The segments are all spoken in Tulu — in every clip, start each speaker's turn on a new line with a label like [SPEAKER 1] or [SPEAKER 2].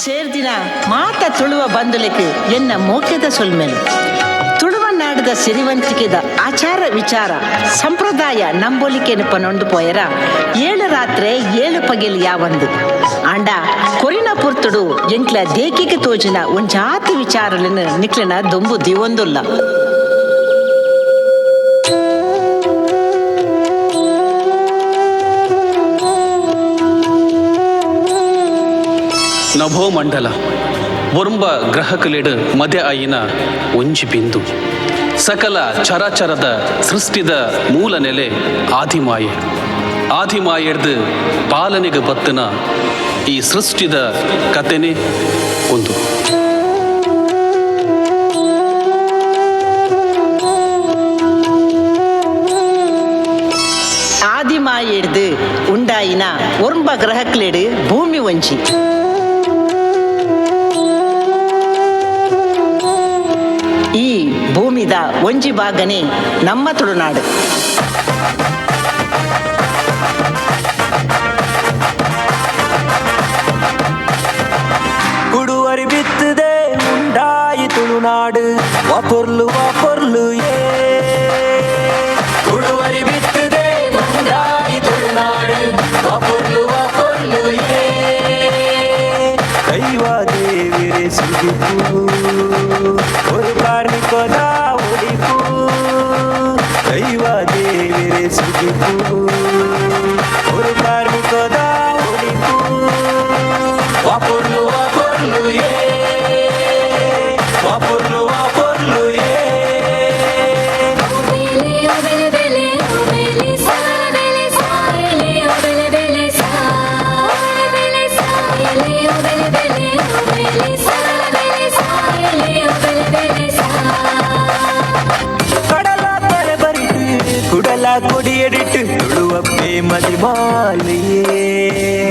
[SPEAKER 1] ಸೇರ್ದಿನ ಮಾತ ತುಳುವ ಬಂದುಲೆಕ್ ಎನ್ನ ಮೋಕೆದ ಸೊಲ್ಮೆಲು. ತುಳುವ ನಾಡದ ಸಿರಿವಂತಿಕೆದ ಆಚಾರ ವಿಚಾರ ಸಂಪ್ರದಾಯ ನಂಬೊಲಿಕೆನು ಪನೊಂದು ಪೋಯರ 7 ರಾತ್ರೆ 7 ಪಗೆಲ್ ಯಾವಂದು ಆಂಡ ಕೊರಿನ ಪುರ್ತುಡು ಎಂಕ್ಲ ದೇಕಿಗೆ ತೋಜಿನ ಒಂಜಾತಿ ವಿಚಾರలను ನಿಕ್ಲನ ದೊಂಬು ದಿವೊಂದುಲ್ಲ.
[SPEAKER 2] ನಭೋಮಂಡಲ ಒರ್ಂಬ ಗ್ರಹಕಲೆಡು ಮದೆ ಆಯಿನ ಒಂಜಿ ಬಿಂದು ಸಕಲ ಚರಾಚರದ ಸೃಷ್ಟಿದ ಮೂಲ ನೆಲೆ ಆದಿಮಾಯೆ. ಆದಿಮಾಯೆಡ್ದು ಪಾಲನೆಗೆ ಬತ್ತನ ಈ ಸೃಷ್ಟಿದ ಕತೆನೆ ಒಂದು.
[SPEAKER 1] ಆದಿಮಾಯೆಡ್ದು ಉಂಡಾಯಿನ ಒರ್ಂಬ ಗ್ರಹಕ್ಲೆಡು ಭೂಮಿ ಒಂಜಿ. ಈ ಭೂಮಿದ ಒಂಜಿ ಭಾಗನೆ ನಮ್ಮ ತುಳುನಾಡು.
[SPEAKER 3] ಕುಡುವರಿ ಬಿತ್ತದೆ ಉಂಡಾಯಿ ತುಳುನಾಡು ವಾಪೊರ್ಲು ವಾಪೊರ್ಲು ಏ. ಕುಡುವರಿ ಬಿತ್ತದೆ ಉಂಡಾಯಿ ತುಳುನಾಡು ವಾಪೊರ್ಲು ವಾಪೊರ್ಲು ಏ. ದೈವ ದೇವಿರೆ ಸುಗಿಪು ஒரு ಕಾರ್ಮಿಕದ ಒಡಿಪು. ದೈವ ದೇವಿರೆ ಸುಗಿಪು ஒரு ಕಾರ್ಮಿಕದ ಒಡಿಪು. ವಾಪೊರ್ಲು ವಾಪೊರ್ಲು ಏ. ವಾಪೊರ್ಲು ವಾಪೊರ್ಲು ಏ. கடல தர பறிட்டு குடல கொடியடிட்டு துಳುವಪ್ಪೆ ಮದಿಮಾಲೆಯೇ.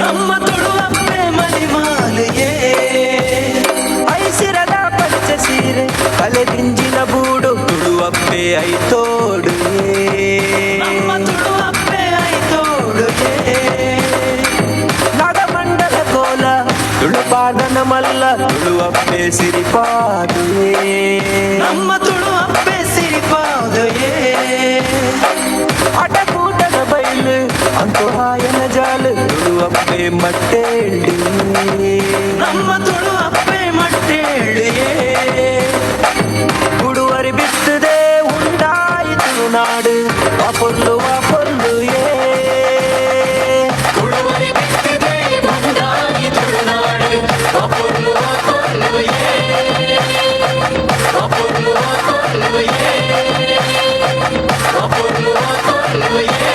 [SPEAKER 3] ನಮ್ಮ ತುಳುವಪ್ಪೆ ಮದಿಮಾಲೆಯೇ. ಐಸಿರದ ಪಚ್ಚ ಸೀರೆ ಕಲೆ ದಿಂಜಿನ ಬೂಡು ತುಳುವಪ್ಪೆ ಐತೋಡು. ನಮ್ಮ ತುಳುವಪ್ಪೆ ಐತೋಡು. ನಾಗಮಂಡಲ ಕೋಲ ತುಳುಪಾದನ ಮಲ್ಲ ತುಳುವಪ್ಪೆ ಸಿರಿಪಾದುಯೇ. ನಮ್ಮ ತುಳುವಪ್ಪೆ ಸಿರಿಪಾದುಯೇ. ಆಟಕೂಟದ ಬೈಲು ಅಂತೋಹಾಯನ ಜಾಲು ತುಳುವಪ್ಪೆ ಮಟ್ಟೇಳಿ. ನಮ್ಮ ತುಳುವಪ್ಪೆ ಮಟ್ಟೇಳಿಯೇ. ಕುಡುವರಿ ಬಿತ್ತದೆ ಉಂಡಾಯಿ ತುಳುನಾಡು ವಾಪೊರ್ಲು ವಾಪೊರ್ಲು ಏ. ಕುಡುವರಿ ಬಿತ್ತದೆ ಉಂಡಾಯಿ ತುಳುನಾಡು ವಾಪೊರ್ಲು ವಾಪೊರ್ಲು ಏ. ವಾಪೊರ್ಲು ವಾಪೊರ್ಲು ಏ. ವಾಪೊರ್ಲು ವಾಪೊರ್ಲು ಏ.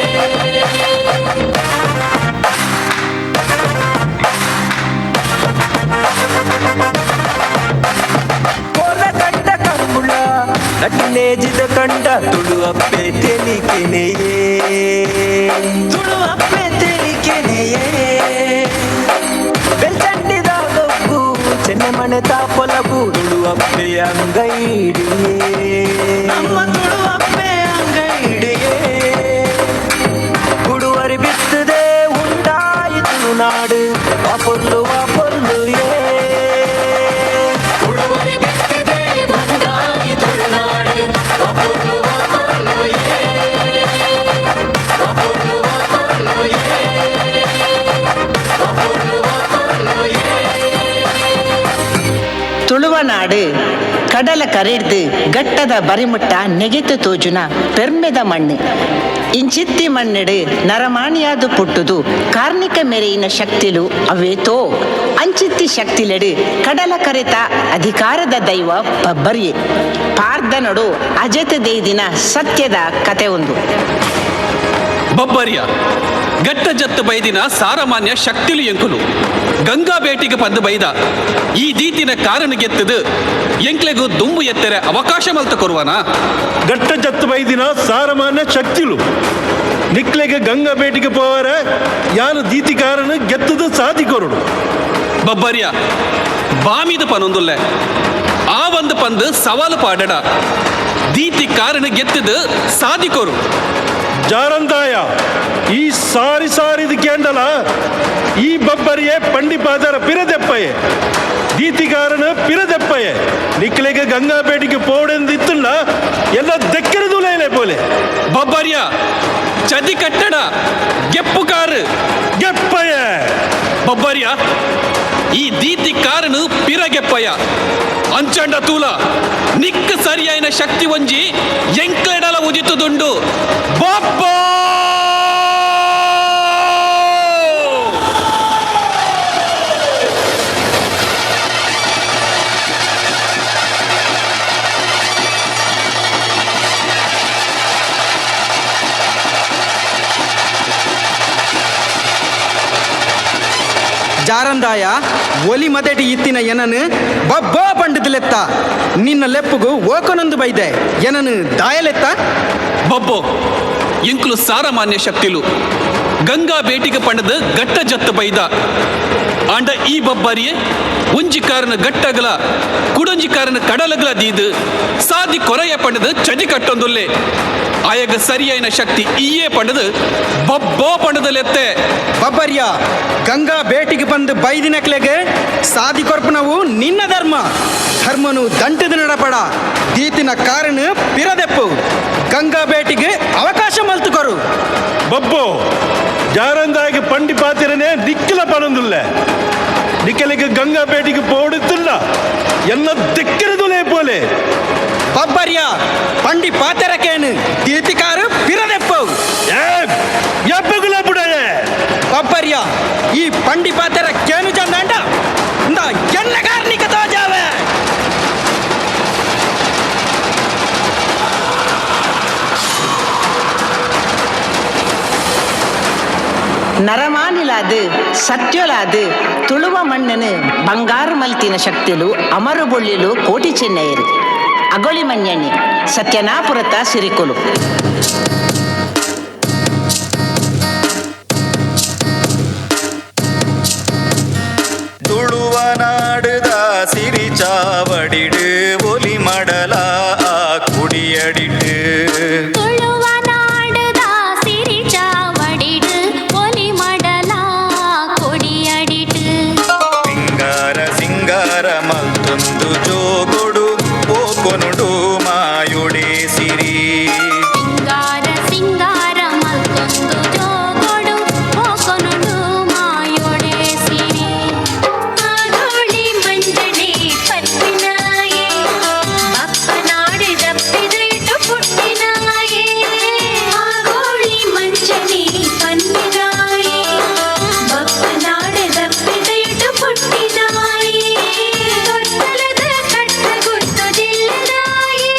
[SPEAKER 3] ಕೋಲ ಕಂಡ ಕಂಬುಳ ನಟಿನೇಜಿದ ಕಂಡ ತುಳುವಪ್ಪೆ ತೆಲಿಕೆನೆಯೇ. ತುಳುವಪ್ಪೆ ತೆಲಿಕೆನೆಯೇ. ಬೆಲ್ಚಂಡಿದ ಗೊಬ್ಬು ಚೆನ್ನಮಣೆ ತಾಪೊಲಬು ತುಳುವಪ್ಪೆ ಅಂಗೈಡಿಯೇ. ನಮ್ಮ ತುಳುವಪ್ಪೆ ಅಂಗೈಡಿಯೇ. ಕುಡುವರಿ ಬಿತ್ತದೆ ಉಂಡಾಯಿ ತುಳುನಾಡು ವಾಪೊರ್ಲು ವಾಪೊರ್ಲು ಏ. ಕುಡುವರಿ ಬಿತ್ತದೆ ಉಂಡಾಯಿ ತುಳುನಾಡು ವಾಪೊರ್ಲು ವಾಪೊರ್ಲು ಏ. ವಾಪೊರ್ಲು ವಾಪೊರ್ಲು ಏ. ವಾಪೊರ್ಲು ವಾಪೊರ್ಲು ಏ.
[SPEAKER 1] ತುಳುವನಾಡು ಕಡಲ ಕರೆಡ್ದು ಗಟ್ಟದ ಬರಿಮುಟ್ಟ ನೆಗೆತು ತೋಜುನ ಪೆರ್ಮೆದ ಮಣ್ಣು. ಇಂಚಿತ್ತಿ ಮಣ್ಣಿಡು ನರಮಾಣಿಯಾದು ಪುಟ್ಟುದು ಕಾರ್ಣಿಕ ಮೆರೆಯಿನ ಶಕ್ತಿಲು ಅವೇತೋ ಅಂಚಿತ್ತಿ ಶಕ್ತಿಲೆಡು ಕಡಲ ಕರೆತ ಅಧಿಕಾರದ ದೈವ ಬಬ್ಬರಿಯೆ. ಪಾರ್ದನಡು ಅಜತ ದೇದಿನ ಸತ್ಯದ ಕತೆ ಒಂದು.
[SPEAKER 2] ಬಬ್ಬರಿಯ ಗಟ್ಟ ಜತ್ತು ಬೈದಿನ ಸಾರಮಾನ್ಯ ಶಕ್ತಿಲು ಎಂಕುಲು ಗಂಗಾ ಬೇಟಿಗೆ ಪಂದು ಬೈದ ಈ ದೀತಿನ ಕಾರಣ ಗೆತ್ತದು ಎಂಕ್ಲೆಗು ದುಂಬು ಎತ್ತೆರೆ ಅವಕಾಶ ಮಲ್ತ ಕೊರುವನಾ.
[SPEAKER 4] ಗಟ್ಟ ಜತ್ತು ಬೈದಿನ ಸಾರಮಾನ್ಯ ಶಕ್ತಿಲು ನಿಕ್ಲೆಗೆ ಗಂಗಾ ಬೇಟಿಗೆ ಪೋವರ ಯಾನು ದೀತಿಕಾರನು ಗೆತ್ತದು ಸಾಧಿ ಕೊರಡು.
[SPEAKER 2] ಬಬ್ಬರಿಯ ಬಾಮಿದ ಪನೊಂದುಲ್ಲೆ ಆ ಒಂದು ಪಂದು ಸವಾಲು ಪಾಡಡ ದೀತಿ ಕಾರಣ ಗೆತ್ತದು ಸಾಧಿಕೋರು.
[SPEAKER 4] ಜಾರಂದಾಯ, ಈ ಸಾರಿ ಸಾರಿದ ಕೇಂಡಲ ಈ ಬಬ್ಬರಿಯೇ ಪಂಡಿಪಾದರ ಪಿರದೆಪ್ಪಯೆ, ದೀತಿಗಾರನ ಪಿರದೆಪ್ಪಯೆ. ನಿಕ್ಲೆಗೆ ಗಂಗಾ ಬೇಟಿಗೆ ಪೋಡೆಂದಿತ್ತಲ್ಲ ಎಲ್ಲ ದೆಕ್ಕರದು ಲೇಲೆ ಪೋಲೆ.
[SPEAKER 2] ಬಬ್ಬರಿಯ ಚದಿ ಕಟ್ಟಡ ಗೆಪ್ಪುಕಾರು
[SPEAKER 4] ಗೆಪ್ಪಯೆ.
[SPEAKER 2] ಬಬ್ಬರಿಯ ಈ ದೀತಿ ಕಾರನು ಪಿರಗೆಪ್ಪಯ್ಯ ಅಂಚಂಡ ತೂಲ ನಿಕ್ಕ ಸರಿಯಾಯಿನ ಶಕ್ತಿ ಒಂಜಿ ಎಂಕ್ಲೆಡಲ ಉದಿತುದುಂಡು ಬಬ್ಬಾ.
[SPEAKER 5] ಜಾರಂದಾಯ, ಒಲಿ ಮದೆಟಿ ಇತ್ತಿನ ಎನನು ಬಬ್ಬೋ ಪಂಡಿತಲೆತ್ತ ನಿನ್ನ ಲೆಪ್ಪುಗು ಓಕನೊಂದು ಬೈದೆ ಎನನು ದಾಯಲೆತ್ತ.
[SPEAKER 2] ಬಬ್ಬೋ, ಎಂಕುಲು ಸಾರಮಾನ್ಯ ಶಕ್ತಿಲು ಗಂಗಾ ಬೇಟಿಗೆ ಪಂಡದ ಗಟ್ಟ ಜತ್ತ ಬೈದ. ಆಂಡ ಈ ಬಬ್ಬಾರಿಯೇ ಒಂಜಿ ಕಾರನ ಗಟ್ಟಗಲ ಕುಡೊಂಜಿ ಕಾರನ ಕಡಲಗಲ ದೀದು ಸಾದಿ ಕೊರೆಯ ಪಂಡದ ಚದಿ ಕಟ್ಟೊಂದುಲ್ಲೆ. ಆಯಗ ಸರಿಯಾಯಿನ ಶಕ್ತಿ ಈಯೇ ಪಂಡದು ಬಬ್ಬೋ ಪಂಡದಲೆತ್ತೆ.
[SPEAKER 5] ಬಬ್ಬರ್ಯ, ಗಂಗಾ ಬೇಟಿಗೆ ಬಂದು ಬೈದಿನಕ್ಲೆಗೆ ಸಾದಿ ಕೊರ್ಪನವು ನಿನ್ನ ಧರ್ಮ. ಧರ್ಮನು ದಂಟದ ನಡಪಡ ದೀತಿನ ಕಾರಣ ಪಿರದೆಪ್ಪು, ಗಂಗಾ ಬೇಟಿಗೆ ಅವಕಾಶ ಮಲ್ತುಕೊರು.
[SPEAKER 4] ಬಬ್ಬೋ, ಜಾರಂದಾಗಿ ಪಂಡಿ ಪಾತಿರನೆ ನಿಕ್ಕಿಲ ಪನೊಂದುಲ್ಲೆ. ನಿಕ್ಕಲಿಗೆ ಗಂಗಾ ಬೇಟಿಗೆ ಪೋಡುತ್ತಿಲ್ಲ ಎಲ್ಲ ದೆಕ್ಕಿರದುಲೇ ಪೋಲೆ.
[SPEAKER 5] ಬಬ್ಬರ್ಯ, ಪಂಡಿ ಪಾತೆರಕೇನು ದೀತಿಕಾರು ಪಿರದೆಪ್ಪು.
[SPEAKER 4] ಏ ಎಪ್ಪಗುಲ ಬುಡಯೇ.
[SPEAKER 5] ಬಬ್ಬರ್ಯ, ಈ ಪಂಡಿ ಪಾತೆರ ಕೇನು ಚಂದಾಂಡ ಇಂದ ಎನ್ನ ಕಾರ್ನಿಕ ತೋಜಾವೆ.
[SPEAKER 1] ನರಮಾನಿಲಾದು ಸತ್ಯಲಾದು ತುಳುವ ಮಣ್ಣನು ಬಂಗಾರು ಮಲ್ತಿನ ಶಕ್ತಿಲು ಅಮರು ಬೊಳ್ಳಿಲು ಕೋಟಿ ಚೆನ್ನೈರು ಅಗೊಳಿ ಮನ್ಯಣಿ ಸತ್ಯನಾಪುರತ ಸಿರಿಕುಲು.
[SPEAKER 6] ತುಳುವ ನಾಡುದ ಸಿರಿ ಚಾವಡಿಡು ಒಲಿ ಮಡಲ ಆ ಕುಡಿಯಡಿಟ್ಟು.
[SPEAKER 7] ತುಳುವ ನಾಡುದ ಸಿರಿ ಚಾವಡಿಡು ಒಲಿ ಮಡಲ ಕೊಡಿಯಡಿಟ್ಟು.
[SPEAKER 6] ಸಿಂಗಾರ ಸಿಂಗಾರ ಮಲ್ತೊಂದು ಜೋಗೊಡು ಪೋಕೊನುಡು ಮಾಯುಡೆ ಸಿರಿ.
[SPEAKER 7] ಸಿಂಗಾರ ಸಿಂಗಾರ ಮಲ್ತೊಂದು ಜೋಗೊಡು ಪೋಕೊನುಡು ಮಾಯೋಡೆ ಸಿರಿ. ಆಗೋಳಿ ಮಂಜನೆ ಪತ್ತಿನಾಯೆ ಬಪ್ಪನಾಡಿದಪ್ಪಿದೈಟು ಪುಟ್ಟಿನಾಯೆ. ಆಗೋಳಿ ಮಂಜನೆ ಪನ್ನಿನಾಯೆ ಬಪ್ಪನಾಡಿದಪ್ಪಿದೈಟು ಪುಟ್ಟಿನಾಯೆ. ತೊಟ್ಟಲದ ಕಟ್ಟ ಗುರ್ತು ಜಿಲ್ಲದಾಯೆ,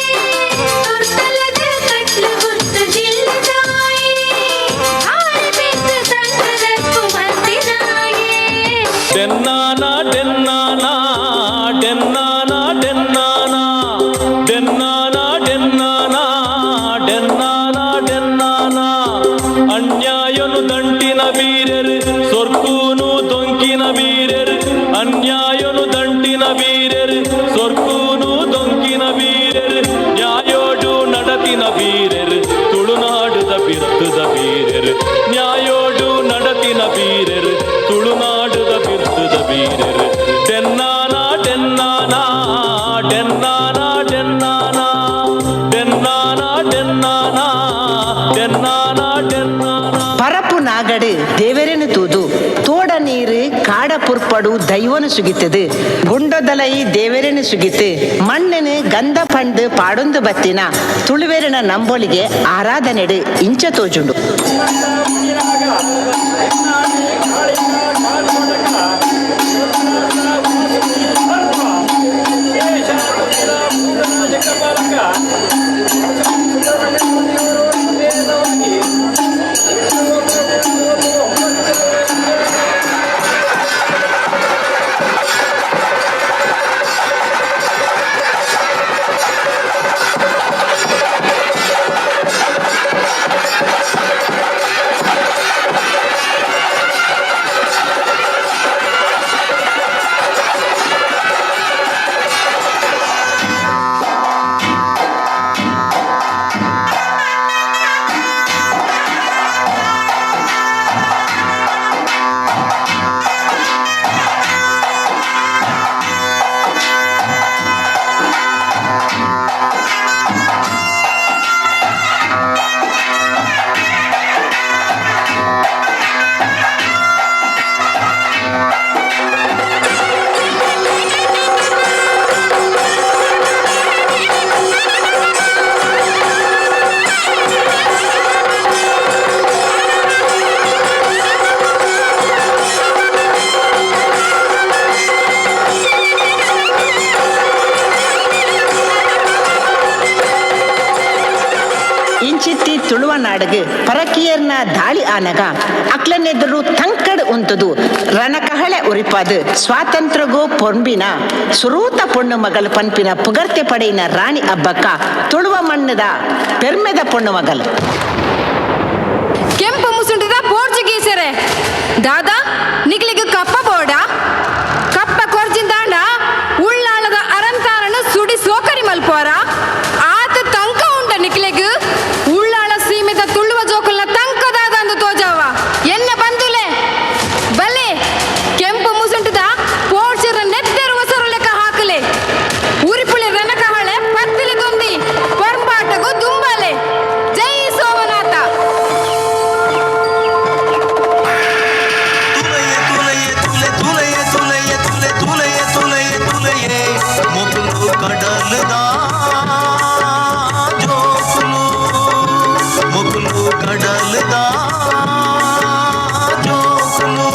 [SPEAKER 7] ತೊಟ್ಟಲದ ಕಟ್ಲು ಗುರ್ತು ಜಿಲ್ಲದಾಯೆ. ಹಾರಿ ಬಿದ್ದ ಸಂಗದಪ್ಪು ಮತ್ತಿನಾಯೆ.
[SPEAKER 8] ಡೆನ್ನಾನ ಡೆನ್ನಾನ ಡೆನ್ನಾನ ಡೆನ್ನಾನ ಡೆನ್ನಾನ ಡೆನ್ನಾನ ಡೆನ್ನಾನ ಡೆನ್ನಾನ ಅನ್ಯಾಯನು ದಂಟಿನ ವೀರರು ಸೊರ್ಕೂನು ದೊಂಕಿನ ವೀರರು, ಅನ್ಯಾಯನು ದಂಟಿನ ವೀರರು ಸೊರ್ಕೂನು ದೊಂಕಿನ ವೀರರು, ನ್ಯಾಯೋಡು ನಡತಿನ ವೀರರು ತುಳುನಾಡುದ ಬಿರ್ತುದ ವೀರರು, ನ್ಯಾಯೋಡು ನಡತಿನ ವೀರರು ತುಳುನಾಡುದ ಬಿರ್ತುದ ವೀರರು. ಡೆನ್ನಾನ ಡೆನ್ನಾನ ಡೆನ್ನಾನ ಡೆನ್ನಾನ ಡೆನ್ನಾನ ಡೆನ್ನಾನ ಡೆನ್ನಾನ ಡೆನ್ನಾನ.
[SPEAKER 1] ಪರಪು ನಾಗಡು ದೇವರೇನು ತೂದು ತೋಡ ನೀರು ಕಾಡ ಪುರ್ಪಡು ದೈವನು ಸುಗಿತದು, ಗುಂಡದಲೈ ದೇವರೇನು ಸುಗಿತು ಮಣ್ಣನು ಗಂಧ ಪಂಡು ಪಾಡೊಂದು ಬತ್ತಿನ ತುಳುವೆರನ ನಂಬೊಲಿಗೆ ಆರಾಧನೆಡು ಇಂಚ ತೋಜುಂಡು. ತುಳುವ ನಾಡುಗು ಪರಕೀಯರ್ನ ದಾಳಿ ಆನಗ ಅಕ್ಲನೆದುರು ತಂಕಡ್ ಉಂತುದು ರಣಕಹಳೆ ಉರಿಪಾದು ಸ್ವಾತಂತ್ರ್ಯಗೋ ಪೊಂಬಿನ ಸುರೂತ ಪೊಣ್ಣು ಮಗಲು ಪನ್ಪಿನ ಪುಗರ್ತೆ ಪಡೆಯಿನ ರಾಣಿ ಅಬ್ಬಕ್ಕ ತುಳುವ ಮಣ್ಣದ ಪೆರ್ಮೆದ ಪೊಣ್ಣು ಮಗಲು.
[SPEAKER 9] ಕೆಂಪು ಮುಸುಂಟದ ಪೋರ್ಚುಗೀಸರೆ ದಾದಾ ನಿಗ್ಲಿಗೆ ಕಪ್ಪ ಬೋಡ ಕಪ್ಪ ಕೊರ್ಜಿಂದಾಂಡ ಉಳ್ಳಾಳದ ಅರಂತಾರನು ಸುಡಿ ಸೋಕರಿ ಮಲ್ಪೋರ ಆತ ತಂಕ ಉಂಡ ನಿಕ್ಲೆಗ್ ಉಳ್ಳಾಳ ಸೀಮೆದ ತುಳುವ ಜೋಕುಲ್ನ ತಂಕ ದಾದ ಅಂದು ತೋಜಾವ ಎನ್ನ ಬಂದುಲೆ ಬಲೆ ಕೆಂಪು ಮುಸುಂಟದ ಪೋರ್ಚರ ನೆತ್ತೆರುವ ಸರು ಲೆಕ್ಕ ಹಾಕಲೆ ಉರಿಪುಳಿ ರಣಕಹಳೆ ಪತ್ತಿಲೆ ದೊಂದಿ ಪೊರ್ಂಬಾಟಗು ದುಂಬಾಲೆ. ಜೈ ಸೋಮನಾಥ.
[SPEAKER 3] ತುಲೆಯೆ ತುಲೆಯೆ ತುಲೆ ತುಲೆಯೆ ತುಲೆಯೆ ತುಲೆ ತುಲೆಯೆ ತುಲೆಯೆ ತುಲೆಯೆ ಮೊಕುಲು ಕಡಲದ ಜೋಕುಲು ಮೊಕುಲು ಕಡಲದ ಜೋಕುಲು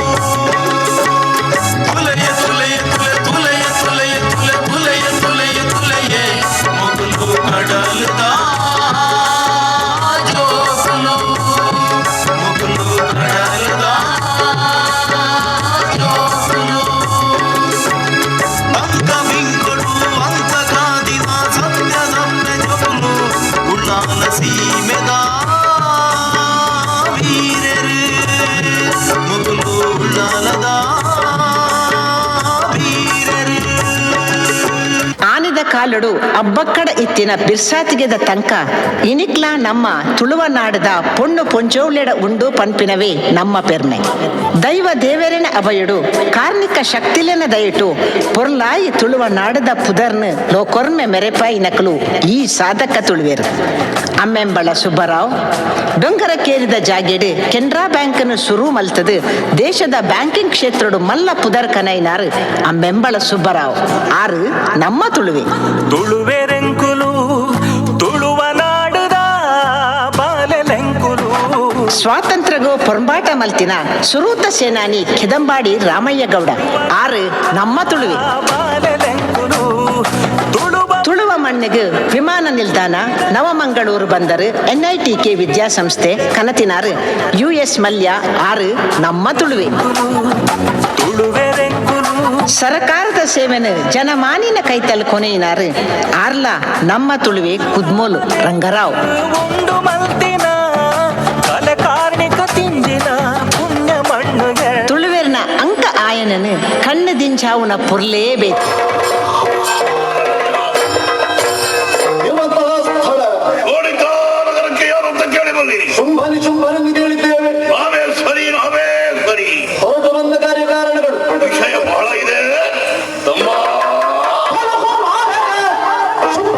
[SPEAKER 3] ತುಲೆಯೆ ತುಲೆಯೆ ತುಲೆ ತುಲೆಯೆ ತುಲೆಯೆ ತುಲೆ ತುಲೆಯೆ ತುಲೆಯೆ ತುಲೆಯೆ ಮೊಕುಲು ಕಡಲದ ಜೋಕುಲು ಮೊಕುಲು ಕಡಲದ ಅಂಕ ಮಿಂಕೊಡು ಅಂಕ ಕಾದಿನ ಸತ್ಯದಮ್ಮೆ ಜೊಕುಲು ಉಳ್ಳಾಲ ಸೀಮೆದ ವೀರರು ಮೊಕುಲು ಉಳ್ಳಾಲದ ವೀರರು.
[SPEAKER 1] ಆನೆದ ಕಾಲಡು ಅಬ್ಬಕ್ಕಡ ಇತ್ತಿನ ಬಿರ್ಸಾತಿಗೆದ ತಂಕ ಇನಿಕ್ಲಾ ನಮ್ಮ ತುಳುವ ನಾಡದ ಪೊಣ್ಣು ಪೊಂಜೋವ್ಲೆಡ ಉಂಡು ಪನ್ಪಿನವೇ ನಮ್ಮ ಪೆರ್ಮೆ. ದೈವ ದೇವರೆನ ಅಭಯುಡು ಕಾರ್ಣಿಕ ಶಕ್ತಿಲೆನ ದಯಟು ಪೊರ್ಲಾಯಿ ತುಳುವ ನಾಡದ ಪುದರ್ನು ಲೋಕೊರ್ಮೆ ಮೆರೆಪಾಯಿ ನಕಲು ಈ ಸಾಧಕ ತುಳುವೆರು. ಅಮ್ಮೆಂಬಳ ಸುಬ್ಬರಾವ್ ಡೊಂಗರಕೇರಿದ ಜಾಗೆಡು ಕೆನರಾ ಬ್ಯಾಂಕನ್ನು ಶುರು ಮಲ್ತದು ದೇಶದ ಬ್ಯಾಂಕಿಂಗ್ ಕ್ಷೇತ್ರಡು ಮಲ್ಲ ಪುದರ್ ಕನೈನಾರು ಅಮ್ಮೆಂಬಳ ಸುಬ್ಬರಾವ್ ಆರು ನಮ್ಮ ತುಳುವೆ.
[SPEAKER 3] ತುಳುವೆರೆಂಕುಲು ತುಳುವ ನಾಡುದ ಬಾಲೆಲೆಂಕುಲು.
[SPEAKER 1] ಸ್ವಾತಂತ್ರ್ಯಗೋ ಪೊರಂಬಾಟ ಮಲ್ತಿನ ಸುರೂತ ಸೇನಾನಿ ಕೆದಂಬಾಡಿ ರಾಮಯ್ಯ ಗೌಡ ಆರು ನಮ್ಮ ತುಳುವೆ.
[SPEAKER 3] ಬಾಲೆಲೆಂಕುಲು ತುಳುವ
[SPEAKER 1] ತುಳುವ ಮಣ್ಣಿಗೆ ವಿಮಾನ ನಿಲ್ದಾಣ, ನವಮಂಗಳೂರು ಬಂದರು, ಎನ್ಐಟಿಕೆ ವಿದ್ಯಾಸಂಸ್ಥೆ ಕನತಿನಾರು ಯು ಎಸ್ ಮಲ್ಯ ಆರು ನಮ್ಮ ತುಳುವೆ.
[SPEAKER 3] ತುಳುವೆರೆಂಕುಲು
[SPEAKER 1] ಸರಕಾರದ ಸೇವೆನು ಜನಮಾನಿನ ಕೈತಲ್ ಕೊನೆಯಿನಾರು ಆರ್ಲ ನಮ್ಮ ತುಳುವೆ ಕುದ್ಮೋಲು ರಂಗರಾವ್.
[SPEAKER 3] ಉಂಡು ಮಲ್ತಿನ ಕಲೆ ಕಾರ್ಣಿಕ ತಿಂದಿನ ಪುಣ್ಯ ಮಣ್ಣುಗೆ.
[SPEAKER 1] ತುಳುವೆರ್ನ ಅಂಕ ಆಯನನು ಕಣ್ಣು ದಿಂಚಾವುನ ಪೊರ್ಲೇ ಬೇಕು.
[SPEAKER 10] ಇರುವಂತಹ ಸ್ಥಳ
[SPEAKER 11] ನಗರಕ್ಕೆ ಯಾರು ಅಂತ ಕೇಳಿ ಬನ್ನಿ.
[SPEAKER 10] ಶುಂಭನಿ ಶುಂಭನೆಂದು ಕೇಳಿದ್ದೇವೆ.
[SPEAKER 11] ನಾವೇ ಸರಿ, ನಾವೇ ಸರಿ.
[SPEAKER 10] ಹೊರಟು ಬಂದ ಕಾರ್ಯಕಾರಣಗಳು
[SPEAKER 11] ವಿಷಯ ಬಹಳ ಇದೆ ತಮ್ಮ.
[SPEAKER 10] ಶುಂಭ.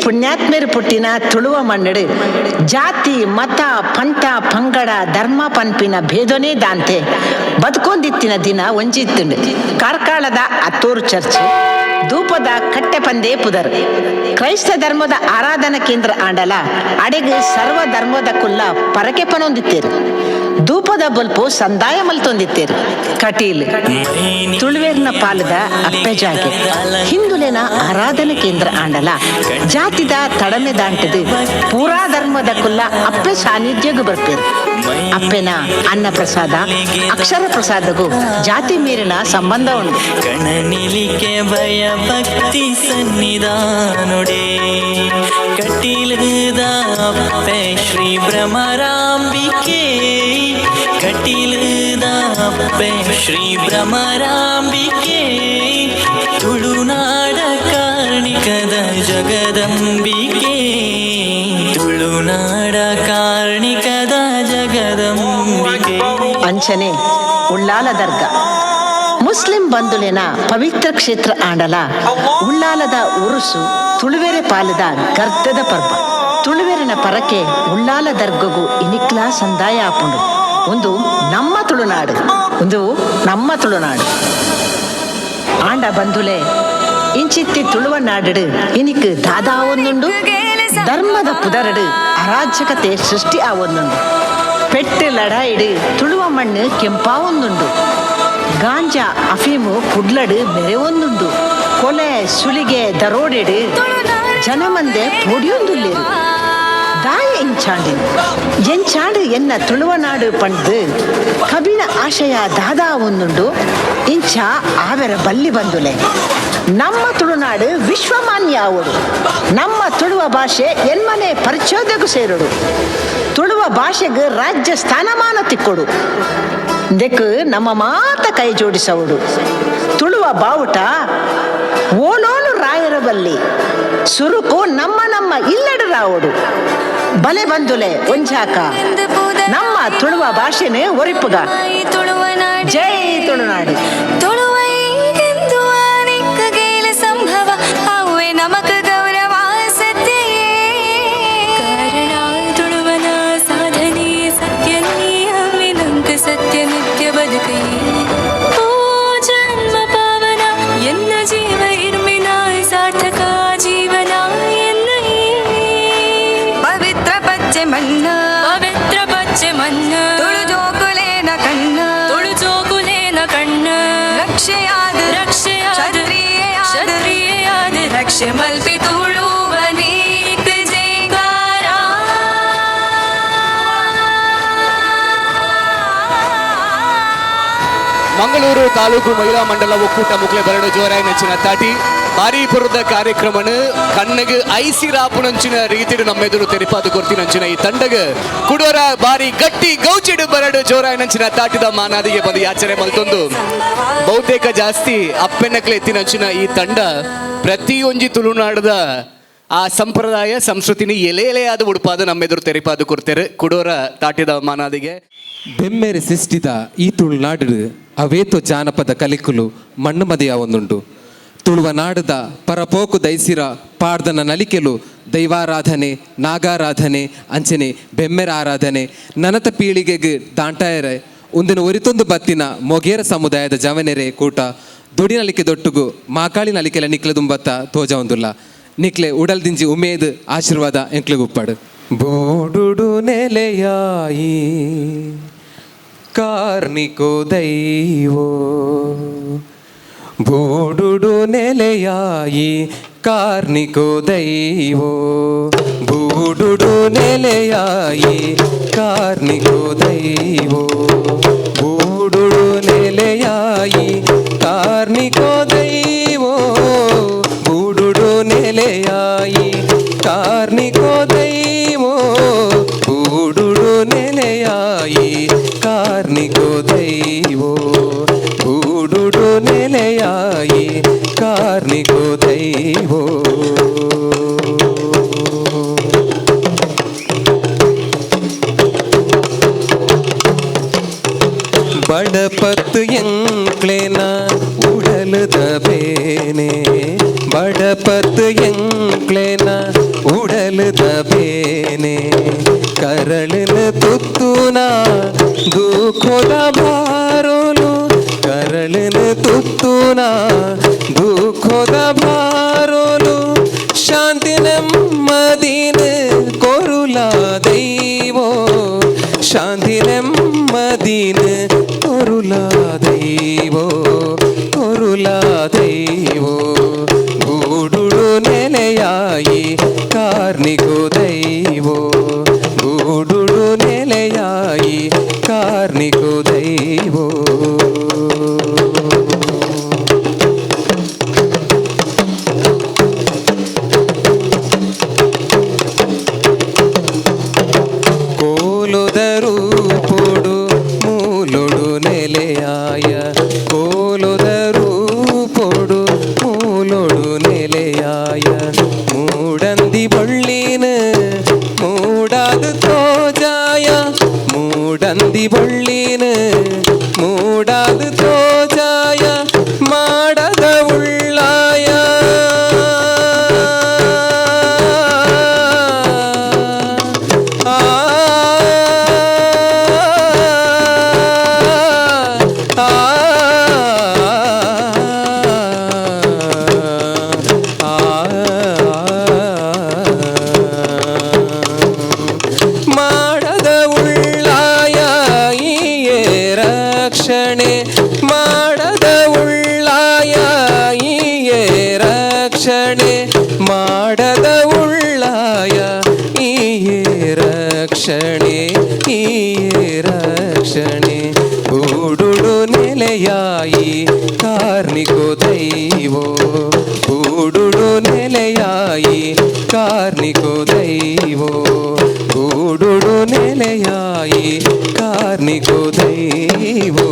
[SPEAKER 1] ಪುಣ್ಯಾತ್ಮೆರು ಪುಟ್ಟಿನ ತುಳುವ ಮಣ್ಣಡು ಜಾತಿ ಮತ ಪಂಥ ಪಂಗಡ ಧರ್ಮ ಪನ್ಪಿನ ಭೇದನೇ ದಾಂತೆ ಬದುಕೊಂದಿತ್ತಿನ ದಿನ ಒಂಜಿತ್ತುಂಡು. ಕಾರ್ಕಾಳದ ಅತ್ತೂರು ಚರ್ಚ್ ಧೂಪದ ಕಟ್ಟೆ ಪಂದೇ ಪುದರ್ ಕ್ರೈಸ್ತ ಧರ್ಮದ ಆರಾಧನಾ ಕೇಂದ್ರ ಆಂಡಲ ಅಡೆಗು ಸರ್ವ ಧರ್ಮದ ಕುಲ್ಲ ಪರಕೆ ಪನೊಂದಿತ್ತೇರು. ಧೂಪದ ಬಲ್ಪು ಸಂದಾಯ ಮಲ್ತೊಂದಿತ್ತೇರು. ಕಟೀಲ್ ತುಳುವೇರ್ನ ಪಾಲದ ಅಪ್ಪೆಜಾಗೆ ಹಿಂದುಲೆನ ಆರಾಧನಾ ಕೇಂದ್ರ ಆಂಡಲ ಜಾತಿದ ತಡಮೆ ದಾಂಟದು ಪೂರಾ ಧರ್ಮದ ಕುಲ್ಲ ಅಪ್ಪೆ ಸಾನ್ನಿಧ್ಯಗೂ ಬರ್ಪೇರು. ಅಪ್ಪೆನ ಅನ್ನ ಪ್ರಸಾದ ಅಕ್ಷರ ಪ್ರಸಾದಗೂ ಜಾತಿ ಮೀರಿನ ಸಂಬಂಧ ಉಂಟು.
[SPEAKER 12] ಕಣನಿಲಿಕೆ ಭಯ ಭಕ್ತಿ ಸನ್ನಿಧಾನುಡೆ ಕಟೀಲುದ ಅಪ್ಪೆ ಶ್ರೀ ಭ್ರಮರಾಂಬಿಕೆ ಕಟೀಲುದ ಅಪ್ಪೆ ಶ್ರೀ ಭ್ರಮರಾಂಬಿಕೆ ತುಳುನಾಡ ಕಾರ್ಣಿಕದ ಜಗದಂಬಿಕೆ ತುಳುನಾಡ ಕಾರ್ಣಿಕದ ಜಗದಂಬಿಕೆ.
[SPEAKER 1] ಅಂಚನೆ ಉಳ್ಳಾಲ ದರ್ಗಾ ಮುಸ್ಲಿಂ ಬಂಧುಲೆನ ಪವಿತ್ರ ಕ್ಷೇತ್ರ ಆಂಡಲ ಉಳ್ಳಾಲದ ಉರುಸು ತುಳುವೆರೆ ಪಾಲದ ಗರ್ಧದ ಪರ್ಬ. ತುಳುವೆರನ ಪರಕೆ ಉಳ್ಳಾಲ ದರ್ಗಗೂ ಇನಿಕ್ಲಾ ಸಂದಾಯ ಆಪುಂಡು. ಒಂದು ನಮ್ಮ ತುಳುನಾಡು, ಒಂದು ನಮ್ಮ ತುಳುನಾಡು. ಆಂಡ ಬಂಧುಲೆ ಇಂಚಿತ್ತಿ ತುಳುವ ನಾಡು ಇನಿಕ್ ದಾದಾ ಒಂದುಂಡು, ಧರ್ಮದ ಪುದರಡು ಅರಾಜಕತೆ ಸೃಷ್ಟಿ ಆವೊಂದುಂಡು. ಪೆಟ್ಟು ಲಡಾಯಿಡು ತುಳುವ ಮಣ್ಣು ಕೆಂಪಾವೊಂದುಂಡು. ಗಾಂಜಾ ಅಫೀಮು ಕುಡ್ಲಡು ಮೆರೆವೊಂದುಂಡು. ಕೊಲೆ ಸುಲಿಗೆ ದರೋಡೆಡು ಜನಮಂದೆ ಪೊಡಿಯೊಂದುಲ್ಲೇರು. ದಾಯ ಇಂಚಾಂಡಿನ ಎಂಚಾಂಡು ಎನ್ನ ತುಳುವನಾಡು ಪಂಡ್ದು ಕಬಿನ ಆಶಯ ದಾದಾ ಒಂದುಂಡು. ಇಂಚ ಆವೆರ ಬಲ್ಲಿ ಬಂದುಲೆ ನಮ್ಮ ತುಳುನಾಡು ವಿಶ್ವಮಾನ್ಯ ಆವಡು. ನಮ್ಮ ತುಳುವ ಭಾಷೆ ಎನ್ಮನೆ ಪರಿಚೋದೆಗೂ ಸೇರುಡು. ತುಳುವ ಭಾಷೆಗೆ ರಾಜ್ಯ ಸ್ಥಾನಮಾನ ತಿಕ್ಕೊಡು. ದೆಕ್ಕು ನಮ್ಮ ಮಾತ ಕೈ ಜೋಡಿಸವಡು. ತುಳುವ ಬಾವುಟ ಓಲೋಲು ರಾಯರ ಬಲ್ಲಿ ಸುರುಕು ನಮ್ಮ ನಮ್ಮ ಇಲ್ಲಡು ರಾವಡು. ಬಲೆ ಬಂದುಲೆ ಒಂಜಾಕ ನಮ್ಮ ತುಳುವ ಭಾಷೆನೇ ಒರಿಪುಗ. ಜೈ ತುಳುನಾಡು.
[SPEAKER 7] ಸಂಭವ ಅವೆ ನಮಕ ಗೌರವ ಸತ್ಯೇ ಕಾರಣ ತುಳುವನ ಸಾಧನೆ ಸತ್ಯ ನೀ ಸತ್ಯ ನಿತ್ಯ ಬದುಕೈ ಓ ಜನ್ಮ ಪಾವನ ಎನ್ನ ಜೀವ ಇರ್ಮಿನ ಸಾರ್ಥಕ ಜೀವನ ಎನ್ನ ಪವಿತ್ರ ಪಚ್ಚೆ ಮನ್ನ ಪವಿತ್ರ ಪಚ್ಚೆ ಮನ್ನ ತುಳು ಜೋಕುಲೇನ ಕಣ್ಣ ತುಳು ಜೋಕುಲೇನ ಕಣ್ಣ ರಕ್ಷೆಯಾದ ರಕ್ಷೆಯಾದ ಕ್ಷತ್ರಿಯಾದ ರಕ್ಷೆ ಮಲ್ಪಿ ತುಳುವನೀಕ ಜೈಕಾರ.
[SPEAKER 13] ಮಂಗಳೂರು ತಾಲೂಕು ಮಹಿಳಾ ಮಂಡಲ ಒಕ್ಕೂಟ ಮುಕ್ಲೆ ಬರಡು ಜೋರಾಯಿ ನಂಚಿನ ತಾಟಿ ಬಾರಿಪುರದ ಕಾರ್ಯಕ್ರಮನು ಕಣ್ಣಗೆ ಐಸಿರಾಪುನಂಚಿನ ರೀತಿಡು ನಮ್ಮೆದುರು ತೆರಿಪಾದು ಕೊರ್ತಿನಂಚಿನ ಈ ತಂಡಗ ಕುಡೋರ ಬಾರಿ ಗಟ್ಟಿ ಗೌಚಿಡು ಬರಡು ಜೋರಾಯಿ ನಂಚಿನ ತಾಟಿದ ಮಾನಾದಿಗೆ ಬಂದು ಯಾಚನೆ ಮಲ್ತೊಂದು ಬಹುತೇಕ ಜಾಸ್ತಿ ಅಪ್ಪೆನಕ್ಲೆ ಎತ್ತಿನಂಚಿನ ಈ ತಂಡ ಪ್ರತಿಯೊಂಜಿ ತುಳುನಾಡದ ಆ ಸಂಪ್ರದಾಯ ಸಂಸ್ಕೃತಿನಿ ಎಲೆ ಎಲೆಯಾದ ಉಡುಪಾದ ನಮ್ಮೆದುರು ತೆರಿಪಾದು ಕೊಡ್ತೇವೆ ಕುಡೋರ ತಾಟಿದ ಮಾನಾದಿಗೆ.
[SPEAKER 14] ಬೆಮ್ಮೆರೆ ಸಿಷ್ಟಿದ ಈ ತುಳುನಾಡು ಅವೇತೋ ಜಾನಪದ ಕಲಿಕುಲು ಮಣ್ಣು ಮದೆಯ ಒಂದುಂಟು. ತುಳುವ ನಾಡದ ಪರಪೋಕು ದೈಸಿರ ಪಾಡ್ದನ ನಲಿಕೆಲು ದೈವಾರಾಧನೆ ನಾಗಾರಾಧನೆ ಅಂಚನೆ ಬೆಮ್ಮೆರ ಆರಾಧನೆ ನನತ ಪೀಳಿಗೆಗೆ ದಾಂಟಾಯರೆ ಒಂದಿನ ಒರಿತೊಂದು ಬತ್ತಿನ ಮೊಗೇರ ಸಮುದಾಯದ ಜವನೆರೆ ಕೂಟ ದುಡಿ ನಲಿಕೆ ದೊಟ್ಟುಗು ಮಾಕಾಳಿ ನಲಿಕೆಲ ನಿಕ್ಲೆ ದುಂಬತ್ತ ತೋಜ ಒಂದುಲ್ಲ. ನಿಕ್ಲೆ ಉಡಲ್ ದಿಂಜಿ ಉಮೇದ್ ಆಶೀರ್ವಾದ ಎಂಕ್ಲೆಗುಪ್ಪಾಡು. ಬೋಡುಡು ನೆಲೆಯಾಯಿ ಕಾರ್ಣಿಕೋ ದೈವೋ ಬೋಡುಡು ನೆಲೆಯಾಯಿ ಕಾರ್ಣಿಕೋ ದೈವೋ ಬೂಡುಡು ನೆಲೆಯಾಯಿ ಕಾರ್ಣಿಕೋ ದೈವೋ ಬೂಡುಡು ನೆಲೆಯಾಯಿ ಕಾರ್ಣಿಕೋ ದೈವೋ ಬೂಡುಡು ನೆಲೆಯಾಯಿ ಕಾರ್ಣಿಕೋ ದೈವೋ ಬೂಡುಡು ನೆಲೆಯಾಯಿ ಕಾರ್ಣಿಕೋ ದೈವೋ ಬೂಡುಡು ನೆಲೆಯಾಯಿ ಕಾರ್ಣಿಕೋ ದೈವೋ. ಬಡಪತ್ತು ಎಂಕ್ಲೇನ ಉಡಲುದ ಬೇನೆ ಬಡಪತ್ತು ಎಂಕ್ಲೇನ ಉಡಲದ ಬೇನೆ ಕರಳನ ತುತ್ತುನ ದುಃಖದ ಭಾರೋಲು ಕರಳನ ತುತ್ತುನ ದುಃಖದ ಭಾರೋಲು ಶಾಂತಿ ನೆಮ್ಮದಿನ ಕೊರುಲ ದೈವೋ ಶಾಂತಿ ನೆಮ್ಮದಿನ ಕೊರುಲ ದೈವೋ ಕೊರುಲ ದೈವೋ ಗೂಡುಡು ನೆಲೆಯಾಯಿ ಕಾರ್ಣಿಕೋ ದೈವೋ ಗೂಡುಡು ನೆಲೆಯಾಯಿ ಕಾರ್ಣಿಕೋ ದೈವೋ. ಕೋಲುದರು ಪೊಡು ಮೂಲೊಡು ನೆಲೆಯಾಯ ಕೋಲುದರು ಪೊಡು ಮೂಲೊಡು ನೆಲೆಯಾಯ ಮೂಡಂದಿ ಬೊಳ್ಳಿನ ಮೂಡಾದ ತೋಜಾಯ ಮೂಡಂದಿ ಬೊಳ್ಳಿನ ಮೂಡಾದ ತೋಜಾಯ ಮಾಡದ ಉಳ್ಳಾಯ ಆ ಆ ಮಾಡದ ಉಳ್ಳಾಯ ಈಯೇ ರಕ್ಷಣೆ ಮಾಡದ ಉಳ್ಳಾಯ ಈಯೇ ರಕ್ಷಣೆ ಮಾಡದ ಉಳ್ಳಾಯ ಈಯೇ ರಕ್ಷಣೆ ಈಯೇ ರಕ್ಷಣೆ ಗೂಡುಡು ನೆಲೆಯಾಯಿ ಕಾರ್ಣಿಕೋ ದೈವೋ ಗೂಡುಡು ನೆಲೆಯಾಯಿ ಕಾರ್ಣಿಕೋ ದೈವೋ ಗೂಡುಡು ನೆಲೆಯಾಯಿ ಕಾರ್ಣಿಕೋ ದೈವೋ.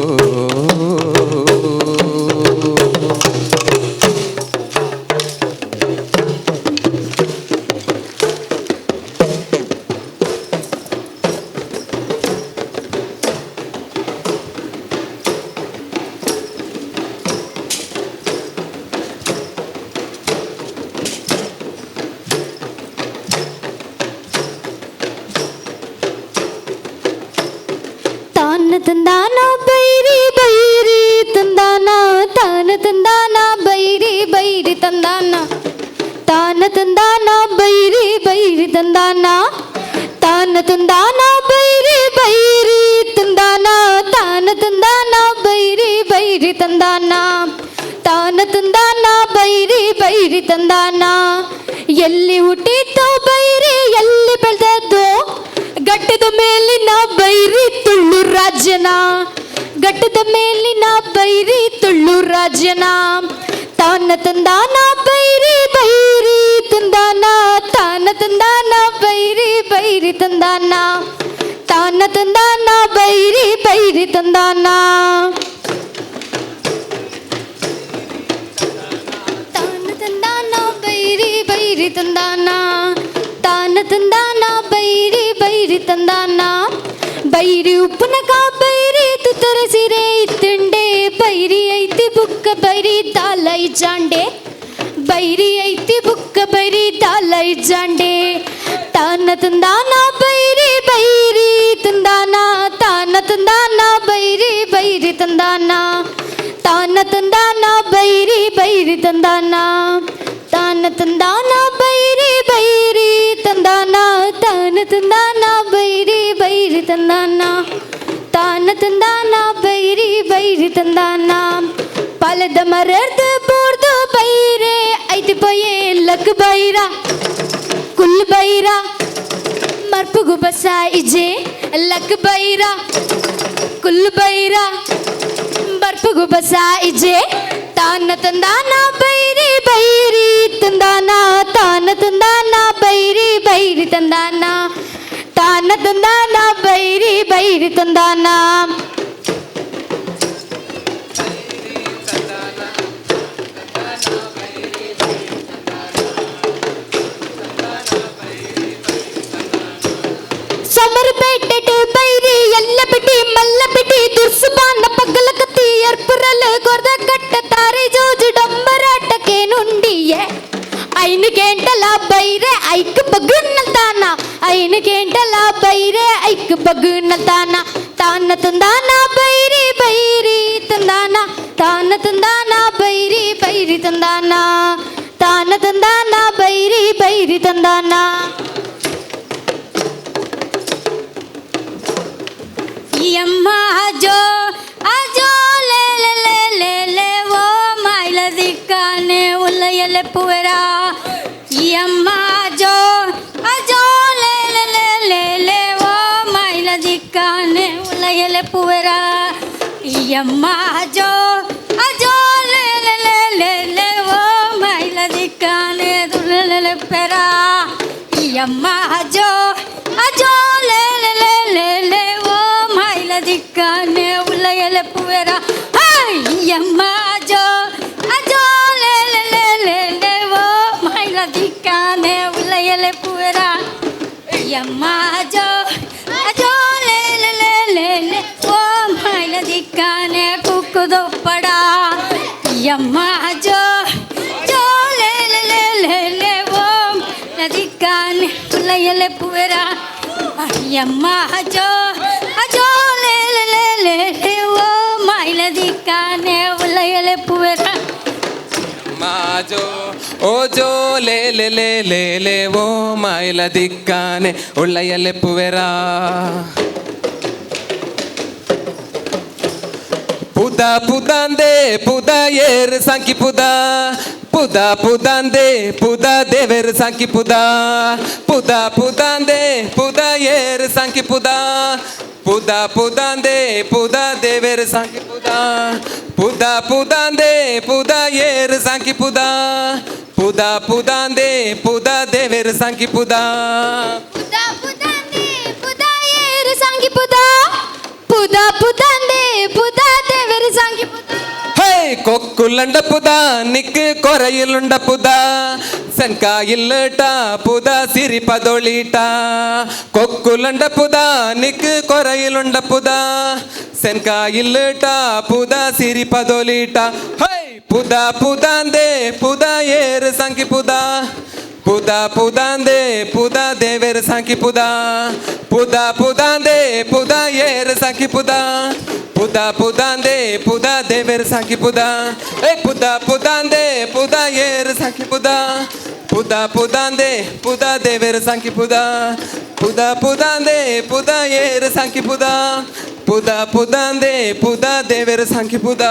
[SPEAKER 15] ತಾನ ತಂದಾನ ಬೈರಿ ಬೈರಿ ತಂದಾನ ತಾನ ತಂದಾನ ಬೈರಿ ಬೈರಿ ತಂದಾನ ತಾನ ತಂದಾನ ಬೈರಿ ಬೈರಿ ತಂದಾನ ತಾನ ತಂದಾನ ಬೈರಿ ಬೈರಿ ತಂದಾನ ತಾನ ತಂದಾನ ಬೈರಿ ಬೈರಿ ತಂದಾನ ತಾನ ತಂದಾನ ಬೈರಿ ಬೈರಿ ತಂದಾನ ಎಲ್ಲಿ ಹುಟ್ಟಿತೋ ಬೈರಿ ಎಲ್ಲಿ ಬೆಳೆದದ್ದು ಗಟ್ಟದ ಮೇಲಿನ ಬೈರಿ ತುಳ್ಳು ರಾಜ್ಯನ ಗಟ್ಟದ ಮೇಲಿನ ಬೈರಿ ತುಳ್ಳು ರಾಜ್ಯನ ತಾನ ತಂದಾನ ಬೈರಿ ಬೈರಿ ತಂದಾನ ತಾನ ತಂದಾನ ಬೈರಿ ಬೈರಿ ತಂದಾನ ತಾನ ತಂದಾನ ಬೈರಿ ಬೈರಿ ತಂದಾನ ತಾನ ತಂದಾನ ಬೈರಿ ಬೈರಿ ತಂದಾನ ತಾನ ತಂದಾನ ಬೈರಿ ಬೈರಿ ತಂದಾನ ಬೈರಿ ಉಪ್ಪುನಕ ಬೈರಿ ತುತರ ಸಿರೆ ಇತ್ತುಂಡೆ ಬೈರಿ ಐತಿ ಬುಕ್ಕ ಬೈರಿ ದಾಲ ಇಜ್ಜಾಂಡೆ ಬೈರಿ ಐತಿ ಬುಕ್ಕ ಬೈರಿ ದಾಲ ಇಜ್ಜಾಂಡೆ ತಾನ ತಂದಾನ ಬೈರಿ ಬೈರಿ ತಂದಾನ ತಾನ ತಂದಾನ ಬೈರಿ ಬೈರಿ ತಂದಾನ ತಾನ ತಂದಾನ ಬೈರಿ ಬೈರಿ ತಂದಾನ ತಾನ ತಂದಾನ ಬೈರಿ ಬೈರಿ ತಂದಾನ ತಾನ ತಂದಾನ ಬೈರಿ ಬೈರಿ ತಂದಾನ ತಾನ ತಂದಾನ ಬೈರಿ ಬೈರಿ ತಂದಾನ ಪಲದ ಮರರ್ದ ಬೋರ್ದು ಬೈರೆ ಐತಿ ಪೊಯೆ ಲಕ್ ಬೈರ ಕುಲ್ ಬೈರ ಮರ್ಪುಗು ಬಸ ಇಜೆ ಲಕ್ ಬೈರ ಕುಲ್ ಬೈರ ಬರ್ಪುಗು ಬಸ ಇಜೆ ತಾನ ತಂದಾನ ಬೈರಿ ಬೈರಿ ತಂದಾನ ತಾನ ತಂದಾನ ಬೈರಿ ಬೈರಿ ತಂದಾನ ತಾನ ತಂದಾನ ಬೈರಿ ಬೈರಿ ತಂದಾನ ಸಮರ್ಪೇಟೆ ಬೈರಿ ಎಲ್ಲ ಬಿಟಿ ಮಲ್ಲ ಬಿಟಿ ದುರ್ಸುಬಾನ ಪಗ್ಗಲ ಕತ್ತಿ ಎರ್ಪುರಲ್ ಕೊರ್ದ ಕಟ್ಟ ತಾರೆ ಜೋಜು ಡೊಂಬರಾಟಕ್ಕೆ ನುಂಡಿಯೆ ಐನು ಗೇಂಟಲ ಬೈರೆ ಐಕ್ ಬಗ್ಗುನಲ್ತಾನ ಐನು ಗೇಂಟಲ ಬೈರೆ ಐಕ್ ಬಗ್ಗುನಲ್ತಾನ ತಾನ ತಂದಾನ ಬೈರಿ ಬೈರಿ ತಂದಾನ ತಾನ ತಂದಾನ ಬೈರಿ ಬೈರಿ ತಂದಾನ ತಾನ ತಂದಾನ ಬೈರಿ ಬೈರಿ ತಂದಾನ.
[SPEAKER 7] ಯಮ್ಮ ಅಜೋ ಅಜೋ ಲೇ ಲೇ ಲೇ ಲೇ ಲೇ ಓ ಮಾಯ್ಲ ದಿಕ್ಕಾನೆ ಉಲ್ಲಯಲೆ ಪುವೆರಾ. ಯಮ್ಮ ಅಜೋ ಅಜೋ ಲೇ ಲೇ ಲೇ ಲೇ ಲೇ ಓ ಮಾಯ್ಲ ದಿಕ್ಕಾನೆ ಉಲ್ಲಯಲೆ ಪುವೆರಾ. ಯಮ್ಮ ಅಜೋ ಅಜೋ ಲೇ ಲೇ ಲೇ ಲೇ ಲೇ ಓ ಮಾಯ್ಲ ದಿಕ್ಕಾನೆ ದುಲ್ಲಲೆ ಪೆರಾ. ಯಮ್ಮ ಅಜೋ ಅಜೋ ಲೇ ಲೇ ಲೇ ಲೇ ಲೇ ಓ ಮಾಯ್ಲ ದಿಕ್ಕಾನೆ ಉಲ್ಲಯಲೆ ಪುವೆರಾ. ಯಮ್ಮ ಅಜೋ ಅಜೋ ಲೇ ಲೇ ಲೇ ಲೇ ಲೇ ಓ ಮಾಯ್ಲ ದಿಕ್ಕಾನೆ ಉಲ್ಲಯಲೆ ಪುವೆರಾ. ಯಮ್ಮ ಅಜೋ ಅಜೋ ಲೇ ಲೇ ಲೇ ಲೇ ಲೇ ಓ ಮಾಯ್ಲ ದಿಕ್ಕಾನೆ ಕುಕ್ಕುದೊಪ್ಪಡ. ಯಮ್ಮ ಅಜೋ ಜೋ ಲೇ ಲೇ ಲೇ ಲೇ ಲೇ ಓ ದಿಕ್ಕಾನೆ ಉಲ್ಲಯಲೆ ಪುವೆರಾ. ಯಮ್ಮ ಅಜೋ ಅಜೋ ಲೇ ಲೇ ಲೇ ಲೇ ಲೇ ಓ ಮಾಯ್ಲ ದಿಕ್ಕಾನೆ ಉಲ್ಲಯಲೆ ಪುವೆರಾ.
[SPEAKER 14] ಮಾಜೋ ಓ ಜೋ ಲೇ ಲೇ ಲೇ ಲೇ ಲೇ ಓ ಮಾಯ್ಲ ದಿಕ್ಕಾನೆ ಉಳ್ಳಯಲೆ ಪುವೆರಾ. ಪುದ ಪುದಂದೆ ಪುದ ಏರ್ ಸಾಂಕಿ ಪುದ ಪುದ ಪುದಂದೆ ಪುದ ದೇವೆರ್ ಸಾಂಕಿ ಪುದ ಪುದ ಪುದಂದೆ ಪುದ ಏರ್ ಸಾಂಕಿ ಪುದ ಪುದ ಪುದಂದೆ ಪುದ ದೇವೆರ್ ಸಾಂಕಿ ಪುದ ಪುದ ಪುದಂದೆ ಪುದ ಏರ್ ಸಾಂಕಿ ಪುದ ಪುದ ಪುದಂದೆ ಪುದ ದೇವೆರ್ ಸಾಂಕಿ ಪುದ
[SPEAKER 15] ಪುದ ಪುದಂದೆ ಪುದ ಏರ್ ಸಾಂಕಿ ಪುದ ಪುದ ಪುದಂದೆ ಪುದ ದೇವೆರ್ ಸಾಂಕಿ ಪುದ.
[SPEAKER 14] ಹೇ ಕೊಕ್ಕುಲ್ಲಂಡ ಪುದ ನಿಕ್ ಕೊರಯಿಲುಂಡ ಪುದ ಸೆನ್ಕಾಯಿಲ್ಲಟ ಪುದ ಸಿರಿ ಪದೊಳಿಟ ಕೊಕ್ಕುಲಂಡ ಪುದ ನಿಕ್ ಕೊರಯಿಲುಂಡ ಪುದ ಸೆನ್ಕಾಯಿಲ್ಲಟ ಪುದ ಸಿರಿ ಪದೊಳಿಟ. ಹೇ ಪುದ ಪುದಂದೆ ಪುದ ಏರ್ ಸಾಂಕಿ ಪುದ ಪುದ ಪುದಂದೆ ಪುದ ದೇವೆರ್ ಸಾಂಕಿ ಪುದ ಪುದ ಪುದಂದೆ ಪುದ ಏರ್ ಸಾಂಕಿ ಪುದ ಪುದ ಪುದಂದೆ ಪುದ ದೇವೆರ್ ಸಾಂಕಿ ಪುದ ಏ ಪುದ ಪುದಂದೆ ಪುದ ಏರ್ ಸಾಂಕಿ ಪುದ ಪುದ ಪುದಂದೆ ಪುದ ದೇವೆರ್ ಸಾಂಕಿ ಪುದ ಪುದ ಪುದಂದೆ ಪುದ ಏರ್ ಸಾಂಕಿ ಪುದ ಪುದ ಪುದಂದೆ ಪುದ ದೇವೆರ್ ಸಾಂಕಿ ಪುದ.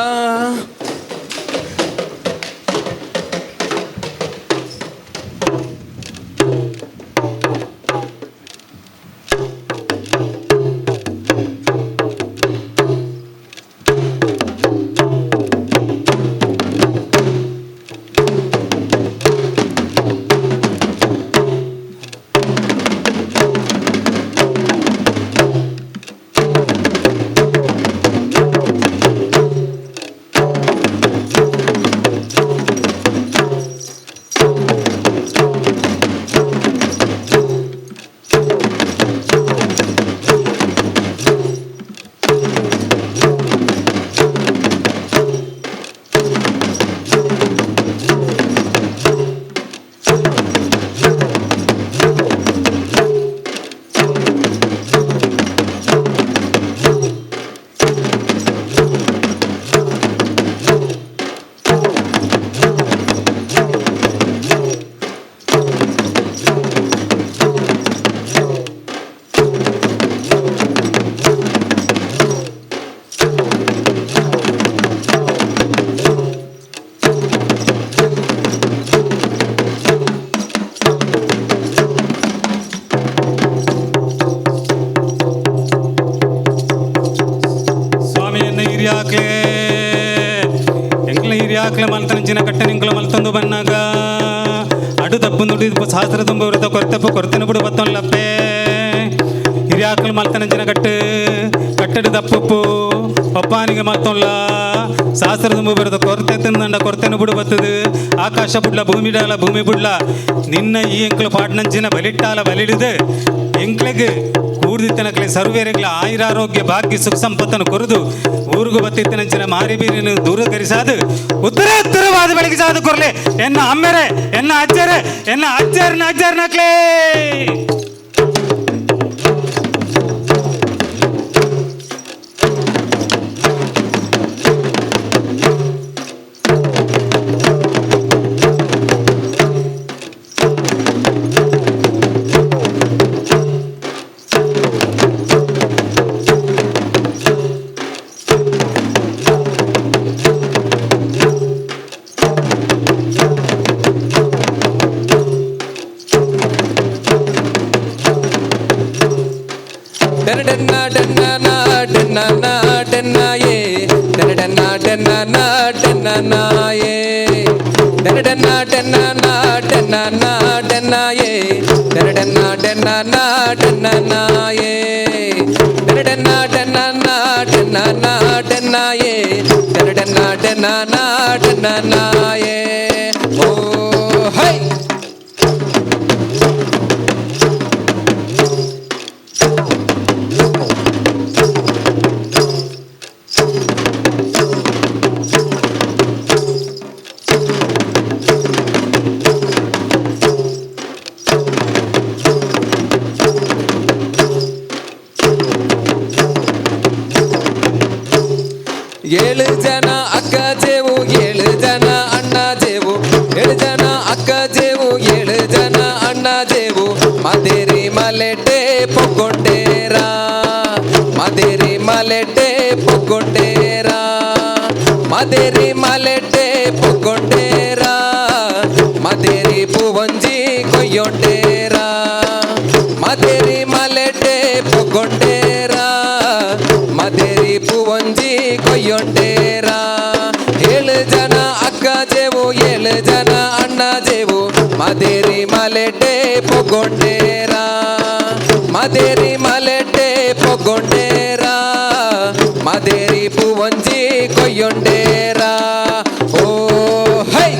[SPEAKER 16] ಹಿರಿಯಾಕ್ಲೆ ಮಲ್ತನಂಚಿನ ಕಟ್ಟನಿಂಕಲು ಮಲ್ತಂದು ಬನ್ನಾಗ ಅಡು ತಪ್ಪು ನುಡಿ ಸಹಸ್ರ ತುಂಬ ವೃತ ಕೊರತೆಪ್ಪು ಕೊರತೆನ ಬಿಡು ಬತ್ತೊಲ್ಲಪ್ಪೆ ಹಿರಿಯಾಕ್ಲು ಮಲ್ತನಂಚಿನ ಕಟ್ಟು ಕಟ್ಟಡ ತಪ್ಪುಪ್ಪು ಪಪ್ಪಾನಿಗೆ ಮಲ್ತೊಲ್ಲ ಸಹಸ್ರ ತುಂಬ ಬರದ ಕೊರತೆ ತಿಂದಂಡ ಕೊರತೆನ ಬಿಡು ಬತ್ತದು ಆಕಾಶ ಬುಡ್ಲ ಭೂಮಿ ಡಾಲ ಭೂಮಿ ಬುಡ್ಲ ನಿನ್ನ ಈ ಎಂಕ್ಲು ಪಾಡ್ನಂಚಿನ ಬಲಿಟ್ಟಾಲ ಬಲಿಡಿದು ಎಂಕ್ಲೆಗ್ ಕೂಡ ಕೂರ್ದಿತ್ತನಕ್ಲೆ ಸರ್ವೇರೆಗ್ಲ ಆಯುರಾರೋಗ್ಯ ಭಾಗ್ಯ ಸುಖ ಸಂಪತ್ತನ್ನು ಕೊರದು ಊರುಗು ಬತ್ತಿತ್ತನಂಚಿನ ಮಾರಿ ಬೀರಿನ ದೂರ ಕರಿಸಾದು ಉತ್ತರ ಉತ್ತರವಾದ ಬೆಳಗ್ಗೆ ಸಾದು ಕೊರ್ಲೆ ಎನ್ನ ಅಮ್ಮೆರೆ ಎನ್ನ ಅಜ್ಜರೆ ಎನ್ನ ಅಜ್ಜರ್ನ ಅಜ್ಜರ್ನಕ್ಲೇ.
[SPEAKER 14] ಏಳು ಜನ ಅಕ್ಕ ಜೇವು ಏಳು ಜನ ಅಣ್ಣ ಜೇವು ಏಳು ಜನ ಅಕ್ಕ ಜೇವು ಏಳು ಜನ ಅಣ್ಣ ಜೇವು ಮದೇರಿ ಮಲೆಟೆ ಪೊಕ್ಕೊಂಡೇರ ಮದೇರಿ ಮಲೆಟೆ ಪೊಕ್ಕೊಂಡೇರ ಮದೇರಿ ಮಲೆಟೆ ಪೊಕ್ಕೊಂಡೇರ ಮದೇರಿ ಪೂವಂಜಿ ಕೊಯ್ಯೊಂಡೇರ ಮದೇರಿ ಮಲೆಟೆ ಪೊಕ್ಕೊಂಡೇರ ಮದೇರಿ ಪೂವಂಜಿ ಕೊಯ್ಯೊಂಡೇರ ಏಳು ಜನ ಅಕ್ಕ ಜೇವು ಏಳು ಜನ ಅಣ್ಣ ಜೇವು ಮದೇರಿ ಮಲೆಟೆ ಪೊಗೊಂಡೇರ ಮದೇರಿ ಮಲೆಟೆ ಪೊಗೊಂಡೇರ ಮದೇರಿ ಪೂವಂಜಿ ಕೊಯ್ಯೊಂಡೇರ ಓ ಹೈ.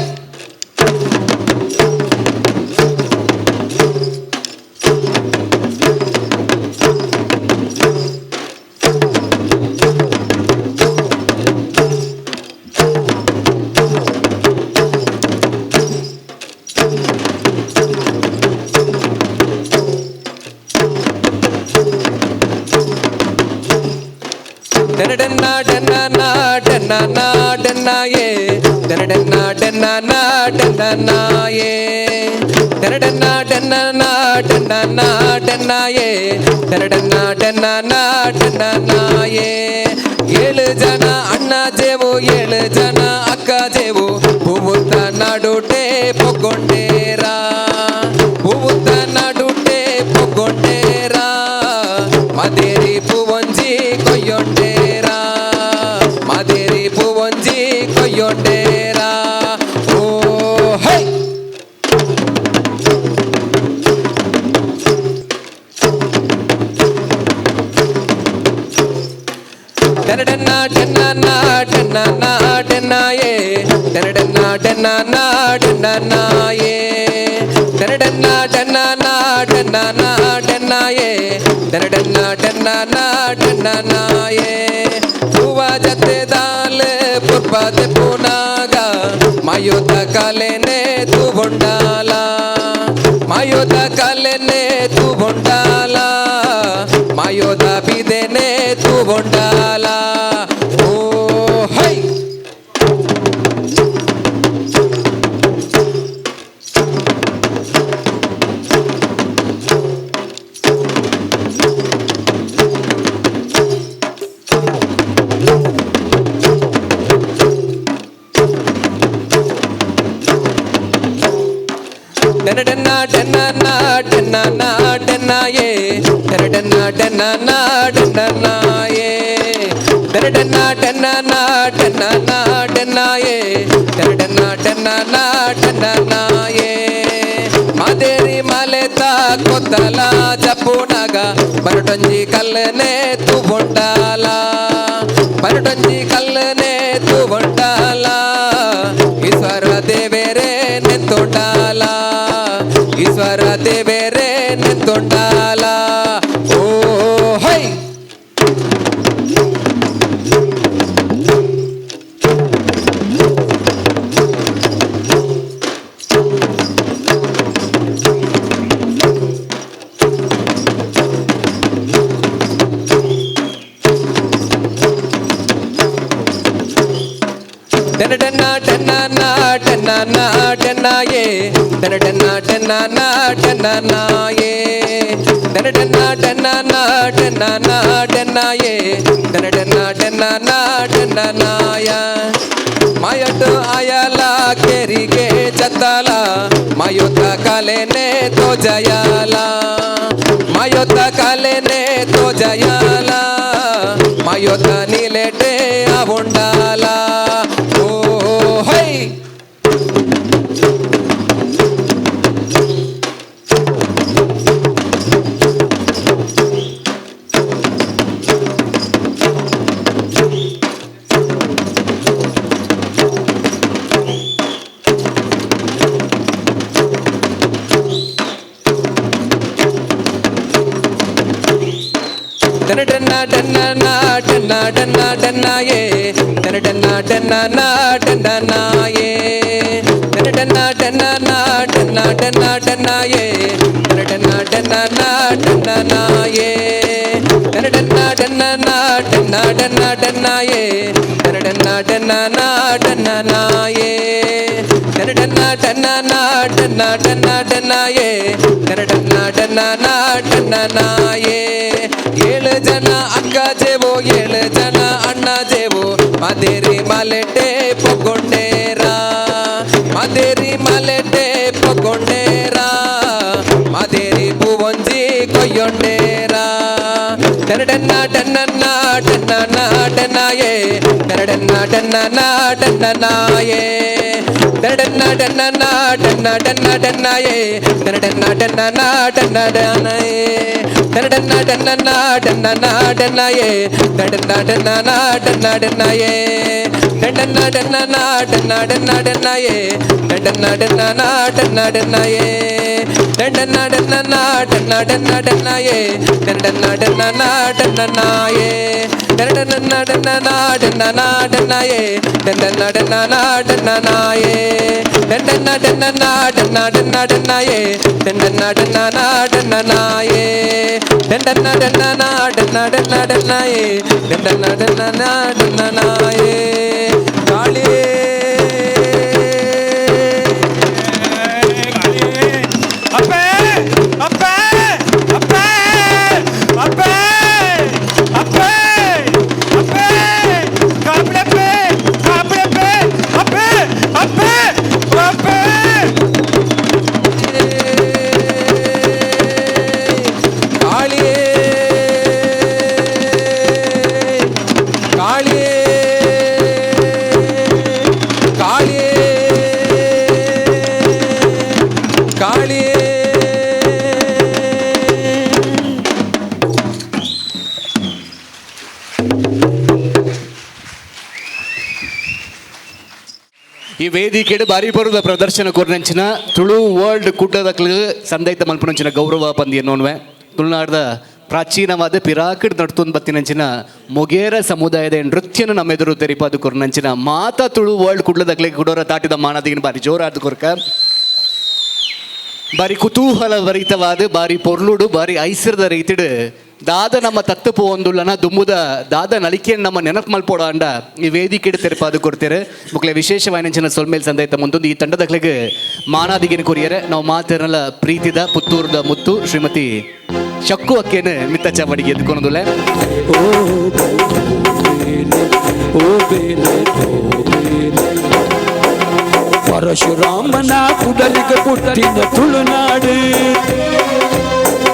[SPEAKER 14] டெனடென்னா டென்னா டென்னா டென்னாயே டெனடென்னா டென்னா டென்னாயே டெனடென்னா டென்னா டென்னா டென்னாயே டெனடென்னா டென்னா டென்னாயே. ஏழு ஜன அண்ணா ஜேವು ಏಳು ಜನ ಅಕ್ಕ ಜೇವು ಹೂವುತ್ತ ನಡುಟೆ ಪೊಗೊಂಡೇರ ಹೂವುತ್ತ ನಡುಟೆ ಪೊಗೊಂಡೇರ ಮದೇರಿ ಪೂವಂಜಿ ಕೊಯ್ಯೊಂಡೇರ ಮದೇರಿ ಪೂವಂಜಿ ಕೊಯ್ಯೊಂಡೇರ ಓ ಹೈ. டெனடென்னா டென்னா டென்னா டென்னாயே டெனடென்னா டென்னா டென்னாயே டெனடென்னா டென்னா டென்னா டென்னாயே டெனடென்னா டென்னா டென்னாயே. ಹೂವ ಜತೆ ದಾಲ್ ಪುರ್ಪದ ಪುನಾಗ ಮಾಯೋದ ಕಾಲೇನೆ ತೂಬೊಂಡಾಲ ಮಾಯೋದ ಕಾಲೇನೆ ತೂಬೊಂಡಾಲ ಮಾಯೋದ ಬಿದೆನೆ ತೂಬೊಂಡಾಲ ಓ ಹೈ. டெனடென்னா டென்னா டென்னா டென்னாயே டெனடென்னா டென்னா டென்னாயே டெனடென்னா டென்னா டென்னா டென்னாயே டெனடென்னா டென்னா டென்னாயே. ಮಾದೇರಿ ಮಲೆತ ಕೊತ್ತಲ ಜಪ್ಪುನಾಗ ಬರಟೊಂಜಿ ಕಲ್ಲನೆ ತೂಬೊಂಡಾಲ ಬರಟೊಂಜಿ ಕಲ್ಲನೆ ತೂಬೊಂಡಾಲ ಈಶ್ವರ ದೇವೇರೆ ನೆತ್ತೊಂಡಾಲ ಈಶ್ವರ ದೇವೇರೆ ನೆತ್ತೊಂಡಾಲ ಓ ಟನ್ನ ಟನ್ನ ಟನ್ನಾಯೇ ಟನ ಟನ್ನ ಟನ್ನ ಟನ್ನಾಯೇ ಟನ ಟನ್ನ ಟನ್ನ ಟನ್ನ ಟನ್ನಾಯೇ ಟನ ಟನ್ನ ಟನ್ನ ಟನ್ನಾಯ ಮಾಯಟು ಆಯಲ ಕೇರಿಗೆ ಚತ್ತಾಲ ಮಾಯೋತ ಕಾಲೇನೆ ತೋ ಜಯಾಲ ಮಾಯೋತ ಕಾಲೇನೆ ತೋ ಜಯಾಲ ಮಾಯೋತ ನೀಲೇಟೆ ಆವುಂಡಾಲ ಓ ಹೈ ಟನ ಟನ್ನ ಟನ್ನ ಟನ್ನ ಟನ್ನ ಟನ್ನಾಯೇ ಟನ ಟನ್ನ ಟನ್ನ ಟನ್ನಾಯೇ ಟನ ಟನ್ನ ಟನ್ನ ಟನ್ನ ಟನ್ನ ಟನ್ನಾಯೇ ಟನ ಟನ್ನ ಟನ್ನ ಟನ್ನಾಯೇ ಟನ ಟನ್ನ ಟನ್ನ ಟನ್ನ ಟನ್ನ ಟನ್ನಾಯೇ ಟನ ಟನ್ನ ಟನ್ನ ಟನ್ನಾಯೇ ಟನ ಟನ್ನ ಟನ್ನ ಟನ್ನ ಟನ್ನ ಟನ್ನಾಯೇ ಟನ ಟನ್ನ ಟನ್ನ ಟನ್ನಾಯೇ ಏಳು ಜನ ಅಕ್ಕ ಜೇವೋ ಏಳು ಜನ ಅಣ್ಣ ಜೇವೋ ಮಾದೇರಿ ಮಲೆಟೆ ಪೊಗೊಂಡೇರ ಮಾದೇರಿ ಮಲೆಟೆ ಪೊಗೊಂಡೇರ ಮಾದೇರಿ ಪೂವೊಂಜಿ ಕೊಯ್ಯೊಂಡೇರ ಟನಟನ್ನ ಟನ್ನನ್ನ ಟನ್ನನ್ನ ಟನ್ನಾಯೇ ಟನಟನ್ನ ಟನ್ನನ್ನ ಟನ್ನನಾಯೇ ಟನಟನ್ನ ಟನ್ನನ್ನ ಟನ್ನ ಟನ್ನ ಟನ್ನಾಯೇ ಟನಟನ್ನ ಟನ್ನನ್ನ ಟನ್ನಡನಾಯೇ ಟನಟನ್ನ ಟನ್ನನ್ನ ಟನ್ನನ್ನ ಟನ್ನಾಯೇ ಟನಟನ್ನ ಟನ್ನನ್ನ ಟನ್ನಡನಾಯೇ ಟನ್ನನ್ನ ಟನ್ನನ್ನ ಟನ್ನ ಟನ್ನ ಟನ್ನಾಯೇ ಟನ್ನನ್ನ ಟನ್ನನ್ನ ಟನ್ನಡನಾಯೇ ಟನ್ನನ್ನ ಟನ್ನನ್ನ ಟನ್ನ ಟನ್ನ ಟನ್ನಾಯೇ ಟನ್ನನ್ನ ಟನ್ನನ್ನ ಟನ್ನನಾಯೇ ಟನ್ನನ್ನ ಟನ್ನನ್ನ ಟನ್ನನ ಟನ್ನಾಯೇ ಟನ್ನನ್ನ ಟನ್ನನ್ನ ಟನ್ನನಾಯೇ ಟನ್ನನ್ನ ಟನ್ನನ್ನ ಟನ್ನ ಟನ್ನ ಟನ್ನಾಯೇ ಟನ್ನನ್ನ ಟನ್ನನ್ನ ಟನ್ನನಾಯೇ ಟನ್ನನ್ನ ಟನ್ನನ್ನ ಟನ್ನ ಟನ್ನ ಟನ್ನಾಯೇ ಟನ್ನನ್ನ ಟನ್ನನ್ನ ಟನ್ನನಾಯೇ ಕಾಳಿ
[SPEAKER 16] ಅಪ್ಪೇ ಅಪ್ಪೇ ಅಪ್ಪೇ ಅಪ್ಪೇ ಅಪ್ಪೇ ಅಪ್ಪೇ ಕಾಪಡಪ್ಪೇ ಕಾಪಡಪ್ಪೇ ಅಪ್ಪೇ ಅಪ್ಪೇ ಅಪ್ಪೇ
[SPEAKER 14] ಕಾಳಿಯೇ ಕಾಳಿಯೇ ಕಾಳಿಯೇ ಕಾಳಿಯೇ.
[SPEAKER 13] ಈ ವೇದಿಕೆಡು ಬಾರಿ ಬರುದ ಪ್ರದರ್ಶನ ಕೊರ್ನಂಚಿನ ತುಳು ವರ್ಲ್ಡ್ ಕೂಟದಕ್ಲು ಸಂದೈತ ಮಲ್ಪನಂಚಿನ ಗೌರವ ಪಂದ್ಯ ನೋನ್ವೆ ತುಳುನಾಡದ ಪ್ರಾಚೀನವಾದ ಪಿರಾಕಿಡ್ ನಡ್ತೊಂದು ಬತ್ತಿನಂಚಿನ ಮೊಗೇರ ಸಮುದಾಯದ ನೃತ್ಯನ ನಮ್ಮೆದುರು ತೆರಿಪಾದು ಕೊರ್ನಂಚಿನ ಮಾತಾ ತುಳು ವರ್ಲ್ಡ್ ಕುಡ್ಲದಕ್ಲೆ ಕುಡೋರ ತಾಟಿದ ಮಾನದಿಗಿನ ಬಾರಿ ಜೋರಾದ ಕೊರ್ಕ ಬಾರಿ ಕುತೂಹಲ ಭರಿತವಾದ ಬಾರಿ ಪೊರ್ಲುಡು ಬಾರಿ ಐಸರದ ರೀತಿಡು ದಾದ ನಮ್ಮ ತತ್ತು ಪೋಂದುಲ್ಲನ ದುಮ್ಮುದ ದಾದ ನಲಿಕೆಯನ್ನು ನಮ್ಮ ನೆನಪು ಮಲ್ಪೋಡ ಅಂಡ ಈ ವೇದಿಕೆಡು ತೆರಪಾದು ಕೊಡ್ತೇವೆ ಮುಕ್ಲೆ ವಿಶೇಷವಾಯಿನಂಚಿನ ಸೊಲ್ಮೇಲ್ ಸಂದೈತ ಮುಂದೊಂದು ಈ ತಂಡದಕ್ಲೆಗೆ ಮಾನಾದಿಗಿನ ಕೊರಿಯರೆ ನಾವು ಮಾತಿರಲ್ಲ ಪ್ರೀತಿದ ಪುತ್ತೂರದ ಮುತ್ತು ಶ್ರೀಮತಿ ಶಕ್ಕು ಅಕ್ಕೇನು ಮಿತ್ತ ಚಾವಡಿಗೆ ಎದ್ಕೊಳೋದಿಲ್ಲ.
[SPEAKER 8] ಓ ಬೇಲೆ ಓ ಬೇಲೆ ಓ ಬೇಲೆ ಪರಶುರಾಮನ ಕುಡಲಿಗೆ ಪುಟ್ಟಿನ ತುಳುನಾಡು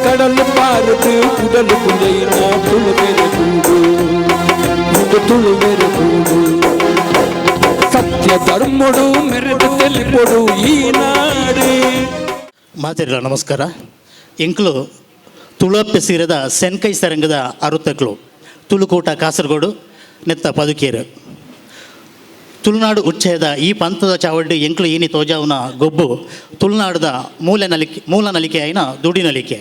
[SPEAKER 8] கடல் பாரது குடல் குலையின துளு ಬೇರೆ ಕೂಡು ಇದು ತುಳು ಬೇರೆ ಕೂಡು ಸತ್ಯ ಧರ್ಮಡು ಮೆರೆದು ತೆಲಿಪೊಡು ಈ ನಾಡು.
[SPEAKER 17] ಮಾತಿರಲ್ಲ ನಮಸ್ಕಾರ. ಎಂಕ್ಲು ತುಳುವಪ್ಪೆ ಸೀರೆದ ಸೆನ್ಕೈ ಸರಂಗದ ಅರುತಕ್ಲು ತುಳುಕೋಟ ಕಾಸರಗೋಡು ನೆತ್ತ ಪದುಕೇರು ತುಳುನಾಡು ಉಚ್ಚಯದ ಈ ಪಂಥದ ಚಾವಡ್ಡು ಎಂಕ್ಲು ಈನಿ ತೋಜಾವುನ ಗೊಬ್ಬು ತುಳುನಾಡುದ ಮೂಲ ನಲಿಕೆ ಮೂಲ ನಲಿಕೆ ಆಯಿನ ದುಡಿ ನಲಿಕೆ.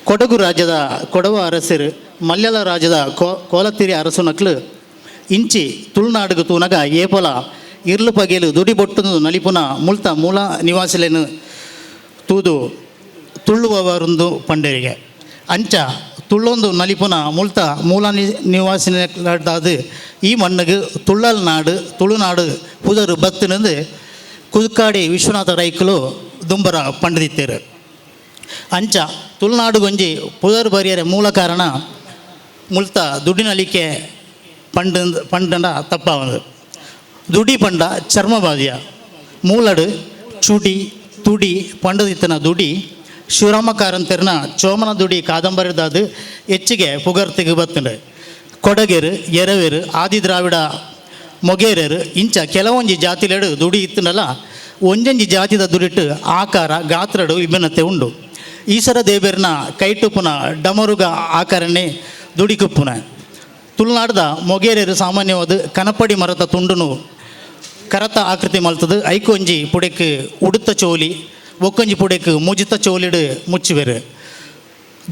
[SPEAKER 17] ಕೊಡಗು ರಾಜ್ಯದ ಕೊಡವ ಅರಸರು ಮಲ್ಯಲ ರಾಜ್ಯದ ಕೋಲತಿರಿ ಅರಸುನಕ್ಲು ಇಂಚಿ ತುಳುನಾಡುಗು ತೂನಗ ಏಪೊಲ ಇರ್ಲು ಪಗೆಲು ದುಡಿ ಬೊಟ್ಟು ನಲಿಪುನ ಮುಲ್ತ ಮೂಲ ನಿವಾಸಿಲೇನು ತೂದು ತುಳ್ಳುವವರೊಂದು ಪಂಡರಿಗೆ ಅಂಚ ತುಳ್ಳೊಂದು ನಲಿಪುನ ಮುಲ್ತ ಮೂಲ ನಿವಾಸಿನಾದ ಈ ಮಣ್ಣಿಗೆ ತುಳ್ಳಲ್ ನಾಡು ತುಳುನಾಡು ಪುದರು ಬತ್ತಿನಂದು ಕುದುಕಾಡಿ ವಿಶ್ವನಾಥ ರೈಕುಲು ದುಂಬರ ಪಂಡದಿತ್ತೇರು. ಅಂಚ ತುಳುನಾಡುಗೊಂಜಿ ಪುದರ್ ಬರಿಯರೆ ಮೂಲ ಕಾರಣ ಮುಲ್ತ ದುಡಿನಲಿಕೆ ಪಂಡ ಪಂಡಂಡ ತಪ್ಪಾವಂದು. ದುಡಿ ಪಂಡ ಚರ್ಮಬಾದಿಯ ಮೂಲಡು ಚುಡಿ ತುಡಿ ಪಂಡದಿತ್ತನ ದುಡಿ ಶಿವರಾಮ ಕಾರಂತರ್ನ ಚೋಮನ ದುಡಿ ಕಾದಂಬರಿದಾದ ಹೆಚ್ಚಿಗೆ ಪುಗರ್ತಿಗೆ ಬತ್ತಂಡು. ಕೊಡಗೇರು ಎರವೇರು ಆದಿ ದ್ರಾವಿಡ ಮೊಗೇರರು ಇಂಚ ಕೆಲವೊಂಜಿ ಜಾತಿಲೆಡು ದುಡಿ ಇತ್ತನಲ್ಲ ಒಂಜೊಂಜಿ ಜಾತಿದ ದುಡಿಟ್ಟು ಆಕಾರ ಗಾತ್ರಡು ವಿಭಿನ್ನತೆ ಉಂಡು. ಈಶ್ವರ ದೇವರನ ಕೈಟುಪುನ ಡಮರುಗ ಆಕಾರನೇ ದುಡಿಕುಪ್ಪುನ. ತುಳುನಾಡ್ದ ಮೊಗೇರರು ಸಾಮಾನ್ಯವಾದ ಕನಪಡಿ ಮರತ ತುಂಡುನು ಕರತ ಆಕೃತಿ ಮಲ್ತದು. ಐಕೊಂಜಿ ಪುಡೆಕ್ ಉಡುತ್ತ ಚೋಲಿ ಒಕ್ಕೊಂಜಿ ಪುಡೆಕ್ ಮುಜಿತ ಚೋಲಿಡು ಮುಚ್ಚುವೆರು.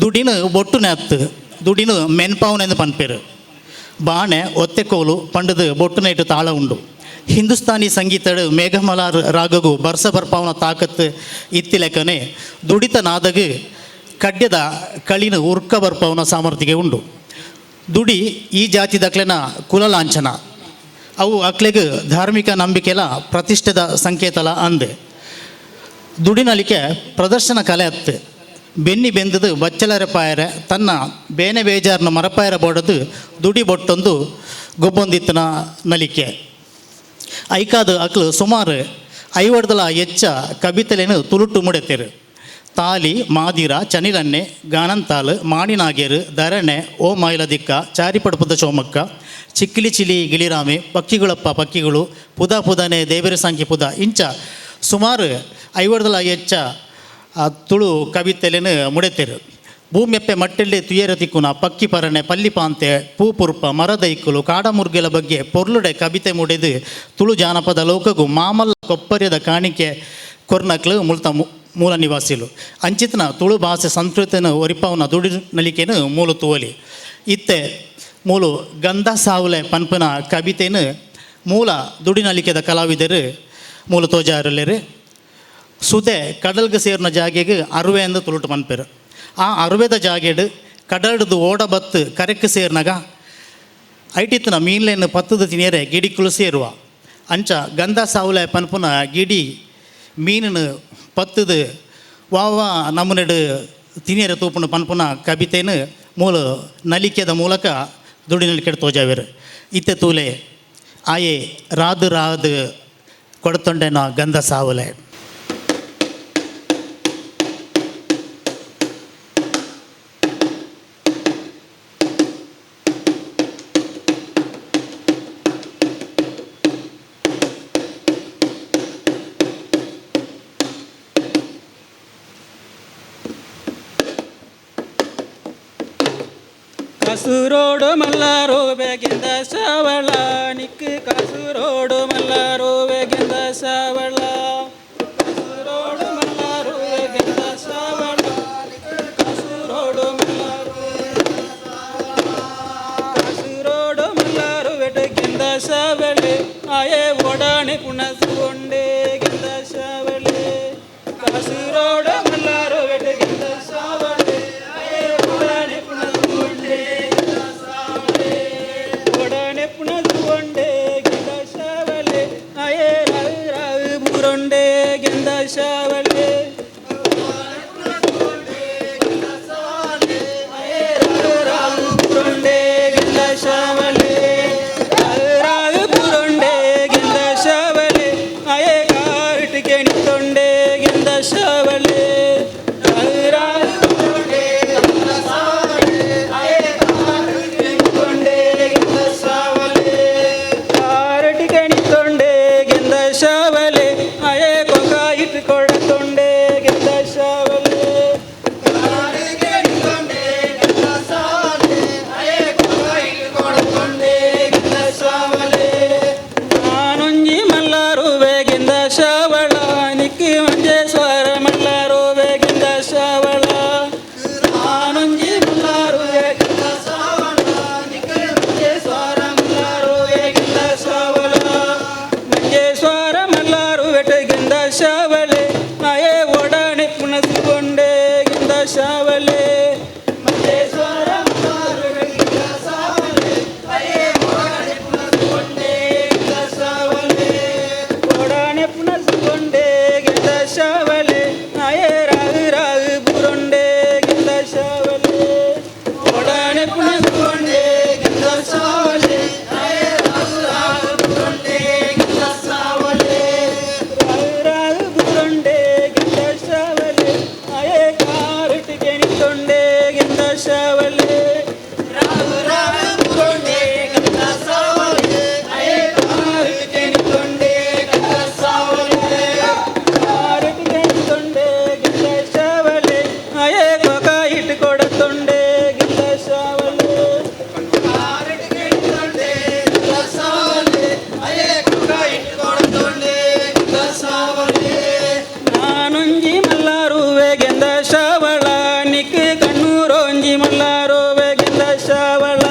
[SPEAKER 17] ದುಡಿನು ಬೊಟ್ಟು ನೆತ್ತು ದುಡಿನು ಮೆನ್ಪಾವನೆಂದು ಪನ್ಪೇರು. ಬಾಣೆ ಒತ್ತೆಕೋಲು ಪಂಡದು ಬೊಟ್ಟು ನೆಟ್ಟು ತಾಳ ಉಂಡು. ಹಿಂದೂಸ್ತಾನಿ ಸಂಗೀತಡು ಮೇಘಮಲಾರ್ ರಾಗಗು ಬರ್ಸ ಬರ್ಪಾವನ ತಾಕತ್ತು ಇತ್ತಿಲೆಕ್ಕನೆ ದುಡಿತ ನಾದಗು ಕಡ್ಯದ ಕಳಿನ ಉರ್ಕ ಬರ್ಪಾವನ ಸಾಮರ್ಥ್ಯ ಉಂಡು. ದುಡಿ ಈ ಜಾತಿದಕ್ಲೆನ ಕುಲಲಾಂಛನ ಅವು ಅಕ್ಲೆಗ್ ಧಾರ್ಮಿಕ ನಂಬಿಕೆಲ ಪ್ರತಿಷ್ಠೆದ ಸಂಕೇತಲ ಅಂದೆ. ದುಡಿನಲಿಕೆ ಪ್ರದರ್ಶನ ಕಲೆ ಅತ್ತು. ಬೆನ್ನಿ ಬೆಂದದು ಬಚ್ಚಲರೆ ಪಾಯರೆ ತನ್ನ ಬೇನೆ ಬೇಜಾರನ ಮರಪಾಯರ ಬೋಡದು ದುಡಿ ಬೊಟ್ಟೊಂದು ಗೊಬ್ಬೊಂದಿತ್ತನ ನಲಿಕೆ. ಐಕಾದ ಅಕ್ಲು ಸುಮಾರು ಐವಡ್ದಲ ಹೆಚ್ಚ ಕಬಿತಲೇನು ತುಳುಟು ಮುಡೆತೇರು. ತಾಲಿ ಮಾದಿರ ಚನಿಲನ್ನೆ ಗಾನಂತಾಲು ಮಾಣಿನಾಗೇರು ಧರಣೆ ಓ ಮಾಯಿಲ ದಿಕ್ಕ ಚಾರಿಪಡಪದ ಚೋಮಕ್ಕ ಚಿಕ್ಕಿಲಿ ಚಿಲಿ ಗಿಳಿರಾಮೆ ಪಕ್ಕಿಗಳಪ್ಪ ಪಕ್ಕಿಗಳು ಪುದ ಪುದನೆ ದೇವರ ಸಂಖ್ಯೆ ಪುದ ಇಂಚ ಸುಮಾರು ಐವಡ್ದಲ ಹೆಚ್ಚ ತುಳು ಕವಿತೆಲೇನು ಮುಡೆತೇರು. ಭೂಮ್ಯಪ್ಪೆ ಮಟ್ಟೆಲ್ಲೆ ತುಯರ ತಿಕ್ಕುನ ಪಕ್ಕಿ ಪರಣೆ ಪಲ್ಲಿ ಪಾಂತೆ ಪೂಪುರ್ಪ ಮರದೈಕುಲು ಕಾಡಮುರ್ಗೆಲ ಬಗ್ಗೆ ಪೊರ್ಲುಡೆ ಕವಿತೆ ಮುಡೆದು ತುಳು ಜಾನಪದ ಲೋಕಗು ಮಾಮಲ್ಲ ಕೊಪ್ಪರ್ಯದ ಕಾಣಿಕೆ ಕೊರ್ನಕ್ಲು ಮುಲ್ತ ಮೂಲ ನಿವಾಸಿಲು. ಅಂಚಿತನ ತುಳು ಭಾಷೆ ಸಂಸ್ಕೃತಿನ ಒರಿಪಾವನ ದುಡಿ ನಲಿಕೆನು ಮೂಲ ತುವಲಿ. ಇತ್ತೆ ಮೂಲು ಗಂಧ ಸಾವುಲೆ ಪನ್ಪನ ಕವಿತೆನು ಮೂಲ ದುಡಿನಲಿಕೆದ ಕಲಾವಿದರು ಮೂಲ ತೋಜಾರಲ್ಲೇರು. ಸುದೆ ಕಡಲ್ಗೆ ಸೇರಿನ ಜಾಗೆಗೆ ಅರುವೆ ಎಂದು ತುಳುಟು ಪನ್ಪೇರು. ಆ ಅರುವೆದ ಜಾಗೆಡು ಕಡಲ್ದು ಓಡ ಬತ್ತು ಕರೆಕ್ ಸೇರಿನಾಗ ಐಟಿತ್ತನ ಮೀನ್ಲೇನು ಪತ್ತದ ತಿನಿಯರೆ ಗಿಡಿಕುಲು ಸೇರುವ. ಅಂಚ ಗಂಧ ಸಾವುಲೆ ಪನ್ಪುನ ಗಿಡಿ ಮೀನನು ಪತ್ತದು ವಾವಾ ನಮ್ಮನೆಡು ತಿನಿಯರೆ ತೂಪುನ ಪನ್ಪುನ ಕವಿತೆನು ಮೂಲ ನಲಿಕೆದ ಮೂಲಕ ದುಡಿ ನಲಿಕೆ ತೋಜಾವೇರು. ಇತ್ತೆ ತೂಲೆ ಆಯೆ ರಾದು ರಾದು ಕೊಡತೊಂಡೆನ ಗಂಧ ಸಾವುಲೆ.
[SPEAKER 18] ಕಸುರೋಡು ಮಲ್ಲಾರೋ ಬೇಗಿಂದ ಸಾವಳ ನಿಕ್ಕು ಕಸುರೋಡು ಮಲ್ಲಾರೋ ಬೇಗಿಂದ ಸಾವಳ ಕಸುರೋಡು ಮಲ್ಲಾರೋ ಬೇಗಿಂದ ಸಾವಳ ಕಸುರೋಡು ಮಲ್ಲಾರೋ ಕಸುರೋಡು ಮಲ್ಲಾರೋ ಬೇಟಗಿಂದ ಸಾವಳೆ ಆಯೇ ಓಡಾಣೆ ಪುಣಸುಕೊಂಡೇ ಗಿಂದ ಸಾವಳೆ ಕಸುರೋಡು ಮಲ್ಲಾರೋ ಬೇಟಗಿಂದ ಸಾವಳೆ ಆಯೇ ಓಡಾಣೆ ಪುಣಸುಕೊಂಡೇ ಕೆಣಿತೊಂಡೆ ಗೆಂದ ಶಾವಲೆ ರಾವು ರಾವು ಪುರೊಂಡೆ ಗೆಂದ ಸಾವಲೆ ಅಯೇ ಕಾರಿಟ್ ಕೆಣಿತೊಂಡೆ ಗೆಂದ ಸಾವಲೆ ಕಾರಿಟ್ ಕೆಣಿತೊಂಡೆ ಗೆಂದ ಶಾವಲೆ ಅಯೇ ಕೊಕ ಇಟ್ಟು ಕೊಡತೊಂಡೆ ಗೆಂದ ಶಾವಲೆ ಕಾರಿಟ್ ಕೆಣಿತೊಂಡೆ ಗೆಂದ ಸಾವಲೆ ಅಯೇ ಕೊಕ ಇಟ್ಟು ಕೊಡತೊಂಡೆ ಗೆಂದ ಸಾವಲೆ ನಾನೊಂಜಿ ಮಲ್ಲಾರುವೆ ಗೆಂದ ಶಾವಳ ನಿಕ್ ಕಣ್ಣೂರೊಂಜಿ ಮಲ್ಲಾರುವೆ ಗೆಂದ ಶಾವಳ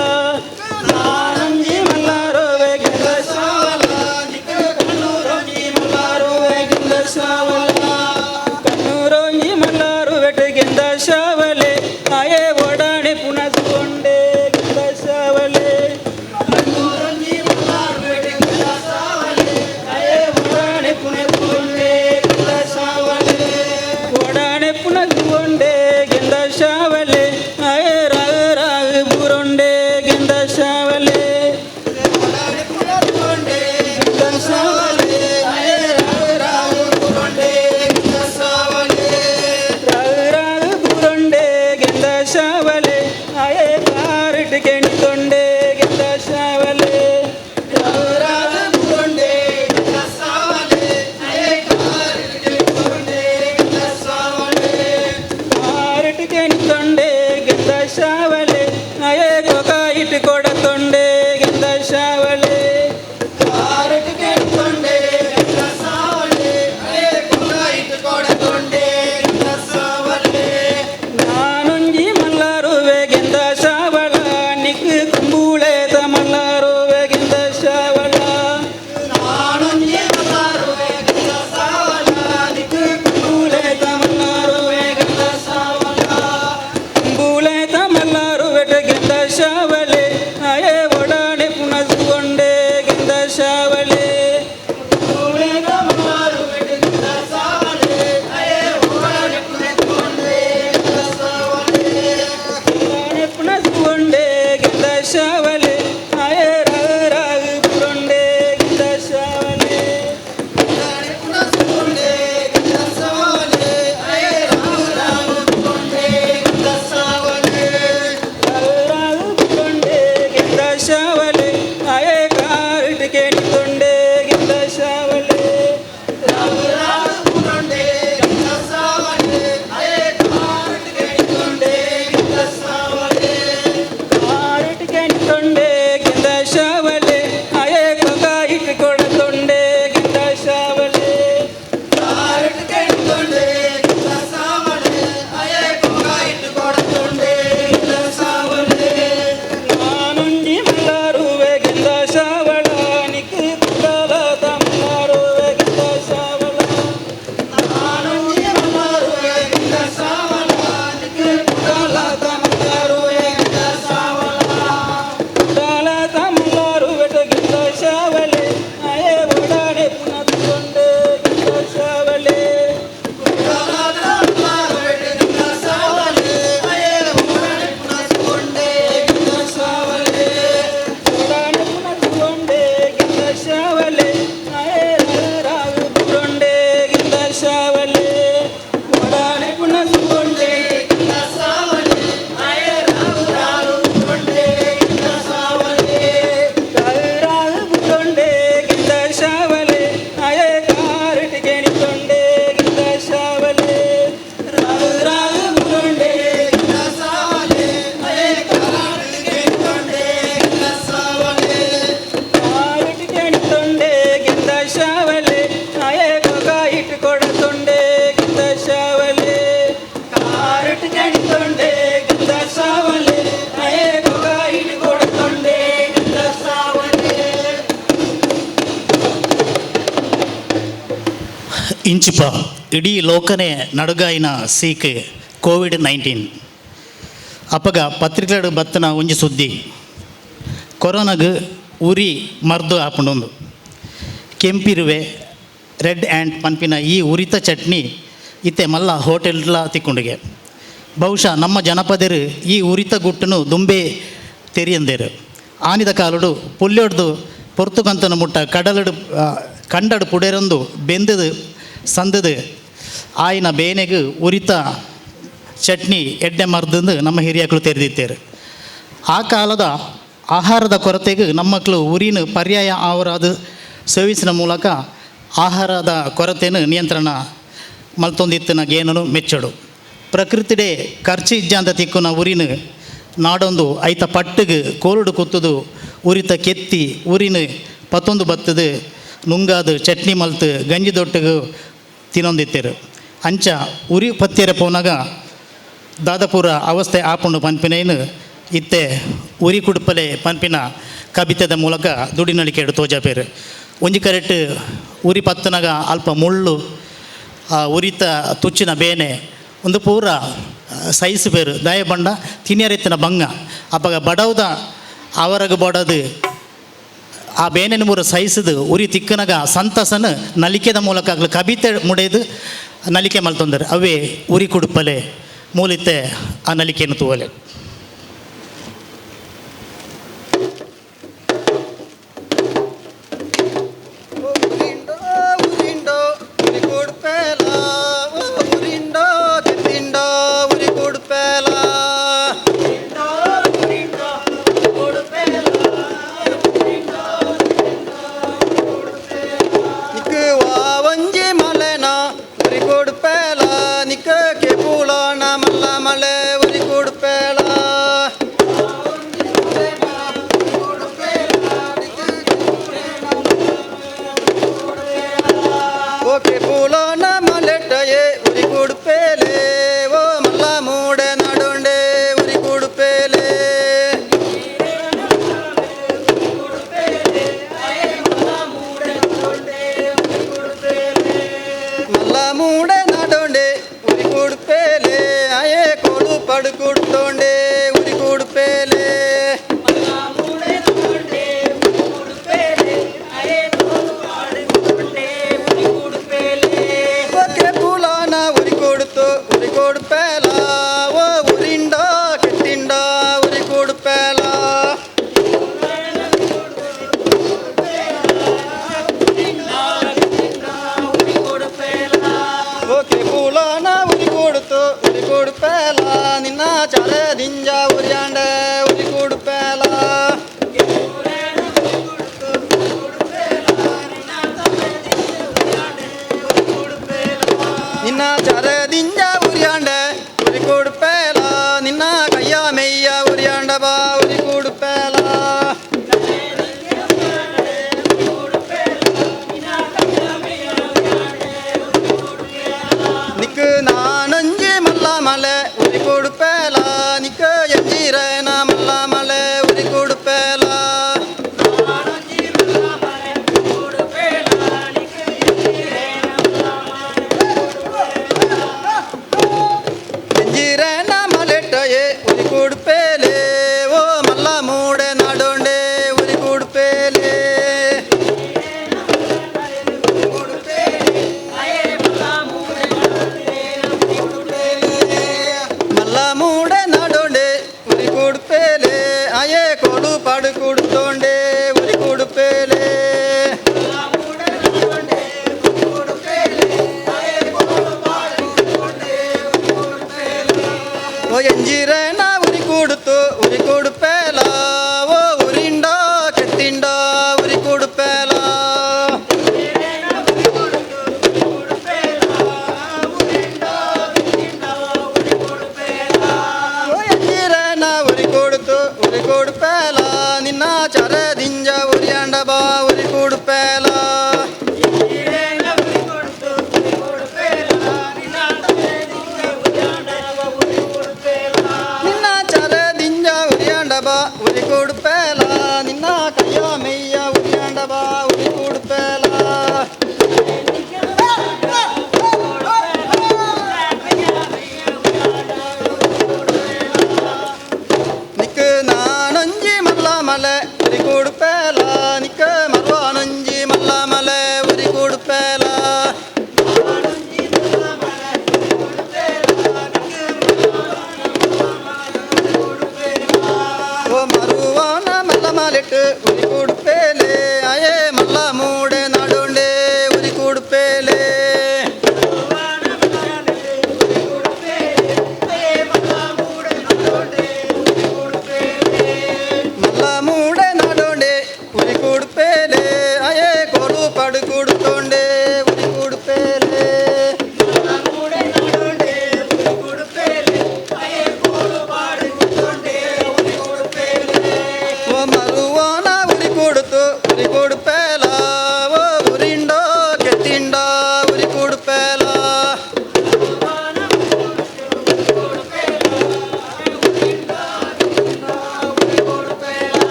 [SPEAKER 18] ನಾನೊಂಜಿ ಮಲ್ಲಾರುವೆ ಗೆಂದ ಶಾವಳ ನಿಕ್ ಕಣ್ಣೂರೊಂಜಿ ಮಲ್ಲಾರುವೆ ಗೆಂದ ಶಾವಳ ಕಣ್ಣೂರೊಂಜಿ ಮಲ್ಲಾರುವೆಟ್ ಗೆಂದ ಶಾವಲೆ ಆಯೇ ಓಡಾಣೆ ಪುನಸ್ಕೊಂಡೆ ಗೆಂದ ಶಾವಲೆ ಕಣ್ಣೂರೊಂಜಿ ಮಲ್ಲಾರುವೆಟ್ ಗೆಂದ ಶಾವಲೆ ಆಯೇ ಓಡಾಣೆ ಪುನಸ್ಕೊಂಡೆ ಗೆಂದ ಶಾವಲೆ ಓಡಾಣೆ ಪುನಸ್ಕೊಂಡೆ ಗೆಂದ ಶಾವಲೆ ಆಯೇ ರಾಗ ರಾಗ ಬುರೊಂಡೆ ಗೆಂದ ಶಾವಲೆ ಗೆಂದ ಶಾವಲೆ ಆಯೇ ರಾಗ ರಾಗ ಬುರೊಂಡೆ ಗೆಂದ ಶಾವಲೆ ರಾಗ ರಾಗ ಬುರೊಂಡೆ ಗೆಂದ ಶಾವಲೆ ಆಯೇ ಕಾರಿಟ್ ಕೆಣಿತೊಂಡೆ ಗೆಂದ ಶಾವಲೆ ರಾಗ ರಾಗ ಬುರೊಂಡೆ ಗೆಂದ ಶಾವಲೆ ಆಯೇ ಕಾರಿಟ್ ಕೆಣಿತೊಂಡೆ ಗೆಂದ ಶಾವಲೆ ಕಾರಿಟ್ ಕೆಣಿತೊಂಡೆ ಗೆಂದ ಶಾವಲೆ ಆಯೇ ಕೊಕ ಇಟ್ಟು ಕೊಡತೊಂಡೆ ಗೆಂದ ಶಾವಲೆ ಕಾರಿಟ್ ಕೆಣಿತೊಂಡೆ ಗೆಂದ ಶಾವಲೆ ಆಯೇ ಕೊಕ ಇಟ್ಟು ಕೊಡತೊಂಡೆ ಗೆಂದ ಶಾವಲೆ ನಾನೊಂಜಿ ಮಲ್ಲಾರುವೆ ಗೆಂದ ಶಾವಳ ನಿಕ್ ಕುಂಬುಳೇತ ಮಲ್ಲಾರುವೆ ಗೆಂದ ಶಾವಳ ನಾನೊಂಜಿ ಮಲ್ಲಾರುವೆ ಗೆಂದ ಶಾವಳ ನಿಕ್ ಕುಂಬುಳೇತ ಮಲ್ಲಾರುವೆ ಗೆಂದ ಶಾವಳ ಕುಂಬುಳೇತ ಮಲ್ಲಾರುವೆಟ ಗೆಂದ ಶಾವಲೆ ಆಯೇ ಒಡಾಣೆ ಪುನಸ್ಕೊಂಡೆ ಗೆಂದ ಶಾವಲೆ ಕುಂಬುಳೇತ ಮಲ್ಲಾರುವೆಟ ಗೆಂದ ಶಾವಲೆ ಆಯೇ ಒಡಾಣೆ ಪುನಸ್ಕೊಂಡೆ ಗೆಂದ ಶಾವಲೆ ಒಡಾಣೆ ಪುನಸ್ಕೊಂಡೆ ಗೆಂದ ಶಾವಲೆ ಆಯೇ ರಾಗ ರಾಗ ಪುರೊಂಡೆ ಗೆಂದ ಶಾವಲೆ ಒಡಾಣೆ ಪುನಸ್ಕೊಂಡೆ ಗೆಂದ ಶಾವಲೆ ಆಯೇ ರಾಗ ರಾಗ ಪುರೊಂಡೆ ಗೆಂದ ಶಾವಲೆ ರಾಗ ರಾಗ ಪುರೊಂಡೆ ಗೆಂದ ಶಾವಲೆ ಆಯೇ ಕಾರಿಟ್ ಕೆಣಿತೊಂಡೆ ಗೆಂದ ಶಾವಲೆ ರಾಗ ರಾಗ ಪುರೊಂಡೆ ಗೆಂದ ಶಾವಲೆ ಆಯೇ ಕಾರಿಟ್ ಕೆಣಿತೊಂಡೆ ಗೆಂದ ಶಾವಲೆ ಕಾರಿಟ್ ಕೆಣಿತೊಂಡೆ ಗೆಂದ ಶಾವಲೆ ಆಯೇ ಕೊಕ ಇಟ್ಟು ಕೊಡತೊಂಡೆ ಗೆಂದ ಶಾವಲೆ ಕಾರಿಟ್ ಕೆಣಿತೊಂಡೆ ಗೆಂದ ಶಾವಲೆ ಆಯೇ ಕೊಕ ಇಟ್ಟು ಕೊಡತೊಂಡೆ ಗೆಂದ ಶಾವಲೆ ನಾನೊಂಜಿ ಮಲ್ಲಾರುವೆ ಗೆಂದ ಶಾವಳ ನಿಕ್ ಕುಂಡಲದ ಮಲ್ಲಾರುವೆ ಗೆಂದ ಶಾವಳ ನಾನೊಂಜಿ ಮಲ್ಲಾರುವೆ ಗೆಂದ ಶಾವಳ ನಿಕ್ ಕುಂಡಲದ ಮಲ್ಲಾರುವೆ ಗೆಂದ ಶಾವಳ ಕುಂಡಲದ ಮಲ್ಲಾರುವೆಟ ಗೆಂದ ಶಾವಲೆ ಆಯೇ ಓಡಾಡೆ ಪುನಃಕೊಂಡೆ ಗೆಂದ ಶಾವಲೆ ಕುಂಡಲದ ಮಲ್ಲಾರುವೆಟ ಗೆಂದ ಶಾವಲೆ ಆಯೇ ಓಡಾಡೆ ಪುನಃಕೊಂಡೆ ಗೆಂದ ಶಾವಲೆ ಓಡಾಡೆ ಪುನಃಕೊಂಡೆ ಗೆಂದ ಶಾವಲೆ ಆಯೇ ರಾಗ ಬುರೊಂಡೆ ಗೆಂದ ಶಾವಲೆ ಓಡಾಡೆ ಪುನಃಕೊಂಡೆ ಗೆಂದ ಶಾವಲೆ ಆಯೇ ರಾಗ ರಾಗ ಬುರೊಂಡೆ ಗೆಂದ ಶಾವಲೆ ರಾಗ ರಾಗ ಬುರೊಂಡೆ ಗೆಂದ ಶಾವಲೆ ಆಯೇ ಕಾರಿಟ್ ಕೆಣಿತೊಂಡೆ ಗೆಂದ ಶಾವಲೆ ರಾಗ ರಾಗ ಬುರೊಂಡೆ ಗೆಂದ ಶಾವಲೆ ಆಯೇ ಕಾರಿಟ್ ಕೆಣಿತೊಂಡೆ ಗೆಂದ ಶಾವಲೆ ಕಾರಿಟ್ ಕೆಣಿತೊಂಡೆ ಗೆಂದ ಶಾವಲೆ ಆಯೇ ಕೊಕ ಇಟ್ಟು ಕೊಡತೊಂಡೆ ಗೆಂದ ಶಾವಲೆ ಕಾರಿಟ್ ಕೆಣಿತೊಂಡೆ ಗೆಂದ ಶಾವಲೆ ಆಯೇ ಕೊಕ ಇಟ್ಟು ಕೊಡತೊಂಡೆ ಗೆಂದ ಶಾವಲೆ
[SPEAKER 17] ಇಂಚಿಪ ಇಡೀ ಲೋಕನೇ ನಡುಗಾಯಿನ ಸೀಕ್ ಕೋವಿಡ್-19 ಅಪಗ ಪತ್ರಿಕೆಡು ಬತ್ತನ ಒಂಜಿ ಸುದ್ದಿ ಕೊರೋನಾಗ್ ಉರಿ ಮರ್ದು ಆಪುಂಡೊಂದು ಕೆಂಪಿರುವೆ ರೆಡ್ ಆ್ಯಂಟ್ ಪನ್ಪಿನ ಈ ಉರಿತ ಚಟ್ನಿ ಇತ್ತೆ ಮಲ್ಲ ಹೋಟೆಲ್ಲ ತಿಕ್ಕೊಂಡಿಗೆ ಬಹುಶಃ ನಮ್ಮ ಜನಪದರು ಈ ಉರಿತ ಗುಟ್ಟನು ದುಂಬೆ ತೆರಿಯಂದೇರು ಆನಿದ ಕಾಲುಡು ಪುಲ್ಯೊಡ್ದು ಪೊರ್ತುಗಂತನ ಮುಟ್ಟ ಕಡಲಡು ಕಂಡಡು ಪುಡೆರೊಂದು ಬೆಂದದು ಸಂದದು ಆಯಿನ ಬೇನೆಗು ಉರಿತ ಚಟ್ನಿ ಎಡ್ಡೆ ಮರ್ದಂದು ನಮ್ಮ ಹಿರಿಯಾಕಳು ತೆರೆದಿತ್ತೇರು. ಆ ಕಾಲದ ಆಹಾರದ ಕೊರತೆಗೆ ನಮ್ಮ ಮಕ್ಕಳು ಉರಿನ ಪರ್ಯಾಯ ಆವರಾದ ಸೇವಿಸಿನ ಮೂಲಕ ಆಹಾರದ ಕೊರತೆಯನ್ನು ನಿಯಂತ್ರಣ ಮಲ್ತೊಂದಿತ್ತಿನ ಗೇನನು ಮೆಚ್ಚಡು. ಪ್ರಕೃತಿಡೆ ಖರ್ಚು ಇಜ್ಜಾಂತ ತಿಕ್ಕುನ ಉರಿನ ನಾಡೊಂದು ಐತ ಪಟ್ಟಿಗೆ ಕೋರುಡು ಕುತ್ತುದು ಉರಿತ ಕೆತ್ತಿ ಉರಿನ ಪತ್ತೊಂದು ಬತ್ತದು ನುಂಗಾದು ಚಟ್ನಿ ಮಲ್ತು ಗಂಜಿ ದೊಟ್ಟಿಗೆ ತಿನ್ನೊಂದಿತ್ತೇರು. ಅಂಚ ಉರಿ ಪತ್ತಿರ ಪೋನಾಗ ದಾದಪುರ ಅವಸ್ಥೆ ಆಪುಂಡು ಪನ್ಪಿನೇನು ಇತ್ತೆ ಉರಿ ಕುಡುಪಲೆ ಪನ್ಪಿನ ಕಬಿತೆದ ಮೂಲಕ ದುಡಿನಳಿಕೆಡು ತೋಜಾಪೇರು. ಒಂಜಿ ಕರೆಕ್ಟ್ ಉರಿ ಪತ್ತನಾಗ ಅಲ್ಪ ಮುಳ್ಳು ಆ ಉರಿತ ತುಚ್ಚಿನ ಬೇನೆ ಒಂದು ಪೂರ ಸೈಜ್ ಬೇರು ದಾಯ ಬಂಡ ತಿನಿಯರೆತ್ತಿನ ಬಂಗ ಅಪ್ಪಗ ಬಡವದ ಅವರಗ ಬಡದು ಆ ಬೇನೆನ ಮೂರ ಸೈಸದು ಉರಿ ತಿಕ್ಕನಾಗ ಸಂತಸನ ನಲಿಕೆದ ಮೂಲಕ ಆಗಲು ಕಬಿತೆ ಮುಡೆದು ನಲಿಕೆ ಮಲ್ತೊಂದರೆ ಅವೇ ಉರಿ ಕುಡುಪಲೆ ಮೂಲಿತೆ ಆ ನಲಿಕೆಯನ್ನು ತೂವಲೆ.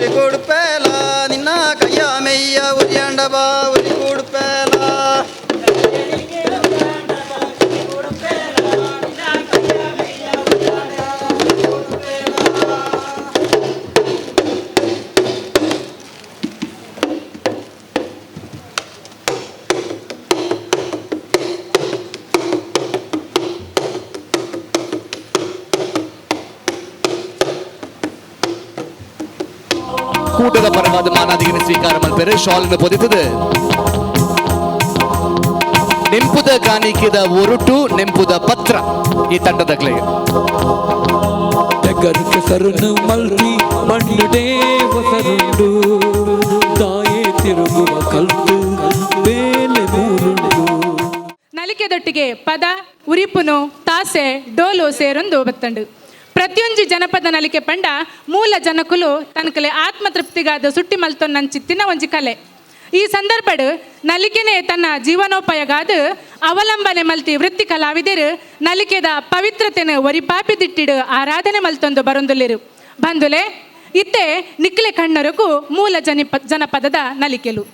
[SPEAKER 19] ಉರಿ ಕೊಡುಪೇಲ ನಿನ್ನ ಕೈಯ ಮೆಯ್ಯ ಉರಿಯಾಂಡಬ ಉರಿ ಕೊಡುಪೇಲ.
[SPEAKER 13] ಕೂಟದ ಪರವಾದ ಮಾನಾದಿಗಿನ ಸ್ವೀಕಾರ ಮಲ್ಪೆರೆ ಶಾಲ್ನ ಪೊದಿತದೆ. ನೆಂಪುದ ಕಾಣಿಕೆದ ಒರುಟು ನೆಂಪುದ ಪತ್ರ ಈ ತಂಡದ ಕ್ಲೇ.
[SPEAKER 8] ತೆಗರ್ಕ ಸರನು ಮಲ್ತಿ ಮಣ್ಣುಡೇ ಒಸರುಂಡು ತಾಯೇ ತಿರುಗುವ ಕಲ್ತು ಬೇಲೆ ಮೂರುಂಡು.
[SPEAKER 20] ನಲಿಕೆದೊಟ್ಟಿಗೆ ಪದ ಉರಿಪುನು ತಾಸೆ ಡೋಲು ಸೇರೊಂದು ಬತ್ತಂಡು. ಪ್ರತಿಯೊಂಜಿ ಜನಪದ ನಲಿಕೆ ಪಂಡ ಮೂಲ ಜನಕುಲು ತನಕಲೆ ಆತ್ಮತೃಪ್ತಿಗಾದ ಸುಟ್ಟಿ ಮಲ್ತೊನ್ನಂಚಿತ್ತಿನ ಒಂಜಿ ಕಲೆ. ಈ ಸಂದರ್ಭಡ್ ನಲಿಕೆನೆ ತನ್ನ ಜೀವನೋಪಾಯಗಾದ ಅವಲಂಬನೆ ಮಲ್ತಿ ವೃತ್ತಿ ಕಲಾವಿದರು ನಲಿಕೆದ ಪವಿತ್ರತೆನ ಒರಿಪಾಪಿ ದಿಟ್ಟಿಡು ಆರಾಧನೆ ಮಲ್ತೊಂದು ಬರೊಂದುಲ್ಲಿರು. ಬಂದುಲೆ ಇತ್ತೆ ನಿಕ್ಲೆ ಕಣ್ಣರಕು ಮೂಲ ಜನಪದದ ನಲಿಕೆಲು.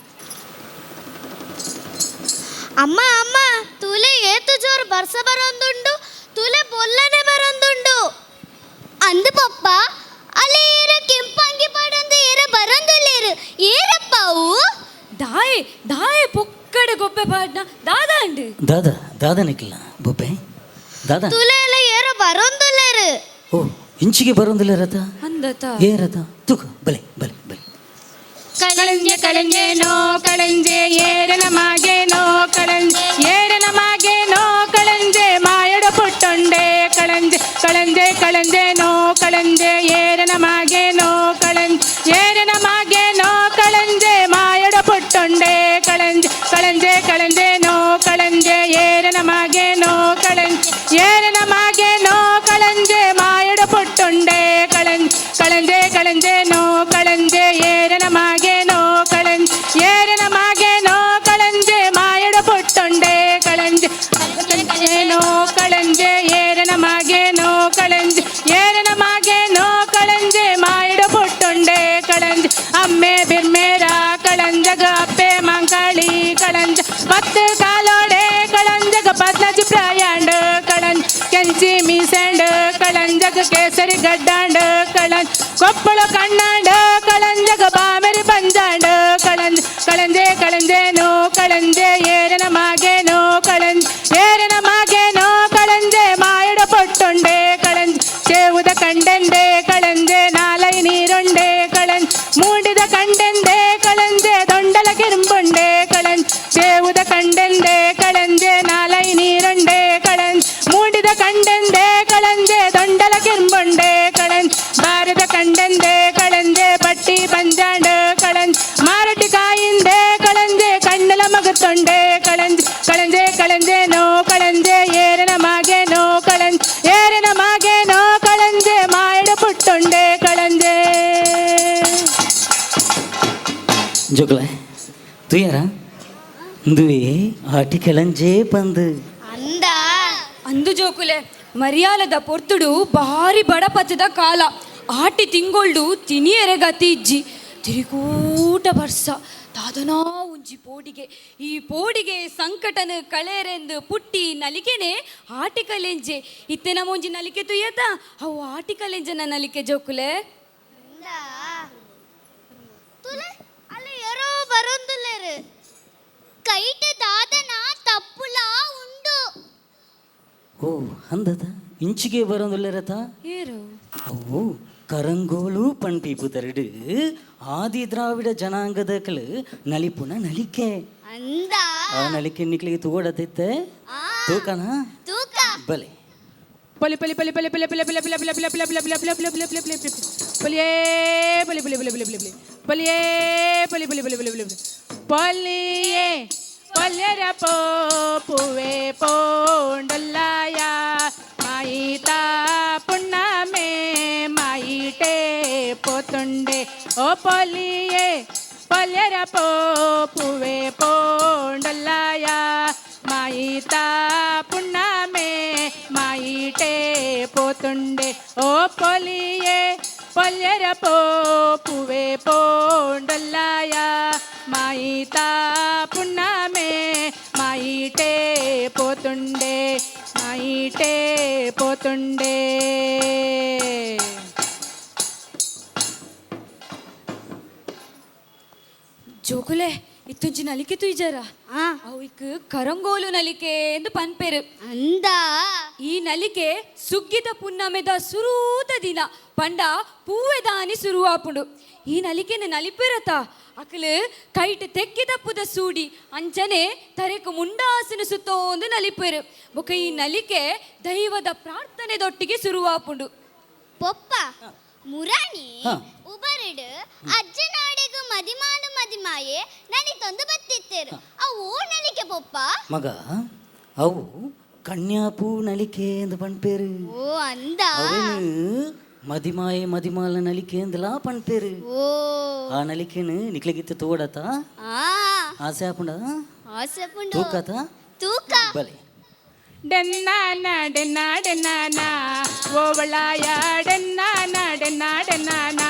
[SPEAKER 15] ಅಮ್ಮ ಅಮ್ಮ ತೂಲೆ ಏತು ಜೋರು ಬರ್ಸ ಬರೊಂದುಂಡು, ತೂಲೆ ಬೊಲ್ಲನೆ ಬರೊಂದುಂಡು. ಅಂದು ಪಪ್ಪ ಅಲ್ಲಿ ಏರ ಕೆಂಪಂಗಿ ಪಾಡೊಂದು ಏರ ಬರೊಂದುಲ್ಲೇರು ಏರಪ್ಪ ಅವು?
[SPEAKER 21] ದಾಯೆ ದಾಯೆ ಪೊಕ್ಕಡೆ ಗೊಬ್ಬೆ ಪಾಡ್ನ ದಾದಾ ಅಂಡು.
[SPEAKER 17] ದಾದಾ ದಾದನಿಕ್ಕಿಲ್ಲ ಬೊಬ್ಬೆ ದಾದಾ.
[SPEAKER 15] ತೂಲೆ ಎಲ್ಲ ಏರ ಬರೊಂದುಲ್ಲೇರು.
[SPEAKER 17] ಓ ಇಂಚಿಗೆ ಬರೊಂದಿಲ್ಲ ರಥ
[SPEAKER 21] ಅಂದತ
[SPEAKER 17] ಏ ರಥ ತೂಕ ಬಲೆ ಬಲೆ ಬಲೆ.
[SPEAKER 20] ಕಳಂಜೆ ಕಳಂಜೇನೋ ಕಳಂಜೆ ಏರನ ಮಾಗೇನೋ ಕಳಂಜೆ ಏರನ ಮಾಗೇನೋ ಕಳಂಜೆ ಮಾಯಡ ಪುಟ್ಟೊಂಡೆ ಕಳಂಜೆ ಕಳಂಜೆ ಕಳಂಜೇನೋ ಕಳಂಜೆ ಏರನ ಮಾಗೇನೋ ಕಳಂಜೆ ಏರನ ಮಾಗೇನೋ ಕಳಂಜೆ ಮಾಯಡ ಪುಟ್ಟೊಂಡೆ ಕಳಂಜೆ ಕಳಂಜೆ ಕಳಂಜೇನೋ ಕಳಂಜೆ ಏರನ ಮಾಗೇನೋ ಕಳಂಜೆ ಏರನ ಮಾಗೇನೋ ಕಳಂಜೆ ಮಾಯಡ ಪುಟ್ಟೊಂಡೆ ಕಳಂಜೆ ಕಳಂಜೆ ಕಳಂಜೇನೋ ಕಳಂಜೆ ಏರನ ಮಾಗೇನೋ ಕಳಂಜೆ ಏರನ ಮಾಗೇನೋ ಕಳಂಜೆ ಮಾಯಡ ಪುಟ್ಟೊಂಡೆ ಕಳಂಜೆ ಕಳಂಜೇನೋ ಕಳಂಜೆ ಏರನ ಮಾಗೇನೋ ಕಳಂಜೆ ಏರನ ಮಾಗೇನೋ ಕಳಂಜೆ ಮಾಯಡ ಪುಟ್ಟೊಂಡೆ ಕಳಂಜೆ ಅಮ್ಮೆ ಬಿರ್ಮೇರ ಕಳಂಜಗ ಅಪ್ಪೆ ಮಂಕಾಳಿ ಕಳಂಜ ಪತ್ತು ಕಾಲೋಡೆ ಕಳಂಜಗ ಪದ್ನಜಿ ಪ್ರಯಾಂಡ ಕಳಂಜ ಕೆಂಚಿ ಮೀಸಂಡ ಕಳಂಜಗ ಕೇಸರಿ ಗಡ್ಡಾಂಡ ಕಳಂಜ ಕೊಪ್ಪಳ ಕಣ್ಣಾಂಡ ಕಳಂಜಗ ಬಾಮೆರಿ ಪಂಜಾಂಡ ಕಳಂಜ ಕಳಂಜೆ ಕಳಂಜೇನೋ ಕಳಂಜೆ ಏರನ ಮಾಗೇನೋ ಕಳಂಜ ಏರನ ಮಾಗೇನೋ ಕಳಂಜೆ ಮಾಯಡ ಪೊಟ್ಟೊಂಡೆ ಕಳಂಜ ಚೇವುದ ಕಂಡೆಂದೆ ಕಳಂಜೆ ನಾಲೈ ನೀರೊಂಡೆ ಕಳಂಜ ಮೂಡಿದ ಕಂಡೆಂದೆ ಕಳಂಜೆ ದೊಂಡಲ ಕಿರುಂಬೊಂಡೆ ಕಳಂಜ ಚೇವುದ ಕಂಡೆಂದೆ ಕಳಂಜೆ ನಾಲೈ ನೀರೊಂಡೆ ಕಳಂಜ ಮೂಡಿದ ಕಂಡೆಂದೆ ಕಳಂಜೆ ದೊಂಡಲ ಕಿರುಂಬೊಂಡೆ ಕಳಂಜ ಬಾರದ ಕಂಡೆಂದೆ ಕಳಂಜೆ ಪಟ್ಟಿ ಪಂಜಾಂಡ ಕಳಂಜ ಮಾರಟಿ ಕಾಯಿಂದೆ ಕಳಂಜೆ ಕಣ್ಣಲ ಮಗತೊಂಡೆ ಕಳಂಜ ಕಳಂಜೆ ಕಳಂಜೇನೋ ಕಳಂಜೆ ಏರನ ಮಾಗೇನೋ ಕಳಂಜ ಏರನ ಮಾಗೇನೋ ಕಳಂಜೆ ಮಾಯಡ ಪುಟ್ಟೊಂಡೆ ಕಳಂಜೆ.
[SPEAKER 17] ಜೋಗ್ಲ ತುಯಾರ ದುವೆ ಆಟಿ ಕಳಂಜೆ ಪಂದು
[SPEAKER 15] ಅಂದ
[SPEAKER 21] ಅಂದು ಜೋಕುಲೆ ಮರಿಯಾಲದ ಪೊರ್ತುಡು ಭಾರಿ ಬಡಪತ್ತದ ಕಾಲ ಆಟಿ ತಿಂಗೊಳ್ಡು ತಿನಿಯರೆ ಗತಿ ಇಜ್ಜಿ ತಿರಿಗೂಟ ಬರ್ಸ ದಾದನಾ ಉಂಜಿ ಪೋಡಿಗೆ ಈ ಪೋಡಿಗೆ ಸಂಕಟನ ಕಳೆರೆಂದು ಪುಟ್ಟಿ ನಲಿಕೆನೆ ಆಟಿ ಕಲೆಂಜೆ ಇತ್ತೆ ನಮ್ಮ ಒಂಜಿ ನಲಿಕೆ ತುಯ್ಯತ ಅವು ಆಟಿ ಕಲೆಂಜನ ನಲಿಕೆ ಜೋಕುಲೆ.
[SPEAKER 15] ತೂಲೆ ಅಲ್ಲಿ ಏರೋ ಬರೊಂದುಲ್ಲೇರು ಕೈಟ ದಾದನ ತಪ್ಪುಲ ಉಂಡು.
[SPEAKER 17] ಓ ಅಂದದ ಇಂಚಿಗೆ ಬರೊಂದಿಲ್ಲ ರಥ
[SPEAKER 21] ಏರು
[SPEAKER 17] ಅವು ಕರಂಗೋಲು ಪಣ್ಪಿ ಪುದರ್ಡು ಆದಿ ದ್ರಾವಿಡ ಜನಾಂಗದಕಲು ನಲಿಪುನ ನಲಿಕೆ
[SPEAKER 15] ಅಂದ
[SPEAKER 17] ಆ ನಲಿಕೆ ನಿಕ್ಲಿಗೆ ತೂಗೊಡತೈತೆ ತೂಕನ
[SPEAKER 15] ತೂಕ
[SPEAKER 17] ಬಲೆ
[SPEAKER 20] ಪೊಲಿ ಪೊಲಿ ಪೊಲಿ ಪೊಲಿ ಪೊಲಿ ಪೊಲಿ ಪೊಲಿ ಪೊಲಿ ಪೊಲಿ ಪೊಲಿ ಪೊಲಿ ಪೊಲಿ ಪೊಲಿ ಪೊಲಿ ಪೊಲಿ ಪೊಲಿ ಪೊಲಿಯೇ ಪೊಲಿ ಪೊಲಿ ಪೊಲಿ ಪೊಲಿ ಪೊಲಿ ಪೊಲಿಯೇ ಪೊಲಿ ಪೊಲಿ ಪೊಲಿ ಪೊಲಿ ಪೊಲಿ ಪೊಲಿಯೇ ಪೊಲ್ಯರ ಪೋಪುವೆ ಪೋಂಡಲ್ಲಾಯ ಮಾಯಿತಾ ಪುಣ್ಣಮೆ ಮಾಯಿಟೇ ಪೋತುಂಡೆ ಓ ಪೊಲಿಯೇ ಪೊಲ್ಯರ ಪೋಪುವೆ ಪೋಂಡಲ್ಲಾಯ ಮಾಯಿತಾ ಪುಣ್ಣಮೆ ಮಾಯಿಟೇ ಪೋತುಂಡೆ ಓ ಪೊಲಿಯೇ ಪೊಲ್ಯರ ಪೋಪುವೆ ಪೋಂಡಲ್ಲಾಯ ಮಾಯಿತಾ ಪುಣ್ಣಮೆ ಮಾಯಿಟೇ ಪೋತುಂಡೆ ಮಾಯಿಟೇ ಪೋತುಂಡೆ.
[SPEAKER 21] ಜೋಕುಲೆ ಇತ್ತೊಂಜಿ ನಲಿಕೆ ತುಯ್ಜಾರ ಅವಿಕ್ ಕರಂಗೋಲು ನಲಿಕೆ ಎಂದು ಪನ್ಪೇರು.
[SPEAKER 15] ಅಂದ
[SPEAKER 21] ಈ ನಲಿಕೆ ಸುಗ್ಗಿದ ಪುನ್ನಮೆದ ಸುರೂತ ದಿನ ಪಂಡ ಪೂವೆದಾನಿ ಸುರುವಾಪುಂಡು. ಈ ನಲಿಕೆನ ನಲಿಪೆರತ ಅಕಲು ಕೈಟ್ ತೆಕ್ಕಿದ ಪುದ ಸೂಡಿ ಅಂಚನೆ ತರೆಕು ಮುಂಡಾಸನ ಸುತ್ತೋಂದು ನಲಿಪೆರು. ಬೊಕ ಈ ನಲಿಕೆ ದೈವದ ಪ್ರಾರ್ಥನೆ ದೊಟ್ಟಿಗೆ ಸುರುವಾಪುಂಡು.
[SPEAKER 15] ಪೊಪ್ಪ ಮುರಾಣಿ ಉಬರಡು ಅಜ್ಜನಾಡೆಗು ಮದಿಮಾಲು ಮದಿಮಾಯೆ ನಲಿತೊಂದು ಬತ್ತಿತ್ತೇರು. ಅವು ನಲಿಕೆ ಪೊಪ್ಪ?
[SPEAKER 2] ಮಗ ಅವು ಕನ್ಯಾಪೂ ನಲಿಕೆ ಎಂದು ಪನ್ಪೇರು.
[SPEAKER 15] ಓ ಅಂದ
[SPEAKER 2] ಅವೇನು ಮದಿಮಾಯೆ ಮದಿಮಾಲ ನಲಿಕೆ ಅಂದಲಾ ಪನ್ಪೇರು.
[SPEAKER 15] ಓ
[SPEAKER 2] ಆ ನಲಿಕೆನು ನಿಕ್ಲೆಗಿತ್ತ ತೋಡತ ಆಸೆ ಆಪುಂಡ
[SPEAKER 15] ಆಸೆ ಆಪುಂಡು.
[SPEAKER 2] ತೂಕತ
[SPEAKER 15] ತೂಕ
[SPEAKER 2] ಬಲೆ
[SPEAKER 20] ಡೆನ್ನಾನ ಡೆನ್ನ ಡೆನ್ನಾನ ಓವಳಾಯ ಡೆನ್ನಾನ ಡೆನ್ನ ಡೆನ್ನಾನ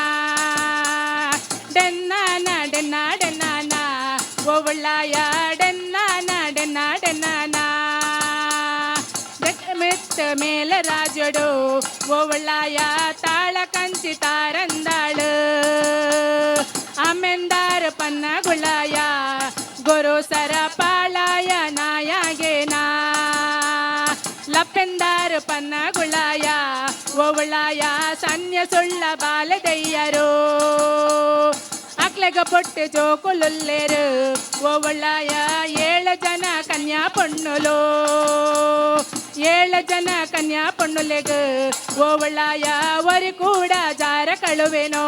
[SPEAKER 20] ಡೆನ್ನಾನ ಡೆನ್ನ ಡೆನ್ನಾನ ಓವಳಾಯ ಡೆನ್ನಾನ ಡೆನ್ನ ಡೆನ್ನಾನ ಮೆತ್ತ ಮೇಲ ರಾಜಡು ಓವಳಾಯ ತಾಳ ಕಂಚಿ ತಾರಂದಾಳು ಆಮೆಂದಾರ ಪನ್ನಗುಳಾಯ ಗುರು ಸರ ಪಾಳಾಯ ನಾಯಗೇನಾ ಲಪ್ಪೆಂದಾರ ಪನ್ನಗುಳಾಯ ಓವಳಾಯ ಸನ್ಯ ಸುಳ್ಳ ಬಾಲದಯ್ಯರು ಅಕ್ಲೆಗ ಪೊಟ್ಟೆ ಜೋಕುಲುಲ್ಲೇರು ಓವಳಾಯ ಏಳು ಜನ ಕನ್ಯಾ ಪೊಣ್ಣುಲು ಏಳು ಜನ ಕನ್ಯಾ ಪೊಣ್ಣುಲೆಗ್ ಓವಳಾಯ ಒರಿ ಕೂಡ ಜಾರ ಕಳುವೆನೋ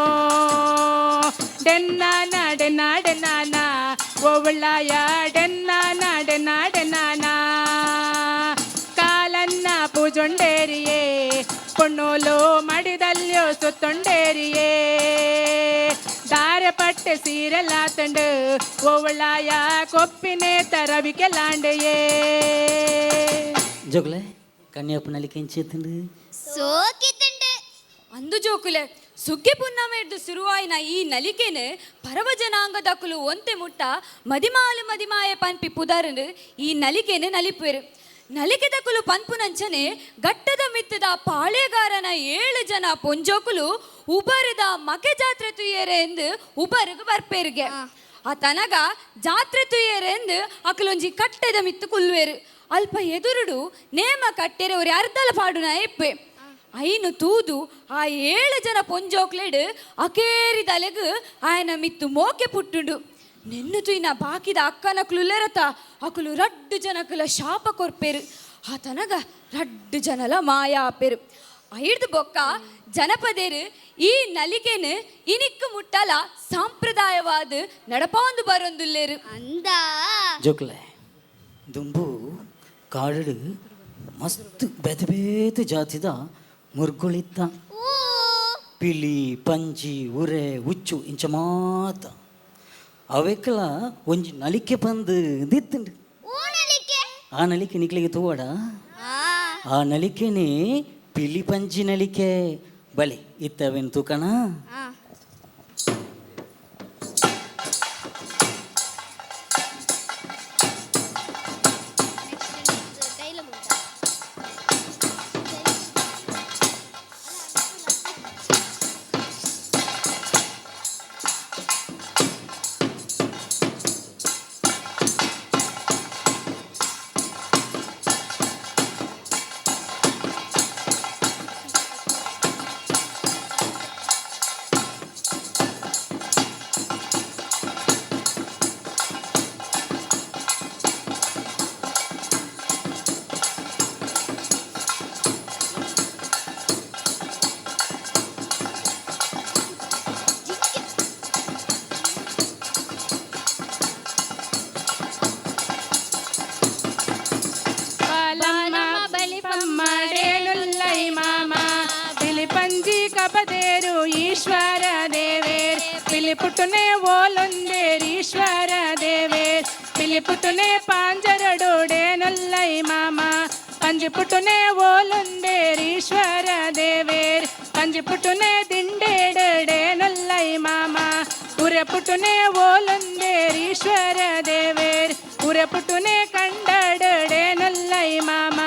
[SPEAKER 20] ಡೆನ್ನಾನ ಡೆನ್ನ ಡೆನ್ನಾನ ಓವಳಾಯ ಡೆನ್ನಾನ ಡೆನ್ನ ಡೆನ್ನಾನ ಕಾಲನ್ನ ಪೂಜೊಂಡೇರಿಯೇ ಪೊಣ್ಣೋಲು ಮಡಿದಲ್ಯೋ ಸುತ್ತೊಂಡೇರಿಯೇ ದಾರಪಟ್ಟೆ ಸೀರೆಲಾತಂಡು ಓವಳಾಯ ಕೊಪ್ಪಿನೇ ತರವಿಕೆಲಾಂಡೆಯೇ.
[SPEAKER 2] ಜೋಕುಲೆ ಕನ್ಯಾಪು ನಲಿಕೆ ಎಂಚೆತ್ತುಂಡು?
[SPEAKER 15] ಸೋಕಿತುಂಡು.
[SPEAKER 21] ಅಂದು ಜೋಕುಲೆ ಸುಗ್ಗಿ ಪುನ್ನಮೆ ಹಿಡ್ದು ಸುರುವಾಯಿನ ಈ ನಲಿಕೆನು ಪರವ ಜನಾಂಗದಕುಲು ಒಂತೆ ಮುಟ್ಟ ಮದಿಮಾಲು ಮದಿಮಾಯ ಪನ್ಪಿ ಪುದರನು ಈ ನಲಿಕೆನು ನಲಿಪೇರು. ನಲಿಕೆದಕುಲು ಪನ್ಪುನಂಚನೆ ಗಟ್ಟದ ಮಿತ್ತದ ಪಾಳೆಗಾರನ 7 ಜನ ಪೊಂಜೋಕುಲು ಉಬರದ ಮಕೆ ಜಾತ್ರೆ ತುಯ್ಯರೆ ಎಂದು ಉಬರಗು ಬರ್ಪೇರಿಗೆ. ಆ ತನಗ ಜಾತ್ರೆ ತುಯ್ಯರೆ ಎಂದು ಅಕಲೊಂಜಿ ಕಟ್ಟೆದ ಮಿತ್ತು ಕುಲ್ವೇರು. ಅಲ್ಪ ಎದುರುಡು ನೇಮ ಕಟ್ಟೆರೆ ಒರಿ ಅರ್ಧಲ ಪಾಡುನ ಎಪ್ಪೆ ಐನು ತೂದು ಆ 7 ಜನ ಪೊಂಜೋಕ್ಲೆಡು ಅಕೇರಿದಲೆಗು ಆಯನ ಮಿತ್ತು ಮೋಕೆ ಪುಟ್ಟುಂಡು. ನೆನ್ನು ತುಯ್ನ ಬಾಕಿದ ಅಕ್ಕನ ಕುಲುಲೆರತ ಅಕುಲು ರಡ್ಡು ಜನಕುಲ ಶಾಪ ಕೊರ್ಪೇರು. ಆ ತನಗ ರಡ್ಡು ಜನಲ ಮಾಯ ಆಪೇರು. ಐಡ್ದು ಬೊಕ್ಕ ಜನಪದೇರು ಈ ನಲಿಕೆನು ಇನಿಕ್ಕು ಮುಟ್ಟಲ ಸಾಂಪ್ರದಾಯವಾದ ನಡಪಾಂದು ಬರೊಂದುಲ್ಲೇರು.
[SPEAKER 15] ಅಂದ
[SPEAKER 2] ಜೋಕುಲೆ ದುಂಬು ಕಾಡು ಮಸ್ತ್ ಬೇತೆ ಬೇತೆ ಜಾತಿದ ಮುರ್ಗುಳಿತ್ತ ಪಿಲಿ ಪಂಜಿ ಉರೆ ಉಚ್ಚು ಇಂಚ ಮಾತ ಅವೆಕ್ಕಲ ಒಂಜಿ ನಲಿಕೆ ಬಂದು ದಿತ್ತುಂಡು. ಆ ನಲಿಕೆ ನಿಕ್ಲಿಗೆ ತೂವಡ ಆ ನಲಿಕೆನೆ ಪಿಲಿ ಪಂಜಿ ನಲಿಕೆ ಬಲೆ ಇತ್ತವೇನು ತೂಕಣ.
[SPEAKER 20] ಈಶ್ವರ ದೇವೇರ್ ಪಿಲಿಪುಟ್ಟುನೆ ಓಲೊಂದೇರ್ ಈಶ್ವರ ದೇವೇರ್ ಪಿಲಿಪುಟ್ಟುನೆ ಪಾಂಜರಡೋಡೇನೊಲ್ಲೈ ಮಾಮ ಪಂಜಿಪುಟ್ಟುನೆ ಓಲೊಂದೇರ್ ಈಶ್ವರ ದೇವೇರ್ ಪಂಜಿಪುಟ್ಟುನೆ ದಿಂಡೇಡೇನೊಲ್ಲೈ ಉರೆಪುಟುನೆ ಓಲುಂದೇರೀಶ್ವರ ದೇವೇರ್ ಉರೆಪುಟುನೆ ಕಂಡಡೇನುಲ್ಲೈ ಮಾಮ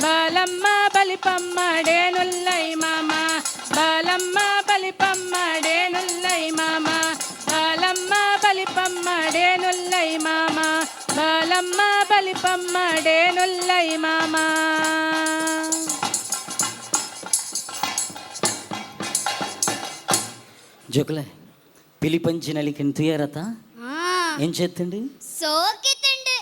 [SPEAKER 20] ಬಾಲಮ್ಮ ಬಲಿಪಮ್ಮ ಡೇನುಲ್ಲೈ ಮಾಮ ಬಾಲಮ್ಮ ಬಲಿಪಮ್ಮ ಡೇನುಲ್ಲೈ ಮಾಮ ಬಾಲಮ್ಮ ಬಲಿಪಮ್ಮ ಡೇನುಲ್ಲೈ ಮಾಮ ಬಾಲಮ್ಮ ಬಲಿಪಮ್ಮ ಡೇನುಲ್ಲೈ ಮಾಮ.
[SPEAKER 2] ಜೋಕುಲೆ ಪಿಲಿಪಂಚಿ ನಲಿಕೆನ್ ತುಯರತ ಎಂಚೆತ್ತುಂಡು
[SPEAKER 15] ಸೋಕಿತುಂಡು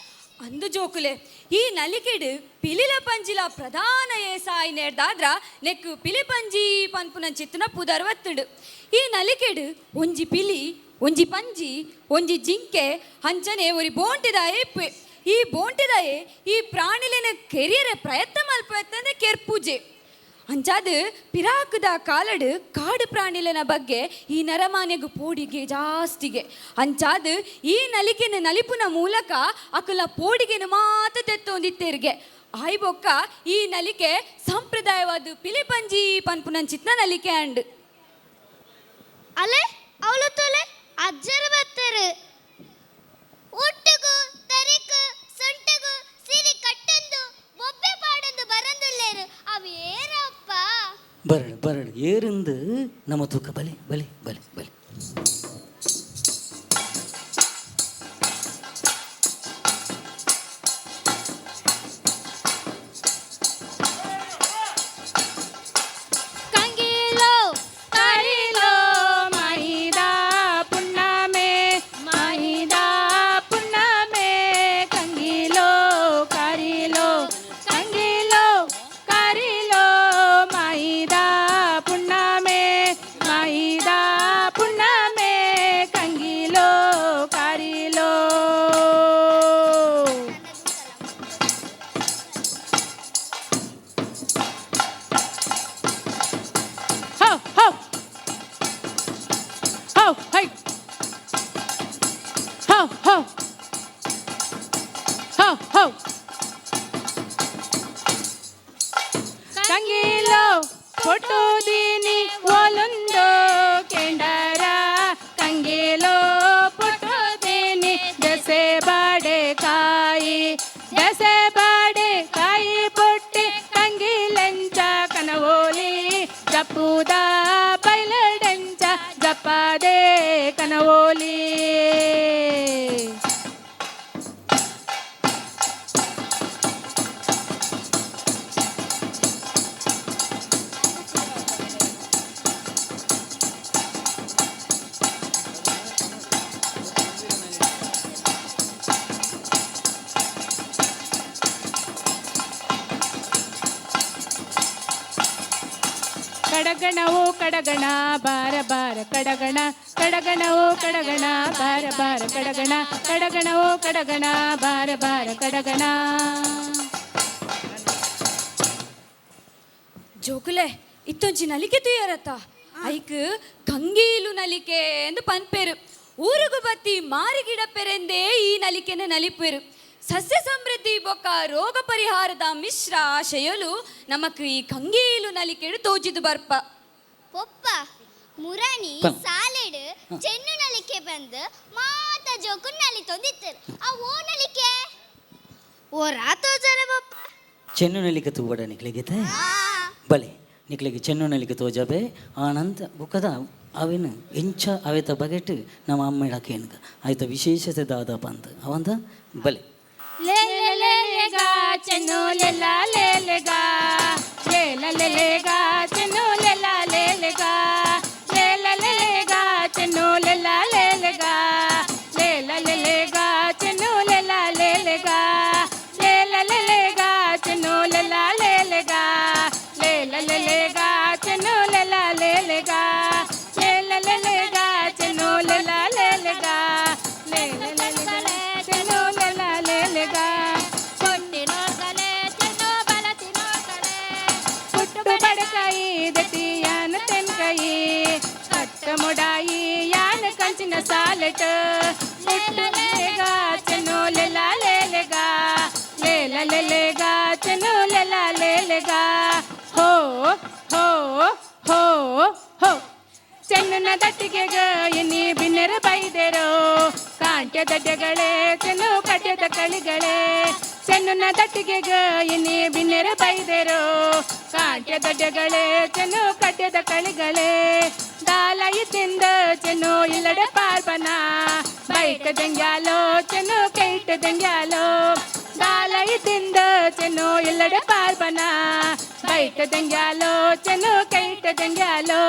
[SPEAKER 21] ಅಂದು ಜೋಕುಲೆ ಈ ನಲಿಕೆಡು ಪಿಲಿಲ ಪಂಜಿಲ ಪ್ರಧಾನ ಏಸಾಯಿ ನೇರ್ದಾದ್ರ ನೆಕ್ಕು ಪಿಲಿಪಂಜಿ ಪನ್ಪುನ ಚಿತ್ತುನ ಪುದರ್ವತ್ತುಂಡು. ಈ ನಲಿಕೆಡು ಒಂಜಿ ಪಿಲಿ ಒಂಜಿ ಪಂಜಿ ಒಂಜಿ ಜಿಂಕೆ ಅಂಚನೆ ಒರಿ ಬೋಂಟಿದಾಯೆ ಇಪ್ಪೆ. ಈ ಬೋಂಟಿದಾಯೆ ಈ ಪ್ರಾಣಿಲೆನ ಕೆರಿಯರ ಪ್ರಯತ್ನ ಮಲ್ಪೆತ್ತಂದ್ರೆ ಕೆರ್ಪೂಜೆ ಅಂಚಾದ ಪಿರಾಕದ ಕಾಲಡು ಕಾಡು ಪ್ರಾಣಿಲೆನ ಬಗ್ಗೆ ಈ ನರಮಾನೆಗು ಪೋಡಿಗೆ ಜಾಸ್ತಿಗೆ ಅಂಚಾದ ಈ ನಲಿಕೆನ ನಲಿಪುನ ಮೂಲಕ ಅಕಲ ಪೋಡಿಗೆನ ಮಾತ ತೆತ್ತೊಂದಿತ್ತೇರಿಗೆ ಆಯ್ಬೊಕ್ಕ ಈ ನಲಿಕೆ ಸಂಪ್ರದಾಯವಾದ ಪಿಲಿಪಂಜಿ ಪನ್ಪುನಂಚಿತ್ನ ನಲಿಕೆ ಅಂಡ್
[SPEAKER 15] ಅಲೆ ಅವಳು ತೊಲೆ ಅಜ್ಜರು ಬರ್ತಾರೆ ಒಟ್ಟುಗು ತರಿಕು ಸೊಂಟಗು ಸಿರಿ ಕಟ್ಟಂದು ಬೊಬ್ಬೆ ಪಾಡಂದು ಬರಂದುಲ್ಲೇರು ಅವೇರಪ್ಪ
[SPEAKER 2] ಬರಡು ಬರಡು ಏರಿಂದು ನಮ್ಮ ತೂಕ ಬಲಿ ಬಲಿ ಬಲಿ ಬಲಿ.
[SPEAKER 7] ಕಂಗಿಲೋ
[SPEAKER 20] ಕರಿಲೋ ಮಹಿದಾ ಪುಣ್ಣಮೆ ಮಹಿದಾ ಪುಣ್ಣಮೆ ಕಂಗಿಲೋ ಕರಿಲೋ ಕಂಗಿಲೋ ಕರಿಲೋ ಮಹಿದಾ ಪುಣ್ಣಮೆ ಮಹಿದಾ ಪುಣ್ಣಮೆ ಕಂಗಿಲೋ ಕರಿಲೋ. ಹೋ ಹೋ ಹೋ ಹೈ ಹೋ ಹೋ ಹೋ ಹೋ ಕಂಗಿಲೋ ಪೊಟ್ಟುದೀನಿ ಒಲುಂದೋ ಕೆಂಡರ ಕಂಗಿಲೋ ಪೊಟ್ಟುದೀನಿ ದಸೆ ಬಾಡೆ ಕಾಯಿ ದಸೆ ಬಾಡೆ ಕಾಯಿ ಪೊಟ್ಟಿ ಕಂಗಿಲೆಂಚ ಕನವೋಲಿ ಜಪ್ಪುದ ಬೈಲಡೆಂಚ ಜಪ್ಪದೆ ಕನವೋಲಿ. ಕಡಗಣವೋ ಕಡಗಣ ಬಾರ ಬಾರ ಕಡಗಣ ಕಡಗಣವೋ ಕಡಗಣ ಬಾರ ಬಾರ ಕಡಗಣ ಕಡಗಣವೋ ಕಡಗಣ ಬಾರ ಬಾರ ಕಡಗಣ.
[SPEAKER 21] ಜೋಕುಲೆ ಇತ್ತೊಂಜಿ ನಲಿಕೆ ತುಯರತ್ತ ಐಕ್ ಕಂಗೀಲು ನಲಿಕೆ ಎಂದು ಪನ್ಪೇರು. ಊರುಗು ಬತ್ತಿ ಮಾರಿಗಿಡಪೆರೆಂದೇ ಈ ನಲಿಕೆನ ನಲಿಪೇರು. ಸಸ್ಯ ಸಮೃದ್ಧಿ ಬೊಕ್ಕ ರೋಗ ಪರಿಹಾರದ ಮಿಶ್ರ ಆಶಯಲು ನಮಕ್ ಈ ಕಂಗೀಲು ನಲಿಕೆಡು ತೋಜಿದು ಬರ್ಪ.
[SPEAKER 15] ಪೊಪ್ಪ ಮುರಣಿ ಸಾಲೆಡು ಚೆನ್ನು ನಲಿಕೆ ಬಂದು ಮಾತ ಜೋಕು ನಲಿ ತೊಂದಿತ್ತರು ಆ ಓ ನಲಿಕೆ ಓ ರಾತೋ ಜನ ಪಪ್ಪ.
[SPEAKER 2] ಚೆನ್ನು ನಲಿಕೆ ತೂವಡ ನಿಕ್ಲೆಗಿತೆ ಬಲೆ ನಿಕ್ಲೆಗೆ ಚೆನ್ನು ನಲಿಕೆ ತೋಜಬೆ ಆನಂತ ಬುಕ್ಕದ ಅವಿನ ಎಂಚ ಅವೆತ ಬಗೆಟ್ ನಮ್ಮ ಅಮ್ಮ ಇಡಕೇನ್ಗ ಆಯ್ತ ವಿಶೇಷತೆ ದಾದಪ್ಪ ಅಂತ ಅವಂತ ಬಲೆ.
[SPEAKER 20] ಲೇ ಲೇ ಲೇ ಗಾ ಚೆನ್ನು ಲೆಲ್ಲ ಲೇ ಲೇ ಗಾ ಲೇ ಲೇ ಲೇ ಗಾ ಚೆನ್ನು ಲೆಲ್ಲ ಲೇ ಲೇ ಗಾ ಲೇ ಲೇ ಲೇ ಗಾ ಚೆನ್ನು ಲೆಲ್ಲ ಲೇ ಲೇ ಗಾ ಲೇ ಲೇ ಲೇ ಗಾ ಚೆನ್ನು ಲೆಲ್ಲ ಲೇ ಲೇ ಗಾ ಲೇ ಲೇ ಲೇ ಗಾ ಚೆನ್ನು ಲೆಲ್ಲ ಲೇ ಲೇ ಗಾ ಲೇ ಲೇ ಲೇ ಗಾ ಚೆನ್ನು ಲೆಲ್ಲ ಲೇ ಲೇ ಗಾ ಲೇ ಲೇ ಲೇ ಗಾ ಚೆನ್ನು ಲೆಲ್ಲ ಲೇ ಲೇ ಗಾ ಲೇ ಲೇ ಲೇ ಚೆನ್ನು ಲೆಲ್ಲ ಲೇ ಲೇ ಗಾ. ಪುಟ್ಟು ಬಡಕಾಯಿ ದತಿಯಾನ ತೆನ್ಕಾಯಿ ಕಟ್ಟ ಮುಡಾಯಿ ಯಾನ ಕಂಚಿನ ಸಾಲೆಟ್ ಪುಟ್ಟು ಲೇಗಾ ಚೆನ್ನು ಲೆಲ್ಲ ಲೇ ಲೇ ಗಾ ಲೇ ಲೇ ಲೇ ಗಾ ಚೆನ್ನು ಲೆಲ್ಲ ಲೇ ಲೇ ಗಾ ಹೋ ಹೋ ಹೋ ಹೋ. ಚೆನ್ನುನ ದಟ್ಟಿಗೆಗ ಎನ್ನಿ ಬಿನ್ನೆರ ಬೈದೆರೋ ಕಾಂಟ್ಯ ದಡ್ಡೆಗಳೇ ಚೆನ್ನು ಕಡ್ಯದ ಕಳಿಗಳೇ ಚೆನ್ನುನ ದಟ್ಟಿಗೆಗ ಎನ್ನಿ ಬಿನ್ನೆರ ಬೈದೆರೋ ಕಾಂಟ್ಯ ದಡ್ಡೆಗಳೇ ಚೆನ್ನು ಕಡ್ಯದ ಕಳಿಗಳೇ ದಾಲಯಿ ತಿಂದ ಚೆನ್ನು ಇಲ್ಲಡೆ ಪಾರ್ಬನ ಬೈಟ ದೆಂಗ್ಯಾಲೋ ಚೆನ್ನು ಕೈಟ ದೆಂಗ್ಯಾಲೋ ದಾಲಯಿ ತಿಂದ ಚೆನ್ನು ಇಲ್ಲಡೆ ಪಾರ್ಬನ ಬೈಟ ದೆಂಗ್ಯಾಲೋ ಚೆನ್ನು ಕೈಟ ದೆಂಗ್ಯಾಲೋ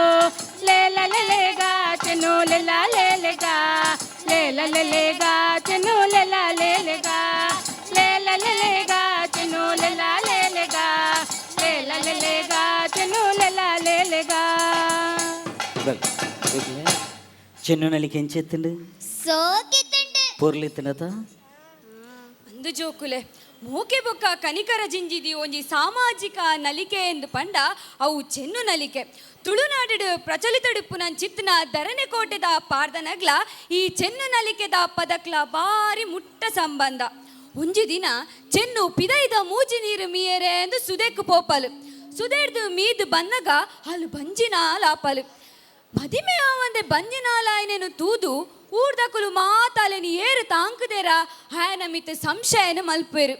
[SPEAKER 20] ಲೇಲ ಲೇಗ ಚೆನ್ನು ಲೆಲ್ಲ ಲೇಲೆಗ ಲೇಲ ಲೇಗ ಚೆನ್ನು ಲೆಲ್ಲ ಲೇಲೆಗ ಲೇಲ ಲೇಗ ಚೆನ್ನು ಲೆಲ್ಲ ಲೇಲೆಗ ಲೇಲ ಲೇಗ ಚೆನ್ನು ಲೆಲ್ಲ ಲೇಲೆಗ.
[SPEAKER 2] ಚೆನ್ನು ನಲಿಕೆ ಎಂಚೆತ್ತುಂಡು
[SPEAKER 15] ಸೋಕಿತ್ತುಂಡು
[SPEAKER 2] ಪೊರ್ಲಿತ್ತುಂಡತ.
[SPEAKER 21] ಅಂದು ಜೋಕುಲೆ ಮೋಕೆ ಬೊಕ್ಕ ಕನಿಕರ ಜಿಂಜಿದಿ ಒಂಜಿ ಸಾಮಾಜಿಕ ನಲಿಕೆ ಎಂದು ಪಂಡ ಅವು ಚೆನ್ನು ನಲಿಕೆ. ತುಳುನಾಡು ಪ್ರಚಲಿತಡುಪ್ಪುನ ಚಿತ್ನ ಧರಣೆ ಕೋಟೆದ ಪಾರ್ದನಗ್ಲ ಈ ಚೆನ್ನು ನಲಿಕೆದ ಪದಕ್ಲ ಬಾರಿ ಮುಟ್ಟ ಸಂಬಂಧ. ಒಂಜಿ ದಿನ ಚೆನ್ನು ಪಿದೈದ ಮೂಜಿ ನೀರು ಮೀಯರೆ ಎಂದು ಸುದೆಕ್ಕು ಪೋಪಲು. ಸುದೆಡ್ದು ಮೀದು ಬನ್ನಗ ಅಲ್ಲು ಬಂಜಿನಾಲ್ ಆಪಲು. ಮದಿಮೆ ಆವಂದೆ ಬಂಜಿನಾಲಾಯನೇನು ತೂದು ಊರ್ದಕುಲು ಮಾತಾಲೆನಿ ಏರು ತಾಂಕುದೇರ ಹಾಯನಮಿತ ಸಂಶಯನ ಮಲ್ಪೇರು.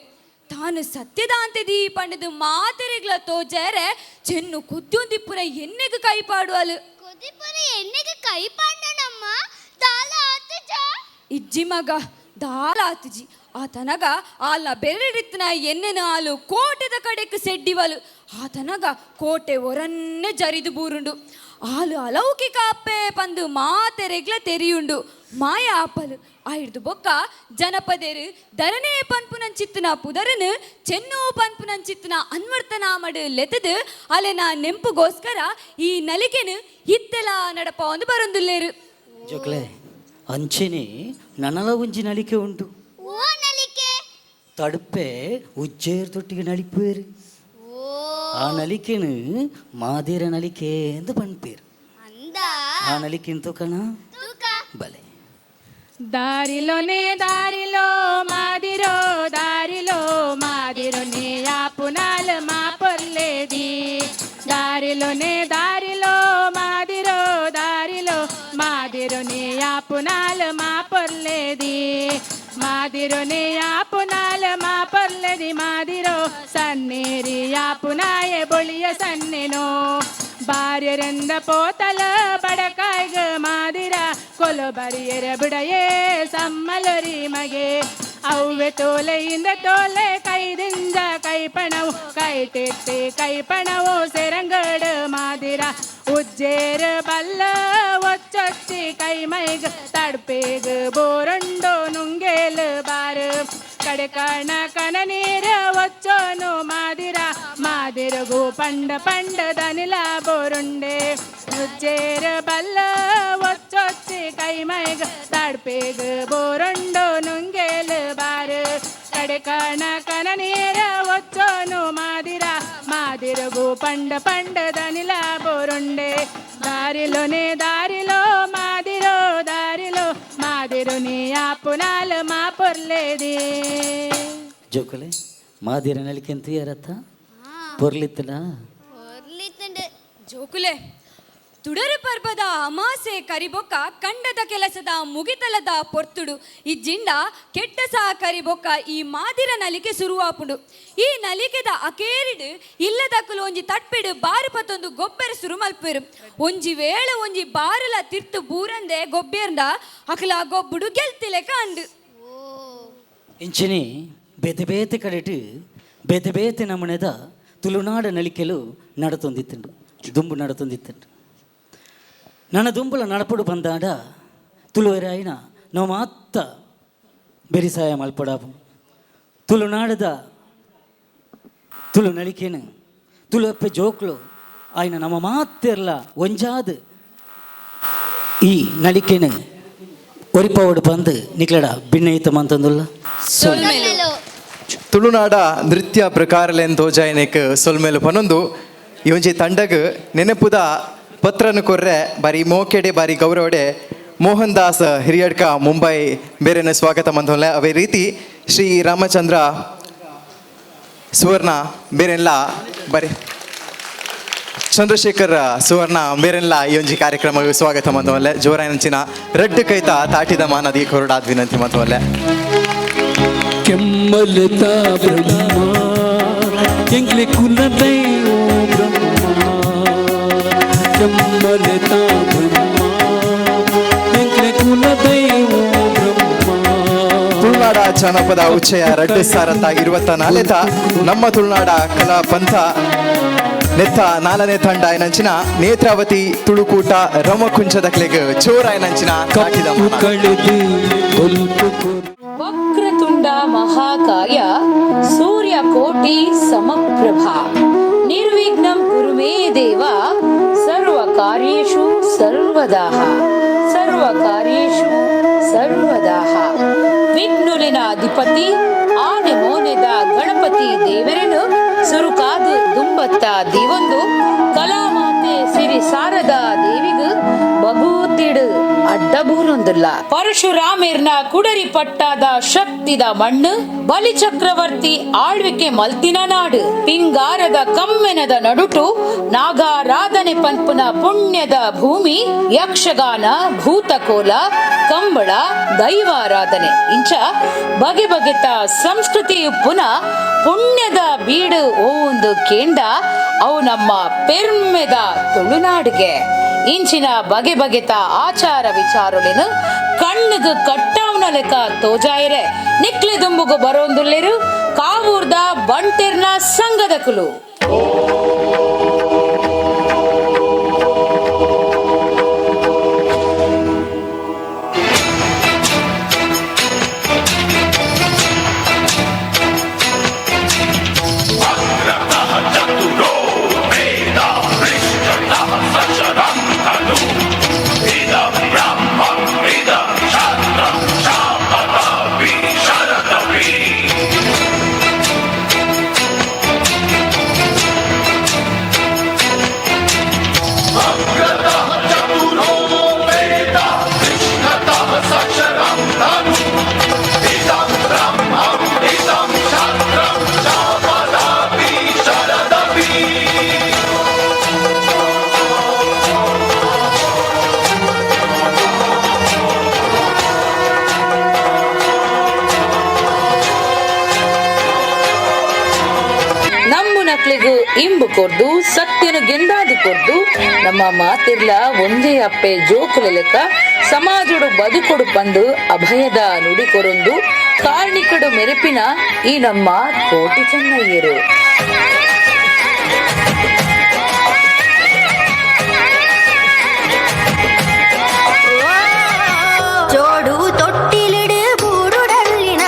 [SPEAKER 21] ತಾನು ಸತ್ಯದಾಂತೆದಿ ಪಂಡದು ಮಾತೆರೆಗ್ಲ ತೋಜೇರೆ ಚೆನ್ನು ಕುದ್ಯೊಂದಿಪ್ಪುನ ಎನ್ನೆಗೆ ಕೈ ಪಾಡುವಲು.
[SPEAKER 15] ಕುದಿಪುರ ಎಣ್ಣೆಗೆ ಕೈ ಪಾಡಣಮ್ಮ ದಾಲ ಆತುಜ
[SPEAKER 21] ಇಜ್ಜಿ ಮಗ ದಾಲ ಆತುಜಿ. ಆತನಗ ಆಲ್ನ ಬೆರಡಿತ್ತನ ಎನ್ನೆನ ಆಲು ಕೋಟೆದ ಕಡೆಕ್ ಸೆಡ್ಡಿವಲು. ಆತನಗ ಕೋಟೆ ಒರನ್ನೆ ಜರಿದು ಬೂರುಂಡು. ಆಲು ಅಲೌಕಿಕ ಅಪ್ಪೆ ಪಂದು ಮಾತೆರೆಗ್ಲ ತೆರಿಯುಂಡು. ಮಾಯ ಆಪಲು ಆಯ್ದು ಬೊಕ್ಕ ಜನಪದೇರು ಧರಣೆ ಪನ್ಪುನಂಚಿತ್ತನ ಪುದರನು ಚೆನ್ನು ಪನ್ಪುನಂಚಿತ್ತನ ಅನ್ವರ್ತನಾಮಡು ಲೆತದು ಅಲೆನ ನೆಂಪುಗೋಸ್ಕರ ಈ ನಲಿಕೆನು ಇತ್ತೆಲ ನಡಪ ಒಂದು ಬರೊಂದುಲ್ಲೇರು.
[SPEAKER 2] ಜೋಕ್ಲೆ ಅಂಚೆನೆ ನನಲ ಒಂಜಿ ನಲಿಕೆ ಉಂಟು.
[SPEAKER 15] ಓ ನಲಿಕೆ
[SPEAKER 2] ತಡುಪೆ ಉಜ್ಜೇರ್ ತೊಟ್ಟಿಗೆ ನಲಿಪೇರು. ಆ ನಲಿಕೆನು ಮಾದೇರ ನಲಿಕೆ ಎಂದು ಪನ್ಪೇರು. ಆ ನಲಿಕೆನು ತೂಕಣ ಬಲೆ.
[SPEAKER 20] దారిలోనే దారిలో మాదిరో దారిలో మాదిరోనే ఆపునాల మా పొర్లేది. దారిలోనే దారిలో మాదిరో దారిలో మాదిరోనే ఆపునాల మా పొర్లేది. మాదిరోనే ఆపునాల మా పొర్లేది మాదిరో సన్నేరి ఆపునాయే బొಳಿಯ ಸನ್ನೆನೋ. ಬಾರ್ಯರೆಂದ ಪೋತಲ ಬಡಕಾಯ್ಗ ಮಾದಿರ ಕೊಲೊಬರಿಯರ ಬಿಡಯೇ ಸಮ್ಮಲರಿ ಮಗೆ. ಅವ್ವೆ ತೋಲೆಯಿಂದ ತೋಲೆ ಕೈದಿಂದ ಕೈಪಣವು ಕೈಟೆತ್ತೆ ಕೈಪಣವು ಸೆರಂಗಡ ಮಾದಿರ. ಉಜ್ಜೇರ ಬಲ್ಲ ಒಚ್ಚೊಚ್ಚಿ ಕೈ ಮೈಗ ತಡ್ಪೇಗ ಬೋರಂಡೋ ನುಂಗೇಲ್ ಬಾರು. ಕಡೆ ಕಣ ಕನ ನೀರ ಒಚ್ಚೋನು ಮಾದಿರ ಮಾದಿರಗು ಪಂಡ ಪಂಡ ದನಿಲ ಬೋರುಂಡೆ. ಉಜ್ಜೇರ ಬಲ್ಲ ಒಚ್ಚೊಚ್ಚಿ ಕೈ ಮೈಗ ತಡ್ಪೇಗ ಬೋರಂಡೋ ನುಂಗೇಲ್ ಬಾರು. ಕಡೆ ಕಣ ಕನ ನೀರ ಒಚ್ಚೋನು ಮಾದಿರ ಮಾದಿರಗು ಪಂಡ ಪಂಡ ದನಿಲ ಬೋರುಂಡೆ. దారిలోనే దారిలో మాదిరో దారిలో మాదిరుని ఆపునాలు మా పొర్లేది.
[SPEAKER 2] ಜೋಕುಲೆ ಮಾದಿರ ನಲಿಕೆ ಅಂತ ಯಾರತ್ತ ಪೊರ್ಲಿತ್ತನ.
[SPEAKER 21] ಜೋಕುಲೆ ತುಡರು ಪರ್ಬದ ಅಮಾಸೆ ಕರಿಬೊಕ್ಕ ಕಂಡದ ಕೆಲಸದ ಮುಗಿತಲದ ಪೊರ್ತುಡು ಇಜ್ಜಿಂಡ ಕೆಟ್ಟ ಸಹ ಕರಿಬೊಕ್ಕ ಈ ಮಾದಿರ ನಲಿಕೆ ಸುರುವಾಪುಂಡು. ಈ ನಲಿಕೆದ ಅಕೇರಿಡು ಇಲ್ಲದಕ್ಕಲು ಒಂಜಿ ತಟ್ಪಿಡು ಬಾರು ಪತ್ತೊಂದು ಗೊಬ್ಬರ ಸುರು ಮಲ್ಪೇರು. ಒಂಜಿ ವೇಳೆ ಒಂಜಿ ಬಾರುಲ ತಿರ್ತು ಬೂರಂದೆ ಗೊಬ್ಬೆರ್ದ ಅಕಲ ಗೊಬ್ಬುಡು ಗೆಲ್ತಿಲೆಕ ಅಂಡು.
[SPEAKER 2] ಇಂಚಿನಿ ಬೇತೆ ಬೇತೆ ಕಡೆಟು ಬೇತೆ ಬೇತೆ ನಮೂನೆದ ತುಳುನಾಡ ನಲಿಕೆಲು ನಡತೊಂದಿತ್ತುಂಡು ದುಂಬು ನಡತೊಂದಿತ್ತುಂಡು. ನನ್ನ ದುಂಬುಲ ನಡಪುಡು ಬಂದಾಡ ತುಳುವರಾಯಿನ ನಾವು ಮಾತ್ತ ಬೆರಿಸಾಯ ಮಲ್ಪಡಾಪು. ತುಳುನಾಡದ ತುಳು ನಲಿಕೆನು ತುಳುವಪ್ಪೆ ಜೋಕ್ಲು ಆಯ್ನ ನಮ್ಮ ಮಾತೆರ್ಲ ಒಂಜಾದ ಈ ನಲಿಕೆನು ಒರಿಪವಡು ಬಂದು ನಿಕ್ಲಡ ಭಿನ್ನಯಿತ ಮಂತಂದುಲ್ಲ.
[SPEAKER 4] ತುಳುನಾಡ ನೃತ್ಯ ಪ್ರಕಾರಲೆನ್ ತೋಜಾಯನೇಕ್ ಸೊಲ್ಮೇಲು ಪನೊಂದು ಈ ಒಂಜಿ ತಂಡಗ್ ನೆನಪುದ ಪತ್ರನು ಕೊರ್ರೆ ಬಾರಿ ಮೋಕೆಡೆ ಬಾರಿ ಗೌರವಡೆ ಮೋಹನ್ ದಾಸ್ ಹಿರಿಯಡ್ಕ ಮುಂಬೈ ಬೇರೆನ ಸ್ವಾಗತ ಮಂದೋಲೆ. ಅವೇ ರೀತಿ ಶ್ರೀ ರಾಮಚಂದ್ರ ಸುವರ್ಣ ಬೇರೆಲ್ಲ ಬಾರಿ ಚಂದ್ರಶೇಖರ್ ಸುವರ್ಣ ಮೇರೆಲ್ಲ ಈ ಒಂಜಿ ಕಾರ್ಯಕ್ರಮ ಸ್ವಾಗತ ಮಂತವಲ್ಲೆ. ಜೋರಾಯನಂಚಿನ ರಡ್ಡು ಕೈತ ತಾಟಿದ ಮಾನದಿ ಕೊರಡಾದ್ ವಿನಂತಿ ಮಂತವಲ್ಲೆ.
[SPEAKER 8] ಕೆಮ್ಮಲತ ಬ್ರಹ್ಮ ಎಂಗ್ಲೆ ಕುಲದೈವ ಬ್ರಹ್ಮ, ಕೆಮ್ಮಲತ ಬ್ರಹ್ಮ ಎಂಗ್ಲೆ ಕುಲದೈವ ಬ್ರಹ್ಮ.
[SPEAKER 4] ತುಳುನಾಡ ಜನಪದ ಉಚ್ಚಯ 2024 ನಮ್ಮ ತುಳುನಾಡ ಕಲಾ ಪಂಥ ನೆತ್ತ ನಾಲ್ನೇ ತಂಡ ಏನಂಚಿನ ನೇತ್ರಾವತಿ ತುಳುಕೂಟ ರಮಕುಂಚದ ಕ್ಲೆಗ್ ಚೋರ ಏನಂಚಿನ ತಾಟಿದ ಮಾನ.
[SPEAKER 5] ವಕ್ರತುಂಡ ಮಹಾಕಾಯ ಸೂರ್ಯಕೋಟಿ ಸಮಪ್ರಭಾ ನಿರ್ವಿಘ್ನಂ ಕುರು ಮೇ ದೇವ ಸರ್ವ ಕಾರ್ಯೇಷು ಸರ್ವದಾ ಸರ್ವ ಕಾರ್ಯೇಷು ಸರ್ವದಾ. ವಿಘ್ನುಲಿನ ಅಧಿಪತಿ ಆನೆ ಮೋನೆದ ಗಣಪತಿ ದೇವರನು ಸುರುಕಾದು ದುಂಬತ್ತ ದೇವೊಂದು ಕಲಾಮಾತೆ ಸಿರಿ ಸಾರದ ದೇವಿಗು ಬಗೂತಿಡು ಅಡ್ಡಬೂರೊಂದುಲ್ಲ. ಪರಶುರಾಮೇರ್ನ ಕುಡರಿ ಪಟ್ಟಾದ ಶಕ್ತಿದ ಮಣ್ಣು ಬಲಿಚಕ್ರವರ್ತಿ ಆಳ್ವಿಕೆ ಮಲ್ತಿನ ನಾಡು ಪಿಂಗಾರದ ಕಮ್ಮೆನದ ನಡುಟು ನಾಗಾರಾಧನೆ ಪಂಪುನ ಪುಣ್ಯದ ಭೂಮಿ ಯಕ್ಷಗಾನ ಭೂತಕೋಲ ಕಂಬಳ ದೈವಾರಾಧನೆ ಇಂಚ ಬಗೆ ಬಗೆತ ಸಂಸ್ಕೃತಿ ಪುನ ಪುಣ್ಯದ ಬೀಡು ಓಂದು ಕೇಂದ ಅವು ನಮ್ಮ ಪೆರ್ಮೆದ ತುಳುನಾಡಿಗೆ. ಇಂಚಿನ ಬಗೆ ಬಗೆತ ಆಚಾರ ವಿಚಾರಲೇನು ಕಣ್ಣುಗು ಕಟ್ಟಾವನ ಲೆಕ್ಕ ತೋಜಾಯಿರೆ ನಿಕ್ಲೆ ದುಂಬುಗು ಬರೋಂದುಲ್ಲೇರು ಕಾವೂರ್ದ ಬಂಟೆರ್ನ ಸಂಘದ ಕುಲು. ಇಂಬು ಕೊರ್ದು ಸತ್ಯನು ಗೆಂದಾದಿ ಕೊರ್ದು ನಮ್ಮ ಮಾತಿರ್ಲ ಒಂದೇ ಅಪ್ಪೆ ಜೋಕುಲ ಲೆಕ್ಕ ಸಮಾಜಡು ಬದುಕೊಡು ಪಂದು ಅಭಯದ ನುಡಿ ಕೊರೊಂದು ಕಾರ್ಣಿಕಡು ಮೆರೆಪಿನ ಈ ನಮ್ಮ ಕೋಟಿ ಚೆನ್ನಯ್ಯರು.
[SPEAKER 22] ಜೋಡು ತೊಟ್ಟಿಲಿಡು ಬೂಡುಡಲ್ಲಿನ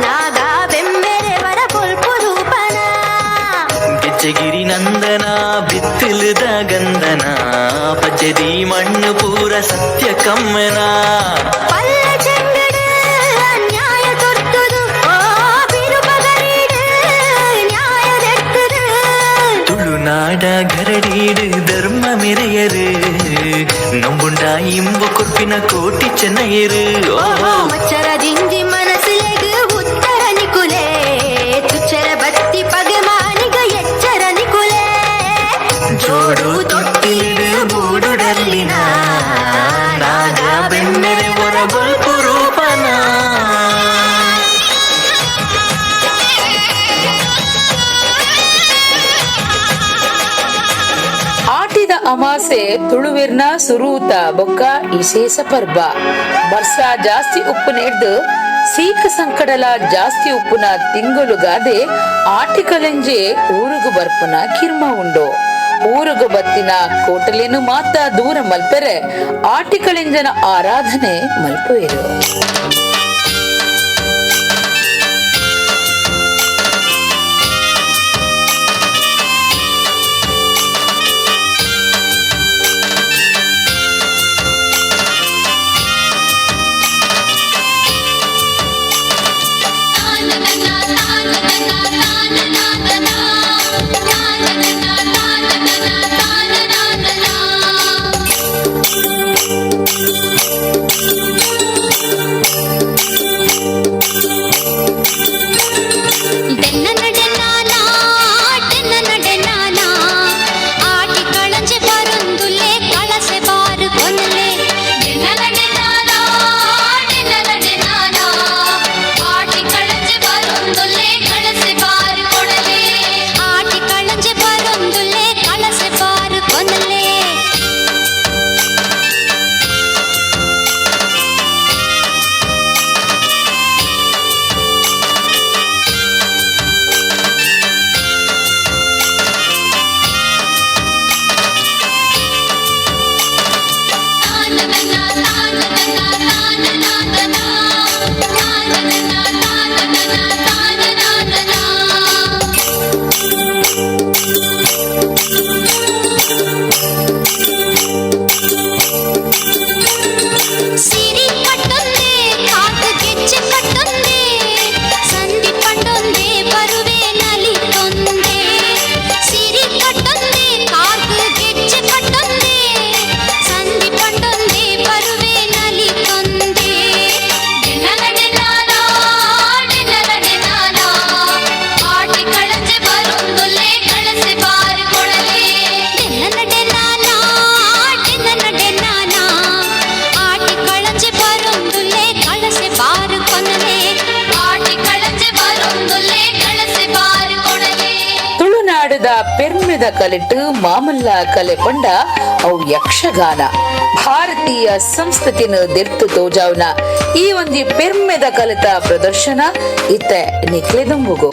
[SPEAKER 22] ನಾಗ ಬೆಮ್ಮೆರೆ ವರ ಪೊಲ್ಪು ರೂಪನ
[SPEAKER 23] ಗೆಚ್ಚಗಿರಿ ನಂದನ ಬಿತ್ತಿಲದ ಗಂಧನ ಪಚ್ಚದಿ ಮಣ್ಣು ಪೂರ ಸತ್ಯ ಕಮ್ಮನ
[SPEAKER 22] ಪಲ್ಲ ಚೆಂಗಡು ಅನ್ಯಾಯ ತೊರ್ತುದು ಓ ಬಿರುಪಗರೀಡು ನ್ಯಾಯ ದೆತ್ತದು
[SPEAKER 23] ತುಳುನಾಡ ಗರಡೀಡು ಧರ್ಮ ಮೆರೆಯರು ನಂಬುಂಡ ಇಂಬು ಕೊರ್ಪಿನ ಕೋಟಿ ಚೆನ್ನಯ್ಯರು.
[SPEAKER 22] ಓಹೋ ಮಚ್ಚರ ಜಿಂಜಿ ಮನಸ್ಸಿಲೆಗು ಉತ್ತರ ನಿಕುಲೆ ತುಚ್ಚರ ಬತ್ತಿ ಪಗೆ ಮಾನಿಗ ಎಚ್ಚರ ನಿಕುಲೆ
[SPEAKER 23] ಜೋಡು ತೊಟ್ಟಿಲಿಡು ಬೂಡುಡಲ್ಲಿನ ನಾಗ ಬೆನ್ನೆರೆ ಹೊರಬಲ್ಪು ರೂಪನ.
[SPEAKER 5] ಆಟಿದ ಅಮಾಸೆ ತುಳುವಿರ್ನ ಸುರೂತ ಬೊಕ್ಕ ಇಶೇಷ ಪರ್ಬ. ಬರ್ಸ ಜಾಸ್ತಿ ಉಪ್ಪು ನೆಡ್ದು ಸೀಕ ಸಂಕಡಲ ಜಾಸ್ತಿ ಉಪ್ಪುನ ತಿಂಗಳುಗಾದೆ ಆಟಿಕಲೆಂಜೆ ಊರುಗು ಬರ್ಪುನ ಕಿರ್ಮ ಉಂಡು. ಊರುಗು ಬತ್ತಿನ ಕೋಟಲೇನು ಮಾತ ದೂರ ಮಲ್ಪೆರೆ ಆಟಿಕಲೆಂಜನ ಆರಾಧನೆ ಮಲ್ಪುವೆರು.
[SPEAKER 22] ತಾ
[SPEAKER 5] ತುಳುನಾಡದ ಪೆರ್ಮೆದ ಕಲೆಟ್ಟು ಮಾಮಲ್ಲ ಕಲೆ ಪಂಡ ಅವು ಯಕ್ಷಗಾನ. ಭಾರತೀಯ ಸಂಸ್ಕೃತಿನ ದೆರ್ತು ತೋಜಾವ್ನ ಈ ಒಂಜಿ ಪೆರ್ಮೆದ ಕಲೆತ ಪ್ರದರ್ಶನ ಇತ್ತ ನಿಕ್ಲೆದಂಬುಗು.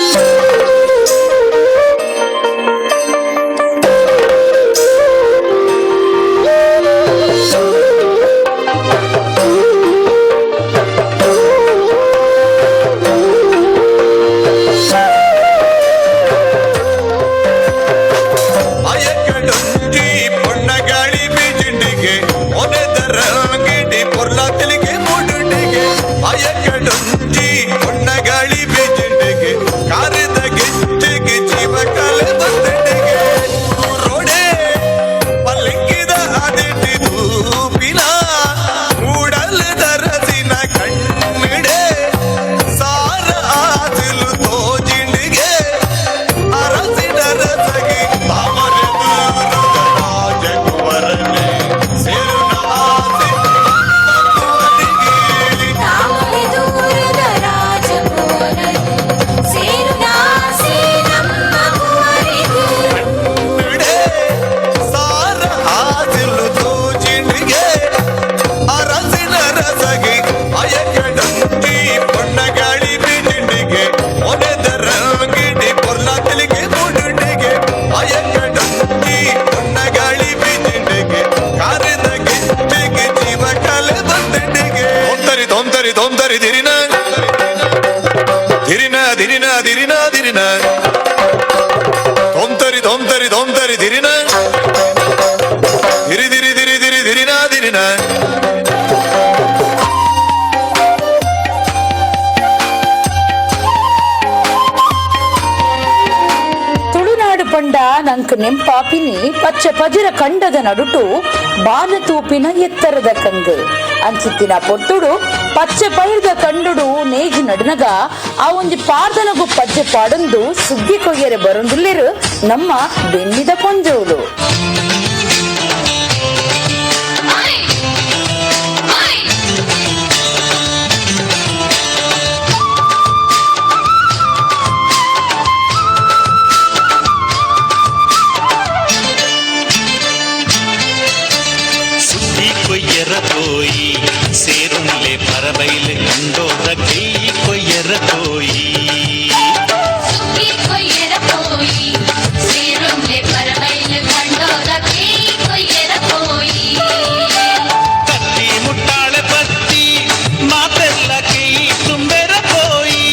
[SPEAKER 5] ನಂಕ್ ನೆಂಪಾಪಿನಿ ಪಚ್ಚ ಪಜಿರ ಕಂಡದ ನಡುಟು ಬಾನತೂಪಿನ ಎತ್ತರದ ಕಂಗು ಅಂಚಿತ್ತಿನ ಪೊರ್ತುಡು ಪಚ್ಚೆ ಪೈರ್ದ ಕಂಡುಡು ನೇಜಿ ನಡುನಗ ಆ ಒಂಜಿ ಪಾರ್ದನಗು ಪಜ್ಜೆ ಪಾಡೊಂದು ಸುಗ್ಗಿ ಕೊಯ್ಯರೆ ಬರೊಂದುಲ್ಲೆರು ನಮ್ಮ ಬೆನ್ನಿದ ಪೊಂಜೋಲು.
[SPEAKER 3] ಕೊಯ್ಯರ ಪೋಯಿ ಸೇರುಂಲೆ ಪರಬೈಲು ಕಂಡೋದ ಕೈ ಕೊಯ್ಯರ ಪೋಯಿ
[SPEAKER 6] ಸುಗ್ಗಿ ಕೊಯ್ಯರ ಪೋಯಿ ಸೇರುಂಲೆ ಪರಬೈಲು ಕಂಡೋದ ಕೈ ಕೊಯ್ಯರ ಪೋಯಿ
[SPEAKER 3] ಕತ್ತಿ ಮುಟ್ಟಾಳೆ ಪತ್ತಿ ಮಾತೆಲ್ಲ ಕೈ ತುಂಬೆರ ಪೋಯಿ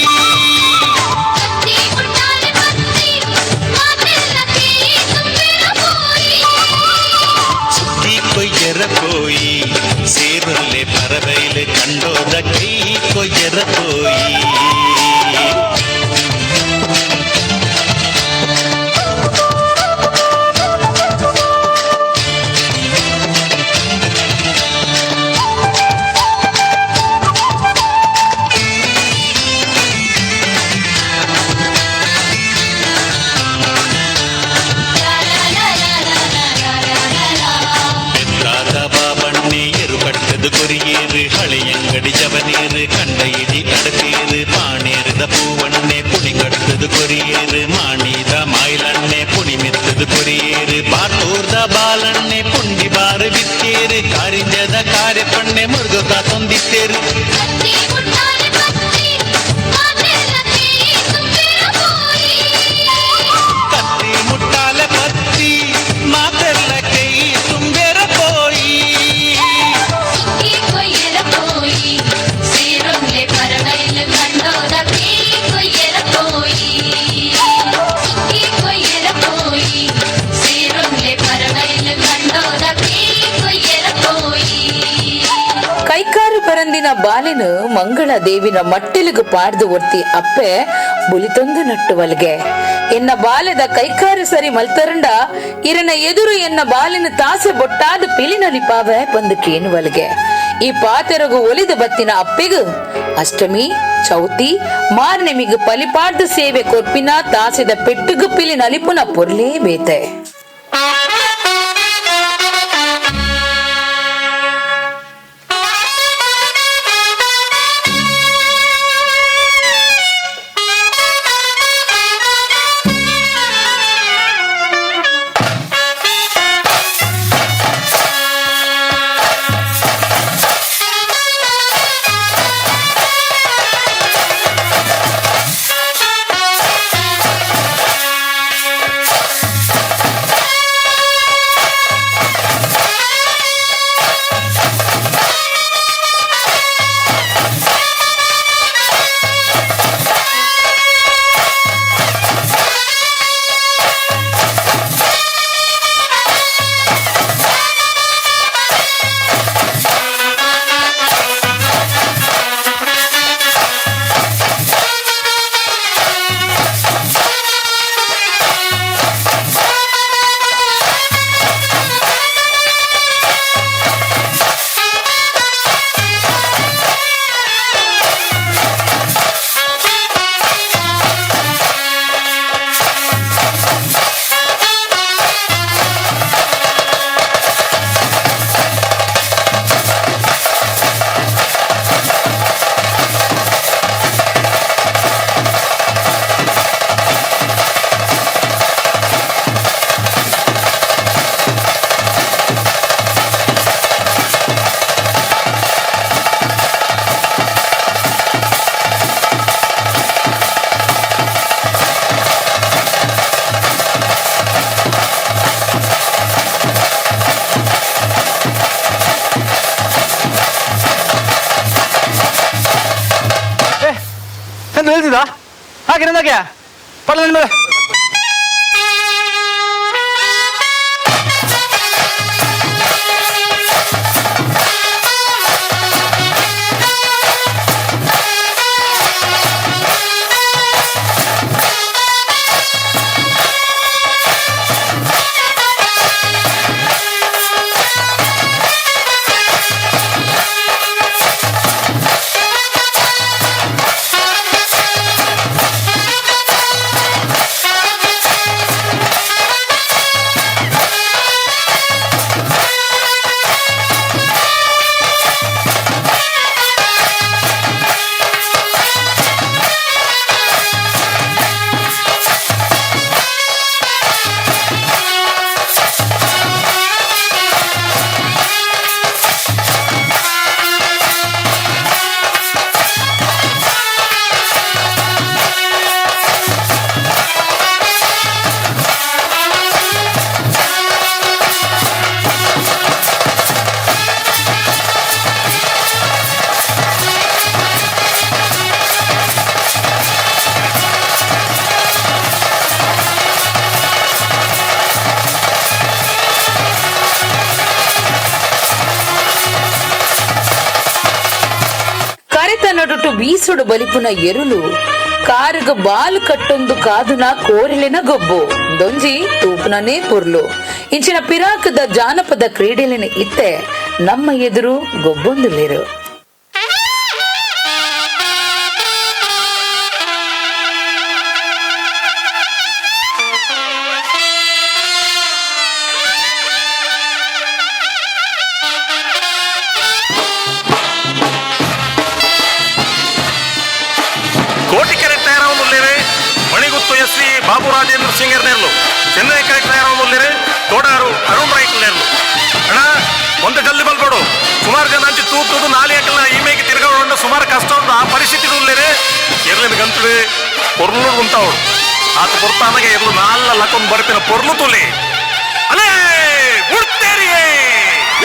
[SPEAKER 6] ಕತ್ತಿ ಮುಟ್ಟಾಳೆ ಪತ್ತಿ ಮಾತೆಲ್ಲ ಕೈ ತುಂಬೆರ ಪೋಯಿ
[SPEAKER 3] ಸುಗ್ಗಿ ಕೊಯ್ಯರ ಪೋಯಿ ಸೇರುಲ್ಲೆ ಪರಬೈಲು ಕಂಡೋದ ಕೈ ಕೊಯ್ಯರ ಪೋಯಿ. ಕೊರಿಯೇರು ಹಳೆಯಂಗಡಿ ಜವನೀರು ಕಂಡ ಇಡಿ ಅಡಪೇರು ಪಾಣೇರದ பூவண்ணே புனி கட்டுது கொரியேறு மாணித மாயிலண்ணே புனி மெத்தது கொரியேறு பார்த்தோர்த பாலண்ணே புண்டி பாரு வித்தேரு காரிஞ்சத காரியப்பண்ணே முருகா தொந்தித்தேரு கத்தி முட்டால பத்தி மாத்தெல்ல கை தும்பெற போய்
[SPEAKER 5] ಕೈಕಾರು ಪರಂದಿನ ಬಾಲೆನು ಮಂಗಳ ದೇವಿನ ಮಟ್ಟಿಲಿಗು ಪಾಡ್ದು ಒರ್ತಿ ಅಪ್ಪೆ ಬುಲಿತೊಂದು ನಟ್ಟುವಲ್ಗೆ ಎನ್ನ ಬಾಲೆದ ಕೈಕಾರು ಸರಿ ಮಲ್ತರಂಡ ಇರನ ಎದುರು ಎನ್ನ ಬಾಲಿನ ತಾಸೆ ಬೊಟ್ಟಾದ ಪಿಲಿನಲಿಪಾವೆ ಬಂದು ಕೇನುವಲ್ಗೆ. ಈ ಪಾತೆರಗು ಒಲಿದ ಬತ್ತಿನ ಅಪ್ಪೆಗು ಅಷ್ಟಮಿ ಚೌತಿ ಮಾರ್ನೆಮಿಗು ಪಲಿಪಾಡ್ದು ಸೇವೆ ಕೊರ್ಪಿನ ತಾಸೆದ ಪೆಟ್ಟುಗು ಪಿಲಿ ನಲಿಪುನ ಪೊರ್ಲೇ ಬೇತೆ.
[SPEAKER 9] ಪಡಲ ಮೇಲೆ.
[SPEAKER 5] ನಡುಟು ಬೀಸುಡು ಬಲಿಪುನ ಎರುಲು ಕಾರುಗ ಬಾಲ್ ಕಟ್ಟೊಂದು ಕಾದುನ ಕೋರಿಲಿನ ಗೊಬ್ಬು ದೊಂಜಿ ತೂಪುನನೇ ಪೊರ್ಲು ಇಂಚಿನ ಪಿರಾಕದ ಜಾನಪದ ಕ್ರೀಡೆಲಿನ ಇತ್ತೆ ನಮ್ಮ ಎದುರು ಗೊಬ್ಬೊಂದುಲೇರು.
[SPEAKER 10] ಕೋಟಿಕೆರೆ ತಯಾರಾವೊಂದುಲ್ಲೇರೆ ಮಣಿಗುತ್ತು ಎಸ್ ವಿ ಬಾಬು ರಾಜೇಂದ್ರ ಸಿಂಗ್ ನೇರ್ಲು, ಚೆನ್ನೈ ಕರೆ ತಯಾರಾವೊಂದುಲ್ಲೇರೆ ತೋಡಾರು ಅರುಣ್ ರೈಟ್ ನೇರ್ಲು. ಅಣ್ಣ ಒಂದು ಜಲ್ದಿ ಬಲ್ಬೋಡು, ಸುಮಾರು ಜನ ಅಂಚಿ ತೂತುದು ನಾಲಿ ಹಾಕಲ್ಲ ಈ ಮೇಗೆ ತಿರ್ಗಾವಣ ಸುಮಾರು ಕಷ್ಟ ಉಂಟು. ಆ ಪರಿಸ್ಥಿತಿ ಉಲ್ಲೇರೆ ಎರ್ಲಿನ ಗಂತುವೆ ಪೊರ್ಲು ಉಂಟಾವಳು ಆತ ಪೊರ್ತಾನಗೆ ಎರ್ಲು ನಾಲ್ಲ ಲಕ್ಕೊಂದು ಬರ್ಪಿನ ಪೊರ್ಲು ತುಲಿ ಅಲೇ ಉಡ್ತೇರಿಯೇ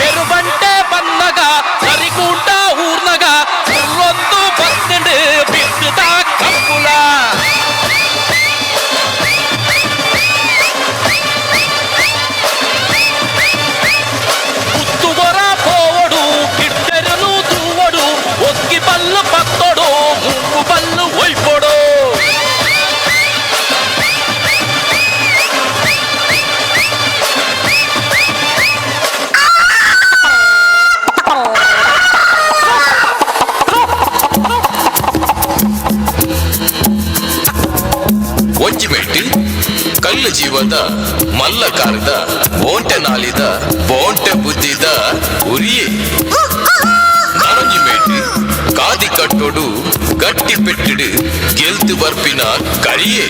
[SPEAKER 11] ಎರುಬಂಟೆ ಬನ್ನಗ ಸರಿಕೂಟ ಊರ್ನಗ ಪೊರ್ಲೊಂದು ಬತ್ತಂಡು ಬಿಟ್ಟುದ ಕಂಬುಲ. ಮುತ್ತುವರ ಪೋವಡು ಕಿಟ್ಟೆರನು ತೂವಡು ಒಕ್ಕಿ ಬಲ್ಲು ಪತ್ತೊಡು ಮೂಗು ಬಲ್ಲು ಒಯ್ಪೊಡು.
[SPEAKER 24] ಒಂಜಿಮೆಟ್ಟಿ ಕಲ್ಲು ಜೀವದ ಮಲ್ಲ ಕಾರದ ಬೋಂಟೆ ನಾಲಿದ ಬೋಂಟೆ ಬುದ್ಧಿದ ಉರಿಯೇ. ನಾನೊಂಜಿಮೇಟಿ ಕಾದಿ ಕಟ್ಟೋಡು ಗಟ್ಟಿ ಪೆಟ್ಟಿಡು ಗೆಲ್ತು ಬರ್ಪಿನ ಕರಿಯೇ.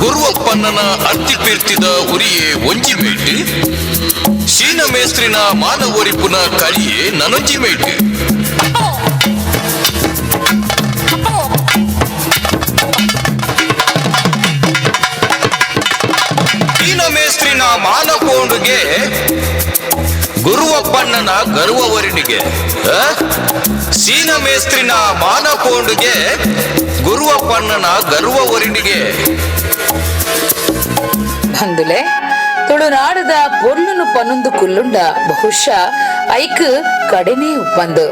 [SPEAKER 24] ಗುರುವಪ್ಪಣ್ಣನ ಅರ್ತಿ ಪೀರ್ತಿದ ಉರಿಯೇ ಒಂಜಿಮೇಟಿ ಶೀನ ಮೇಸ್ತ್ರಿನ ಮಾನ ಒರಿಪುನ ಕರಿಯೇ ನನೊಂಜಿಮೇಟಿ. ಮೇಸ್ತ್ರಿನ ಮಾನಕೋಂಡುಗೆ ಗುರುವಪ್ಪಣ್ಣನ ಗರ್ವವರಿಣಿಗೆ. ಸೀನ ಮೇಸ್ತ್ರಿನ ಮಾನಕೋಂಡುಗೆ ಗುರುವಪ್ಪಣ್ಣನ ಗರ್ವವರಿಣಿಗೆ.
[SPEAKER 5] ಬಂದುಲೆ ತುಳುನಾಡದ ಪೊರ್ಲುನು ಪನ್ನೊಂದು ಕುಲ್ಲುಂಡ ಬಹುಶಃ ಐಕ್ ಕಡಿಮೆ ಉಪ್ಪಂದು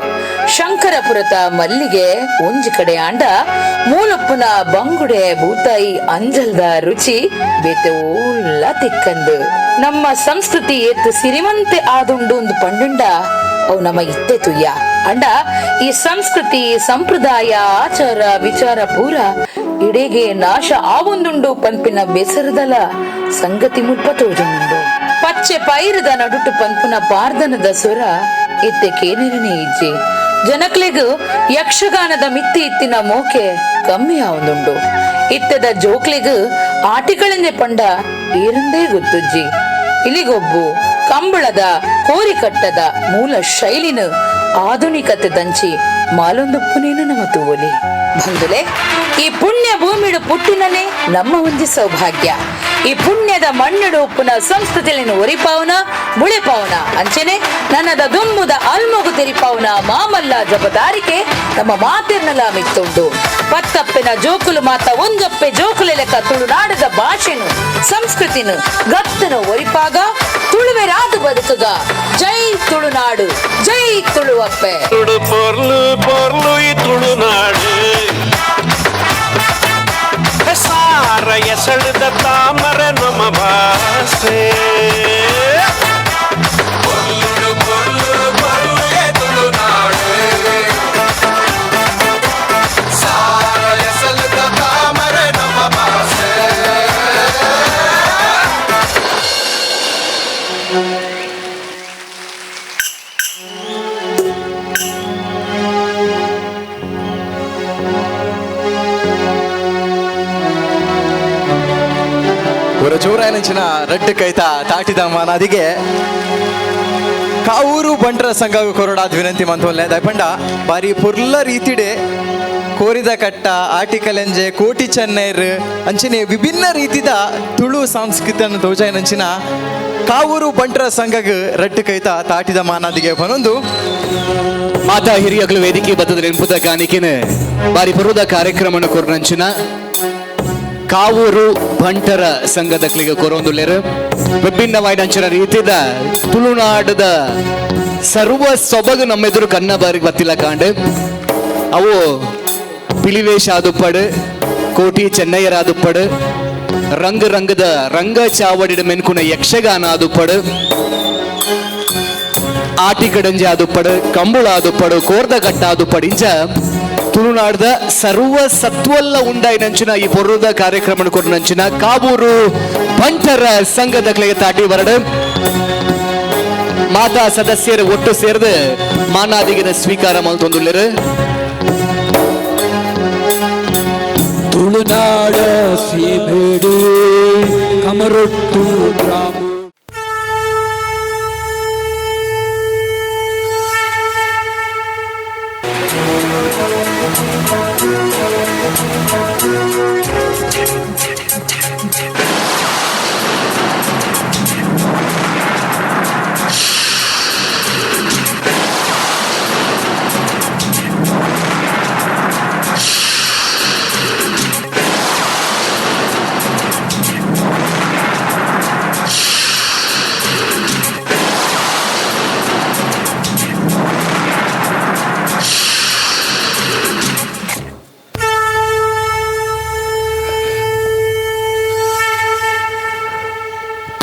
[SPEAKER 5] ಶಂಕರಪುರತ ಮಲ್ಲಿಗೆ ಒಂಜಿ ಕಡೆ ಆಂಡ ಮೂಲಪ್ಪನ ಬಂಗುಡೆ ಬೂತಾಯಿ ಅಂಜಲ್ದ ರುಚಿ ಬೇತೆ ಓಲ್ಲ ತಿಕ್ಕಂದು. ನಮ್ಮ ಸಂಸ್ಕೃತಿ ಏತ್ ಸಿರಿಮಂತೆ ಆದುಂಡು ಒಂದು ಪಂಡುಂಡ ಅವು ನಮ್ಮ ಇತ್ತೆ ತುಯ್ಯ ಅಂಡ ಈ ಸಂಸ್ಕೃತಿ ಸಂಪ್ರದಾಯ ಆಚಾರ ವಿಚಾರ ಪೂರ ಇಡೀಗೆ ನಾಶ ಆವೊಂದುಂಡು ಪನ್ಪಿನ ಬೆಸರದಲ ಸಂಗತಿ ಮುಲ್ಪ ತೋಜುಂಡು. ಪಚ್ಚೆ ಪೈರದ ನಡುಟು ಪನ್ಪುನ ಪಾರ್ದನದ ಸ್ವರ ಇತ್ತೆ ಕೇನಿರನೇ ಇಜ್ಜಿ. ಜನಕ್ಲೆಗು ಯಕ್ಷಗಾನದ ಮಿತ್ತಿ ಇತ್ತಿನ ಮೋಕೆ ಕಮ್ಮಿ ಆವೊಂದುಂಡು. ಇತ್ತದ ಜೋಕ್ಲೆಗು ಆಟಿಗಳನ್ನೇ ಪಂಡ ಏರಂದೇ ಗೊತ್ತುಜ್ಜಿ. ಇಲಿಗೊಬ್ಬು ಕಂಬಳದ ಕೋರಿಕಟ್ಟದ ಮೂಲ ಶೈಲಿನ ಆಧುನಿಕತೆ ದಂಚಿ ಮಾಲೊಂದು ಪುನೇನು ನಮ್ಮ ತೂವಲಿ ಬಂಧುಲೆ. ಈ ಪುಣ್ಯ ಭೂಮಿಡು ಪುಟ್ಟಿನನೇ ನಮ್ಮ ಒಂಜಿ ಸೌಭಾಗ್ಯ. ಈ ಪುಣ್ಯದ ಮಣ್ಣುಡು ಪುನಃ ಸಂಸ್ಕೃತಿಯನ್ನು ಒರಿಪಾವನ ಮುಳೆಪಾವನ ಅಂಚನೆ ನನ್ನದ ದುಂಬುದ ಅಲ್ಮೊಗು ತೆರಿಪಾವನ ಮಾಮಲ್ಲ ಜಬದಾರಿಕೆ ನಮ್ಮ ಮಾತಿರ್ನಲ ಮಿತ್ತುಂಡು. ಪತ್ತಪ್ಪಿನ ಜೋಕುಲು ಮಾತ ಒಂಜಪ್ಪೆ ಜೋಕುಲೆ ಲೆಕ್ಕ ತುಳುನಾಡದ ಭಾಷೆನು ಸಂಸ್ಕೃತಿನು ಗತ್ತನು ಒರಿಪಾಗ ತುಳುವೆರಾದು ಬದುಕುಗ. ಜೈ ತುಳುನಾಡು, ಜೈ ತುಳುವಪ್ಪೆ.
[SPEAKER 1] ತುಳು ಪೊರ್ಲು ಪೊರ್ಲು ಈ ತುಳುನಾಡು, ಸಾರ ಎಸಳದ ತಾಮರ ನಮ ಭಾಷೆ. ಪೊರ್ಲು ಪೊರ್ಲು ಪೊರ್ಲು ಈ ತುಳುನಾಡು, ಸಾರ ಎಸಳದ ತಾಮರ ನಮ ಭಾಷೆ.
[SPEAKER 4] ಅವರ ಜೋರಾಯನಂಚಿನ ರಡ್ಡು ಕೈತ ತಾಟಿದ ಮಾನಾದಿಗೆ ಕಾವೂರು ಬಂಟರ ಸಂಘ ಕೊರಡಾದ ವಿನಂತಿ ಮಂತೋಲ್ನೆ ದಯಪಂಡ ಬಾರಿ ಪುರ್ಲ ರೀತಿಡೆ ಕೋರಿದ ಕಟ್ಟ ಆಟಿಕಲೆಂಜೆ ಕೋಟಿ ಚೆನ್ನೈರ್ ಅಂಚನೆ ವಿಭಿನ್ನ ರೀತಿದ ತುಳು ಸಂಸ್ಕೃತಿಯನ್ನು ತೋಜಾಯನಂಚಿನ ಕಾವೂರು ಬಂಟರ ಸಂಘಗ್ ರಡ್ಡು ಕೈತ ತಾಟಿದ ಮಾನಾದಿಗೆ ಬನೊಂದು
[SPEAKER 13] ಮಾತಾ ಹಿರಿಯಗಳು ವೇದಿಕೆ ಬದ್ದದ ನೆನಪುದ ಗಾನಿಕೆನ ಬಾರಿ ಪುರುದ ಕಾರ್ಯಕ್ರಮನ ಕೊರನಂಚಿನ ಕಾವೂರು ಬಂಟರ ಸಂಘದ ಕೊರೊಂದುಲ್ಲೇರು ವಿಭಿನ್ನವಾಯಿನಂಚಿನ ರೀತಿದ ತುಳುನಾಡದ ಸರ್ವ ಸೊಬಗು ನಮ್ಮೆದುರು ಕನ್ನ ಬಾರಿಗೆ ಬತ್ತಿಲ್ಲ ಕಾಂಡು. ಅವು ಪಿಲಿವೇಶ ಆದುಪ್ಪಡು, ಕೋಟಿ ಚೆನ್ನಯ್ಯರಾದುಪ್ಪಡು, ರಂಗ ರಂಗದ ರಂಗ ಚಾವಡಿದ ಮೆನ್ಕುನ ಯಕ್ಷಗಾನ ಆದುಪ್ಪಡು, ಆಟಿಕಡಂಜಿ ಆದುಪ್ಪಡು, ಕಂಬುಳ ಆದುಪ್ಪಡು, ಕೋರ್ದಗಟ್ಟ ಆದುಪ್ಪಡು, ಇಂಚ ತುಳುನಾಡದ ಸರ್ವ ಸತ್ವಲ್ಲ ಉಂಡಾಯಿನಂಚಿನ ಈ ಪೊರ್ರುದ ಕಾರ್ಯಕ್ರಮ ಕೊರನಂಚಿನ ಕಾವೂರು ಬಂಟರ ಸಂಘದ ಕ್ಲೆಗೆ ತಾಟಿ ಬರಡು ಮಾತಾ ಸದಸ್ಯರು ಒಟ್ಟು ಸೇರಿದು ಮಾನಾದಿಗಿನ ಸ್ವೀಕಾರ ಮಲ್ತೊಂದುಲ್ಲೆರು.
[SPEAKER 8] ತುಳುನಾಡ ಸೀಬೇಡು ಕಮರೊಟ್ಟು ಗ್ರಾಮ.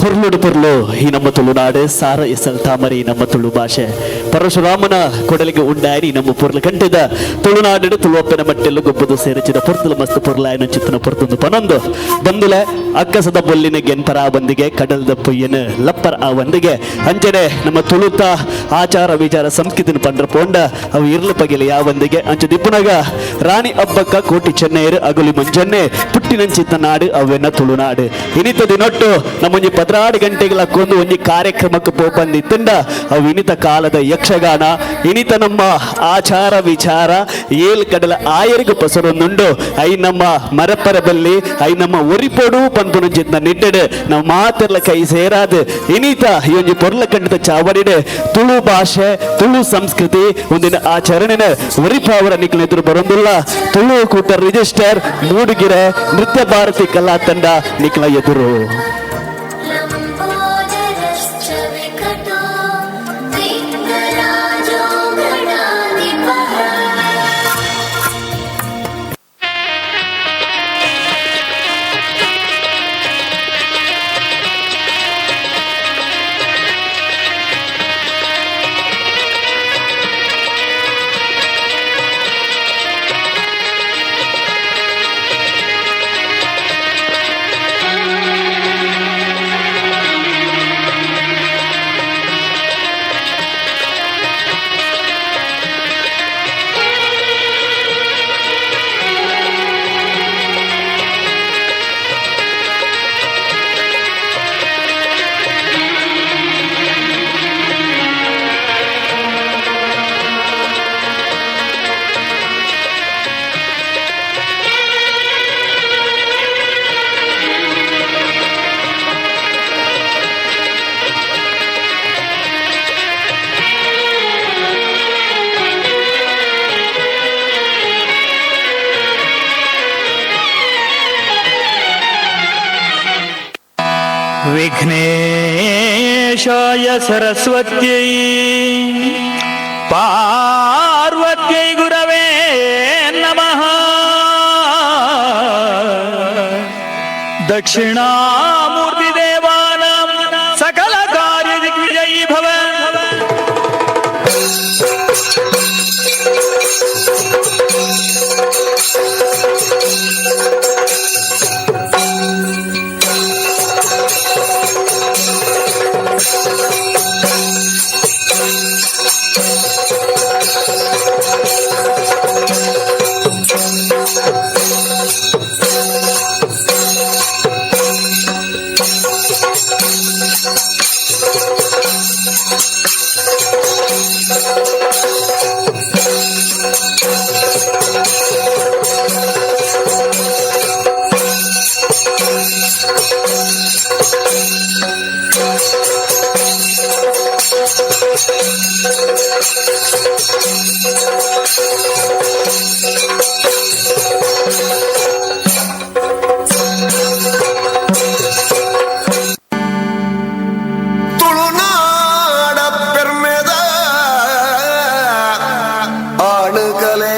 [SPEAKER 9] ಪೊರ್ಲುಡು ಪೊರ್ಲು ಈ ನಮ್ಮ ತುಳುನಾಡು, ಸಾರ ಎಸಲ್ ತಾಮರಿ ನಮ್ಮ ತುಳು ಭಾಷೆ, ಪರಶುರಾಮನ ಕೊಡಲಿಗೆ ಉಂಡಾಯನಿ ನಮ್ಮ ಪೊರ್ಲು ಕಂಠದ ತುಳುನಾಡು ತುಳುವಪ್ಪನ ಮಟ್ಟೆಲ್ಲು ಗೊಬ್ಬದು ಸೇರಿಚಿದ ಪೊರ್ತುಲ ಮಸ್ತ್ ಪೊರ್ಲಾಯನ ಚಿತ್ತನ ಪೊರ್ತೊಂದು ಪನೊಂದು ಬಂದುಲೆ ಅಕ್ಕಸದ ಬೊಲ್ಲಿನ ಗೆನ್ಪರ ಬಂದಿಗೆ ಕಡಲ್ದ ಪೊಯ್ಯನ ಲಪ್ಪರ ಆ ಒಂದಿಗೆ ಅಂಚನೆ ನಮ್ಮ ತುಳುತ ಆಚಾರ ವಿಚಾರ ಸಂಸ್ಕೃತಿನ ಪಂಡ್ರ ಪೋಂಡ ಅವು ಇರ್ಲು ಪಗೆಲೆ ಯಾವಂದಿಗೆ ಅಂಚೆ ದಿಪ್ಪುನಗ ರಾಣಿ ಅಬ್ಬಕ್ಕ ಕೋಟಿ ಚೆನ್ನೈರು ಅಗುಲಿ ಮಂಜನ್ನೆ ಪುಟ್ಟಿನಂಚಿತ್ತ ನಾಡು ಅವೆನ್ನ ತುಳುನಾಡು. ಇನಿತ ದಿನೊಟ್ಟು ನಮ್ಮೊಂಜಿ 12 ಗಂಟೆಗಳ ಕೊಂದು ಒಂಜಿ ಕಾರ್ಯಕ್ರಮಕ್ಕೆ ಪೋಪಂದಿತ್ತಂಡ ಅವು ಇನಿತ ಕಾಲದ ಯಕ್ಷಗಾನ ಇನಿತ ನಮ್ಮ ಆಚಾರ ವಿಚಾರ ಏಲ್ ಕಡಲ ಆಯರಿಗೂ ಪಸರೊಂದುಂಡು. I ನಮ್ಮ ಮರಪ್ಪರ ಬಲ್ಲಿ I ನಮ್ಮ ಒರಿಪೊಡು ಪನ್ಪುನಂಚಿತ್ತ ನಿಟ್ಟೆಡು ನಾವು ಮಾತೆರ್ಲ ಕೈ ಸೇರಾದು ಇನಿತ ಈ ಒಂಜಿ ಪೊರ್ಲ ಕಂಡದ ಚಾವಡಿಡು ತುಳು ಭಾಷೆ ತುಳು ಸಂಸ್ಕೃತಿ ಒಂದಿನ ಆಚರಣೆನ ಒರಿಪಾವರ ನಿಕ್ಲ ಎದುರು ಬರೊಂದಿಲ್ಲ. ತುಳು ಕೂಟ ರಿಜಿಸ್ಟರ್ ಮೂಡಿಗೆರೆ ನೃತ್ಯ ಭಾರತಿ ಕಲಾ ತಂಡ ನಿಕ್ಲ ಎದುರು.
[SPEAKER 6] Thank you.
[SPEAKER 12] ವಿಘ್ನೇಶಾಯ ಸರಸ್ವತ್ಯೈ ಪಾರ್ವತ್ಯೈ ಗುರವೇ ನಮಃ. ದಕ್ಷಿಣಾಮೂರ್ತಿ ದೇವಾನಾಂ ಸಕಲ ಕಾರ್ಯ ದಿಗ್ವಿಜಯೀ ಭವ.
[SPEAKER 14] ತುಳುನಾಡ ಪೆರ್ಮೆದ ಆಳುಕಲೆ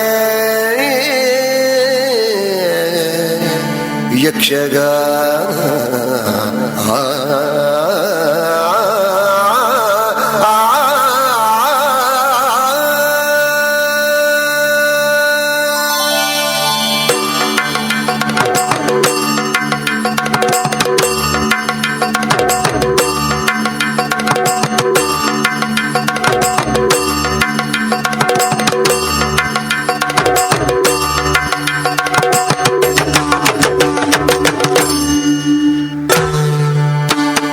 [SPEAKER 14] ಯಕ್ಷಗಾನ.
[SPEAKER 1] ಿ.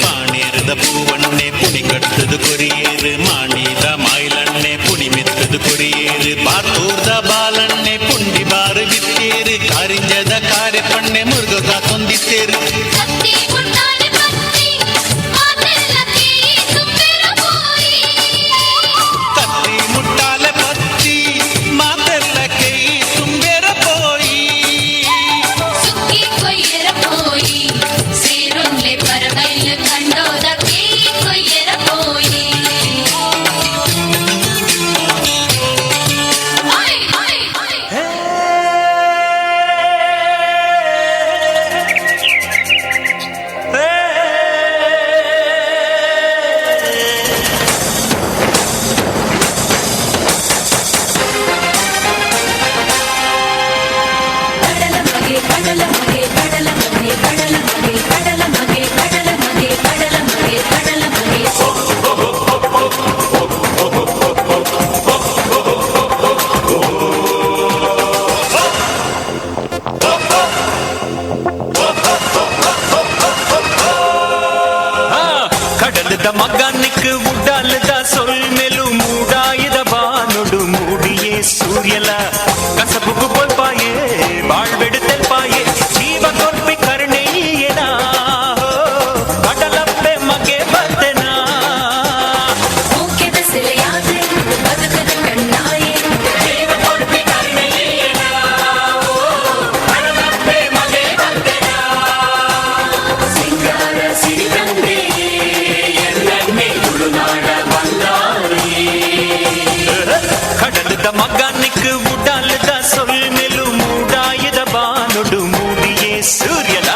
[SPEAKER 3] ಪಾಣೇರದ ಪೂವಣ್ಣೆ ಪುಣಿ ಕಟ್ಟದು ಕೊರಿಯೇರು ಮಾಣಿದ ಮಾಯಿಲಣ್ಣೆ ಪುಣಿ ಮೆತ್ತದು ಕೊರಿಯೇರು ಬಾರ್ತೂರ್ದ ಬಾಲಣ್ಣೆ ಪುಂಡಿ ಬಾರು ಬಿತ್ತೇರು ಕಾರಿಂಜದ ಕಾರೆಪಣ್ಣೆ ಮುರುಗದ ತೊಂದಿತ್ತೇರು.
[SPEAKER 6] ಕತ್ತಿ ಮುಟ್ಟಾಲೆ ಪತ್ತಿ ಮಾತೆಲ್ಲ ಕೇಯಿ ತುಂಬಿರ ಪೋಯಿ.
[SPEAKER 3] ಕತ್ತಿ ಮುಟ್ಟಾಲೆ ಪತ್ತಿ ಮಾತೆಲ್ಲ ಕೈ ತುಂಬೇರ ಪೋಯಿ.
[SPEAKER 6] ಸುಕ್ಕಿ ಕೊಯ್ಯರ ಪೋಯಿ ಸೇರೊಂದೆ ಪರಬೈಲ್ ಕಂಡೋದ ಕೇಯಿ ಕೊಯ್ಯರ ಪೋಯಿ. ಓಯ್ ಓಯ್ ಓಯ್.
[SPEAKER 3] ಕಡಲದ ಮಗನಿಕ್ ಉಡ್ಡಾಲದ ಸೊಲ್ಮೆಲು ಮೂಡಾಯದ ಬಾನುಡು ಮೂಡಿಯೇ ಸೂರ್ಯಲ ಕಸಬುಗು ಬೊಲ್ಪಾಯೇ ಬಾಳ್ಬೆಡು ತೆಲ್ಪಾಯೇ ಜೀವ ಕೊರ್ಪಿ ಕರ್ಣೆಯೇನಾ ಕಡಲಪ್ಪೆ ಮಗೆ ಬಲ್ತೆನಾ. ಜೀವ ಕೊರ್ಪಿ ಕರ್ಣೆಯೇನಾ ಕಡಲಪ್ಪೆ ಮಗೆ ಬಲ್ತೆನಾ. ಸಿಂಗಾರ ಸಿರಿಗಂಧೆ ಕಡಲದ ಮಗನಿಕ್ ಉಡಾಲದ ಸೊಲ್ಮೆಲು ಮೂಡಾಯದ ಬಾನುಡು ಮೂಡಿಯೇ ಸೂರ್ಯನ.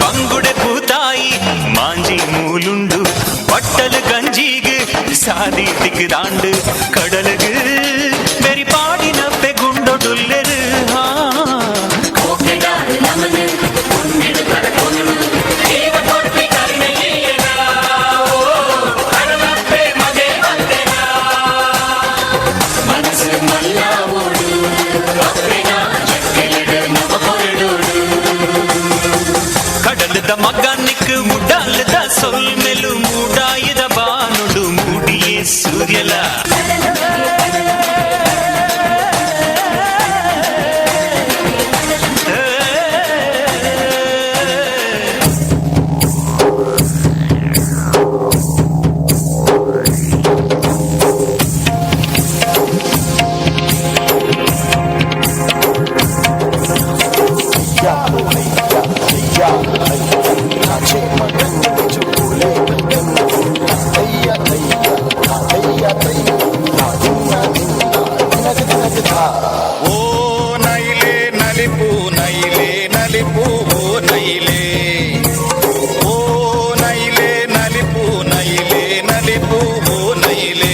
[SPEAKER 3] ಬಂಗುಡೆ ಪೂತಾಯಿ ಮಾಂಜಿ ಮೂಲುಂಡು ಬಟ್ಟಲು ಗಂಜಿಗೆ ಸಾದಿ ತಿಕ್ಕಿದಾಂಡು ಕಡಲುಗು ಬೆರಿ ಪಾಡಿನ ಪೆಗುಂಡೊಡುಲ್ಲೆರು ಹಾ. ಕಡಲದ ಮಗನಿಕ್ ಉಡಾಲದ ಸೊಲ್ಮೆಲು ಮೂಡಾಯದ ಬಾನುಡು ಮೂಡಿಯೇ ಸೂರ್ಯಲ.
[SPEAKER 24] ಓ ನೈಲೆ ನಲಿಪು ನೈಲೆ ನಲಿಪು ಓ ನೈಲೆ ಓ ನೈಲೆ ನಲಿಪು ನೈಲೆ ನಲಿಪು ಓ ನೈಲೆ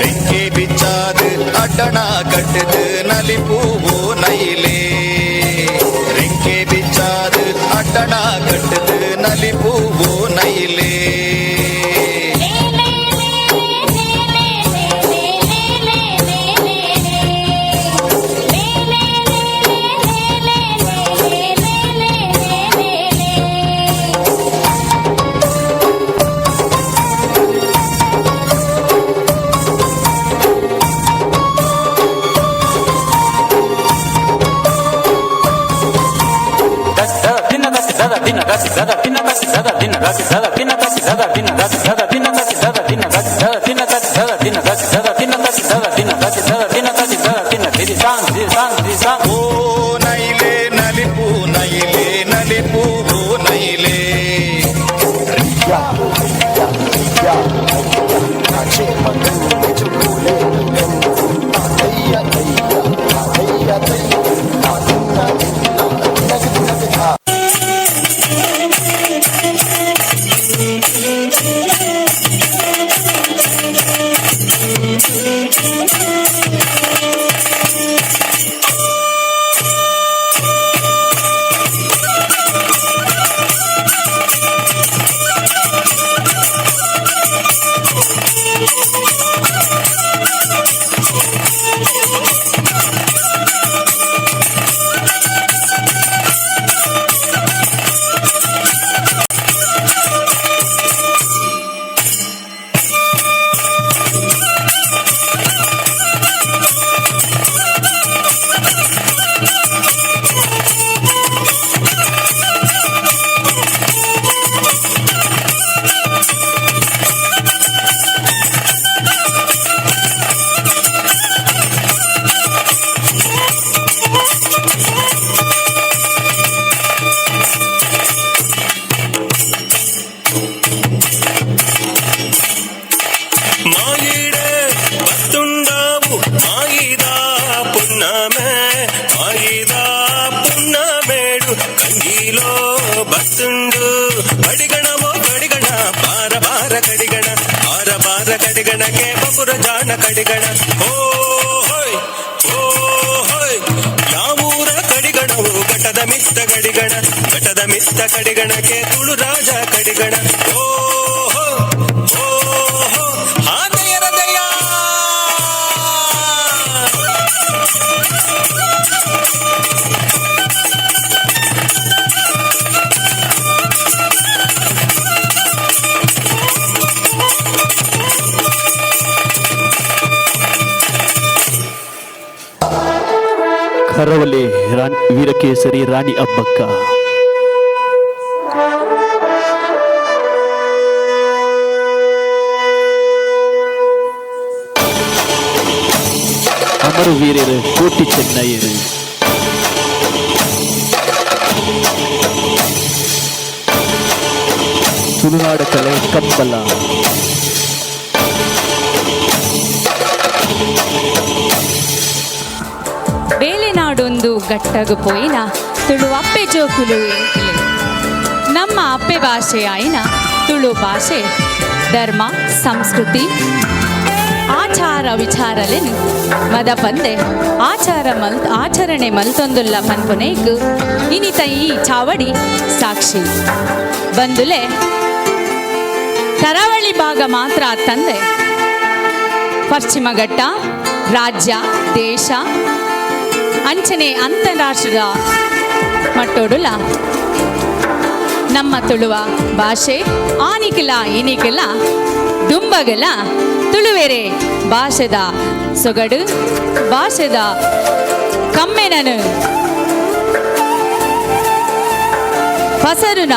[SPEAKER 24] ರೆಕ್ಕೆ ಬಿಚ್ಚಾದು ಅಡ್ಡಣ ಕಟ್ಟದು ನಲಿಪು ಓ ನೈಲೆ ರೆಕ್ಕೆ ಬಿಚ್ಚಾದು ಅಡ್ಡಣ ಕಟ್ಟದು ನಲಿಪು ಓ ನೈಲೆ. ಓ ನೈಲೆ ನಲಿಪು ನೈಲೆ ನಲಿಪು ಓ ನೈಲೆ.
[SPEAKER 6] Thank you.
[SPEAKER 3] ಮಾಯಿಡೆ ಬತ್ತುಂಡಾವು ಮಾಯಿದ ಪುನ್ನಮೆ ಮಾಯಿದ ಪುನ್ನಮೇಡು ಕಂಗಿಲೋ ಬತ್ತುಂಡು ಕಡಿಗಣವೋ ಕಡಿಗಣ ಬಾರ ಬಾರ ಕಡಿಗಣ ಬಾರ ಬಾರ ಕಡಿಗಣಕ್ಕೆ ಬಪುರ ಜಾಣ ಕಡಿಗಣ ಓ ಹೋಯ್ ಓ ಹೋಯ್ ಯಾವೂರ ಕಡಿಗಣವು ಘಟದ ಮಿತ್ತ ಕಡಿಗಣ ಘಟದ ಮಿತ್ತ ಕಡಿಗಣಕ್ಕೆ ತುಳು ರಾಜ ಕಡಿಗಣ ಓ ಹೋ ಓ ಹೋ ಹಾದೆಯರ ದಯ.
[SPEAKER 9] ಕರವಲ್ಲಿ ರಾಣಿ ವೀರಕೇಸರಿ ರಾಣಿ ಅಬ್ಬಕ್ಕ. ಅಮರ ವೀರರು ಕೋಟಿ ಚೆನ್ನಯ್ಯರು. ತುಳುನಾಡ ಕಲೆ ಕಂಬಲ.
[SPEAKER 16] ಬೇಲೆನಾಡೊಂದು ಗಟ್ಟಗು ಪೋಯಿನ ತುಳು ಅಪ್ಪೆ ಜೋಕುಲು ಎಂಕಿಲೆ. ನಮ್ಮ ಅಪ್ಪೆ ಭಾಷೆ ಆಯಿನ ತುಳು ಭಾಷೆ ಧರ್ಮ ಸಂಸ್ಕೃತಿ ಆಚಾರ ವಿಚಾರಲೆನು ಮದಪಂದೆ ಆಚಾರ ಮಲ್ ಆಚರಣೆ ಮಲ್ತೊಂದುಲ್ಲ ಪನ್ಪುನೇಕ್ ಇನಿತ ಈ ಚಾವಡಿ ಸಾಕ್ಷಿ. ಬಂದುಲೆ ಕರಾವಳಿ ಭಾಗ ಮಾತ್ರ ತಂದೆ ಪಶ್ಚಿಮ ಘಟ್ಟ ರಾಜ್ಯ ದೇಶ ಅಂಚನೆ ಅಂತಾರಾಷ್ಟ್ರದ ಮಟ್ಟೋಡುಲ ನಮ್ಮ ತುಳುವ ಭಾಷೆ ಆನಿಕಲ ಇನಿಕಲ ದುಂಬಗಲ ತುಳುವೆರೆ ಭಾಷೆದ ಸೊಗಡು ಭಾಷೆದ ಕಮ್ಮೆನನು ಪಸರುನ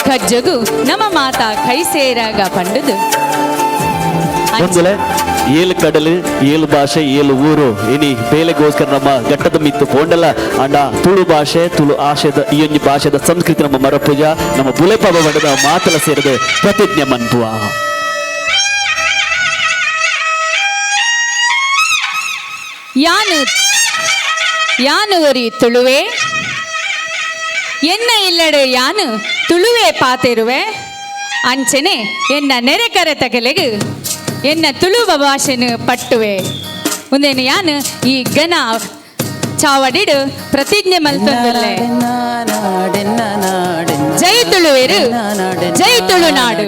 [SPEAKER 16] ಕಜ್ಜಗು ನಮ್ಮ ಮಾತ ಕೈ ಸೇರಾಗ ಪಂಡುದು.
[SPEAKER 9] ಒಂದುಲೆ ಏಳು ಕಡಲು ಏಳು ಭಾಷೆ ಏಳು ಊರು ಇನಿ ಬೇಲೆಗೋಸ್ಕರ ನಮ್ಮ ಘಟ್ಟದ ಮಿತ್ತು ಪೋಂಡಲ ಅಂಡ ತುಳು ಭಾಷೆ ತುಳು ಆಶಯದ ಈ ಒಂಜಿ ಭಾಷೆದ ಸಂಸ್ಕೃತಿ ನಮ್ಮ ಮರಪೂಜ ನಮ್ಮ ಬುಲೆಪಾಪ ಬಂಡದ ಮಾತಲ ಸೇರಿದ ಪ್ರತಿಜ್ಞೆ ಮನ್ಪುವ.
[SPEAKER 16] ಯಾನು ಯಾನು ಒರಿ ತುಳುವೆ ಎನ್ನ ಇಲ್ಲಡೆ ಯಾನು ತುಳುವೆ ಪಾತೆರುವೆ ಅಂಚನೆ ಎನ್ನ ನೆರೆ ಕರೆತ ಕೆಲೆಗು ಎನ್ನ ತುಳುವ ಭಾಷೆನು ಪಟ್ಟುವೆ. ಒಂದೇನು ಯಾನು ಈ ಗಣ ಚಾವಡಿಡು ಪ್ರತಿಜ್ಞೆ ಮಲ್ತೊಂದುಲ್ಲೆ. ಜೈ ತುಳುವೇರು ಜೈ ತುಳುನಾಡು.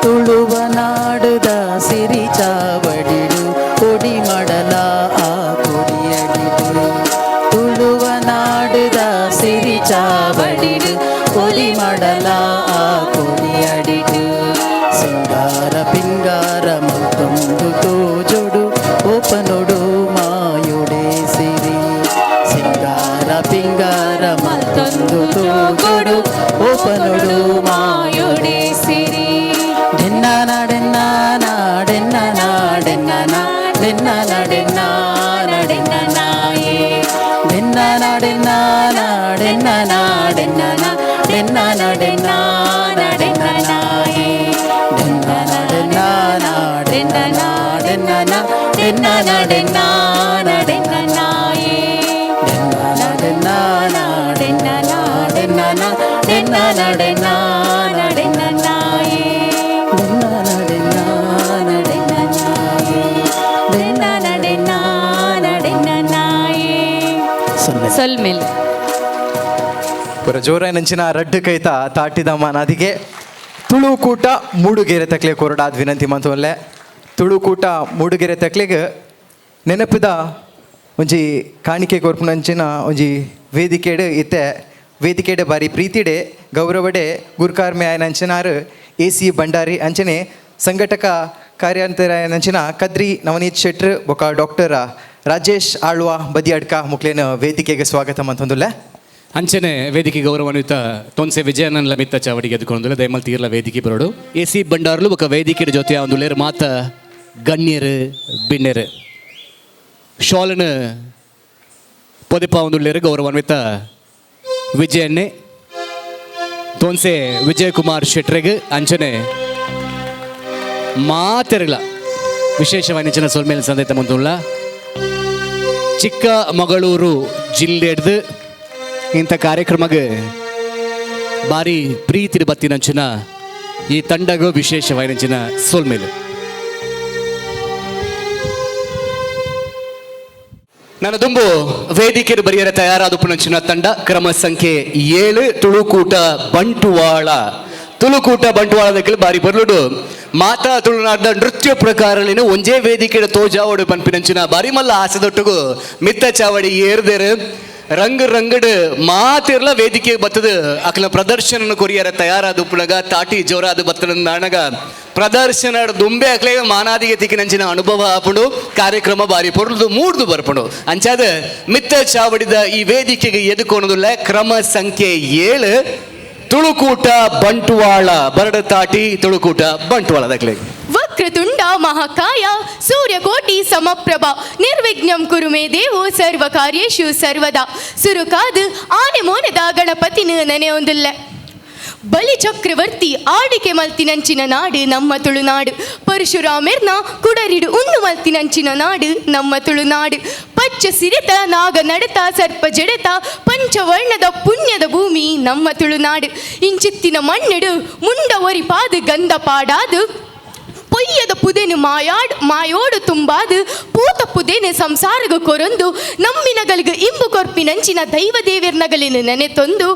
[SPEAKER 23] ತುಳುವ ನಾಡುದ ಸಿರಿ ಚಾವಡಿಡು ಕೊಡಿ ಮಡಲ ಆ ಕೊಡಿಯಡಿಡು ತುಳುವ ನಾಡುದ ಸಿರಿ ಚಾವಡಿಡು ಕೊಡಿ ಮಡಲ ಆ ಕೊಡಿಯಡಿಡು ಸಿಂಗಾರ ಪಿಂಗಾರ ಮತ್ತೊಂದು ತೋಜೊಡು ಓಪನೊಡು ಮಾಯುಡೆ ಸಿರಿ ಸಿಂಗಾರ ಪಿಂಗಾರ ಮತ್ತೊಂದು ತೋಜೊಡು ಓಪನೊಡು ಮಾಯುಡೆ
[SPEAKER 16] ಸಿರಿ. ಸೊಲ್ಮೆಲ್
[SPEAKER 4] ಪುರ ಜೋರಾಯಿನಂಚಿನ ರಡ್ಡು ಕೈತ ತಾಟಿದ ಮಾನಾದಿಗೆ ತುಳುಕೂಟ ಮೂಡುಗೆರೆ ತಕ್ಲೆ ಕೊರಡಾದ ವಿನಂತಿ ಮಂತೊಲ್ಲೆ. ತುಳುಕೂಟ ಮೂಡುಗೆರೆ ತಕ್ಲೆಗ್ ನೆನಪಿದ ಒಂಜಿ ಕಾಣಿಕೆ ಕೊರ್ಪುನಂಚಿನ ಒಂಜಿ ವೇದಿಕೆಡು ಇತ್ತೆ ವೇದಿಕೆಡೆ ಬಾರಿ ಪ್ರೀತಿಡೆ ಗೌರವಡೆ ಗುರ್ಕಾರ್ಮೆ ಆಯನಂಚಿನಾರು ಎ ಸಿ ಭಂಡಾರಿ ಅಂಚನೆ ಸಂಘಟಕ ಕಾರ್ಯಾಂತರಾಯನಂಚಿನ ಕದ್ರಿ ನವನೀತ್ ಶೆಟ್ರ್ ಬೊಕ ಡಾಕ್ಟರ್ ರಾಜೇಶ್ ಆಳ್ವ ಬದಿಯಡ್ಕ ಮುಕ್ಲೇನ ವೇದಿಕೆಗೆ ಸ್ವಾಗತ ಮಂತೊಂದುಲ್ಲೆ.
[SPEAKER 13] ಅಂಚನೆ ವೇದಿಕೆ ಗೌರವಾನ್ವಿತ ತೋನ್ಸೆ ವಿಜಯಾನಂದ ಮಿತ್ತ ಚಾವಡಿಗೆ ಎದ್ಕೊಂದುಲ್ಲ ದಯಮಲ್ ತೀರ್ಲ ವೇದಿಕೆ ಬರೋಡು ಎ ಸಿ ಬಂಡಾರ್ಲು ಬೊಕ ವೇದಿಕೆ ಜೊತೆ ಒಂದು ಮಾತ ಗಣ್ಯರು ಬಿಣ್ಣೆರು ಶಾಲನ ಪೊದೆಪ ಒಂದುಳ್ಳೇರು ಗೌರವಾನ್ವಿತ ವಿಜಯನ್ನೇ ತೋನ್ಸೆ ವಿಜಯಕುಮಾರ್ ಶೆಟ್ರೆಗ್ ಅಂಚನೆ ಮಾತೆರಗಳ ವಿಶೇಷವಾಗಿ ಅಂಚನ ಸೊಲ್ಮೇಲೆ ಸಂದೇತ ಮುಂದುಳ್ಳ ಚಿಕ್ಕಮಗಳೂರು ಜಿಲ್ಲೆಡ್ದು ಇಂಥ ಕಾರ್ಯಕ್ರಮಕ್ಕೆ ಭಾರಿ ಪ್ರೀತಿ ಬತ್ತಿನಂಚಿನ ಈ ತಂಡಗೂ ವಿಶೇಷವಾಗಿನಂಚಿನ ಸೊಲ್ಮೇಲೆ. ನನ್ನ ದುಂಬು ವೇದಿಕೆ ಬರಿಯರ ತಯಾರಾದ ಪುನಂಚಿನ ತಂಡ ಕ್ರಮ ಸಂಖ್ಯೆ 7 ತುಳುಕೂಟ ಬಂಟುವಾಳ. ತುಳುಕೂಟ ಬಂಟುವಾಳದ ಬಾರಿ ಬರ್ಲುಡು ಮಾತಾ ತುಳುನಾಡ ನೃತ್ಯ ಪ್ರಕಾರಲೇನು ಒಂಜೇ ವೇದಿಕೆ ತೋಜಾವಡು ಪನ್ಪಿನಂಚಿನ ಬಾರಿ ಮಲ್ಲ ಆಸೆದೊಟ್ಟುಗು ಮಿತ್ತ ಚಾವಡಿ ಏರ್ದೇರು ರಂಗ್ ರಂಗಡ್ ಮಾತಿರ್ಲ ವೇದಿಕೆ ಬತ್ತದ ಅಕಲ ಪ್ರದರ್ಶನ ಕೊರಿಯರ ತಯಾರಾದ ಉಪ್ಪುನಗ ತಾಟಿ ಜೋರಾದ ಬತ್ತದ ನಾಣಗ ಪ್ರದರ್ಶನ ದುಂಬೆ ಅಕ್ಲೇಗ ಮಾನಾದಿಗೆ ತಿಕ್ಕಿನಂಚಿನ ಅನುಭವ ಆಪುಂಡು ಕಾರ್ಯಕ್ರಮ ಬಾರಿ ಪೊರ್ಲುದು ಮೂಡ್ದು ಬರ್ಪುಂಡು ಅಂಚಾದ ಮಿತ್ತ ಚಾವಡಿದ ಈ ವೇದಿಕೆಗೆ ಎದುಕೊಣದುಲ್ಲ ಕ್ರಮ ಸಂಖ್ಯೆ 7 ತುಳುಕೂಟ ಬಂಟುವಾಳ ಬರಡ ತಾಟಿ ತುಳುಕೂಟ ಬಂಟುವಾಳ ದಕ್ಲೆ.
[SPEAKER 21] ವಕ್ರತುಂಡ ಮಹಾಕಾಯ ಸೂರ್ಯಕೋಟಿ ಸಮಪ್ರಭ ನಿರ್ವಿಘ್ನಂ ಕುರು ಮೇ ದೇವೋ ಸರ್ವ ಕಾರ್ಯೇಷು ಸರ್ವದಾ. ಸುರುಕಾದು ಆನೆ ಮೋನದ ಗಣಪತಿನ ನೆನೆಯೊಂದಿಲ್ಲ. ಬಲಿ ಚಕ್ರವರ್ತಿ ಆಡಿಕೆ ಮಲ್ತಿನಂಚಿನ ನಾಡು ನಮ್ಮ ತುಳುನಾಡು. ಪರಶುರಾಮೆರ್ನ ಕುಡರಿಡು ಉಣ್ಣು ಮಲ್ತಿನಂಚಿನ ನಾಡು ನಮ್ಮ ತುಳುನಾಡು. ಪಚ್ಚ ಸಿರಿತ ನಾಗ ನಡತ ಸರ್ಪ ಜಡತ ಪಂಚವರ್ಣದ ಪುಣ್ಯದ ಭೂಮಿ ನಮ್ಮ ತುಳುನಾಡು. ಇಂಚಿತ್ತಿನ ಮಣ್ಣಿಡು ಮುಂಡ ಒರಿಪಾದು ಗಂಧ ಪಾಡಾದು ಪೊಯ್ಯದ ಪುದೆನು ಮಾಯೋಡು ತುಂಬಾದು ಪೂತ ಪುದೆನು ಸಂಸಾರಗ ಕೊರೊಂದು ನಮ್ಮಿನಗಲಿಗೆ ಇಂಬು ಕೊರ್ಪಿನಂಚಿನ ದೈವ ದೇವಿರ್ನಗಲಿನ ನೆನೆ ತಂದು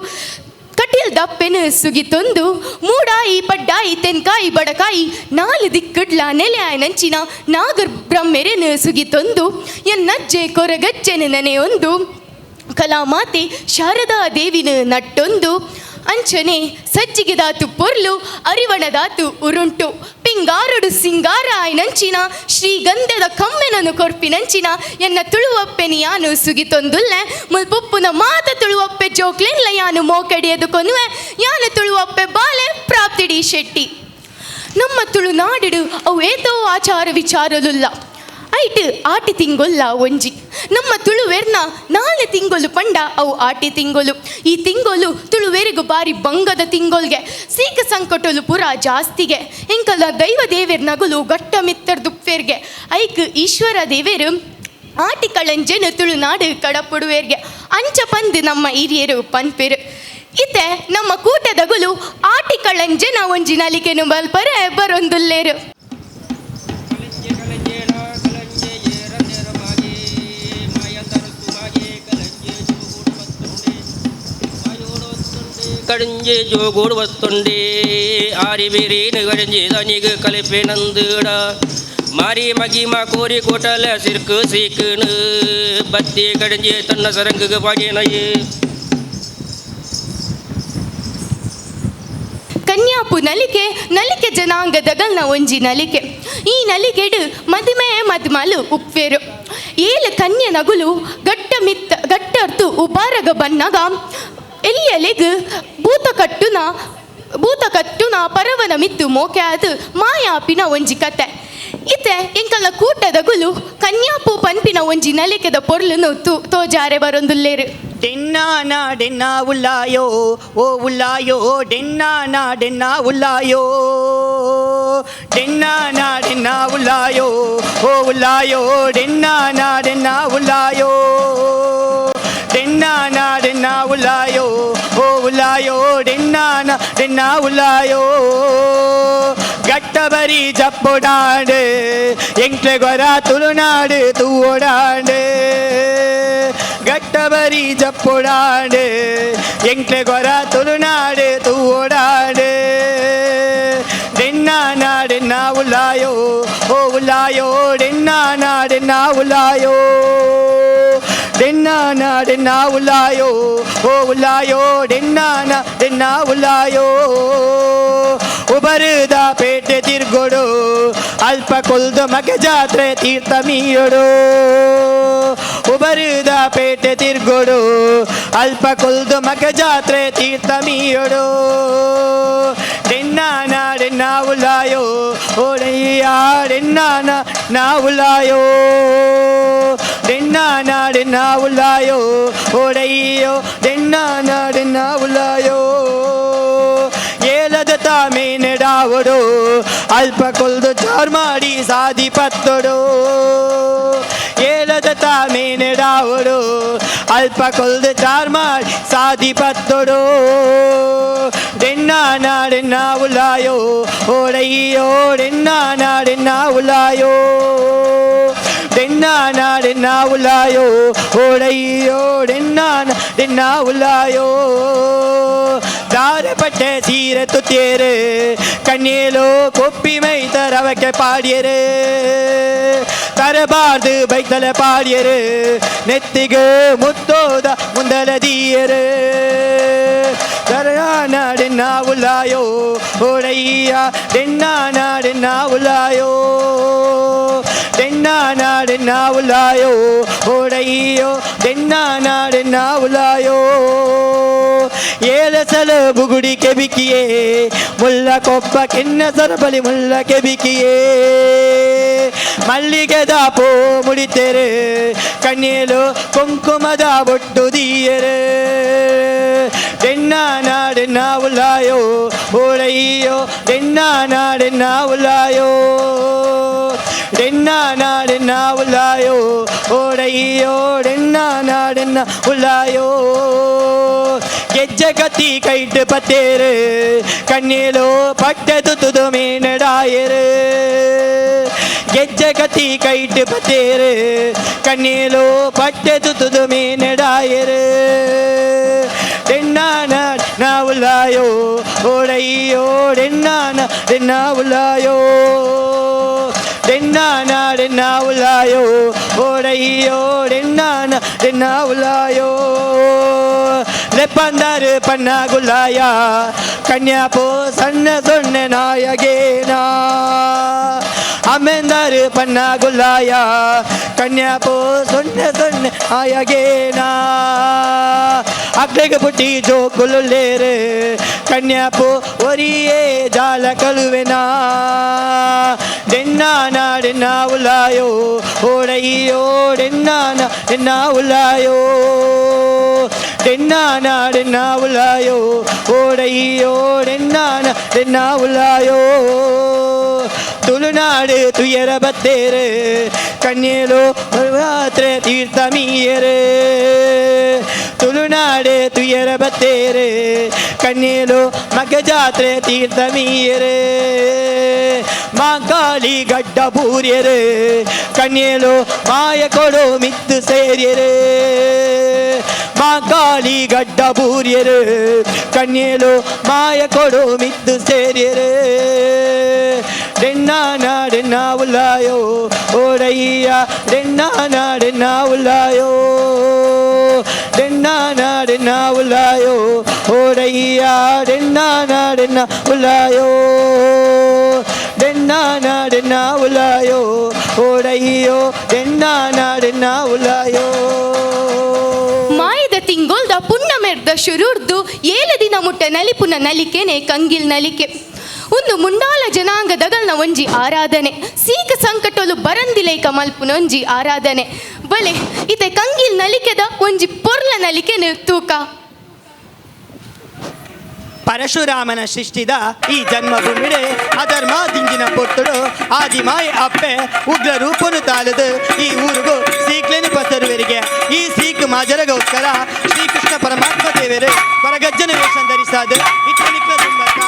[SPEAKER 21] ಕಟಿಲ್ ದಪ್ಪೆನು ಸುಗಿತೊಂದು ಮೂಡಾಯಿ ಪಡ್ಡಾಯಿ ತೆನ್ಕಾಯಿ ಬಡಕಾಯಿ ನಾಲು ದಿಕ್ಕಡ್ಲ ನೆಲೆ ನಂಚಿನ ನಾಗರ್ ಬ್ರಹ್ಮೆರೆನು ಸುಗಿತೊಂದು ಎನ್ನಜ್ಜೆ ಕೊರಗಜ್ಜೆನು ನೆನೆಯೊಂದು ಕಲಾಮಾತೆ ಶಾರದಾ ದೇವಿನ ನಟ್ಟೊಂದು ಅಂಚನೆ ಸಜ್ಜಿಗೆದಾತು ಪೊರ್ಲು ಅರಿವಣದಾತು ಉರುಂಟು ಪಿಂಗಾರಡು ಸಿಂಗಾರ ಆಯ್ನಂಚಿನ ಶ್ರೀಗಂಧದ ಕಮ್ಮೆನನು ಕೊರ್ಪಿನಂಚಿನ ಎನ್ನ ತುಳುವಪ್ಪೆನಿ ಯಾನು ಸುಗಿತೊಂದುಲ್ಲೆ ಮುಲ್ಪುಪ್ಪುನ ಮಾತ ತುಳುವಪ್ಪೆ ಜೋಕ್ಲೆನ್ಲ ಯಾನು ಮೋಕಡಿಯದು ಕೊನುವೆ ಯಾನು ತುಳುವಪ್ಪೆ ಬಾಲೆ ಪ್ರಾಪ್ತಿಡಿ ಶೆಟ್ಟಿ. ನಮ್ಮ ತುಳುನಾಡಿಡು ಅವು ಏತೋ ಆಚಾರ ವಿಚಾರಲುಲ್ಲ ಐಟ್ ಆಟಿ ತಿಂಗೊಲ್ಲ ಒಂಜಿ ನಮ್ಮ ತುಳುವೆರ್ನ 4 ತಿಂಗೊಲು ಪಂಡ ಅವು ಆಟಿ ತಿಂಗೊಲು. ಈ ತಿಂಗೊಲು ತುಳುವೆರಿಗು ಬಾರಿ ಬಂಗದ ತಿಂಗೊಲ್ಗೆ ಸೀಕ ಸಂಕಟಲು ಪುರ ಜಾಸ್ತಿಗೆ ಎಂಕಲ ದೈವ ದೇವೆರ್ ನಗುಲು ಗಟ್ಟ ಮಿತ್ತರ್ ದುಪ್ಪೇರ್ಗೆ ಐಕ್ ಈಶ್ವರ ದೇವೇರು ಆಟಿ ಕಳಂಜೆನು ತುಳುನಾಡು ಕಡಪುಡುವೇರ್ಗೆ ಅಂಚ ಪಂದು ನಮ್ಮ ಹಿರಿಯರು ಪನ್ಪೆರು. ಇತ್ತೆ ನಮ್ಮ ಕೂಟದಗುಲು ಆಟಿ ಕಳಂಜೆನ ಒಂಜಿ ನಲಿಕೆನು ಬಲ್ಪರೆ ಬರೊಂದುಲ್ಲೇರು.
[SPEAKER 7] ಕಡಿಂಜೆ ಜೋಗೋಡು ವಸ್ತುಂಡೆ ಆರಿ ಬೇರೇನು ಕಡಿಂಜೆ ತನಿಗೆ ಕಲಿಪೆ ನಂದುಡ ಮಾರಿ ಮಗಿಮ ಕೋರಿ ಕೋಟಲ ಸಿರ್ಕು ಸೀக்குನು ಬತ್ತಿ ಕಡಿಂಜೆ ತನ್ನ ಸರಂಗುಗೆ ಪಾಗೇನಯ್ಯ.
[SPEAKER 21] ಕನ್ಯಾಪು ನಲಿಕೆ ನಲಿಕೆ ಜನಾಂಗದಗಲ್ನ ಒಂಜಿ ನಲಿಕೆ. ಈ ನಲಿಕೆಡು ಮದುಮೆ ಮದುಮಲು ಉಪ್ಪೇರು ಏಳು ಕನ್ಯೆ ನಗುಲು ಗಟ್ಟ ಮಿತ್ತ ಗಟ್ಟರ್ತು ಉಬಾರಗ ಬನ್ನಗ ಎಲ್ಲಿಯಲೆಗು ಭೂತ ಕಟ್ಟುನ ಪರವನ ಮಿತ್ತು ಮೋಕೆ ಅದು ಮಾಯಾಪಿನ ಒಂಜಿ ಕತೆ. ಇತ್ತೆ ಎಂಕಲ್ನ ಕೂಟದಗುಲು ಕನ್ಯಾಪು ಪನ್ಪಿನ ಒಂಜಿ ನಲಿಕೆದ ಪೊರ್ಲುನು ತೋಜಾರೆ ಬರೊಂದುಲ್ಲೇರು.
[SPEAKER 17] ಡೆನ್ನಾನ ಡೆನ್ನ ಉಲ್ಲಾಯೋ ಓ ಉಲ್ಲಾಯೋ ಡೆನ್ನಾನ ಡೆನ್ನ ಉಲ್ಲಾಯೋ ಡೆನ್ನಾನ ಡೆನ್ನ ಉಲ್ಲಾಯೋ ಓ ಉಲ್ಲಾಯೋ ಡೆನ್ನಾನ ಡೆನ್ನ ಉಲ್ಲಾಯೋ ಡೆನ್ನಾನ ಡೆನ್ನ ಉಲ್ಲಾಯೋ ಓ ಉಲ್ಲಾಯೋ ಡೆನ್ನಾನ ಡೆನ್ನ ಉಲ್ಲಾಯೋ ಗಟ್ಟಬರಿ ಜಪ್ಪೊಡಾಂಡು ಎಂಕ್ಲೆ ಗೊರ ತುಳುನಾಡು ತೂವೊಡಾಂಡು ಗಟ್ಟಬರಿ ಜಪ್ಪೊಡಾಂಡು ಎಂಕ್ಲೆ ಗೊರ ತುಳುನಾಡು ತೂವೊಡಾಂಡು ಡೆನ್ನಾನ ಡೆನ್ನ ಉಲ್ಲಾಯೋ ಓ ಉಲ್ಲಾಯೋ ಡೆನ್ನಾನ ಡೆನ್ನ ಉಲ್ಲಾಯೋ ಡೆನ್ನಾನ ಡೆನ್ನ ಉಲ್ಲಾಯೋ ಓ ಉಲ್ಲಾಯೋ ಡೆನ್ನಾನ ಡೆನ್ನ ಉಲ್ಲಾಯೋ. ಉಬರುದ ಪೇಟೆ ತಿರ್ಗೊಡು ಅಲ್ಪ ಕೊಲ್ದು ಮಗ ಜಾತ್ರೆ ತೀರ್ಥ ಮೀಯೊಡು ಉಬರುದ ಪೇಟೆ ತಿರ್ಗೊಡು ಅಲ್ಪ ಕೊಲ್ದು ಮಗ ಜಾತ್ರೆ ತೀರ್ಥ ಮೀಯೊಡು ಡೆನ್ನ ಉಲಾಯೋ ಓಡಯ್ಯ ಡೆನ್ನ ನಾ ಉಲಾಯೋ ಡೆನ್ನ ಡೆನ್ನ ಉಲಾಯೋ ಓಡಯ್ಯೋ ಡೆನ್ನ ಡೆನ್ನ ಉಲಾಯೋ ಏಲದ ತಾಮೆ ನೆಡಾವಡು ಅಲ್ಪ ಕೊಲ್ದು ಚಾರ್ ಮಾಡಿ ಸಾದಿ ಪತ್ತೊಡು ಏಲದ ತಾಮೆ ನೆಡಾವಡು ಅಲ್ಪ ಕೊಲ್ದು ಚಾರ್ ಮಾಡಿ ಸಾದಿ ಪತ್ತೊಡು ಡೆನ್ನ ಡೆನ್ನ ಉಲಾಯೋ ಓಡಯ್ಯೋ ಡೆನ್ನ ಡೆನ್ನ ಉಲಾಯೋ ಡೆನ್ನ ಡೆನ್ನ ಉಲಾಯೋ ಓಡಯ್ಯೋ ಡೆನ್ನ ಡೆನ್ನ ಉಲಾಯೋ ದಾರಪಟ್ಟೆ ಸೀರೆ ತುತ್ತೇರು ಕಣ್ಣೇಲೋ ಕೊಪ್ಪಿ ಮೈತ ರವಕ್ಕೆ ಪಾಡಿಯರು ತರಬಾರ್ದು ಬೈತಲ ಪಾಡಿಯರು ನೆತ್ತಿಗೆ ಮುತ್ತೋದ ಮುಂದಲದೀಯರು ಡೆನ್ನ ಉಲಾಯೋ ಓಡಯ್ಯ ಡೆನ್ನ ಡೆನ್ನ ಉಲಾಯೋ ಡೆನ್ನ ಡೆನ್ನ ಉಲಾಯೋ ಓಡಯ್ಯೋ ಡೆನ್ನ ಡೆನ್ನ ಉಲಾಯೋ ಏಲಸಲ ಬುಗುಡಿ ಕೆಬಿಕಿಯೇ ಮುಲ್ಲ ಕೊಪ್ಪ ಕೆನ್ನ ಸರಬಲಿ ಮುಲ್ಲ ಕೆಬಿಕಿಯೇ ಮಲ್ಲಿಗೆದ ಪೋ ಮುಡಿತೆರೆ ಕಣ್ಣೇಲು ಕುಂಕುಮದ ಬೊಟ್ಟು ದೀಯರೆ ಡೆನ್ನ ಡೆನ್ನ ಉಲಾಯೋ ಓಡಯ್ಯೋ ಡೆನ್ನ ಡೆನ್ನ ಉಲಾಯೋ ಡೆನ್ನ ಡೆನ್ನ ಉಲಾಯೋ ಓಡಯ್ಯೋ ಡೆನ್ನ ಡೆನ್ನ ಉಲಾಯೋ ಗೆಜ್ಜೆ ಕತ್ತಿ ಕೈಟ್ ಪತ್ತೇರು ಕಣ್ಣೇಲೋ ಪಟ್ಟೆ ತುತ್ತುದು ಮೇನಡಾಯರು ಗೆಜ್ಜೆ ಕತ್ತಿ ಕೈಟ್ ಪತ್ತೇರು ಕಣ್ಣೇಲೋ ಪಟ್ಟೆ ತುತ್ತುದು ಮೇನಡಾಯರು ಡೆನ್ನ ಉಲಾಯೋ ಓಡಯ್ಯೋ ಡೆನ್ನ ಡೆನ್ನ ಉಲಾಯೋ ಡೆನ್ನ ಡೆನ್ನ ಉಲಾಯೋ ಓಡಯ್ಯೋ ಡೆನ್ನ ಡೆನ್ನ ಉಲಾಯೋ ಲೆಪ್ಪಂದರು ಪನ್ನ ಗುಲಾಯ ಕನ್ಯಾಪೋ ಸಣ್ಣ ಸೊನ್ನೆ ನಾಯಗೇನಾ ಅಮ್ಮೆಂದರು ಪನ್ನ ಗುಲಾಯ ಕನ್ಯಾಪೋ ಸೊನ್ನೆ ಸೊನ್ನೆ ಆಯಗೇನಾ ಅಕ್ಲೆಗೆ ಪುಟ್ಟಿ ಜೋಕುಲುಲ್ಲೇರು ಕನ್ಯಾಪೋ ಒರಿಯೇ ಜಾಲ ಕಳುವೆನಾ ಡೆನ್ನ ಡೆನ್ನ ಉಲಾಯೋ ಓಡಯ್ಯೋ ಡೆನ್ನ ಡೆನ್ನ ಉಲಾಯೋ ಡೆನ್ನ ಡೆನ್ನ ಉಲಾಯೋ ಓಡಯ್ಯೋ ಡೆನ್ನ ಡೆನ್ನ ಉಲಾಯೋ ತುಳುನಾಡು ತುಯರ ಬತ್ತೇರು ಕಣ್ಣೇಲು ರಾತ್ರೆ ತೀರ್ಥ ಮೀಯರು ತುಳುನಾಡು ತುಯರ ಬತ್ತೇರು ಕಣ್ಣೇಲು ಮಗ ಜಾತ್ರೆ ತೀರ್ಥ ಮೀಯರು ಮಾಂಕಾಳಿ ಗಡ್ಡ ಬೂರ್ಯರು ಕಣ್ಣೇಲು ಮಾಯ ಕೊಡು ಮಿತ್ತು ಸೇರ್ಯರು ಮಾಂಕಾಳಿ ಗಡ್ಡ ಬೂರ್ಯರು ಕಣ್ಣೇಲು ಮಾಯ ಕೊಡು ಮಿತ್ತು ಸೇರ್ಯರು ಡೆನ್ನ ಡೆನ್ನ ಉಲಾಯೋ ಓಡಯ್ಯ ಡೆನ್ನ ಡೆನ್ನ ಉಲಾಯೋ ಡೆನ್ನ ಡೆನ್ನ ಉಲಾಯೋ ಓಡಯ್ಯ ಡೆನ್ನ ಡೆನ್ನ ಉಲಾಯೋ ಡೆನ್ನ ಡೆನ್ನ ಉಲಾಯೋ ಓಡಯ್ಯೋ ಡೆನ್ನ ಡೆನ್ನ ಉಲಾಯೋ.
[SPEAKER 15] ಮಾಯದ ತಿಂಗೊಲ್ದ ಪುಣ್ಣಮೆರ್ದ ಶುರುರ್ದು ಏಳು ದಿನ ಮುಟ್ಟ ನಲಿಪುನ ನಲಿಕೆನೆ ಕಂಗಿಲ್ ನಲಿಕೆ. ಒಂದು ಮುಂಡಾಲ ಜನಾಂಗದಗಲ್ನ ಒಂಜಿ ಆರಾಧನೆ, ಸೀಕ ಸಂಕಟೊಲು ಬರಂದಿಲೈಕ ಮಲ್ಪುನೊಂಜಿ ಆರಾಧನೆ. ಬಲೆ ಇತೆ ಕಂಗಿಲ್ ನಲಿಕೆದ ಒಂಜಿ ಪೊರ್ಲ ನಲಿಕೆನೆ ತೂಕ.
[SPEAKER 17] ಪರಶುರಾಮನ ಸೃಷ್ಟಿದ ಈ ಜನ್ಮಭೂಮಿಡೆ ಅಧರ್ಮ ದಿಂಜಿನ ಪೊತ್ತುಡು ಆದಿಮಾಯ ಅಪ್ಪೆ ಉಗ್ರ ರೂಪನು ತಾಲದು ಈ ಊರಿಗೂ ಸೀಕ್ಲೇನು ಪಸರುವರಿಗೆ. ಈ ಸೀಕ್ ಮಾಜರಗೋಸ್ಕರ ಶ್ರೀಕೃಷ್ಣ ಪರಮಾತ್ಮ ದೇವರು ಪರಗಜ್ಜನ ವೇಷ ಧರಿಸಾದ ಇತ್ತನಿಕ್ಲ ತುಂಬತ್ತ.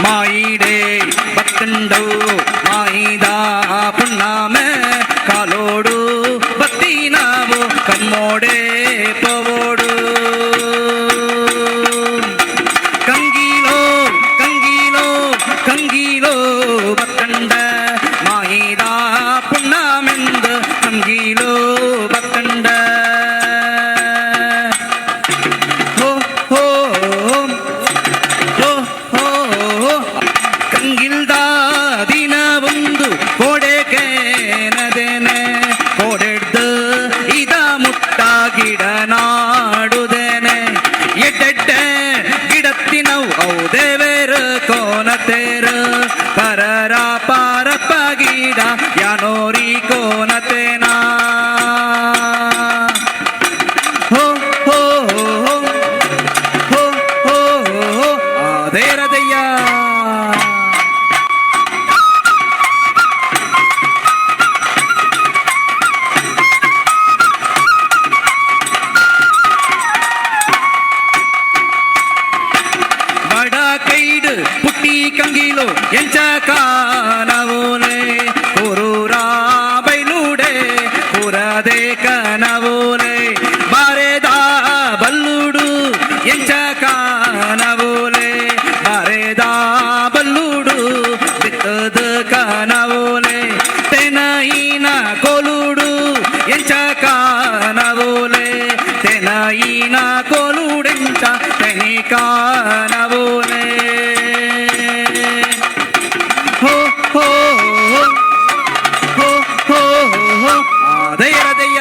[SPEAKER 18] ಮಾಯಿಡೆ ಬತ್ತಂಡವು ಮಾಯಿದ ಪುಣ್ಣಾಮೆ ಕಾಲೋಡು ಬತ್ತಿ ನಾವು ಕಮ್ಮೋಡೆ ಪೋವೋಡು. ಕಂಗಿಲೋ ಕೋನತೇರು ಪರರ ಪಾರಪ್ಪಗೀಡ ಯಾನೋರಿ ಕೋನತೇನಾ ಹೋ ಹೋ ಹೋ ಹೋ ಹೋ ಹೋ ಆದೇರದಯ್ಯ. ಬಡ ಕೈಡು ಪುಟ್ಟಿ ಕಂಗಿಲು ಎಂಚ ಕಾನವೋಲೆ ಕುರೂರ ಬೈಲೂಡೆ ಕುರದೆ ಕನವೋಲೆ ಬಾರೆದ ಬಲ್ಲೂಡು ಎಂಚ ಕಾನವೋಲೆ ಬಾರೆದ ಬಲ್ಲೂಡು ಬಿತ್ತದ ಕನವೋಲೆ ತೆನಯಿನ ಕೋಲೂಡು ಎಂಚ ಕಾನವೋಲೆ ತೆನಯಿನ ಕೋಲೂಡೆಂಚ ತೆನಿ ಕಾನವೋಲೆ ಹೋ ಹೋ ಹೋ ಹೋ ಹೋ ಆದಯರದಯ್ಯ.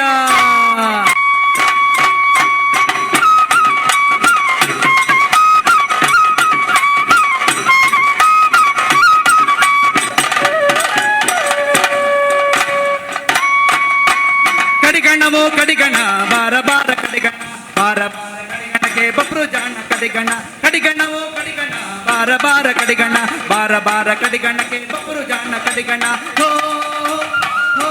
[SPEAKER 18] ಕಡಿಗಣವೋ ಕಡಿಗಣ ಬಾರ ಬಾರ ಕಡಿಗಣ ಬಾರ ಕಡಿಗಣಕ್ಕೆ ಬಬ್ರು ಜಾಣ ಕಡಿಗಣ ಕಡಿಗಣವೋ ಕಡಿಗಣ ಬಾರ ಬಾರ ಕಡಿಗಣ ಬಾರ ಬಾರ ಕಡಿಗಣಕ್ಕೆ ಬಬ್ರು ಜಾಣ ಕಡಿಗಣ ಹೋ ಹೋ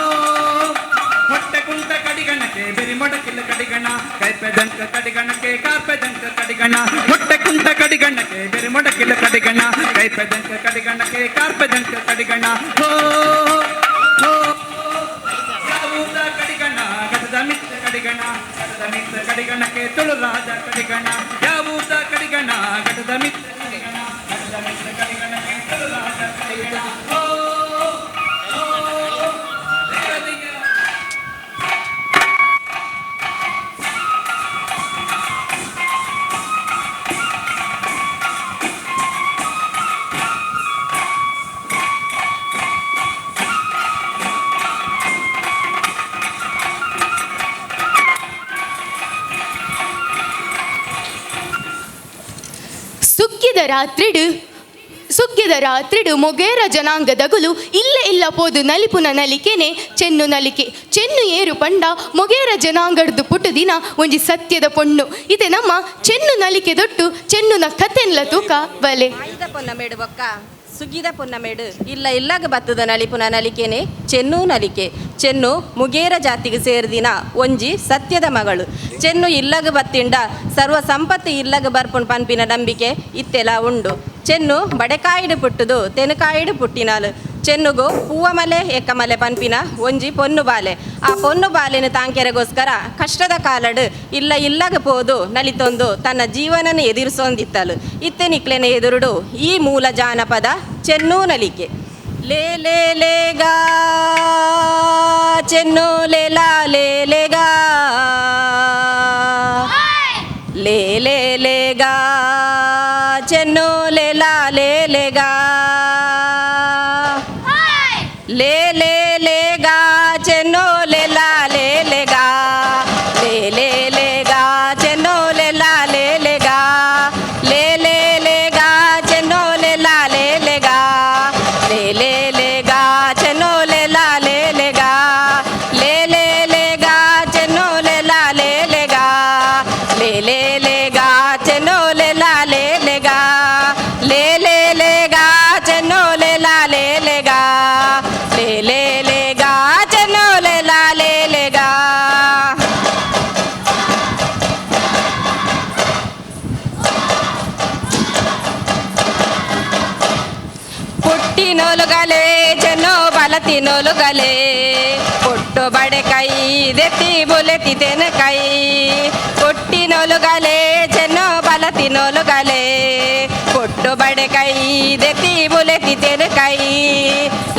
[SPEAKER 18] ಹೊಟ್ಟೆ ಕುಂತ ಕಡಿಗಣಕ್ಕೆ ಬೆರಿ ಮೊಡಕಿಲ್ಲ ಕಡಿಗಣ ಕೈಪೆದಂಕ ಕಡಿಗಣಕ್ಕೆ ಕಾರ್ಪೆದಂಕ ಕಡಿಗಣ ಹೊಟ್ಟೆ ಕುಂತ ಕಡಿಗಣಕ್ಕೆ ಬೆರಿ ಮೊಡಕಿಲ್ಲ ಕಡಿಗಣ ಕೈಪೆದಂಕ ಕಡಿಗಣಕ್ಕೆ ಕಾರ್ಪೆದಂಕ ಕಡಿಗಣ ಹೋ ಹೋ ಯಾವುದ ಕಡಿಗಣ ಗತದ ಮಿತ್ರ ಕಡಿಗಣ ಗತದ ಮಿತ್ರ ಕಡಿಗಣಕ್ಕೆ ತುಳು ರಾಜ ಕಡಿಗಣ ಯಾವುದ ಕಡಿಗಣ ಗತದ ಮಿತ್ರ ಕಡಿಗಣ ಗತದ ಮಿತ್ರ ಕಡಿಗಣಕ್ಕೆ ತುಳು ರಾಜ ಕಡಿಗಣ ಹೋ ಹೋ ದೇವದಿಯ.
[SPEAKER 15] ಸುಗ್ಗಿದ ರಾತ್ರಿಡು ಸುಗ್ಗಿದ ರಾತ್ರಿಡು ಮೊಗೇರ ಜನಾಂಗದಗುಲು ಇಲ್ಲ ಇಲ್ಲ ಪೋದು ನಲಿಪುನ ನಲಿಕೆನೆ ಚೆನ್ನು ನಲಿಕೆ ಚೆನ್ನು ಏರು ಪಂಡ ಮೊಗೇರ ಜನಾಂಗಡ್ದು ಪುಟ್ಟು ದಿನ ಒಂಜಿ ಸತ್ಯದ ಪೊಣ್ಣು ಇದೆ ನಮ್ಮ ಚೆನ್ನು ನಲಿಕೆ ದೊಟ್ಟು ಚೆನ್ನುನ ಕತೆನ್ಲ ತೂಕ ಬಲೆ.
[SPEAKER 2] ಮಾಯಿದ ಪೊನ್ನಮೇಡು ಬೊಕ್ಕ ಸುಗಿದ ಪೊನ್ನಮೇಡು ಇಲ್ಲ ಇಲ್ಲಾಗ ಬತ್ತದ ನಲಿಪುನ ನಲಿಕೆನೆ ಚೆನ್ನು ನಲಿಕೆ. ಚೆನ್ನು ಮುಗೇರ ಜಾತಿಗೆ ಸೇರಿದಿನ ಒಂಜಿ ಸತ್ಯದ ಮಗಳು. ಚೆನ್ನು ಇಲ್ಲಗ ಬತ್ತಿಂಡ ಸರ್ವ ಸಂಪತ್ತು ಇಲ್ಲಗ ಬರ್ಪುಣ್ ಪನ್ಪಿನ ನಂಬಿಕೆ ಇತ್ತೆಲ ಉಂಡು. ಚೆನ್ನು ಬಡೆಕಾಯಿಡು ಪುಟ್ಟುದು ತೆನಕಾಯಿಡು ಪುಟ್ಟಿನಾಲು. ಚೆನ್ನುಗು ಪೂವಮಲೆ ಎಕ್ಕಮಲೆ ಪನ್ಪಿನ ಒಂಜಿ ಪೊನ್ನು ಬಾಲೆ. ಆ ಪೊನ್ನು ಬಾಲೆನ ತಾಂಕೆರೆಗೋಸ್ಕರ ಕಷ್ಟದ ಕಾಲಡು ಇಲ್ಲ ಇಲ್ಲಗ ಪೋದು ನಲಿತೊಂದು ತನ್ನ ಜೀವನನ ಎದುರಿಸೊಂದಿತ್ತಲು. ಇತ್ತೆ ನಿಕ್ಲೆನ ಎದುರುಡು ಈ ಮೂಲ ಜಾನಪದ ಚೆನ್ನೂ ನಲಿಕೆ. ಲೇ ಲೇ ಲೇಗಾ ಚೆನ್ನು ಲೇಲಾ ಲೇ ಲೇಗಾ ಲೇ ಲೇ ಲೇಗಾ ಚೆನ್ನು ಲೇಲಾ ಲೇ ಲೇಗಾ ಲೇ ಲೇ ಲೇಗಾ ಚೆನ್ನು ಲೇಲಾ ಲೇ ಲೇಗಾ ಲೇ ಲೇ ಲೇಗಾ ಚೆನ್ನು ಲೇಲಾ ಲೇ ಲೇಗಾ ಲೇ ಲೇ ಲೇಗಾ ಚೆನ್ನು ಲೇಲಾ ಲೇ ಲೇಗಾ ಲೇ ಲೇ ಲೇಗಾ ಚೆನ್ನು ಲೇಲಾ ಲೇ ಲೇಗಾ ಲೇ ಲೇ ಲೇಗಾ ಚೆನ್ನು ಲೇಲಾ ಲೇ ಲೇಗಾ ಲೇ ಲೇ ಲೇಗಾ ಚೆನ್ನು ಲೇಲಾ ಲೇ ಲೇಗಾ ಲೇ ಲೇ ಲೇಗಾ ಚೆನ್ನು ಲೇಲಾ ಲೇ ಲೇಗಾ ಲೇ ಲೇ ಲೇಗಾ ಚೆನ್ನು ಲೇಲಾ ಲೇ ಲೇಗಾ. ಪುಟ್ಟಿನೊಲುಗಲೆ ಚೆನ್ನೋ ಬಲತಿನೊಲುಗಲೆ ಪೊಟ್ಟು ಬಡೆ ಕೈ ದೆತ್ತಿ ಬುಲೆತಿ ತೆನ ಕೈ ಪುಟ್ಟಿನೊಲುಗಲೆ ಚೆನ್ನೋ ಬಲತಿನೊಲುಗಲೆ ಪೊಟ್ಟು ಬಡೆ ಕೈ ದೆತ್ತಿ ಬುಲೆತಿ ತೆನ ಕೈ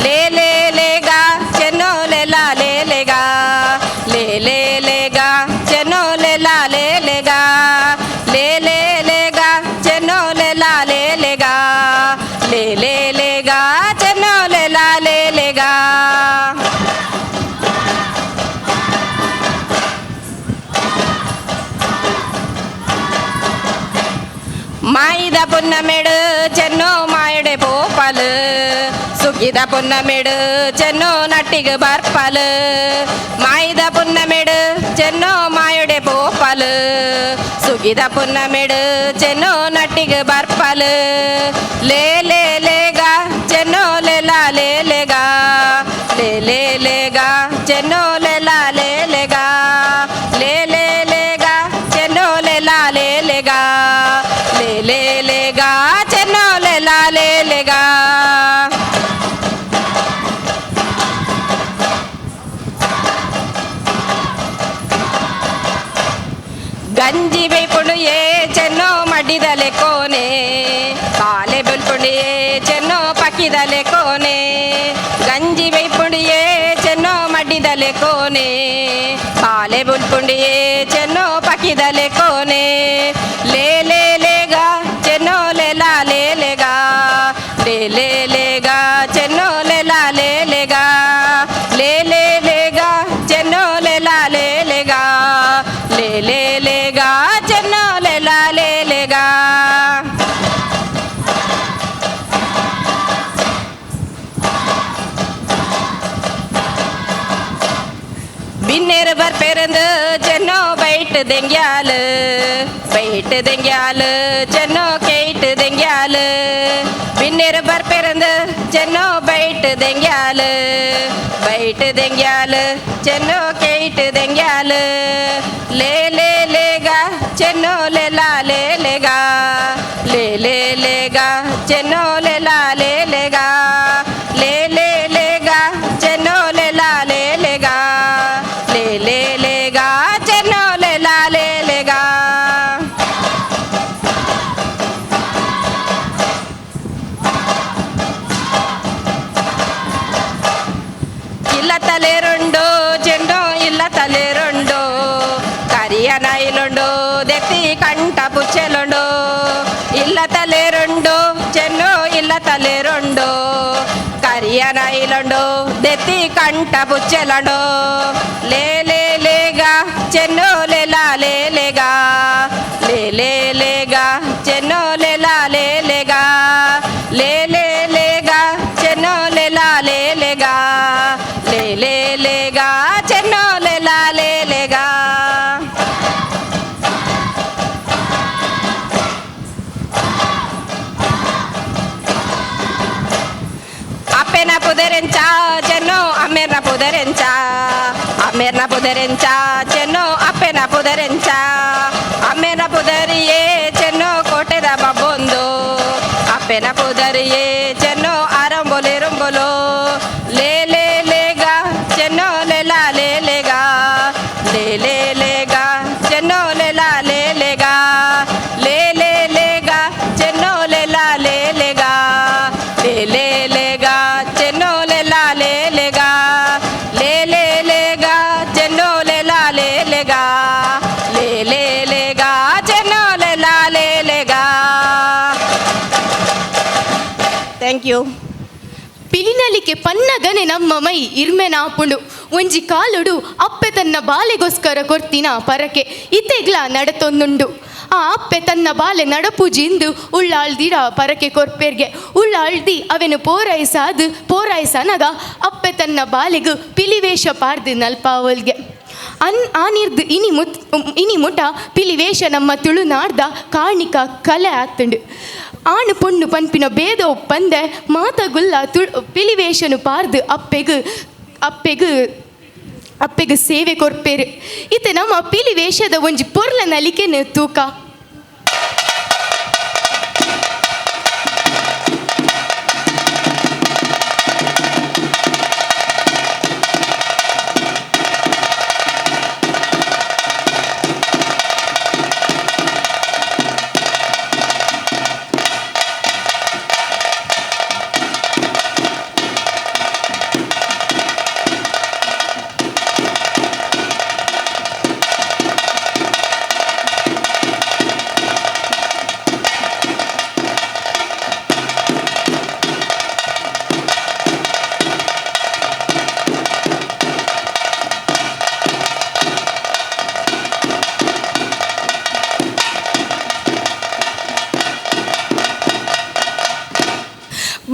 [SPEAKER 2] ಲೇ ಲೇ ಲೇಗಾ ಚೆನ್ನೋ ಲೇಲಾ ಲೇ ಲೇಗಾ ಲೇ ಲೇ ಲೇಗಾ ಚೆನ್ನೋ ಲೇಲಾ ಲೇ ಲೇಗಾ ಲೇ ಲೇ ಲೇಗಾ ಚೆನ್ನೋ ಲೇಲಾ ಲೇ ಲೇಗಾ ಲೇ ಲೇ ಲೇಗಾ ಚೆನ್ನೋ ಲೇಲಾ ಲೇ ಲೇಗಾ. ಮಾಯಿದ ಪುನ್ನಮೆಡು ಚೆನ್ನೋ ಮಾಯಡೆ ಪೋಪಲು ಸುಗಿದ ಪುನ್ನಮೆಡು ಚೆನ್ನೋ ನಟ್ಟಿಗೆ ಬರ್ಪಲು ಮಾಯಿದ ಪುನ್ನಮೆಡು ಚೆನ್ನೋ ಮಾಯಡೆ ಪೋಪಲು ಸುಗಿದ ಪುನ್ನಮೆಡು ಚೆನ್ನೋ ನಟ್ಟಿಗೆ ಬರ್ಪಲು ಲೇ ಲೇ ಲೇಗ ಚೆನ್ನೋ ಲೆಲಾ ಲೇ ಲೇಗ ಲೇ ಲೇ ಲೇಗ ಚೆನ್ನೋ ಲೆಲಾ ಲೇ ಲೇಗ ಲೇ ಲೇ ಲೇಗ ಚೆನ್ನೋ ಲೆಲಾ ಲೇ ಲೇಗ ಲೇ ಲೇ ಲೇಗ ಚೆನ್ನೋ ಲೆಲಾ ಲೇ ಲೇಗ. ಗಂಜಿ ಬೇಪುಂಡು ಏ ಚೆನ್ನೋ ಮಡ್ಡಿದಲೆ ಕೋನೆ ಕಾಲೆ ಬುಲ್ಪುಂಡು ಏ ಚೆನ್ನೋ ಪಕ್ಕಿದಲೆ ಕೋನೆ ಗಂಜಿ ಬೇಪುಂಡು ಏ ಚೆನ್ನೋ ಮಡ್ಡಿದಲೆ ಕೋನೆ ಕಾಲೆ ಬುಲ್ಪುಂಡು ಏ ಚೆನ್ನೋ ಪಕ್ಕಿದಲೆ ಕೋನೆ ಲೇ ಲೇ ಲೇಗ ಚೆನ್ನೋ ಲೆಲಾ ಲೇ ಲೇಗ ಲೇ ಲೇ ಲೇಗ ಚೆನ್ನೋ ಲೆಲಾ ಲೇ ಲೇಗ ಲೇ ಲೇ ಲೇಗ ಚೆನ್ನೋ ಲೆಲಾ ಲೇ ಲೇಗ ಲೇ ಲೇ ಲೇಗ ಚೆನ್ನೋ ಲೆಲಾ ಲೇ ಲೇಗ. ಬಿನ್ನೇರು ಬರ್ಪೆರಂದು ಚೆನ್ನೋ ಬೈಟ್ ದೆಂಗ್ಯಾಲು ಬೈಟ್ ದೆಂಗ್ಯಾಲು ಚೆನ್ನೋ ಕೇಟ್ ದೆಂಗ್ಯಾಲು ಬಿನ್ನೇರು ಬರ್ಪೆರಂದು ಚೆನ್ನೋ ಬೈಟ್ ದೆಂಗ್ಯಾಲು ಬೈಟ್ ದೆಂಗ್ಯಾಲು ಚೆನ್ನೋ ಕೇಟ್ ದೆಂಗ್ಯಾಲು ಲೇ ಲೇ ಲೇಗ ಚೆನ್ನೋ ಲೆಲಾ ಲೇ ಲೇಗ ಲೇ ಲೇ ಲೇಗ ಚೆನ್ನೋ ಲೆಲಾ ಲೇ ಲೇಗ ಲೇ ಲೇ ಲೇಗ ಚೆನ್ನೋ ಲೆಲಾ ಲೇ ಲೇಗ ಲೇ ಲೇ ಲೇಗ ಚೆನ್ನೋ ಲೆಲಾ ಲೇ ಲೇಗ. ಇಲ್ಲ ತಲೆ ರುಂಡು ಚೆಂಡು ಇಲ್ಲ ತಲೆ ರುಂಡು ಕರಿಯ ನಾಯಿಲುಂಡು ದೆತ್ತಿ ಕಂಠ ಪುಚ್ಚೆಲುಂಡು ಇಲ್ಲ ತಲೆ ರುಂಡು ಚೆಂಡು ಇಲ್ಲ ತಲೆ ರುಂಡು ಕರಿಯ ನಾಯಿಲುಂಡು ದೆತ್ತಿ ಕಂಠ ಪುಚ್ಚೆಲುಂಡು ಲೇ ಲೇ ಲೇಗ ಚೆನ್ನೋ ಲೆಲಾ ಲೇ ಲೇಗ ಲೇ ಲೇ ಲೇಗ ಚೆನ್ನೋ ಲೆಲಾ ಲೇ ಲೇಗ ಲೇ ಲೇ ಲೇಗ ಚೆನ್ನೋ ಲೆಲಾ ಲೇ ಲೇಗ ಲೇ ಲೇ ಲೇಗ ಚೆನ್ನೋ ಲೆಲಾ ಲೇ ಲೇಗ. ಅಪ್ಪೆನ ಪುದರೆಂಚ ಚೆನ್ನೋ ಅಮ್ಮೇರ್ನ ಪುದರೆಂಚ ಅಮ್ಮೇರ್ನ ಪುದರೆಂಚ ಚೆನ್ನೋ ಅಪ್ಪೆನ ಪುದರೆಂಚ ಅಮ್ಮೇರ್ನ ಪುದರಿಯೇ ಚೆನ್ನೋ ಕೋಟೆದ ಬಬ್ಬೊಂದು ಅಪ್ಪೆನ ಪುದರಿಯೇ ಚೆನ್ನೋ ಅರಂಬೊಲಿರುಂಬೊಲು ಲೇ ಲೇ ಲೇಗ ಚೆನ್ನೋ ಲೆಲಾ ಲೇ ಲೇಗ ಲೇ ಲೇ ಲೇಗ ಚೆನ್ನೋ ಲೆಲಾ ಲೇ ಲೇಗ ಲೇ ಲೇ ಲೇಗ ಚೆನ್ನೋ ಲೆಲಾ ಲೇ ಲೇಗ ಲೇ ಲೇ ಲೇಗ ಚೆನ್ನೋ ಲೆಲಾ ಲೇ ಲೇಗ ಲೇ ಲೇ ಲೇಗ ಚೆನ್ನೋ ಲೆಲಾ ಲೇ ಲೇಗ ಲೇ ಲೇ ಲೇಗ ಚೆನ್ನೋ ಲೆಲಾ ಲೇ ಲೇಗ. Thank you.
[SPEAKER 15] ಪಿಲಿನಲಿಕೆ ಪನ್ನಗನೆ ನಮ್ಮ ಮೈ ಇರ್ಮೆನಾಪುಂಡು ಒಂಜಿ ಕಾಲುಡು ಅಪ್ಪೆ ತನ್ನ ಬಾಲೆಗೋಸ್ಕರ ಕೊರ್ತಿನ ಪರಕೆ ಇತೆಗ್ಲ ನಡತೊಂದುಂಡು. ಆ ಅಪ್ಪೆ ತನ್ನ ಬಾಲೆ ನಡಪೂಜಿಂದು ಉಳ್ಳಾಳ್ದಿಡ ಪರಕೆ ಕೊರ್ಪೆರ್ಗೆ ಉಳ್ಳಾಳ್ದಿ ಅವೆನು ಪೋರೈಸಾದು ಪೋರೈಸನಗ ಅಪ್ಪೆ ತನ್ನ ಬಾಲೆಗು ಪಿಲಿವೇಷ ಪಾರ್ದು ನಲ್ಪಾವಲ್ಗೆ ಅನ್ ಆನಿರ್ದು ಇನಿ ಮುತ್ ಇನಿ ಮುಟ ಪಿಲಿವೇಷ ನಮ್ಮ ತುಳುನಾಡ್ದ ಕಾರ್ಣಿಕ ಕಲೆ ಆತುಂಡು. ಆಣು ಪೊಣ್ಣು ಪನ್ಪಿನ ಭೇದ ಒಪ್ಪಂದೆ ಮಾತಗುಲ್ಲ ತುಳು ಪಿಲಿವೇಷನು ಪಾರ್ದು ಅಪ್ಪೆಗು ಅಪ್ಪೆಗು ಅಪ್ಪೆಗು ಸೇವೆ ಕೊರ್ಪೇರು. ಇತ್ತೆ ನಮ್ಮ ಪಿಲಿವೇಷದ ಒಂಜಿ ಪೊರ್ಲ ನಲಿಕೆನು ತೂಕ.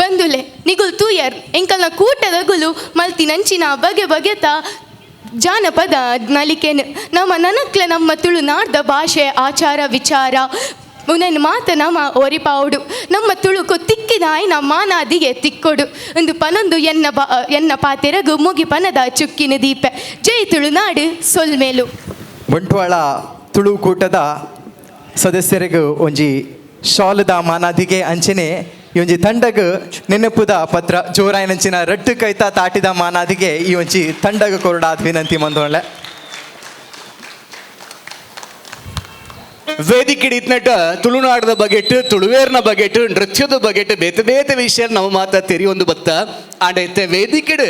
[SPEAKER 15] ಬಂದುಲೆ ನಿಗುಲ್ ತೂಯರ್ ಎಂಕಲ್ನ ಕೂಟದಗುಲು ಮಲ್ತಿನಂಚಿನ ಬಗೆ ಬಗೆತ ಜಾನಪದ ನಲಿಕೆನು ನಮ್ಮ ನನಕ್ಲ ನಮ್ಮ ತುಳುನಾಡ್ದ ಭಾಷೆ ಆಚಾರ ವಿಚಾರ ಉನನ್ ಮಾತ ನಮ್ಮ ಒರಿಪಾವುಡು ನಮ್ಮ ತುಳುಕು ತಿಕ್ಕಿದ ಆಯ್ನ ಮಾನಾದಿಗೆ ತಿಕ್ಕೊಡು ಒಂದು ಪನೊಂದು ಎನ್ನ ಬಾ ಎನ್ನ ಪಾತೆರಗು ಮುಗಿ ಪನದ ಚುಕ್ಕಿನ ದೀಪ. ಜೈ ತುಳುನಾಡು ಸೊಲ್ಮೇಲು.
[SPEAKER 4] ಬಂಟ್ವಾಳ ತುಳು ಕೂಟದ ಸದಸ್ಯರಿಗೂ ಒಂಜಿ ಶಾಲದ ಮಾನಾದಿಗೆ ಅಂಚನೆ ಈ ಒಂಜಿ ತಂಡಗ್ ನೆನಪುದ ಪತ್ರ ಜೋರಾಯನಂಚಿನ ರಟ್ಟು ಕೈತ ತಾಟಿದ ಮಾನಾದಿಗೆ ಈ ಒಂಜಿ ತಂಡಗ ಕೊರಡಾದ ವಿನಂತಿ ಮಂದೋಳೆ.
[SPEAKER 13] ವೇದಿಕೆ ಇತ್ನಟ ತುಳುನಾಡದ ಬಗೆಟ್, ತುಳುವೇರ್ನ ಬಗೆಟ್, ನೃತ್ಯದ ಬಗೆಟ್ ಬೇತೆ ಬೇತೆ ವಿಷಯ ನಾವು ಮಾತ ತೆರಿಯೊಂದು ಬತ್ತ ಆಂಡ ಇತ್ತೆ ವೇದಿಕೆಡು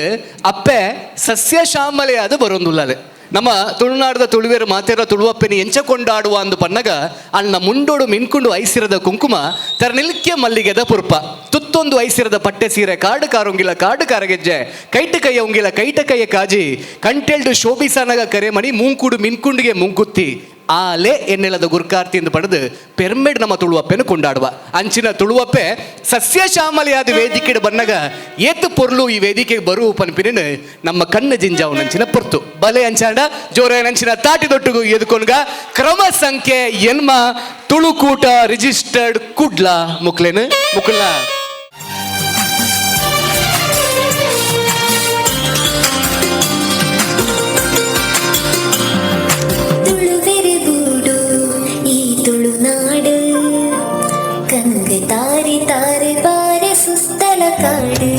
[SPEAKER 13] ಅಪ್ಪೆ ಸಸ್ಯ ಶ್ಯಾಮಲೆ ಅದು ಬರೊಂದುಲ್ಲಲೆ. ನಮ್ಮ ತುಳುನಾಡದ ತುಳುವೇರು ಮಾತೆರ ತುಳುವಪ್ಪೆನಿ ಎಂಚ ಕೊಂಡಾಡುವ ಅಂದು ಪನ್ನಗ ಅಣ್ಣ ಮುಂಡೋಡು ಮಿನ್ಕುಂಡು ಐಸಿರದ ಕುಂಕುಮ ತರನಿಲ್ಕೆ ಮಲ್ಲಿಗೆದ ಪುರ್ಪ ತುತ್ತೊಂದು ಐಸಿರದ ಪಟ್ಟೆ ಸೀರೆ ಕಾಡು ಕಾರುಂಗಿಲ ಕಾಡು ಕಾರಗೆಜ್ಜೆ ಕೈಟ ಕೈಯ ಉಂಗಿಲ ಕೈಟ ಕೈಯ ಕಾಜಿ ಕಂಟೆಲ್ಡು ಶೋಭಿಸನಗ ಕರೆಮಣಿ ಮೂಂಕುಡು ಮಿನ್ಕುಂಡಿಗೆ ಮುಂಕುತ್ತಿ ಆಲೆ ಎನ್ನೆಲದ ಗುರ್ಕಾರ್ತಿ ಎಂದು ಪಡೆದು ಪೆರ್ಮೆಡ್ ನಮ್ಮ ತುಳುವಪ್ಪೆನು ಕೊಂಡಾಡುವ ಅಂಚಿನ ತುಳುವಪ್ಪೆ ಸಸ್ಯ ಶ್ಯಾಮಲೆಯಾದ ವೇದಿಕೆ ಬನ್ನಗ ಏತು ಪೊರ್ಲು ಈ ವೇದಿಕೆಗೆ ಬರುವ ಪನ್ಪಿನ ನಮ್ಮ ಕಣ್ಣ ಜಿಂಜಾವು ನಂಚಿನ ಪೊರ್ತು ಬಲೆ ಅಂಚಾಂಡ ಜೋರ ನಂಚಿನ ತಾಟಿ ದೊಟ್ಟುಗು ಎದುಕೊಂಡ್ಗ ಕ್ರಮ ಸಂಖ್ಯೆ ಎನ್ಮ ತುಳುಕೂಟ ರಿಜಿಸ್ಟರ್ಡ್ ಕುಡ್ಲ ಮುಕ್ಲೇನು ಮುಕುಲ.
[SPEAKER 10] ತಾರಿ ತಾರೆ ಬಾರೆ ಸುತ್ತಲ ಕಾಡು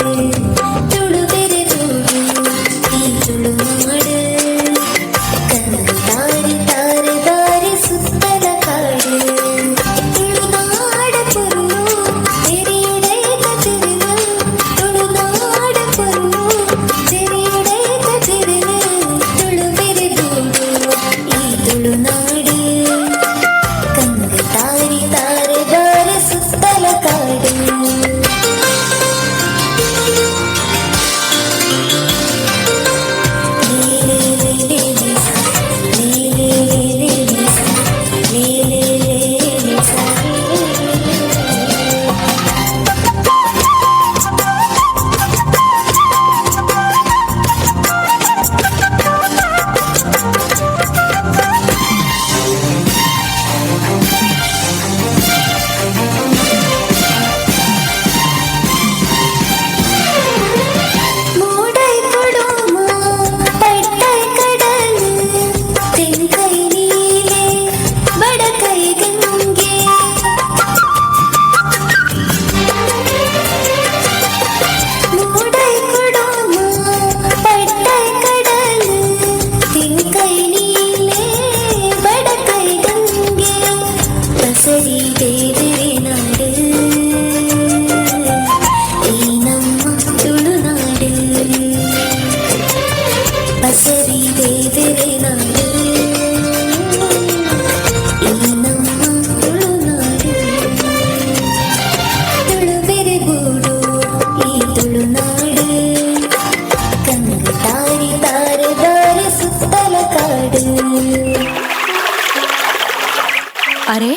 [SPEAKER 10] ತುಳುವೆರೆ ಬೂಡು ಈ ತುಳುನಾಡು ಕಂಗು ತಾರಿ ತಾರೆ ಬಾರೆ ಸುತ್ತಲ ಕಾಡು ತುಳುನಾಡ ಪೊರ್ಲು ತೆರೆಯುಡೈತ ತಿರುನು ತುಳುನಾಡ ಪೊರ್ಲು ತೆರೆಯುಡೈತ ತಿರುನು ತುಳುವೆರೆ ಬೂಡು ಈ ತುಳುನಾಡು ಕಂಗು ತಾರಿ ತಾರೆ ಬಾರೆ ಸುತ್ತಲ ಕಾಡು.
[SPEAKER 19] ಅರೆ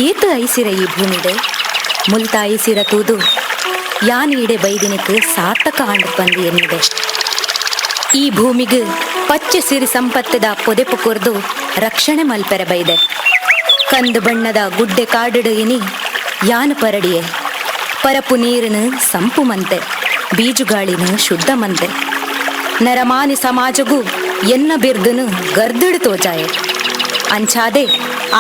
[SPEAKER 19] ಏತು ಐಸಿರ ಈ ಭೂಮಿಡೆ ಮುಲ್ತ ಐಸಿರ ತೂದು ಯಾನ್ ಈಡೆ ಬೈದಿನಕ್ಕೆ ಸಾರ್ಥಕ ಆಂಡ್ ಬಂದು ಎನ್ನಿದೆ. ಈ ಭೂಮಿಗೆ ಪಚ್ಚೆ ಸಿರಿ ಸಂಪತ್ತದ ಪೊದೆಪು ಕೊರ್ದು ರಕ್ಷಣೆ ಮಲ್ಪೆರ ಬೈದೆ. ಕಂದು ಬಣ್ಣದ ಗುಡ್ಡೆ ಕಾಡಿಡು ಇನಿ ಯಾನ್ ಪರಡಿಯೆ ಪರಪು ನೀರಿನ ಸಂಪು ಮಂತೆ ಬೀಜುಗಾಳಿನ ಶುದ್ಧ ಮಂತೆ ನರಮಾನಿ ಸಮಾಜಗೂ ಎನ್ನ ಬಿರ್ದನು ಗರ್ದಿಡು ತೋಜಾಯೆ ಅಂಚಾದೆ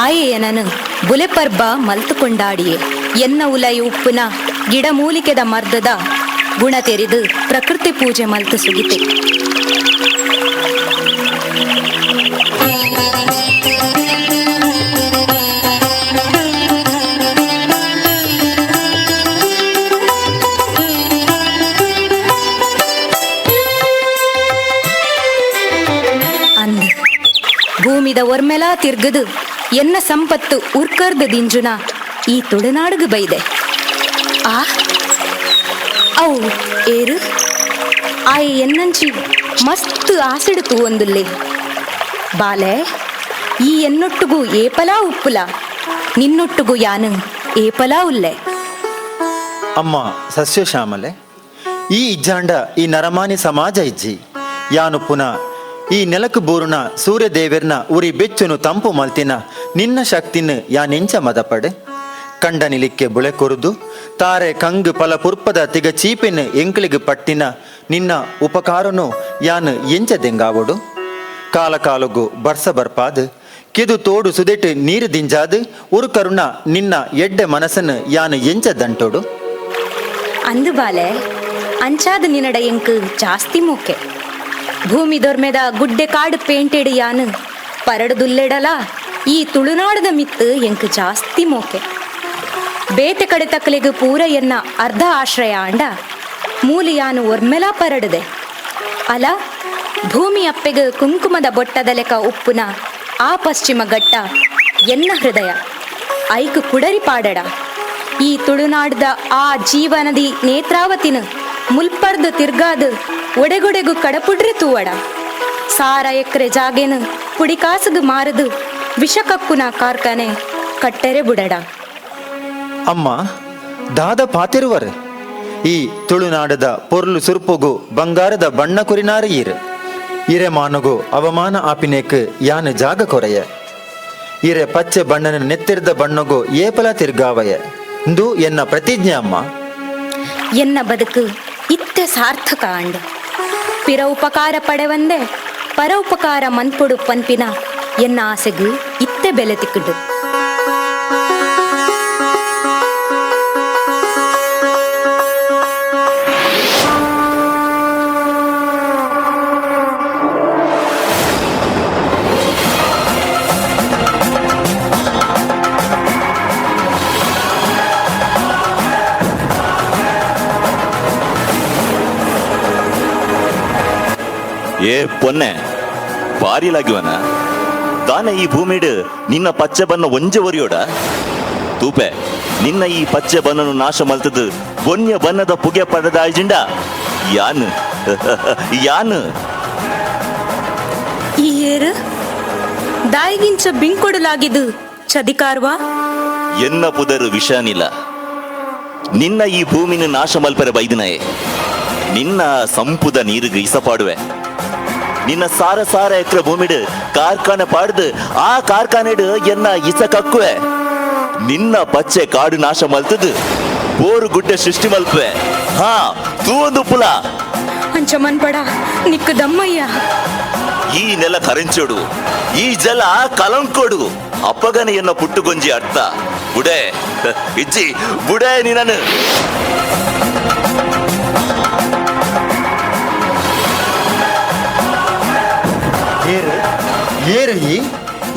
[SPEAKER 19] ಆಯೆಯನನು ಬುಲೆಪರ್ಬ ಮಲ್ತುಕೊಂಡಾಡಿಯೆ ಎನ್ನ ಉಲೈ ಉಪ್ಪುನ ಗಿಡಮೂಲಿಕೆದ ಮರ್ದದ ಗುಣ ತೆರಿದು ಪ್ರಕೃತಿ ಪೂಜೆ ಮಲ್ತು ಸುಗಿತೆ. ಅಂದು ಭೂಮಿದ ಒರ್ಮೆಲಾ ತಿರ್ಗದು ಎನ್ನ ಸಂಪತ್ತು ಉರ್ಕರ್ದ ದಿಂಜುನ ಈ ತುಳುನಾಡುಗು ಬೈದೆ. ಆ ಅವು ಏರು ಆಯೆ ಎನ್ನಂಚಿ ಮಸ್ತ್ ಆಸಿಡು ತೂವೊಂದುಲ್ಲೆ. ಬಾಲೆ ಈ ಎನ್ನೊಟ್ಟುಗು ಏಪಲಾ ಉಪ್ಪುಲ ನಿನ್ನೊಟ್ಟುಗು ಯಾನು ಏಪಲಾ ಉಲ್ಲೆ.
[SPEAKER 5] ಅಮ್ಮ ಸಸ್ಯಶ್ಯಾಮಲೆ, ಈ ಇಜ್ಜಾಂಡ ಈ ನರಮಾನಿ ಸಮಾಜ ಇಜ್ಜಿ. ಯಾನು ಪುನಃ ಈ ನೆಲಕು ಬೂರುನ ಸೂರ್ಯದೇವೆರ್ನ ಉರಿ ಬೆಚ್ಚುನು ತಂಪು ಮಲ್ತಿನ ನಿನ್ನ ಶಕ್ತಿನ ಯಾನೆಂಚ ಮದಪಡೆ. ಕಂಡ ನಿಲಿಕ್ಕೆ ಬುಳೆ ಕೊರುದು ತಾರೆ ಕಂಗು ಫಲ ಪುರ್ಪದ ತಿಗ ಚೀಪಿನ ಎಂಕ್ಲಿಗೆ ಪಟ್ಟಿನ ನಿನ್ನ ಉಪಕಾರನು ಯಾನು ಎಂಚ ದೆಂಗಾವೊಡು. ಕಾಲ ಕಾಲಗು ಬರ್ಸ ಬರ್ಪಾದು ಕೆದು ತೋಡು ಸುದೆಟ್ಟು ನೀರು ದಿಂಜಾದು ಉರು ಕರುಣ ನಿನ್ನ ಎಡ್ಡೆ ಮನಸ್ಸನ್ನು ಯಾನು ಎಂಚ ದಂಟೋಡು.
[SPEAKER 19] ಅಂದು ಬಾಲೆ ಅಂಚಾದ ನಿನ್ನಡ ಎಂಕು ಜಾಸ್ತಿ ಮೂಕೆ. ಭೂಮಿ ದೊರ್ಮೆದ ಗುಡ್ಡೆ ಕಾಡು ಪೇಂಟೆಡು ಯಾನು ಪರಡುದುಲ್ಲೆಡಲ ಈ ತುಳುನಾಡದ ಮಿತ್ತು ಎಂಕು ಜಾಸ್ತಿ ಮೋಕೆ. ಬೇತೆ ಕಡೆ ತಕ್ಕಲಿಗೆ ಪೂರ ಎನ್ನ ಅರ್ಧ ಆಶ್ರಯ ಅಂಡ ಮೂಲಿ ಯಾನು ಒರ್ಮೆಲ ಪರಡದೆ. ಅಲ ಭೂಮಿ ಅಪ್ಪೆಗೆ ಕುಂಕುಮದ ಬೊಟ್ಟದ ಲೆಕ್ಕ ಉಪ್ಪುನ ಆ ಪಶ್ಚಿಮ ಘಟ್ಟ ಎನ್ನ ಹೃದಯ ಐಕು ಕುಡರಿ ಪಾಡಡ. ಈ ತುಳುನಾಡ್ದ ಆ ಜೀವನದಿ ನೇತ್ರಾವತಿನ ಮುಲ್ಪರ್ದು ತಿರ್ಗಾದು ಒಡೆಗೊಡೆಗು ಕಡಪುಡ್ರೆ ತೂವಡ. ಸಾರ ಎಕ್ರೆ ಜಾಗೇನು ಪುಡಿಕಾಸಗು ಮಾರದು ವಿಷಕಕ್ಕುನ ಕಾರ್ಖಾನೆ ಕಟ್ಟೆರೆ ಬುಡಡ.
[SPEAKER 5] ಅಮ್ಮ ದಾದ ಪಾತಿರುವರು ಈ ತುಳುನಾಡದ ಪೊರ್ಲು ಸುರ್ಪುಗು ಬಂಗಾರದ ಬಣ್ಣ ಕುರಿನಾರು ಈರು. ಇರೆ ಮಾನಗು ಅವಮಾನ ಆಪಿನೇಕ್ ಯಾನು ಜಾಗ ಕೊರೆಯ. ಇರೆ ಪಚ್ಚೆ ಬಣ್ಣನ ನೆತ್ತಿರ್ದ ಬಣ್ಣಗು ಏಪಲ ತಿರ್ಗಾವಯ ಇಂದು ಎನ್ನ ಪ್ರತಿಜ್ಞೆ ಅಮ್ಮ.
[SPEAKER 19] ಎನ್ನ ಬದುಕು ಇತ್ತೆ ಸಾರ್ಥಕ ಅಂಡ. ಪಿರ ಉಪಕಾರ ಪಡೆವಂದೆ ಪರ ಉಪಕಾರ ಮನ್ಪೊಡು ಪನ್ಪಿನ ಎನ್ನ ಆಸೆಗು ಇತ್ತೆ ಬೆಲೆ ತಿಕ್ಕುಡು.
[SPEAKER 11] ಏ ಪೊನ್ನೆ ಬಾರಿಲಾಗಿವನ ದಾನ ಈ ಭೂಮಿಡು ನಿನ್ನ ಪಚ್ಚೆ ಬನ್ನ ಒಂಜೆ ಒರಿಯೋಡ ತೂಪೆ ನಿನ್ನ ಈ ಪಚ್ಚೆ ಬನ್ನನು ನಾಶ ಮಲ್ತದು ಬೊನ್ಯ ಬನ್ನದ ಪುಗೆ ಪಡೆದ ಆಯ್ಜಿಂಡ ಯಾನ್ ಯಾನ್
[SPEAKER 19] ಈ ಏರು ದಾಯಿಗಿಂಚ ಬಿಂಕೊಡಲಾಗಿದ್ದು ಚದಿಕಾರ್ವಾ
[SPEAKER 11] ಎನ್ನ ಪುದರು ವಿಷಾನಿಲ್ಲ ನಿನ್ನ ಈ ಭೂಮಿನ ನಾಶ ಮಲ್ಪರೆ ಬೈದಿನಯೇ ನಿನ್ನ ಸಂಪುದ ನೀರಿಗೆ ಇಸಪಾಡುವೆ ನಿನ್ನ ಸಾರ ಸಾರ ಎಕ್ರೆ ಭೂಮಿಡು ಕಾರ್ಖಾನೆ ಪಾಡ್ದು ಆ ಕಾರ್ಖಾನೆಡು ಎನ್ನ ಇಸ ಕಕ್ಕುವೆ ನಿನ್ನ ಪಚ್ಚೆ ಕಾಡು ನಾಶ ಮಲ್ತದು ಬೋರು ಗುಡ್ಡೆ ಸೃಷ್ಟಿ ಮಲ್ಪುವೆ ಹಾ ತೂವೊಂದು ಪುಲ
[SPEAKER 19] ಅಂಚ ಮನ್ಪಡ ನಿಕ್ಕು ದಮ್ಮಯ್ಯ.
[SPEAKER 11] ಈ ನೆಲ ಕರಂಚೋಡು ಈ ಜಲ ಕಲಂಕೋಡು ಅಪ್ಪಗನೆ ಎನ್ನ ಪುಟ್ಟುಗೊಂಜಿ ಅರ್ಥ ಬುಡೆ ಇಜ್ಜಿ ಬುಡೆ ನಿನ್ನನು.
[SPEAKER 5] ಏರು ಏರು ಈ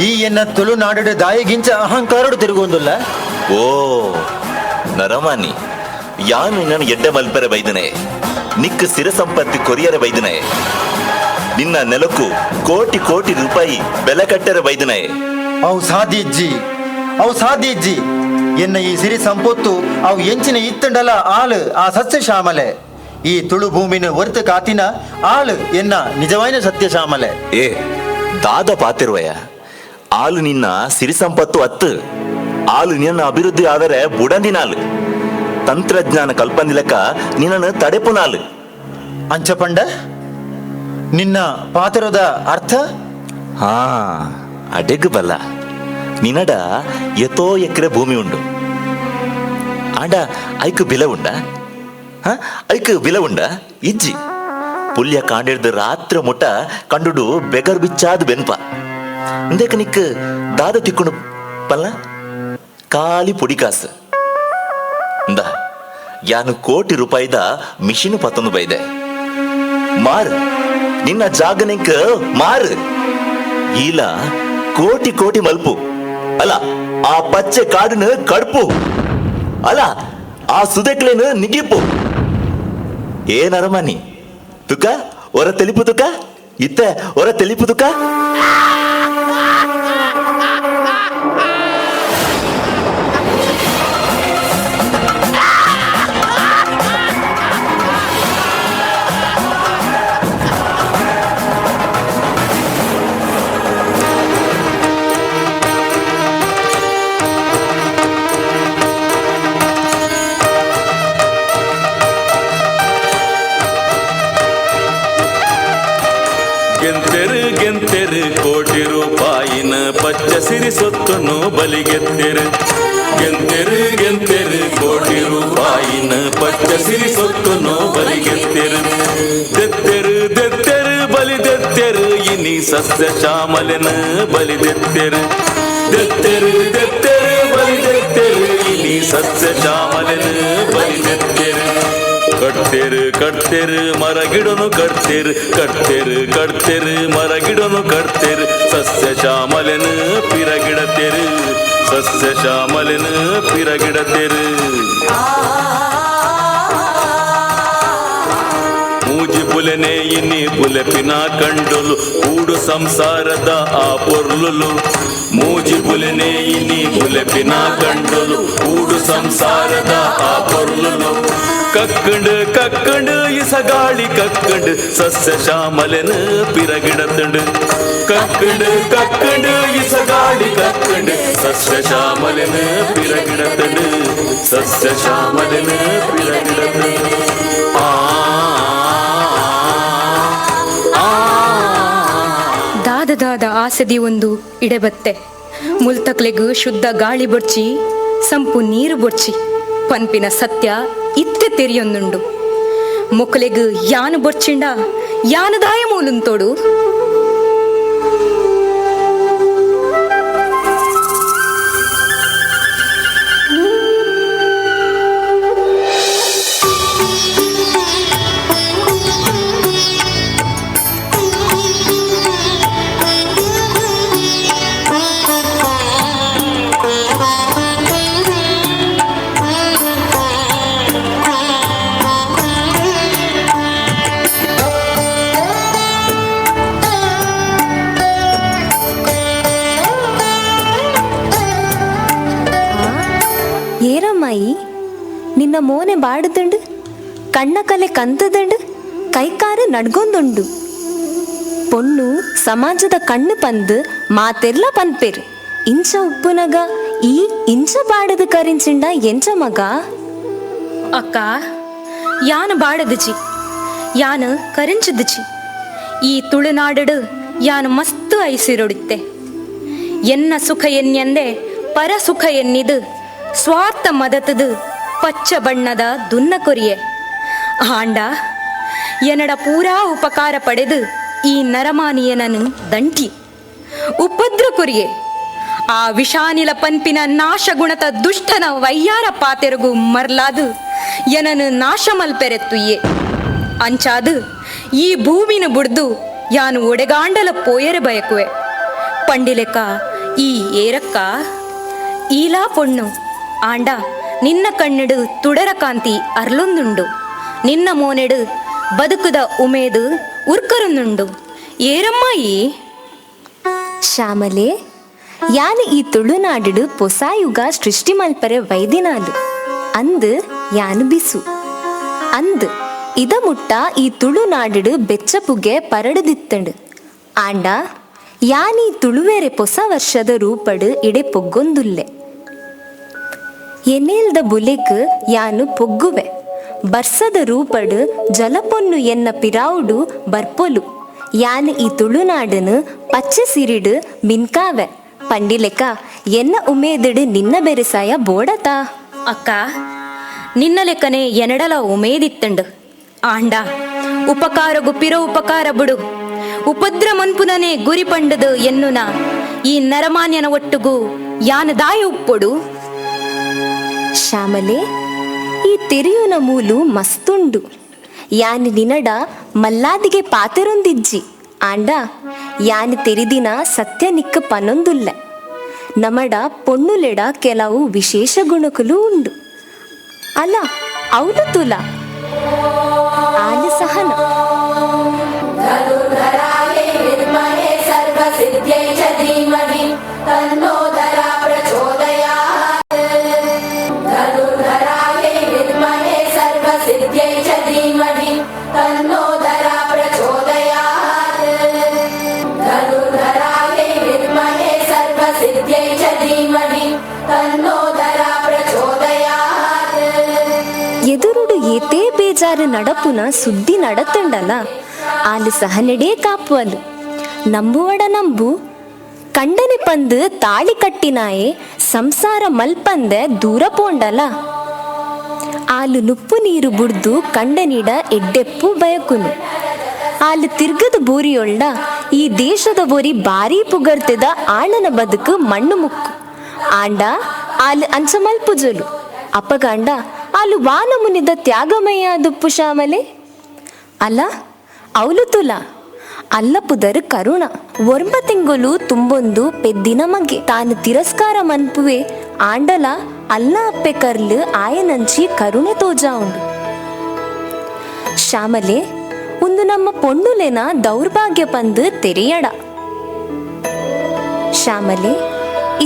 [SPEAKER 5] ಈ ಎನ್ನ ತುಳುನಾಡು ದಾಯಿಗಿಂಚ ಅಹಂಕಾರಡು ತಿರುಗುವಂದುಲ್ಲ.
[SPEAKER 11] ಓ ನರಮಾನಿ ಯಾನು ನನ್ನ ಎಡ್ಡೆ ಮಲ್ಪರೆ ಬೈದನೆ ನಿಕ್ಕ ಸಿರ ಸಂಪತ್ತಿ ಕೊರಿಯರೆ ಬೈದನೆ ನಿನ್ನ ನೆಲಕ್ಕೂ ಕೋಟಿ ಕೋಟಿ ರೂಪಾಯಿ ಬೆಲೆ ಕಟ್ಟರೆ ಬೈದನೆ.
[SPEAKER 5] ಅವು ಸಾಧ್ಯ ಇಜ್ಜಿ ಅವು ಸಾಧ್ಯ ಇಜ್ಜಿ ಎನ್ನ ಈ ಸಿರಿ ಸಂಪತ್ತು ಅವು ಎಂಚಿನ ಇತ್ತಂಡಲ ಆಳು ಆ ಸಸ್ಯ ಶ್ಯಾಮಲೆ ಈ ತುಳು ಭೂಮಿನ ಒರ್ತು ಕಾತಿನ ಆಳು ಎನ್ನ ನಿಜವಾಯಿನ ಸತ್ಯ ಶ್ಯಾಮಲೆ.
[SPEAKER 11] ಏ ದಾದ ಪಾತಿರುವಯ ಆಲು ನಿನ್ನ ಸಿರಿ ಸಂಪತ್ತು ಅತ್ತು ಆಲು ನಿನ್ನ ಅಭಿವೃದ್ಧಿ ಆದರೆ ಬುಡಂದಿನಾಲು ತಂತ್ರಜ್ಞಾನ ಕಲ್ಪಂದಿಲಕ ನಿನ್ನನ್ನು ತಡೆಪುನಾಲು.
[SPEAKER 5] ಅಂಚಪಂಡ ನಿನ್ನ ಪಾತಿರದ ಅರ್ಥ?
[SPEAKER 11] ಹಾ ಅಡೆಗು ಬಲ್ಲ ನಿನ್ನಡ ಎತೋ ಎಕರೆ ಭೂಮಿ ಉಂಡು ಆಂಡ ಐಕು ಬಿಲ ಉಂಡ ಹ ಐಕು ಬಿಲ ಉಂಡ ಇಜ್ಜಿ ಪುಲ್ಯ ಕಾಂಡಿಡ್ದು ರಾತ್ರಿ ಮುಟ್ಟ ಕಂಡುಡು ಬೆಗರ್ ಬಿಚ್ಚಾದ ಬೆನ್ಪ ಇಂದೇಕ ನಿಕ್ ದಾದ ತಿಕ್ಕೊಂಡು ಪಲ್ಲ ಖಾಲಿ ಪುಡಿ ಕಾಸು ಇಂದ ಯಾನು ಕೋಟಿ ರೂಪಾಯಿದ ಮಿಷಿನ್ ಪತ್ತೊಂದು ಬೈದೆ ಮಾರು ನಿನ್ನ ಜಾಗನಿಂಕ ಮಾರು ಈಲ ಕೋಟಿ ಕೋಟಿ ಮಲ್ಪು ಅಲ್ಲ ಆ ಪಚ್ಚೆ ಕಾಡಿನ ಕಡ್ಪು ಅಲ್ಲ ಆ ಸುದಕ್ಲೇನು ನಿಗಿಪು. ಏನ್ ಅರಮಾನಿ ತುಕ ಹೊರ ತೆಲಿಪು ತುಕ ಇತ್ತೆ ಹೊರ ತೆಲಿಪು ತುಕ.
[SPEAKER 3] ಗೆಂತೆರು ಗೆಂತೆರು ಕೋಟಿ ರೂಪಾಯಿನ ಪಚ್ಚ ಸಿರಿ ಸೊತ್ತನ್ನು ಬಲಿಗೆತ್ತೆರು. ಗೆಂತೆರು ಗೆಂತೆರು ಕೋಟಿ ರೂಪಾಯಿನ ಪಚ್ಚ ಸಿರಿ ಸೊತ್ತನ್ನು ಬಲಿಗೆತ್ತೆರು. ದೆತ್ತೆರು ದೆತ್ತೆರು ಬಲಿ ದೆತ್ತೆರು ಇನಿ ಸಸ್ಯ ಶ್ಯಾಮಲೆನ ಬಲಿ ದೆತ್ತೆರು. ದೆತ್ತೆರು ದೆತ್ತೆರು ಬಲಿ ದೆತ್ತೆರು ಇನಿ ಸಸ್ಯ ಶ್ಯಾಮಲೆನ ಬಲಿ ದೆತ್ತೆರು. ಕಟ್ತೇರು ಕಟ್ತೇರು ಮರಗಿಡನು ಕಟ್ತೇರು ಕಟ್ತೇರು ಕಟ್ತೇರು ಮರಗಿಡನು ಕಟ್ತೇರು ಸಸ್ಯ ಶ್ಯಾಮಲೆನು ಪಿರಗಿಡತೇರು ಸಸ್ಯ ಶ್ಯಾಮಲೆನು ಪಿರಗಿಡತೇರು. ಮೂಜಿ ಪುಲೆನೆ ಇನ್ನಿ ಪುಲೆಪಿನ ಕಂಡೊಲು ಕೂಡು ಸಂಸಾರದ ಆ ಪೊರ್ಲುಲು. ಮೂಜಿ ಪುಲೆನೆ ಇನ್ನಿ ಪುಲೆಪಿನ ಕಂಡೊಲು ಕೂಡು ಸಂಸಾರದ ಆ ಪೊರ್ಲುಲು. ಕಕ್ಕಂಡು ಕಕ್ಕಂಡು ಇಸಗಾಳಿ ಕಕ್ಕಂಡು ಸಸ್ಯ ಶ್ಯಾಮಲೆನು ಪಿರಗಿಡತಂಡು. ಕಕ್ಕಂಡು ಕಕ್ಕಂಡು ಇಸಗಾಳಿ ಕಕ್ಕಂಡು ಸಸ್ಯ ಶ್ಯಾಮಲೆನು ಪಿರಗಿಡತಂಡು ಸಸ್ಯ ಶ್ಯಾಮಲೆನು ಪಿರಗಿಡತಂಡು.
[SPEAKER 19] ದಾದ ದಾದ ಆಸದಿ ಒಂದು ಇಡೆಬತ್ತೆ ಮುಲ್ತಕ್ಲೆಗು ಶುದ್ಧ ಗಾಳಿ ಬೊರ್ಚಿ ಸಂಪು ನೀರು ಬೊರ್ಚಿ ಪನ್ಪಿನ ಸತ್ಯ ಇತ್ತೆ ತೆರಿಯೊಂದುಂಡು. ಮೊಕ್ಕಲೆಗು ಯಾನು ಬೊರ್ಚಿಂಡ ಯಾನದಾಯ ಮೂಲುಂತೋಡು.
[SPEAKER 10] ಏರಮ್ಮಾಯಿ ನಿನ್ನ ಮೋನೆ ಬಾಡುದುಂಡು, ಕಣ್ಣ ಕಲೆ ಕಂತದುಂಡು, ಕೈಕಾರ ನಡ್ಗೊಂದುಂಡು. ಪೊಣ್ಣು ಸಮಾಜದ ಕಣ್ಣು ಪಂದು ಮಾತೆರ್ಲ ಪನ್ಪೇರು. ಇಂಚ ಉಪ್ಪುನಗ ಈ ಇಂಚ ಬಾಡದು ಕರಿಂಚಿಂಡ ಎಂಚ ಮಗ?
[SPEAKER 19] ಅಕ್ಕ, ಯಾನು ಬಾಡದುಚಿ, ಯಾನು ಕರಿಂಚದುಚಿ. ಈ ತುಳುನಾಡು ಯಾನು ಮಸ್ತು ಐಸಿರೊಡಿತ್ತೆ. ಎನ್ನ ಸುಖ ಎನ್ನೆಂದೆ ಪರ ಸುಖ ಎನ್ನಿದು ಸ್ವಾರ್ಥ ಮದತದು ಪಚ್ಚ ಬಣ್ಣದ ದುನ್ನ ಕೊರಿಯೆ. ಆಂಡ ಎನ್ನಡ ಪೂರಾ ಉಪಕಾರ ಪಡೆದು ಈ ನರಮಾನಿಯನನು ದಂಟಿ ಉಪದ್ರ ಕೊರಿಯೆ. ಆ ವಿಷಾನಿಲ ಪನ್ಪಿನ ನಾಶಗುಣತ ದುಷ್ಟನ ವೈಯಾರ ಪಾತೆರುಗು ಮರ್ಲಾದು ಎನನು ನಾಶ ಮಲ್ಪೆರೆತ್ತುಯ್ಯೆ. ಅಂಚಾದು ಈ ಭೂಮಿನ ಬುಡ್ದು ಯಾನು ಒಡೆಗಾಂಡಲ ಪೋಯರೆ ಬಯಕುವೆ. ಪಂಡಿಲೆಕ್ಕ ಈ ಏರಕ್ಕ ಈಲಾ ಪೊಣ್ಣು ಆಂಡ ನಿನ್ನ ಕಣ್ಣಿಡು ತುಡರ ಕಾಂತಿ ಅರ್ಲೊಂದುಂಡು, ನಿನ್ನ ಮೋನೆಡು ಬದುಕುದ ಉಮೇದು ಉರ್ಕರೊಂದುಂಡು. ಏರಮ್ಮ ಈ
[SPEAKER 10] ಶ್ಯಾಮಲೆ, ಯಾನು ಈ ತುಳುನಾಡು ಪೊಸಾಯುಗ ಸೃಷ್ಟಿ ಮಲ್ಪರೆ ವೈದಿನಾಲು ಅಂದು ಯಾನು ಬಿಸು ಅಂದ್ ಇದ ಮುಟ್ಟ ಈ ತುಳುನಾಡು ಬೆಚ್ಚಪುಗೆ ಪರಡುದಿತ್ತಂಡು. ಆಂಡ ಯಾನೀ ತುಳುವೆರೆ ಪೊಸ ವರ್ಷದ ರೂಪಡು ಇಡೆ ಪೊಗ್ಗೊಂದುಲ್ಲೆ. ಎನೇಲ್ದ ಬುಲೆಕ್ ಯಾನು ಪೊಗ್ಗುವೆ ಬರ್ಸದ ರೂಪಡು ಜಲಪೊನ್ನು ಎನ್ನ ಪಿರಾವುಡು ಬರ್ಪೊಲು. ಯಾನು ಈ ತುಳುನಾಡನು ಪಚ್ಚೆ ಸಿರಿಡು ಮಿನ್ಕಾವೆ ಪಂಡಿಲೆಕ್ಕ ಎನ್ನ ಉಮೇದಿಡು ನಿನ್ನ ಬೆರೆಸಾಯ ಬೋಡತಾ.
[SPEAKER 19] ಅಕ್ಕ, ನಿನ್ನ ಲೆಕ್ಕನೆ ಎನಡಲ ಉಮೇದಿತ್ತಂಡು. ಆಂಡ ಉಪಕಾರಗು ಪಿರ ಉಪಕಾರ ಬುಡು, ಉಪದ್ರ ಮನ್ಪುನನೆ ಗುರಿ ಪಂಡದು ಎನ್ನುನ ಈ ನರಮಾನ್ಯನ ಒಟ್ಟುಗು ಯಾನು ದಾಯ ಉಪ್ಪೊಡು.
[SPEAKER 10] ಶ್ಯಾಮಲೆ, ಈ ತೆರೆಯುನ ಮೂಲು ಮಸ್ತುಂಡು. ಯಾನು ನಿನಡ ಮಲ್ಲಾದಿಗೆ ಪಾತೆರೊಂದಿಜ್ಜಿ. ಆಂಡ ಯಾನು ತೆರಿದಿನ ಸತ್ಯ ನಿಕ್ಕ ಪನೊಂದುಲ್ಲ. ನಮಡ ಪೊಣ್ಣುಲೆಡ ಕೆಲವು ವಿಶೇಷ ಗುಣಕುಲು ಉಂಡು. ಅಲ್ಲ ಅವನು ತುಲ ಆಲು ಸಹನ. ಎದುರುಡು ಏತೇ ಬೇಜಾರು ನಡಪುನ ಸುದ್ದಿ ನಡತಂಡಲ ಆಲು ಸಹನೆಡೇ ಕಾಪುವಲು. ನಂಬುವಡ ನಂಬು ಕಂಡನೆ ಪಂದು ತಾಳಿ ಕಟ್ಟಿನಾಯೆ ಸಂಸಾರ ಮಲ್ಪಂದೆ ದೂರ ಪೋಂಡಲ. ಆಲು ನುಪ್ಪು ನೀರು ಬುಡ್ದು ಕಂಡನಿಡ ಎಡ್ಡೆಪ್ಪು ಬಯಕುನು. ಆಲು ತಿರ್ಗದ ಬೋರಿಯೊಳ್ಳ ಈ ದೇಶದ ಬೋರಿ ಬಾರಿ ಪುಗರ್ತೆದ ಆಣನ ಬದುಕು ಮಣ್ಣು ಮುಕ್ಕು. ಆಂಡ ಆಲು ಅಂಚ ಮಲ್ಪುಜಲು. ಅಪ್ಪಗಂಡ ಆಲು ವಾನ ಮುನಿದ ತ್ಯಾಗಮಯ ದುಪ್ಪು ಶ್ಯಾಮಲೆ. ಅಲ್ಲ ಅವಲು ತುಲ ಅಲ್ಲ ಪುದರ್ ಕರುಣ. ಒರ್ಂಬ ತಿಂಗಳು ತುಂಬೊಂದು ಪೆದ್ದಿನ ಮಗೆ ತಾನು ತಿರಸ್ಕಾರ ಮನ್ಪುವೆ. ಆಂಡಲ ಅಲ್ಲ ಅಪ್ಪೆ ಕರ್ಲು ಆಯನಂಚಿ ಕರುಣೆ ತೋಜಾ ಉಂಡು. ಶ್ಯಾಮಲೆ ಒಂದು ನಮ್ಮ ಪೊಣ್ಣುಲೆನ ದೌರ್ಭಾಗ್ಯ ಪಂದು ತೆರೆಯಡ. ಶ್ಯಾಮಲೆ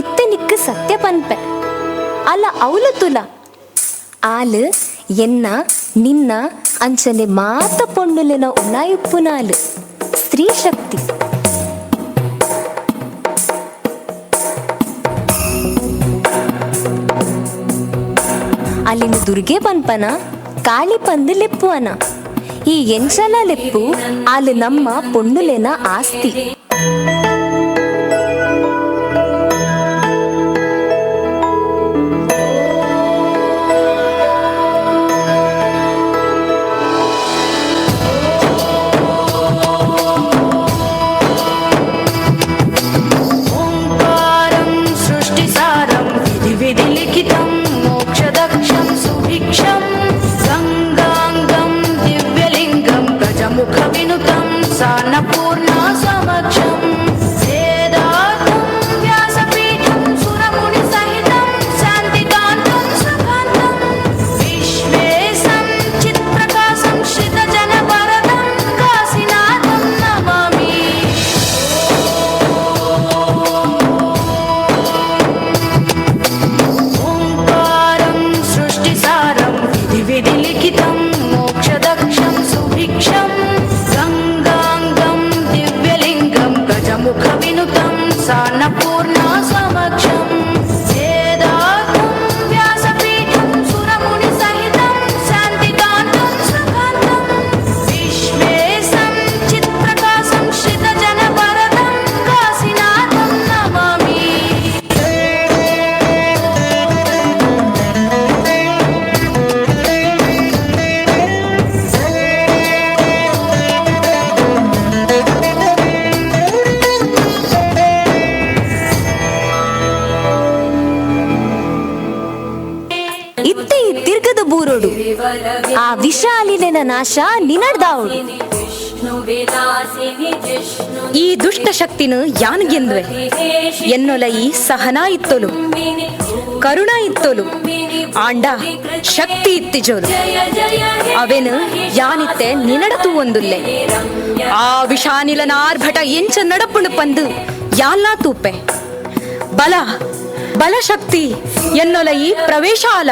[SPEAKER 10] ಇತ್ತೆ ನಿಕ್ಕು ಸತ್ಯ ಪನ್ಪೆ. ಅಲ್ಲ ಅವಲು ತುಲ ಆಲು ಎನ್ನ ನಿನ್ನ ಅಂಚನೆ ಮಾತ ಪೊಣ್ಣುಲೆನ ಉಲಾಯುಪ್ಪುನಾಲು ಸ್ತ್ರೀ ಶಕ್ತಿ. ಅಲ್ಲಿನ ದುರ್ಗೆ ಪನ್ಪನ ಕಾಳಿ ಪಂದು ಲೆಪ್ಪುವನ. ಈ ಎಂಚಲ ಲೆಪ್ಪು ಆಲು ನಮ್ಮ ಪೊಣ್ಣುಲೆನ ಆಸ್ತಿ.
[SPEAKER 8] ಓಂಕಾರಂ ಸೃಷ್ಟಿಸಾರಂ ವಿಧಿವಿಧಿಲಿಖಿತಂ ಮೋಕ್ಷದಕ್ಷಂ ಸುಭಿಕ್ಷಂ ಗಂಗಾಂಗಂ ದಿವ್ಯಲಿಂಗಂ ಗಜಮುಖವಿನುತಂ ಸಾನಪೂರ್ಣ ಸಮಕ್ಷಂ ವೇದಾರ್ಥಂ ವ್ಯಾಸಪೀಠಂ ಸುರಮುನಿಸಹಿತಂ ಶಾಂತಿಕಾಂತಂ ಸುಖಾಂತಂ ವಿಶ್ವೇಶಂ ಚಿತ್ಪ್ರಕಾಶಂ ಶ್ರಿತಜನವರದಂ ಕಾಶಿನಾಥಂ ನಮಾಮಿ. ಓಂಕಾರಂ ಸೃಷ್ಟಿಸಾರಂ ವಿಧಿವಿಧಿಲಿಖಿತಂ ಮೋಕ್ಷದಕ್ಷಂ ಸುಭಿಕ್ಷಂ ಗಂಗಾಂಗಂ ದಿವ್ಯಲಿಂಗಂ ಗಜಮುಖವಿನುತಂ ಸಾನಪೂರ್ಣ ಸಮಕ್ಷಂ ವೇದಾರ್ಥಂ ವ್ಯಾಸಪೀಠಂ ಸುರಮುನಿಸಹಿತಂ ಶಾಂತಿಕಾಂತಂ ಸುಖಾಂತಂ ವಿಶ್ವೇಶಂ ಚಿತ್ಪ್ರಕಾಶಂ ಶ್ರಿತಜನವರದಂ ಕಾಶಿನಾಥಂ ನಮಾಮಿ.
[SPEAKER 10] ಇತ್ತೆ ಈ ತಿರ್ಗದ ಬೂರೋಡು ಆ ವಿಷಾಲಿಲೆನ ನಾಶ ನಿನಡ್ದಾವುಡು.
[SPEAKER 19] ಈ ದುಷ್ಟ ಶಕ್ತಿನ ಯಾನ್ ಗೆಂದ್ವೆ ಎನ್ನೊಲ ಈ ಸಹನಾ ಇತ್ತೊಲು ಕರುಣ ಇತ್ತೊಲು ಆಂಡ ಶಕ್ತಿ ಇತ್ತಿಜೋಲು. ಅವೆನು ಯಾನಿತ್ತೆ ನಿನಡತು ಒಂದುಲ್ಲೆ. ಆ ವಿಷಾನಿಲನ ಆರ್ಭಟ ಎಂಚ ನಡಪುಣು ಪಂದು ಯಾಲ್ಲಾ ತೂಪೆ. ಬಲ ಬಲ ಶಕ್ತಿ ಎನ್ನೊಲ ಈ ಪ್ರವೇಶ ಆಲ.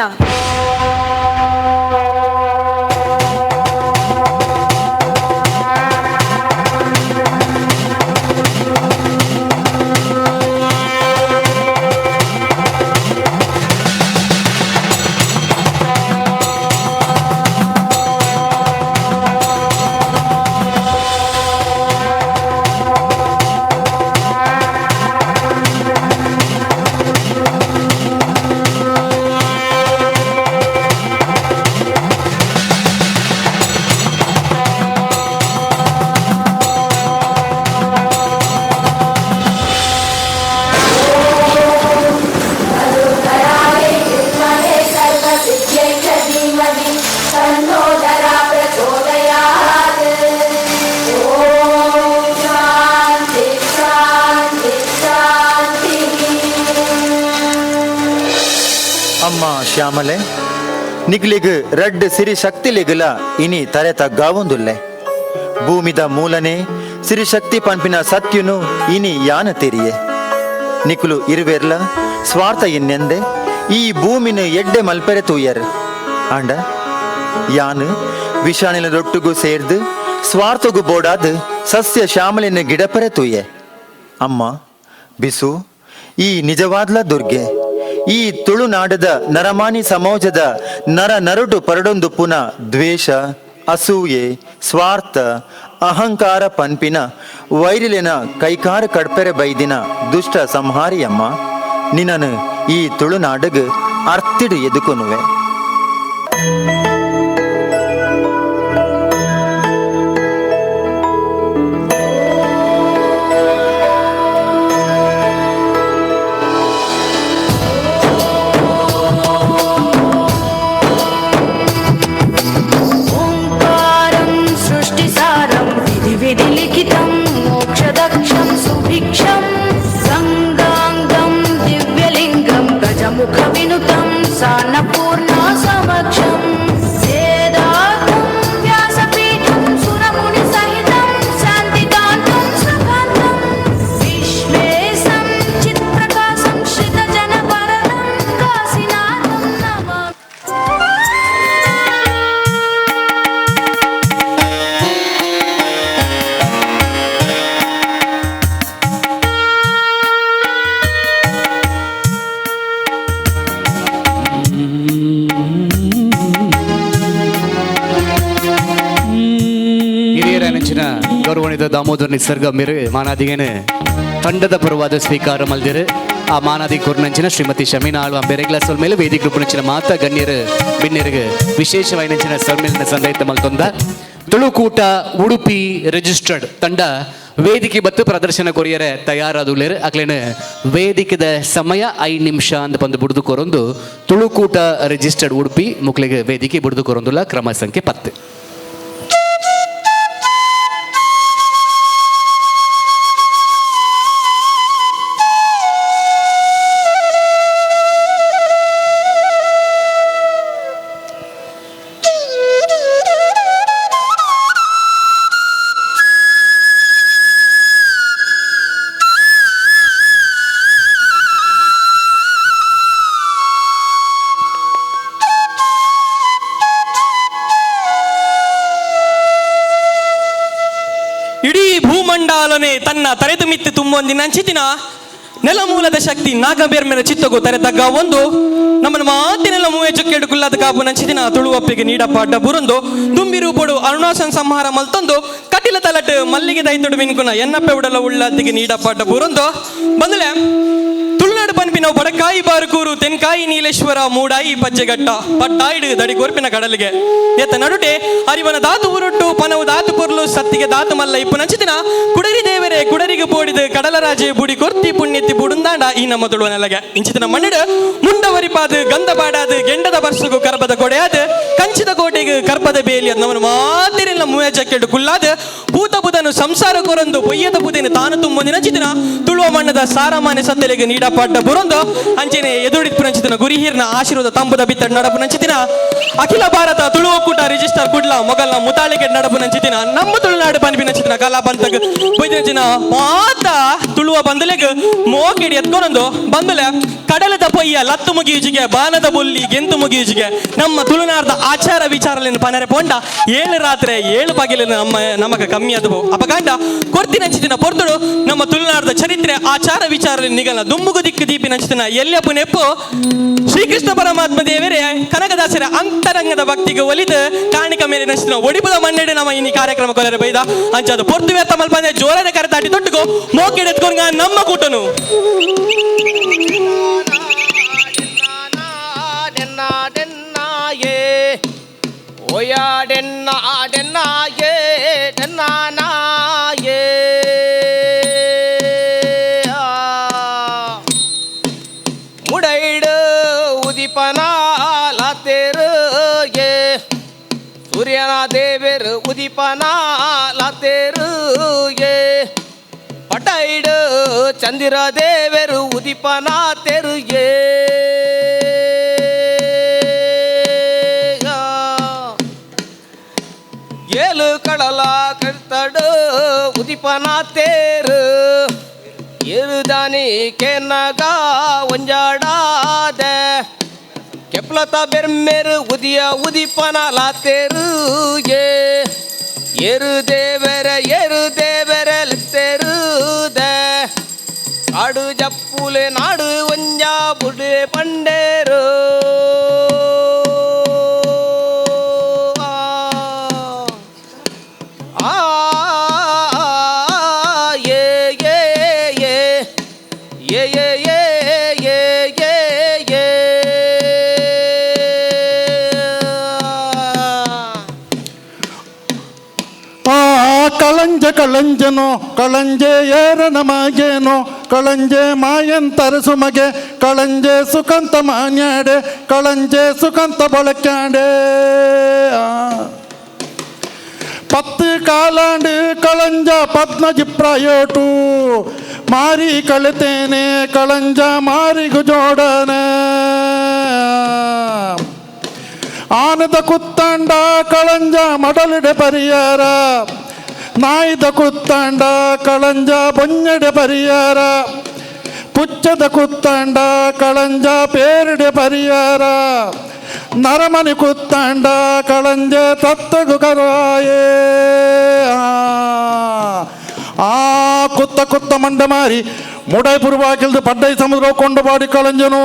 [SPEAKER 5] ಅಮ್ಮ ಶ್ಯಾಮಲೆ ನಿಗ್ಲಿಗ್ ರಡ್ಡ್ ಸಿರಿ ಶಕ್ತಿಲಿಗಲ ಇನಿ ತರೆ ತಗ್ಗಾವೊಂದುಲ್ಲೆ. ಭೂಮಿದ ಮೂಲನೆ ಸಿರಿಶಕ್ತಿ ಪಂಪಿನ ಸತ್ಯುನು ಇನಿ ಯಾನ ತೆರಿಯೆ. ನಿಕ್ಲು ಇರುವೆರ್ಲ ಸ್ವಾರ್ಥ ಇನ್ನೆಂದೆ ಈ ಭೂಮಿನ ಎಡ್ಡೆ ಮಲ್ಪೆರೆ ತೂಯರ್. ಆಂಡ ಯಾನು ವಿಷಾನಿಲ ರೊಟ್ಟುಗು ಸೇರ್ದು ಸ್ವಾರ್ಥಗು ಬೋಡಾದ್ ಸಸ್ಯ ಶ್ಯಾಮಲಿನ ಗಿಡಪರೆ ತೂಯೆ. ಅಮ್ಮ ಬಿಸು ಈ ನಿಜವಾದ್ಲ ದುರ್ಗೆ ಈ ತುಳುನಾಡದ ನರಮಾನಿ ಸಮಾಜದ ನರ ನರುಟು ಪರಡೊಂದು ಪುನ ದ್ವೇಷ ಅಸೂಯೆ, ಸ್ವಾರ್ಥ, ಅಹಂಕಾರ ಪನ್ಪಿನ ವೈರಿಲೆನ ಕೈಕಾರ ಕಡ್ಪೆರೆ ಬೈದಿನ ದುಷ್ಟ ಸಂಹಾರಿಯಮ್ಮ, ನಿನ್ನನು ಈ ತುಳುನಾಡಗ್ ಅರ್ತಿಡು ಎದುಕೊನುವೆ.
[SPEAKER 8] ಓಂಕಾರಂ ಸೃಷ್ಟಿಸಾರಂ ವಿಧಿವಿಧಿಲಿಖಿತಂ ಮೋಕ್ಷದಕ್ಷಂ ಸುಭಿಕ್ಷಂ ಗಂಗಾಂಗಂ ದಿವ್ಯಲಿಂಗಂ ಗಜಮುಖವಿನುತಂ ಸಾನ್ನಪೂರ್ಣ ಸಮಕ್ಷಂ ವೇದಾಂತಂ ವ್ಯಾಸಪೀಠಂ ಸುರಮುನಿಸಹಿತಂ ಶಾಂತಿದಾಂತಂ ಸುಖಾಂತಂ ವಿಶ್ವೇಶಂ ಚಿತ್ಪ್ರಕಾಶಂ ಶ್ರಿತಜನವರದಂ ಕಾಶಿನಾಥಂ ನಮಾಮಿ.
[SPEAKER 13] ಹಿರಿಯರ ನೆಂಚಿನ ಗೌರವಾನ್ವಿತ ದಾಮೋದರ ನಿಸರ್ಗ ಮೇರೆ ಮಾನಾದಿಗೇನೆ ತಂಡದ ಪರವಾದ ಸ್ವೀಕಾರ ಮಲ್ದಿರು. ಆ ಮಾನಾದಿ ಕೊರ್ನಂಚಿನ ಶ್ರೀಮತಿ ಶಮೀನಾ ಆಳ್ವ ಬೆರೆಗ್ಲ ಸೊಲ್ಮೇಲೆ ವೇದಿಕೆ ರೂಪನಂಚಿನ ಮಾತಾ ಗಣ್ಯರು ಬಿನ್ನೆರಿಗೆ ವಿಶೇಷವಾಗಿ ನಂಚಿನ ಸೊಲ್ಮೇಲಿನ ಸಂದೈತ ಮಲ್ತೊಂದ ತುಳುಕೂಟ ಉಡುಪಿ ರಿಜಿಸ್ಟರ್ಡ್ ತಂಡ ವೇದಿಕೆ ಬತ್ತು ಪ್ರದರ್ಶನ ಕೊರಿಯರೆ ತಯಾರಾದುಳ್ಳೇರು. ಅಕ್ಲೇನು ವೇದಿಕೆದ ಸಮಯ 5 ನಿಮಿಷ ಅಂದ ಬಂದು ಬುಡ್ದು ಕೊರೊಂದು ತುಳುಕೂಟ ರಿಜಿಸ್ಟರ್ಡ್ ಉಡುಪಿ ಮುಕ್ಳಿಗೆ ವೇದಿಕೆ ಬುಡ್ದು ಕೊರೊಂದುಲ್ಲ ಕ್ರಮ ಸಂಖ್ಯೆ 10.
[SPEAKER 12] ಇಡೀ ಭೂಮಂಡಲನೆ ತನ್ನ ತರೆದು ಮಿತ್ತು ತುಂಬೊಂದಿನ ಅಂಚಿತಿನ ನೆಲಮೂಲದ ಶಕ್ತಿ ನಾಗಬೇರ್ಮೆನ ಚಿತ್ತಗು ತರೆತಗ್ಗ ಒಂದು ನಮ್ಮನ್ನು ಮಾತಿನೆಲ್ಲ ಮೂವೆ ಚುಕ್ಕೆಡು ಕುಲ್ಲದ ಕಾಪು ನಂಚಿತಿನ ತುಳುವಪ್ಪಿಗೆ ನೀಡಪ್ಪ ಅಡ್ಡ ಬುರೊಂದು ತುಂಬಿರು ಪೊಡು ಅರುಣಾಸನ್ ಸಂಹಾರ ಮಲ್ತೊಂದು ಕಟಿಲ ತಲಟ್ ಮಲ್ಲಿಗೆ ದೈತೊಡು ಮಿನ್ಕುನ ಎನ್ನಪ್ಪೆ ಉಡಲ ಉಳ್ಳಾತಿಗೆ ನೀಡಪ್ಪ ಅಡ್ಡ ಬುರೊಂದು ಬಂದಲೆ ತುಳುನಾಡು ಪನ್ಪಿನ ಬಡಕಾಯಿ ಬಾರುಕೂರು ತೆನ್ಕಾಯಿ ನೀಲೇಶ್ವರ ಮೂಡಾಯಿ ಪಜ್ಜೆಗಟ್ಟ ಪಟ್ಟಾಯಿಡು ದಡಿ ಕೊರ್ಪಿನ ಕಡಲಿಗೆ ಎತ್ತ ನಡುಟೆ ಅರಿವನ ದಾತು ಉರುಟ್ಟು ಪನವು ದಾತು ಪೊರ್ಲು ಸತ್ತಿಗೆ ದಾತು ಮಲ್ಲ ಇಪ್ಪು ನಂಚಿತಿನ ಕುಡರಿ ದೇವರೇ ಕುಡರಿಗೆ ಪೋಡಿದ ಕಡಲರಾಜೆ ಬುಡಿ ಕೊರ್ತಿ ಪುಣ್ಯತ್ತಿ ಬುಡುಂದಾಂಡ ಈ ನಮ್ಮ ತುಳುವ ನೆಲಗೆ ಇಂಚಿತಿನ ಮಣ್ಣಿಡು ಮುಂಡವರಿಪಾದು ಗಂಧ ಬಾಡಾದು ಗೆಂಡದ ಬರ್ಸುಗು ಕರ್ಬದ ಕೊಡೆಯಾದ ಕಂಚಿದ ಕೋಟೆಗೆ ಕರ್ಬದ ಬೇಲಿ ನಮ್ಮನ್ನು ಮಾತಿರೆಲ್ಲ ಮೂವೆ ಚಕ್ಕೆಡು ಕುಲ್ಲಾದ ಪೂತ ಬುಧನು ಸಂಸಾರ ಕೊರಂದು ಪೊಯ್ಯದ ಬುಧನು ತಾನು ತುಂಬೊಂದು ನಂಚಿತಿನ ತುಳುವ ಮಣ್ಣದ ಸಾರಮಾನ್ಯ ಸತ್ತಲೆಗೆ ನೀಡಪಾಟ ಬುರೊಂದು ಅಂಚೆನೆ ಎದುರಿದ ಪುನಂಚಿತನ ಗುರಿಹೀರ್ನ ಆಶೀರ್ವಾದ ತಂಬುದ ಬಿತ್ತಡ ನಡಪು ನಂಚಿತಿನ ಅಖಿಲ ಭಾರತ ತುಳುವ ಕೂಟ ರಿಜಿಸ್ಟರ್ ಕುಡ್ಲ ಮೊಗಲ್ನ ಮುತಾಳಿಕೆ ನಡಪು ನಂಚಿತಿನ ನಮ್ಮ ತುಳುನಾಡು ಪನ್ಪಿ ನಂಚಿತಿನ ಕಲಾ ಬಂತಗ್ ಬೈದಿನ ಮಾತ ತುಳುವ ಬಂದಲೆಗ್ ಮೋಕಿಡಿ ಎತ್ಕೊನೊಂದು ಬಂದಲೆ ಕಡಲದ ಪೊಯ್ಯ ಲತ್ತು ಮುಗಿಯುಜಿಗೆ ಬಾನದ ಬೊಲ್ಲಿ ಗೆಂತು ಮುಗಿಯುಜಿಗೆ ನಮ್ಮ ತುಳುನಾಡದ ಆಚಾರ ವಿಚಾರలను ಪನರೆ ಪೋಂಡ 7 ರಾತ್ರಿ 7 ಪಗಿಲು ನಮ್ಮ ನಮಗ ಕಮ್ಮಿ ಅದು ಅಪಗಾಂಡ ಕೊರ್ತಿನಂಚಿತಿನ ಪೊರ್ತುಡು ನಮ್ಮ ತುಳುನಾಡದ ಚರಿತ್ರೆ ಆಚಾರ ವಿಚಾರ ನಿಗಲ ದುಂಬುಗು ದಿಕ್ಕು ದೀಪಿನಂಚಿತಿನ ಎಲ್ಲಪ್ಪು ನೆಪ್ಪು ಶ್ರೀಕೃಷ್ಣ ಪರಮಾತ್ಮ ದೇವರೇ ಕನಕದಾಸರ ಅಂತರಂಗದ ಭಕ್ತಿಗೆ ಒಲಿದು ಕಾಣಿಕ ಮೇಲೆ ನಂಚಿನ ಒಡಿಪುದ ಮಣ್ಣೆಡೆ ನಮ್ಮ ಇನಿ ಕಾರ್ಯಕ್ರಮ ಕೊಲರೆ ಬೈದ ಅಂಚಾದ ಪೊರ್ತುವೆ ತಮ್ಮಲ್ ಬಂದೆ ಜೋರನೆ ಕರೆತಾಟಿ ತೊಟ್ಟುಕೋ ಮೋಕೆಡೆತ್ಕೊಂಡ ನಮ್ಮ ಕೂಟನು
[SPEAKER 7] ಮುಡೈಡು ಉದಿಪನ ಲಾತೇರು ಏ ಸೂರ್ಯನ ದೇವೇರು ಉದಿಪನ ಲಾತೇರು ಏ ಪಟೈಡು ಚಂದಿರ ದೇವೇರು ಉದಿಪನ ತೇರು ಏ ಏಳು ಕಡಲ ಕರ್ತಡು ಉದಿಪನ ತೇರು ಏರುದಾನಿ ಕೆನಗ ಒಂಜಾಡಾದೆ ಕೆಪ್ಲತ ಬೆರ್ಮೆರು ಉದಿಯ ಉದಿಪನ ಲಾತೇರು ಏ ಏರು ದೇವರ ಏರು ದೇವರ ಲಿತ್ತೇರುದೆ ಕಾಡು ಜಪ್ಪುಲೆ ನಾಡು ಒಂಜಾ ಬುಡೆ ಪಂಡೇರು.
[SPEAKER 1] ಕಳಂಜ ಕಳಂಜನೋ ಕಳಂಜೆ ಏರನ ಮಗೇನೋ ಕಳಂಜೆ ಮಾಯಂತರ ಸುಮಗೆ ಕಳಂಜೆ ಸುಖಂತ ಮಾನ್ಯಾಡೆ ಕಳಂಜೆ ಸುಖಂತ ಬಳಕ್ಯಾಂಡೆ. 10 ಕಾಲಾಂಡು ಕಳಂಜ ಪದ್ಮಜಿಪ್ರಾಯೋಟು ಮಾರಿ ಕಳಿತೇನೆ ಕಳಂಜ ಮಾರಿಗು ಜೋಡನೆ. ಆನದ ಕುತ್ತಂಡ ಕಳಂಜ ಮಡಲಿಡೆ ಪರಿಯಾರ ನಾಯ್ದ ಕುತ್ತಂಡ ಕಳಂಜ ಬೊಂಜಡೆ ಪರಿಯಾರ ಪುಚ್ಚದ ಕುತ್ತಂಡ ಕಳಂಜ ಪೇರಿಡೆ ಪರಿಯಾರ ನರಮನಿ ಕುತ್ತಂಡ ಕಳಂಜ ತತ್ತಗು ಕರಾಯೇ. ಆ ಕುತ್ತ ಕುತ್ತ ಮಂಡ ಮಾರಿ ಮುಡೈ ಪುರ್ವಾಕಿಲ್ದು ಪಡ್ಡೈ ಸಮುದ್ರ ಕೊಂಡು ಬಾಡಿ ಕಳಂಜನು.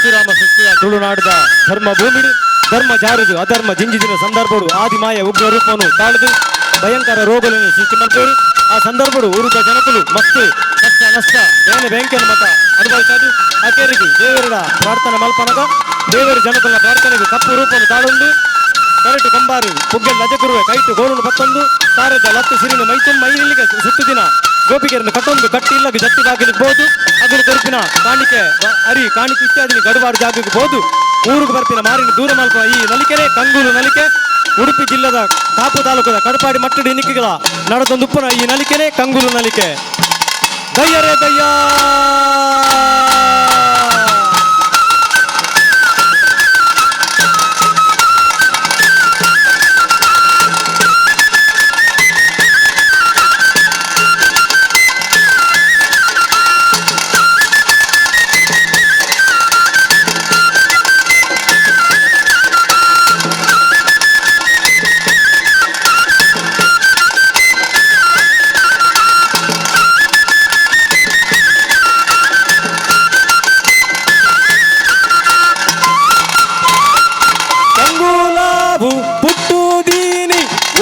[SPEAKER 14] ಪರಶುರಾಮ ಸೃಷ್ಟಿಯ ತುಳುನಾಡದ ಧರ್ಮ ಭೂಮಿಡು ಧರ್ಮ ಜಾರುದು ಅಧರ್ಮ ಜಿಂಜಿದಿನ ಸಂದರ್ಭಡು ಆದಿಮಾಯ ಉಗ್ರ ರೂಪವನ್ನು ತಾಳದು ಭಯಂಕರ ರೋಗಗಳನ್ನು ಸೃಷ್ಟಿ ಮಾಡ್ತೇವೆ. ಆ ಸಂದರ್ಭಡು ಊರುದ ಜನಕುಲು ಮಸ್ತ್ ಕಷ್ಟ ನಷ್ಟ ಬೇನೆ ಬೆಂಕಿನ ಮತ ಅನುಭವಿಸದು. ಆಕೆರಿಗೆ ದೇವರ ಪ್ರಾರ್ಥನೆ ಮಲ್ಪನಗ ದೇವರ ಜನಕುಲ ಪ್ರಾರ್ಥನೆಗೆ ಕಪ್ಪು ರೂಪವನ್ನು ತಾಳೊಂದು ಕರಟು ಕಂಬಾರು ಪುಗ್ಗೆಲ್ ಲಜಕುರುವೆ ಕೈಟು ಗೋರುನು ಪತ್ತೊಂದು ತಾರದ ಲತ್ತು ಸಿರಿನ ಮೈತುಂ ಮೈಲಿಗೆ ಸುತ್ತು ದಿನ ಗೋಪಿಗೆರನ್ನು ಕಟ್ಟೊಂದು ಕಟ್ಟಿ ಇಲ್ಲಗೆ ಜತ್ತಿ ಬಾಗಿಲಿಗೆ ಬೋದು ಅಗಲು ಕರುಪಿನ ಕಾಣಿಕೆ ಅರಿ ಕಾಣಿಕೆ ಇತ್ಯಾದಿ ಗಡುವಾಡು ಜಾಗಕ್ಕೆ ಬೋದು ಊರಿಗೆ ಬರ್ಪಿನ ಮಾರಿನ ದೂರ ಮಲ್ಪ ಈ ನಲಿಕೆನೆ ಕಂಗೂಲು ನಲಿಕೆ. ಉಡುಪಿ ಜಿಲ್ಲೆದ ಕಾಪು ತಾಲೂಕದ ಕಡಪಾಡಿ ಮಟ್ಟಡಿ ನಿಕ್ಕಿಗಳ ನಡೆದೊಂದು ಉಪ್ಪನ ಈ ನಲಿಕೆನೆ ಕಂಗೂಲು ನಲಿಕೆ. ದಯ್ಯರೇ ದಯ್ಯ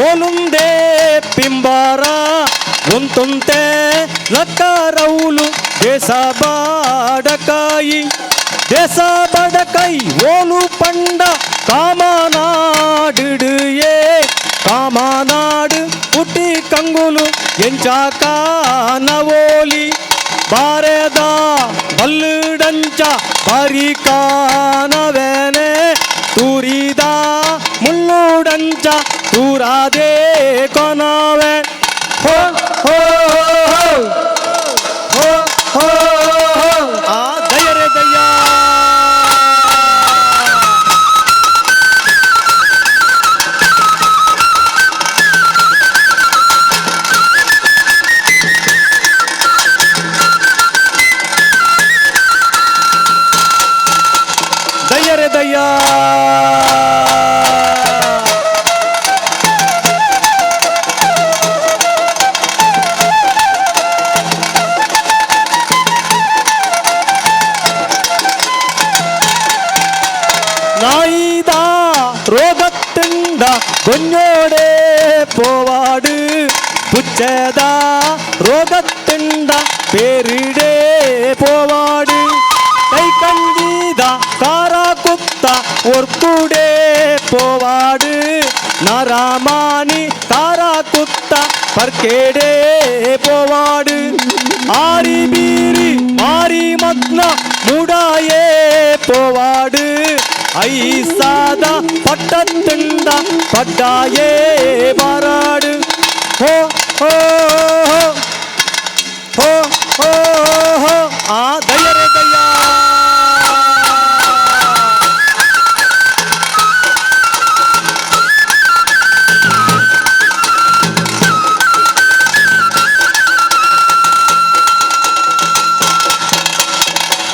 [SPEAKER 14] ಓಲುಂದೇ ಪಿಂಬಾರ ಒಂತೊಂತೆ ಲಕ್ಕರೌಲು ದೇಶ ಬಾಡಕಾಯಿ ದೇಶ ಬಡಕೈ ಓಲು ಪಂಡ ಕಾಮನಾಡು ಏ ಕಾಮನಾಡು ಪುಟ್ಟಿ ಕಂಗುಲು ಎಂಚಾಕಾನವೋಲಿ ಬಾರೆದ ಬಲ್ಲುಡಂಚ ಬಾರಿ ಕಾನವೇನೆ ತೂರಿದ ಮುಳ್ಳುಡಂಚ ತೂರಾದೆ ಕೊನವೆ ಹೋ ಹೋ ಹೋ ಹೋ ಹೋ ಹೋ ಆ ದಯರೆ ದಯ್ಯ ದಯ್ಯರೆ ದಯ್ಯ ನಾಯಿದ ರೋಗತ್ತಿಂದ ಗೊಂಜೋಡೆ ಪೋವಾಡು ಪುಚ್ಚದ ರೋಗತ್ತಿಂದ ಪೇರಿಡೆ ಪೋವಾಡು ಕೈ ಕಂಜೀದ ಕಾರ ಕುತ್ತ ಒರ್ಕುಡೆ ಪೋವಾಡು ನರಮಾನಿ ಕಾರ ಕುತ್ತ ಪರ್ಕೇಡೆ ಪೋವಾಡು ಆರಿ ಬೀರಿ ಮಾರಿ ಮಗ್ನ ಮುಡಾಯೇ ಪೋವಾಡು ಐಸಾದ ಪಟ್ಟತ್ತಿಂದ ಪಡ್ಡಾಯೇ ಬಾರಾಡು ಹೋ ಹೋ ಹೋ ಹೋ ಹೋ ಹೋ ಆ ದಯ್ಯರೇ ದಯ್ಯ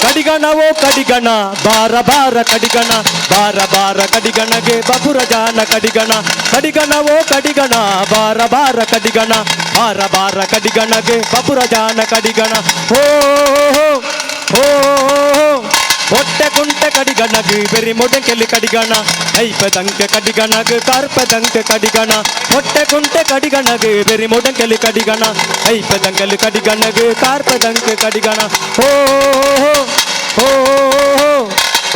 [SPEAKER 14] ಕಡಿಗಣವೋ ಕಡಿಗಣ ಬಾರ ಬಾರ ಕಡಿಗಣ ಬಾರ ಬಾರ ಕಡಿಗಣಗೆ ಬಪುರ ಜಾನ ಕಡಿಗಣ ಕಡಿಗಣವೋ ಕಡಿಗಣ ಬಾರ ಬಾರ ಕಡಿಗಣ ಬಾರ ಬಾರ ಕಡಿಗಣಗೆ ಬಪುರ ಜಾನ ಕಡಿಗಣ ಹೋ ಹೋ ಹೋ ಹೊಟ್ಟೆ ಕುಂಟೆ ಕಡಿಗಣಗ್ ಬೆರಿ ಮೊಡಂಕೆಲಿ ಕಡಿಗಣ ಐಪದಂಕೆ ಕಡಿಗಣಗ್ ಕಾರ್ಪದಂಕೆ ಕಡಿಗಣ ಹೊಟ್ಟೆ ಕುಂಟೆ ಕಡಿಗಣಗ್ ಬೆರಿ ಮೊಡಂಕೆಲಿ ಕಡಿಗಣ ಐಪದಂಕೆಲಿ ಕಡಿಗಣಗ್ ಕಾರ್ಪದಂಕೆ ಕಡಿಗಣ ಹೋ ಹೋ ಹೋ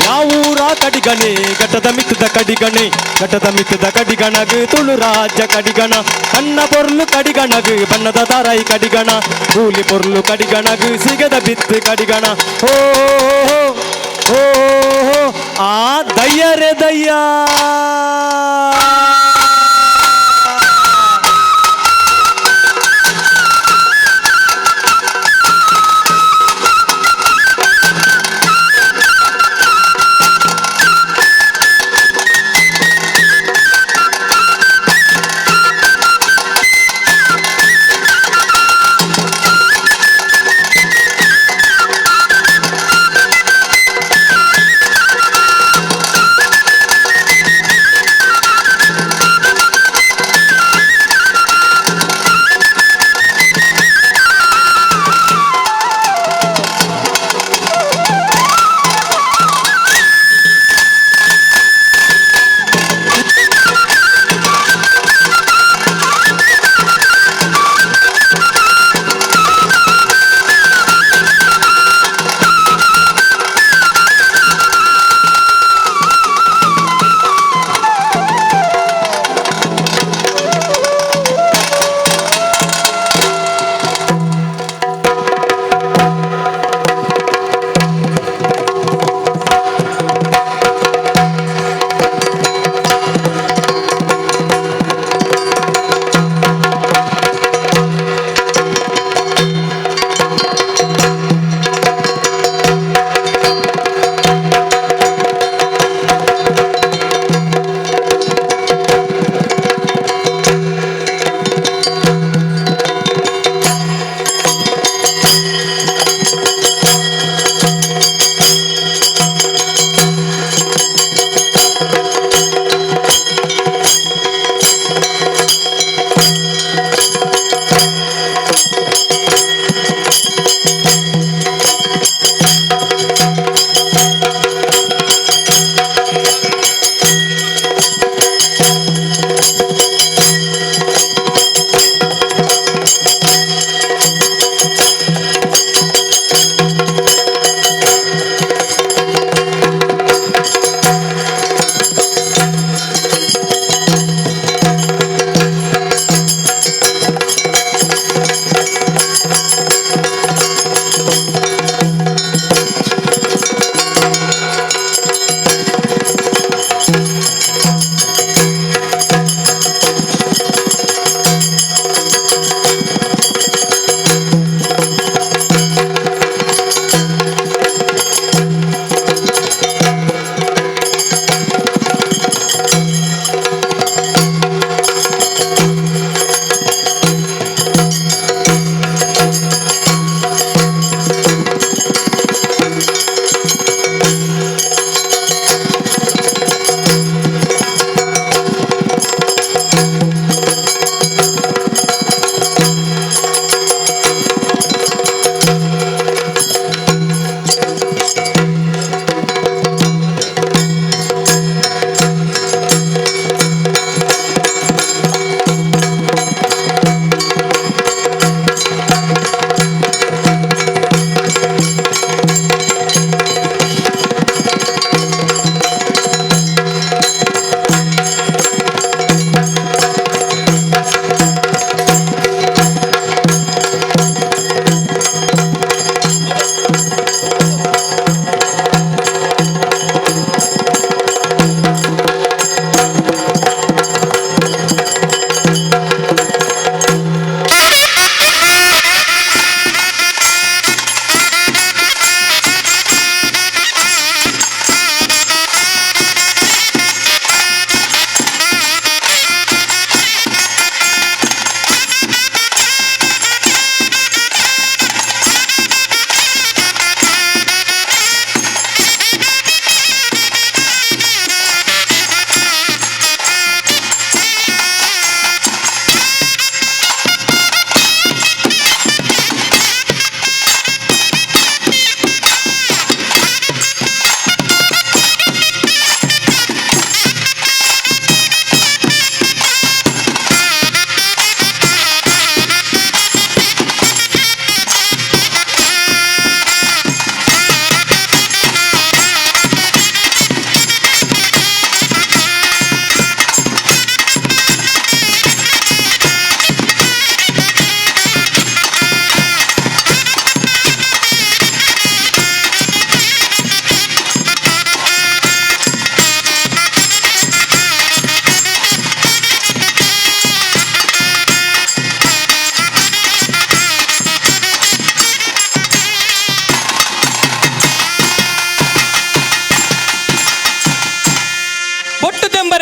[SPEAKER 14] ಯಾವೂರ ಕಡಿಗಣೆ ಘಟದ ಮಿತ್ತದ ಕಡಿಗಣೆ ಘಟದ ಮಿತ್ತದ ಕಡಿಗಣಗ್ ತುಳು ರಾಜ್ಯ ಕಡಿಗಣ ಕಣ್ಣ ಪೊರ್ಲು ಕಡಿಗಣಗ್ ಬಣ್ಣದ ತಾರಾಯಿ ಕಡಿಗಣ ಕೂಲಿ ಪೊರ್ಲು ಕಡಿಗಣಗ್ ಸಿಗದ ಬಿತ್ತು ಕಡಿಗಣ ಹೋ ಹೋ ಹೋ ಆ ದಯ್ಯರೆ ದಯ್ಯ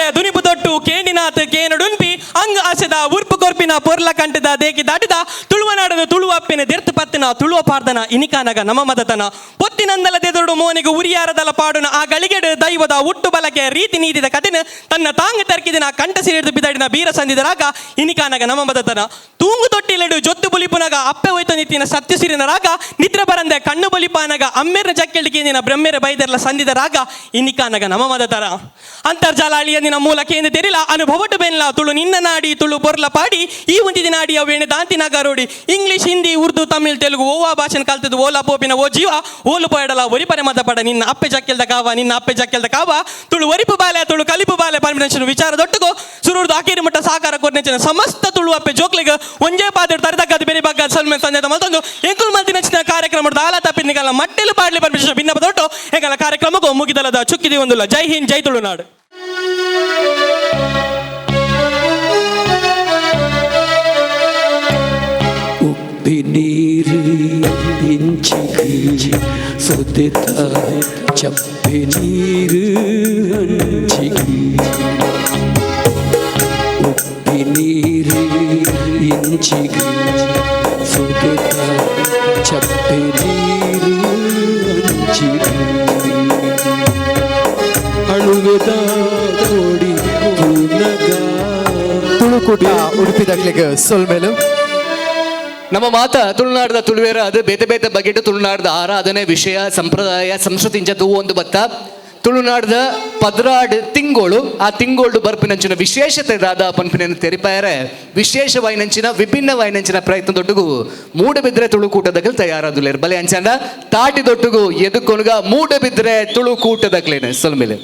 [SPEAKER 12] ಕೊರೆ ದುನಿಪು ತೊಟ್ಟು ಕೇಂಡಿನಾಥ್ ಕೇನಡುನ್ಪಿ ಅಂಗ್ ಆಸೆದ ಉರ್ಪು ಕೊರ್ಪಿನ ಪೊರ್ಲ ಕಂಟದ ದೇಕಿ ದಾಟಿದ ತುಳುವನಾಡದ ತುಳುವಪ್ಪಿನ ದೆರ್ತು ಪತ್ತಿನ ತುಳುವ ಪಾರ್ದನ ಇನಿಕಾನಗ ನಮ ಮದತನ ಪೊತ್ತಿನಂದಲ ದೆದುರುಡು ಮೋನಿಗೆ ಉರಿಯಾರದಲ ಪಾಡುನ ಆ ಗಳಿಗೆಡು ದೈವದ ಹುಟ್ಟು ಬಲಕೆ ರೀತಿ ನೀತಿದ ಕಥೆನ ತನ್ನ ತಾಂಗ ತರ್ಕಿದಿನ ಕಂಠ ಸಿರಿದು ಬಿದಾಡಿನ ಬೀರ ಸಂದಿದ ರಾಗ ಇನಿಕಾನಗ ನಮ ಮದತನ ತೂಂಗು ತೊಟ್ಟಿಲೆಡು ಜೊತ್ತು ಬುಲಿಪುನಗ ಅಪ್ಪೆ ಹೋಯ್ತ ನಿತ್ತಿನ ಸತ್ಯ ಸಿರಿನ ರಾಗ ನಿದ್ರೆ ಬರಂದೆ ಕಣ್ಣು ಬಲಿಪಾನಗ ಅಮ್ಮೆರ ಜಕ್ಕೆಳಿಗೆ ಬ್ರಹ್ಮೆರ ಬೈದರ್ಲ ಸಂದಿದ ರಾಗ ಇನಿಕಾನಗ ನಮ ಮದತರ ಅಂತರ್ಜಾಲ ಅಳಿಯ ನಿನ್ನ ಮೂಲ ಕೇಂದ್ರ ತೆರಿಲ ಅನುಭವಟು ಬೆನ್ಲ ತುಳು ನಿನ್ನ ನಾಡಿ ತುಳು ಬೊರ್ಲ ಪಾಡಿ ಈ ಒಂದಿನ ನಾಡಿಯ ವೇಣೆ ದಾಂತಿ ನಗರೋಡಿ ಇಂಗ್ಲಿಷ್ ಹಿಂದಿ ಉರ್ದು ತಮಿಳ್ ತೆಲುಗು ಓವಾ ಭಾಷೆನ ಕಲ್ತದ್ದು ಓಲಾ ಪೋಪಿನ ಓ ಜೀವ ಓಲು ಪೋಯಡಲ ಒರಿಪರೆ ಮದ ಪಡ ನಿನ್ನ ಅಪ್ಪೆ ಜಕ್ಕೆಲ್ದ ಕಾವ ನಿನ್ನ ಅಪ್ಪೆ ಜಕ್ಕೆಲ್ದ ಕಾವ ತುಳು ಒರಿಪು ಬಾಲೆ ತುಳು ಕಲಿಪು ಬಾಲೆ ಪರ್ಮಿಷನ್ ವಿಚಾರ ದೊಟ್ಟುಗು ಸುರುರ್ದು ಅಕೇರಿ ಮಟ್ಟ ಸಾಕಾರ ಕೊರ್ನೆಂಚಿನ ಸಮಸ್ತ ತುಳು ಅಪ್ಪೆ ಜೋಕ್ಲಿಗೆ ಒಂಜೇ ಪಾತ್ರೆ ತರದಕ್ಕದು ಬೇರೆ ಬಗ್ಗೆ ಸಲ್ಮೆ ತಂದೆ ಮತ್ತೊಂದು ಎಂಕುಲ್ ಮಂದಿ ನಚ್ಚಿನ ಕಾರ್ಯಕ್ರಮದ ಆಲ ತಪ್ಪಿನ ನಿಗಲ ಮಟ್ಟೆಲು ಪಾಡ್ಲಿ ಪರ್ಮಿಷನ್ ಭಿನ್ನ ದೊಟ್ಟು ಎಂಗಲ ಕಾರ್ಯಕ್ರಮಕ್ಕೂ ಮುಗಿದಲದ ಚುಕ್ಕಿದಿ ಒಂದುಲ್ಲ. ಜೈ ಹಿಂದ್, ಜೈ ತುಳುನಾಡು.
[SPEAKER 6] ಉಪ್ಪಿ ನೀರು ಇಂಚಿಗೆ ಸುದಿತ ಚಪ್ಪಿ ನೀರು ಅಂಚಿಗೆ ಉಪ್ಪಿ ನೀರು ಇಂಚಿಗೆ ಸುದಿತ ಚಪ್ಪಿ ನೀರು ಅಂಚಿಗೆ ಅಳುವೆದ ಕೋಡಿ ತೂನಗ.
[SPEAKER 4] ತುಳುಕೂಟ ಉಡುಪಿದಕ್ಲೆಗ್ ಸೊಲ್ಮೆಲು.
[SPEAKER 13] ನಮ್ಮ ಮಾತ ತುಳುನಾಡದ ತುಳುವೇರ ಅದು ಬೇತೆ ಬೇತೆ ಬಗೆಟ್ ತುಳುನಾಡದ ಆರಾಧನೆ ವಿಷಯ ಸಂಪ್ರದಾಯ ಸಂಸ್ಕೃತಿ ಇಂಚ ತೂ ಒಂದು ಬತ್ತ ತುಳುನಾಡದ ಪದ್ರಾಡ್ ತಿಂಗೋಳು ಆ ತಿಂಗೋಳು ಬರ್ಪಿನಂಚಿನ ವಿಶೇಷತೆ ದಾದ ಪನ್ಪಿನ ತೆರಿಪಾಯರೆ ವಿಶೇಷವಾಯಿನಂಚಿನ ವಿಭಿನ್ನವಾಯಿನಂಚಿನ ಪ್ರಯತ್ನ ದೊಡ್ಡಗು ಮೂಡಬಿದ್ರೆ ತುಳುಕೂಟದಗಲ್ ತಯಾರಾದುಲೇರು ಬಲೆ ಅಂಚಂಡ ತಾಟಿ ದೊಟ್ಟುಗು ಎದುಕೊನುಗ ಮೂಡಬಿದ್ರೆ ತುಳುಕೂಟದಗ್ಲೇನೆ ಸೊಲ್ಮೇಲೆ.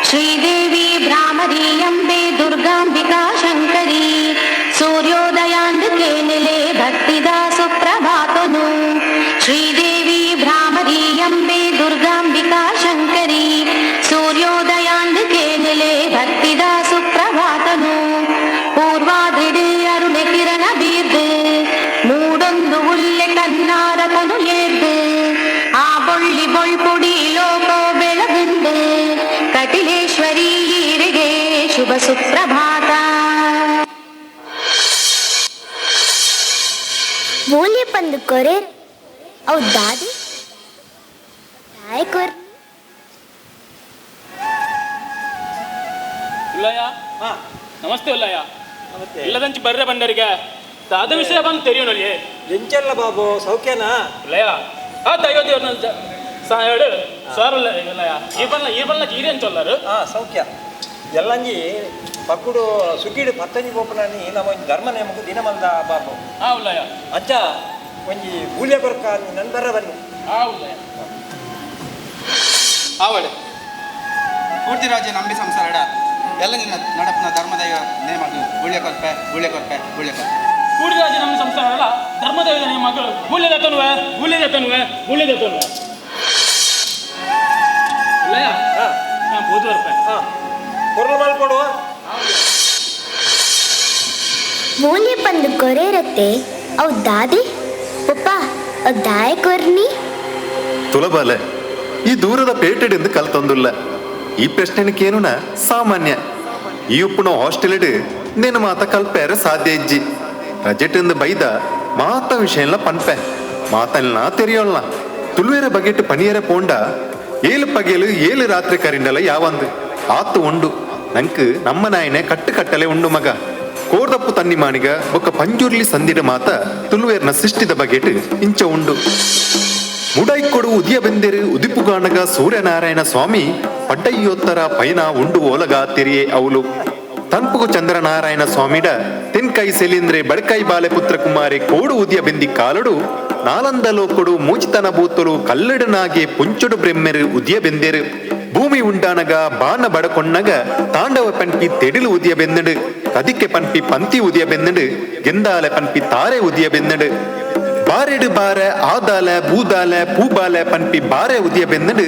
[SPEAKER 8] श्रीदेवी भ्रामरीयम्बे दुर्गाम्बिका शङ्करी सूर्योदयान्धके निले भक्तिदा सुप्रभातनु. श्रीदेवी भ्रामरीयम्बे दुर्गाम्बिका शङ्करी सूर्योदयान्धके निले भक्तिदा सुप्रभातनु. पूर्वाद्रिडे अरुण किरण ಬೀರ್ದು ಮೂಡೊಂದು ಉಲ್ಲೆ ಕನ್ನಾರ ತನು ಏರ್ದು ಆ ಬೊಳ್ಳಿ ಬೊಳ್ಪುಡಿ ಲೋಕೋ ಬೆಳಗುಂದು ಕಟಿಲೇಶ್ವರಿ ಈರಿಗೆ ಶುಭ ಸುಪ್ರಭಾತ.
[SPEAKER 20] ಮೂಲ್ಯ ಪಂದು ಕೊರೆ ಅವು ದಾದಿ ದಾಯ ಕೊರ್
[SPEAKER 22] ಉಲ್ಲಯ್ಯ, ನಮಸ್ತೆ ಉಲ್ಲಯ್ಯ. ಇಲ್ಲದಂಚಿ ಬರ್ರೆ ಬಂಡರಿಗೆ ದಾದ ವಿಷಯ ಬಂದು ತೆರಿಯೋನಲ್ಲಿ
[SPEAKER 24] ಎಂಚಲ್ಲ ಬಾಬು ಸೌಖ್ಯನಾ
[SPEAKER 22] ಉಲ್ಲಯ್ಯ? ಆ ದೈವ ದೇವ್ರನ್ನ ಸಾಯಡು ಸಾರ್ ಉಲ್ಲಯ್ಯ. ಈ ಬಲ್ಲ ಈ ಬಲ್ಲ ಜೀರಿ ಅಂಚೊಲ್ಲಾರು.
[SPEAKER 24] ಸೌಖ್ಯ ಎಲ್ಲಂಜಿ ಪಕ್ಕುಡು ಸುಗ್ಗಿಡು ಪತ್ತಂಜಿ ಪೋಪುನಾನಿ ನಮ್ಮ ಒಂಜಿ ಧರ್ಮ ನೇಮಕು ದಿನ ಮಂದ ಬಾಬು.
[SPEAKER 22] ಉಲ್ಲಯ್ಯ.
[SPEAKER 24] ಅಂಚ ಒಂಜಿ ಗೂಳ್ಯ ಕೊರ್ಕ ನನ್ ಬರ್ರ ಬನ್ನಿ.
[SPEAKER 22] ಉಲ್ಲಯ್ಯ.
[SPEAKER 25] ಆವಳೆ ಪೂರ್ತಿರಾಜ ನಂಬಿ ಸಂಸಾರಡ ಎಲ್ಲ ನಿನ್ನ ನಡಪನ ಧರ್ಮದೈವ ನೇಮದು ಗುಳ್ಯ ಕೊರ್ಪೆ ಗುಳ್ಯ ಕೊರ್ಪೆ ಗುಳ್ಯ ಕೊರ್ಪೆ.
[SPEAKER 22] ಕೂಡಿರಾಜ ನಮ್ಮ ಸಂಸಾರಲ್ಲ ಧರ್ಮದೈವ ನೇಮಗಳು ಗುಳ್ಯದ ತನುವೆ ಗುಳ್ಯದ ತನುವೆ ಗುಳ್ಯದ ತನುವೆ. ಉಲ್ಲಯ್ಯ, ನಾನು ಬೋದು ಬರ್ಪೆ.
[SPEAKER 24] ಕೊರಲು ಮಲ್ಕೊಡುವ
[SPEAKER 20] ಮೂಲ್ಯ ಪಂದು ಕೊರೆರತ್ತೆ ಅವು ದಾದಿ ಪಪ್ಪ ಅವು ದಾಯ ಕೊರ್ನಿ.
[SPEAKER 26] ತುಲಬಾಲೆ ಈ ದೂರದ ಪೇಟೆಡೆಂದು ಕಲ್ತೊಂದುಲ್ಲ ಈ ಪ್ರಶ್ನೆನಕ್ಕೇನುನ ಸಾಮಾನ್ಯ ಈ ಉಪ್ಪುನ ಹಾಸ್ಟೆಲ್ಡ್ ನಿನ್ನ ಮಾತ ಕಲ್ಪೇರ ಸಾಧ್ಯ ಇಜ್ಜಿ ರಜೆಟೆಂದು ಬೈದ ಮಾತ ವಿಷಯಲ್ಲ ಪನ್ಪೆ ಮಾತಲ್ಲ ತೆರಿಯೋಲ್ಲ ತುಳುವೇರ ಬಗೆಟ್ ಪನಿಯರ ಪೋಂಡ ಏಳು ಪಗೆಲು ಏಳು ರಾತ್ರಿ ಕರಿಂಡಲ ಯಾವಂದು ಆತು ಉಂಡು ನಂಕ್ ನಮ್ಮ ನಾಯನೆ ಕಟ್ಟು ಕಟ್ಟಲೆ ಉಂಡು ಮಗ ಕೋರ್ದಪ್ಪು ತನ್ನಿ ಮಾಣಿಗ ಬೊಕ್ಕ ಪಂಜುರ್ಲಿ ಸಂದಿಡ ಮಾತ ತುಳುವೇರ್ನ ಸೃಷ್ಟಿದ ಬಗೆಟ್ ಇಂಚ ಉಂಡು ಮುಡೈಕೊಡು ಉದಿಯ ಬೆಂದಿರು ಉದಿಪುಗಾನಗ ಸೂರ್ಯನಾರಾಯಣ ಸ್ವಾಮಿ ಪಡ್ಡಯ್ಯೋತ್ತರ ಪೈನ ಉಂಡು ಓಲಗ ತಿರಿಯೇ ಅವಲು ತನ್ಪುಗು ಚಂದ್ರನಾರಾಯಣ ಸ್ವಾಮಿಡ ತೆನ್ಕೈ ಸೆಲಿಂದ್ರೆ ಬಡಕೈ ಬಾಲೆ ಪುತ್ರ ಕುಮಾರಿ ಕೋಡು ಉದಿಯ ಬೆಂದಿ ಕಾಲಡು ನಾಲಂದ ಲೋಕೊಡು ಮೂಜಿತನ ಬೂತಲು ಕಲ್ಲಡನಾಗೆ ಪುಂಚುಡು ಬ್ರೆಮ್ಮೆರು ಉದಿಯ ಬೆಂದೆರು ಭೂಮಿ ಉಂಡಾನಗ ಬಾನ ಬಡಕೊಣ್ಣಗ ತಾಂಡವ ಪನ್ಪಿ ತೆಡಿಲು ಉದಿಯ ಬೆಂದಡು ಕದಿಕೆ ಪನ್ಪಿ ಪಂತಿ ಉದಿಯ ಬೆಂದಡು ಗೆಂದಾಲೆ ಪನ್ಪಿ ತಾರೆ ಉದಿಯ ಬೆಂದಡು ಬಾರೆಡು ಬಾರೆ ಆದಾಲ ಬೂದಾಲ ಪೂಬಾಲ ಪನ್ಪಿ ಬಾರೆ ಉದಿಯ ಬೆಂದಡು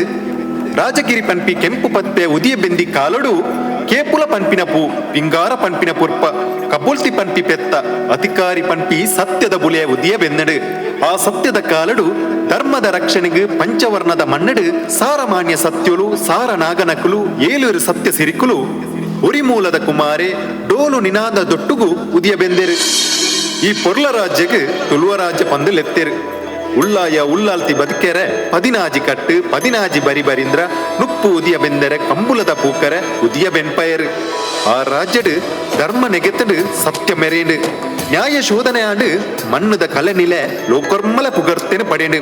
[SPEAKER 26] ರಾಜಗಿರಿ ಪನ್ಪಿ ಕೆಂಪು ಪತ್ಪೆ ಉದಿಯ ಬೆಂದಿ ಕಾಲಡು ಕೇಪುಲ ಪನ್ಪಿನ ಪೂ ಪಿಂಗಾರ ಪನ್ಪಿನ ಪುರ್ಪ ಕಬುಲ್ತಿ ಪನ್ಪಿ ಪೆತ್ತ ಅಧಿಕಾರಿ ಪನ್ಪಿ ಸತ್ಯದ ಬುಲೆಯ ಉದಿಯ ಬೆನ್ನಡು. ಆ ಸತ್ಯದ ಕಾಲಡು ಧರ್ಮದ ರಕ್ಷಣೆಗೆ ಪಂಚವರ್ಣದ ಮಣ್ಣಡು ಸಾರಮಾನ್ಯ ಸತ್ಯಲು ಸಾರ ನಾಗನಕುಲು ಏಲೂರು ಸತ್ಯ ಸಿರಿಕುಲು ಉರಿಮೂಲದ ಕುಮಾರೆ ಡೋಲು ನಿನಾದ ದೊಟ್ಟುಗು ಉದಿಯ ಬೆಂದೆರು. ಈ ಪೊರ್ಲ ರಾಜ್ಯಕ್ಕೆ ತುಳುವ ರಾಜ್ಯ ಪಂದು ಲೆತ್ತೆರು. ಉಳ್ಳಾಯ ಉಳ್ಳಾಲ್ತಿ ಬದುಕೆರೆ ಪದಿನಾಜಿ ಕಟ್ಟು ಪದಿನಾಜಿ ಬರಿ ಬರಿಂದ್ರ ನುಪ್ಪು ಉದಿಯ ಬೆಂದರೆ ಕಂಬುಲದ ಪೂಕರೆ ಉದಿಯ ಬೆನ್ಪಯರು. ಆ ರಾಜ್ಯಡು ಧರ್ಮ ನೆಗೆತಡು ಸತ್ಯ ಮೆರೇಂಡು ನ್ಯಾಯ ಶೋಧನೆ ಆಂಡು ಮಣ್ಣದ ಕಲೆ ನಿಲೆ ಲೋಕರ್ಮಲ ಪುಗರ್ತೇನೆ ಪಡೇಂಡು.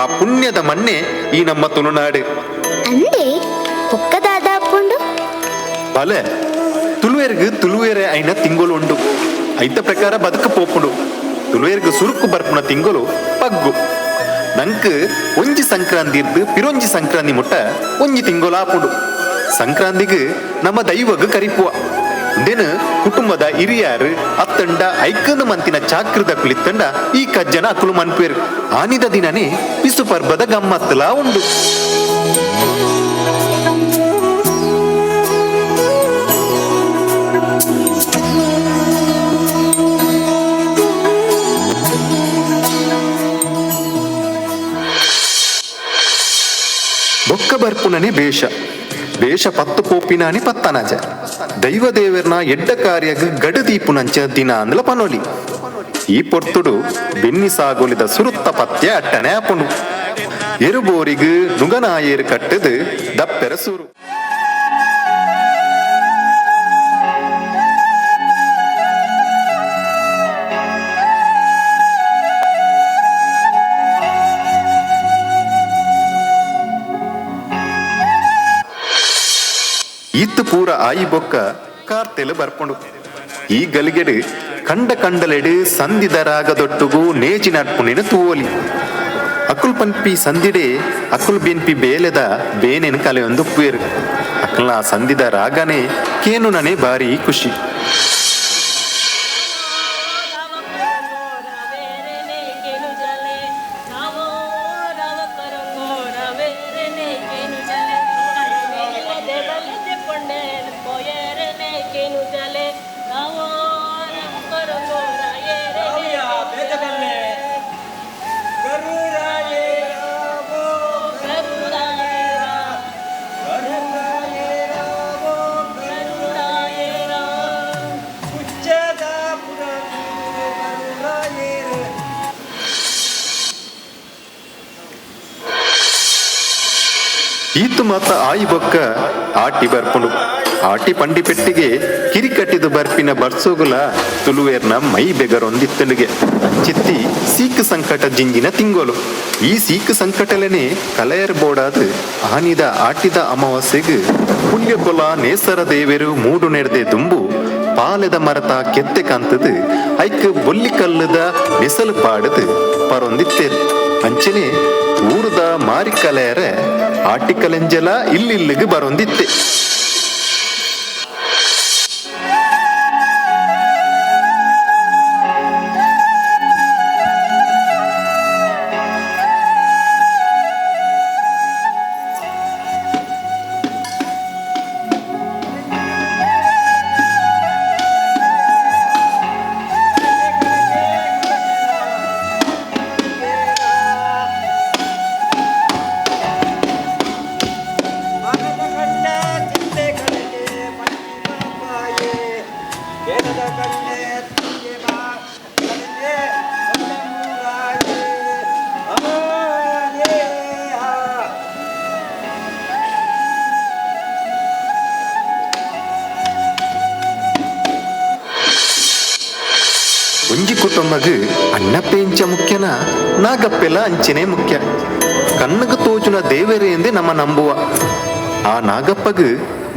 [SPEAKER 26] ಆ ಪುಣ್ಯದ ಮಣ್ಣೆ ಈ ನಮ್ಮ ತುಳುನಾಡು.
[SPEAKER 20] ಅಂದೆ ಪೊಕ್ಕದಾದಾಪುಂಡು
[SPEAKER 26] ಬಲೆ ತುಳುವೆರ್ಗ್ ತುಳುವೆರೆ ಐನ ತಿಂಗಳು ಉಂಡು. ಐತ ಪ್ರಕಾರ ಬದುಕು ಪೋಪುಂಡು. ತುಳುವೆರ್ಗ್ ಸುರುಕು ಬರ್ಪುನ ತಿಂಗಳು ಪಗ್ಗು. ನಂಕ್ ಒಂಜಿ ಸಂಕ್ರಾಂತಿ ಇರ್ದು ಪಿರೊಂಜಿ ಸಂಕ್ರಾಂತಿ ಮುಟ್ಟ ಒಂಜಿ ತಿಂಗಳು ಆಪುಂಡು. ಸಂಕ್ರಾಂತಿಗ್ ನಮ್ಮ ದೈವಗ್ ಕರಿಪುವ. ಉಂದೇನು ಕುಟುಂಬದ ಹಿರಿಯಾರು ಅತ್ತಂಡ ಐಕಂದು ಮಂತಿನ ಚಾಕ್ರದ ಕುಳಿತಂಡ ಈ ಕಜ್ಜನ ಅಕುಲು ಮನ್ಪೇರು. ಆನಿದ ದಿನನೇ ಬಿಸು ಪರ್ಬದ ಗಮ್ಮತ್ತಲಾ ಉಂಡು. ಬೊಕ್ಕ ಬರ್ಪುನನೆ ಬೇಷ ಬೇಷ ಪತ್ತು ಪೋಪಿನಾನಿ ಪತ್ತನಾಜ ದೈವ ದೇವರ್ನ ಎಡ್ಡ ಕಾರ್ಯಗ್ ಗಡು ದೀಪುನಂಚ ದಿನ ಅಂದ್ಲ ಪನೋಲಿ. ಈ ಪೊರ್ತುಡು ಬೆನ್ನಿ ಸಾಗೋಲಿದ ಸುರುತ್ತ ಪತ್ಯ ಅಟ್ಟನೆ ಆಪುಂಡು. ಎರುಬೋರಿಗ್ ನುಗನಾಯೇರು ಕಟ್ಟದು ದಪ್ಪೆರ ಸೂರು. ಈತ್ತು ಪೂರ ಆಯಿ ಬೊಕ್ಕ ಕಾರ್ತೆಲು ಬರ್ಪುಂಡು. ಈ ಗಲಿಗೆಡು ಕಂಡ ಕಂಡಲೆಡು ಸಂಧಿದ ರಾಗದೊಟ್ಟುಗು ನೇಜಿ ನಟ್ಪುಣಿನ ತೂವಲಿ. ಅಕುಲ್ ಪನ್ಪಿ ಸಂದಿಡೆ ಅಕುಲ್ ಬೆನ್ಪಿ ಬೇಲೆದ ಬೇನೆನು ಕಲೆಯೊಂದು ಪುಯರು. ಅಕುಲ್ನ ಸಂಧಿದ ರಾಗನೇ ಕೇನುನನೆ ಬಾರಿ ಖುಷಿ. ಈತು ಮಾತ ಆಯಿ ಬೊಕ್ಕ ಆಟಿ ಬರ್ಪುಂಡು. ಆಟಿ ಪಂಡಿ ಪೆಟ್ಟಿಗೆ ಕಿರಿಕಟ್ಟಿದು ಬರ್ಪಿನ ಬರ್ಸೋಗುಲ ತುಳುವೇರ್ನ ಮೈ ಬೆಗರೊಂದಿತ್ತಂಡಿಗೆ ಚಿತ್ತಿ ಸೀಕು ಸಂಕಟ ಜಿಂಜಿನ ತಿಂಗೋಲು. ಈ ಸೀಕು ಸಂಕಟಲೆನೆ ಕಲೆಯರ್ ಬೋಡಾದ ಆನಿದ ಆಟಿದ ಅಮಾವಾಸ್ಯೆಗ್ ಪುಣ್ಯಕೊಲ ನೇಸರ ದೇವೆರು ಮೂಡು ನೆಡ್ದೆ ದುಂಬು ಪಾಲೆದ ಮರತ ಕೆತ್ತೆ ಕಂತದು ಐಕ್ ಬೊಲ್ಲಿ ಕಲ್ಲದ ನೆಸಲು ಪಾಡದು ಪರೊಂದಿತ್ತೇರು. ಅಂಚನೆ ಊರುದ ಮಾರಿ ಕಲೆಯರ ಆಟಿಕಲೆಂಜಲ ಇಲ್ಲಿಲ್ಲಿಗೆ ಬರೊಂದಿತ್ತೆ. ಒಂಜಿ ಕುಟುಂಬಗ್ ಅಣ್ಣಪ್ಪೆ ಇಂಚ ಮುಖ್ಯನ ನಾಗಪ್ಪೆಲ ಅಂಚನೆ ಮುಖ್ಯ. ಕಣ್ಣಗ್ ತೋಜುನ ದೇವರೇ ಎಂದೇ ನಮ್ಮ ನಂಬುವ. ಆ ನಾಗಪ್ಪಗ್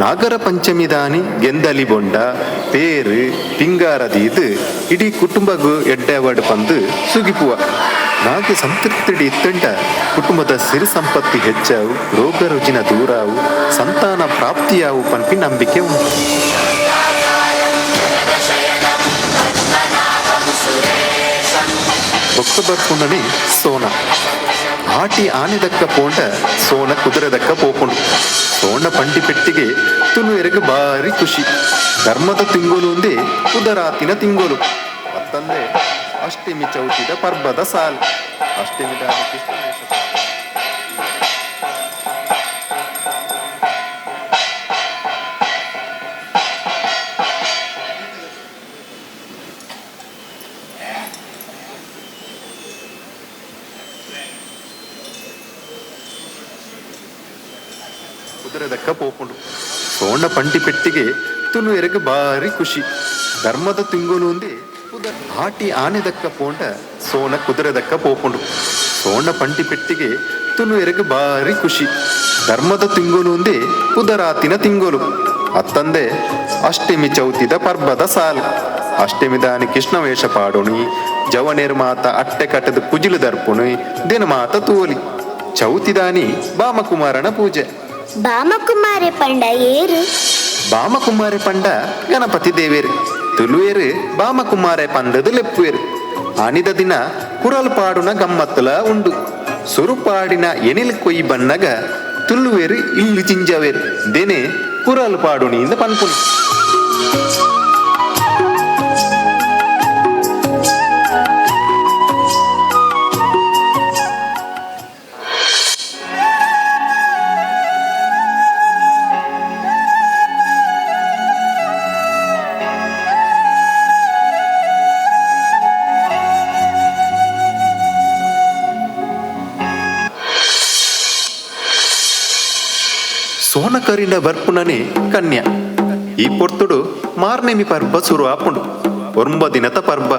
[SPEAKER 26] ನಾಗರ ಪಂಚಮಿ ದಾನಿ ಗೆಂದಲಿ ಬೊಂಡ ಪೇರು ಪಿಂಗಾರ ದೀದು ಇಡೀ ಕುಟುಂಬಗು ಎಡ್ಡೆವಾಡು ಪಂದು ಸುಗಿಪುವ. ನಾಗೆ ಸಂತೃಪ್ತಿಡಿ ಇತ್ತಂಡ ಕುಟುಂಬದ ಸಿರಿ ಸಂಪತ್ತಿ ಹೆಚ್ಚಾವು, ರೋಗ ರುಜಿನ ದೂರಾವು, ಸಂತಾನ ಪ್ರಾಪ್ತಿಯಾವು ಪನ್ಪಿ ನಂಬಿಕೆ ಉಂಟು. ಬೊಕ್ಕ ಬರ್ಪುಂಡನೆ ಸೋನ. ಆಟಿ ಆನೆದಕ್ಕ ಪೋಂಡ ಸೋನ ಕುದುರೆದಕ್ಕ ಪೋಪುಂಡು. ಸೋಣ ಪಂಡಿ ಪೆಟ್ಟಿಗೆ ತುಳುವೆರೆಗ್ ಬಾರಿ ಖುಷಿ. ಧರ್ಮದ ತಿಂಗೊಲು ಒಂದೇ ಉದರಾತಿನ ತಿಂಗೊಲು. ಮತ್ತಂದೆ ಅಷ್ಟಮಿ ಚೌತಿದ ಪರ್ಬದ ಸಾಲು. ಅಷ್ಟಮಿದ ಕೃಷ್ಣ ಕುದುರೆದಕ್ಕ ಪೋಪುಂಡು. ಸೋಣ ಪಂಡಿ ಪೆಟ್ಟಿಗೆ ತುಳುವೆರೆಗ್ ಬಾರಿ ಖುಷಿ. ಧರ್ಮದ ತಿಂಗೊಲು ಒಂದೇ ಆಟಿ ಆನೆದಕ್ಕ ಪೋಂಡ ಸೋನ ಕುದುರೆದಕ್ಕ ಪೋಪುಂಡು. ಸೋಣ ಪಂಡಿ ಪೆಟ್ಟಿಗೆ ತುಳುವೆರೆಗ್ ಬಾರಿ ಖುಷಿ. ಧರ್ಮದ ತಿಂಗೊಲು ಒಂದೇ ಉದರಾತಿನ ತಿಂಗೊಲು. ಅತ್ತಂದೆ ಅಷ್ಟಮಿ ಚೌತಿದ ಪರ್ಬದ ಸಾಲು. ಅಷ್ಟಮಿದಾನಿ ಕೃಷ್ಣ ವೇಷ ಪಾಡೋಣಿ, ಜವನೇರ್ ಮಾತ ಅಟ್ಟೆ ಕಟ್ಟದ ಕುಜಿಲು ದರ್ಪುಣಿ, ದಿನ ಮಾತ ತೋಲಿ. ಚೌತಿದಾನಿ ಬಾಮಕುಮಾರನ ಪೂಜೆ.
[SPEAKER 20] ಬಾಮಕುಮಾರೆ ಪಂಡ ಏರು?
[SPEAKER 26] ಬಾಮಕುಮಾರೆ ಪಂಡ ಗಣಪತಿ ದೇವೇರು. ತುಳುವೇರು ಬಾಮಕುಮಾರೆ ಪಂದದು ಲೆಪ್ಪುವೇರು. ಆನಿದ ದಿನ ಕುರಲ್ ಪಾಡುನ ಗಮ್ಮತ್ತಲ ಉಂಡು. ಸುರುಪಾಡಿನ ಎನಿಲ್ ಕೊಯ್ ಬನ್ನಗ ತುಳುವೇರು ಇಲ್ಲು ಚಿಂಜವೇರು. ದೇನೆ ಕುರಲ್ ಪಾಡುನಿಂದ ಪನ್ಪುನಿ. ಸೋನಕರಿಂದ ಬರ್ಪುನನೆ ಕನ್ಯಾ. ಈ ಪೊರ್ತುಡು ಮಾರ್ನೆಮಿ ಪರ್ಬ ಸುರು ಆಪುಂಡು. ಒರ್ಂಬ ದಿನತ ಪರ್ಬ.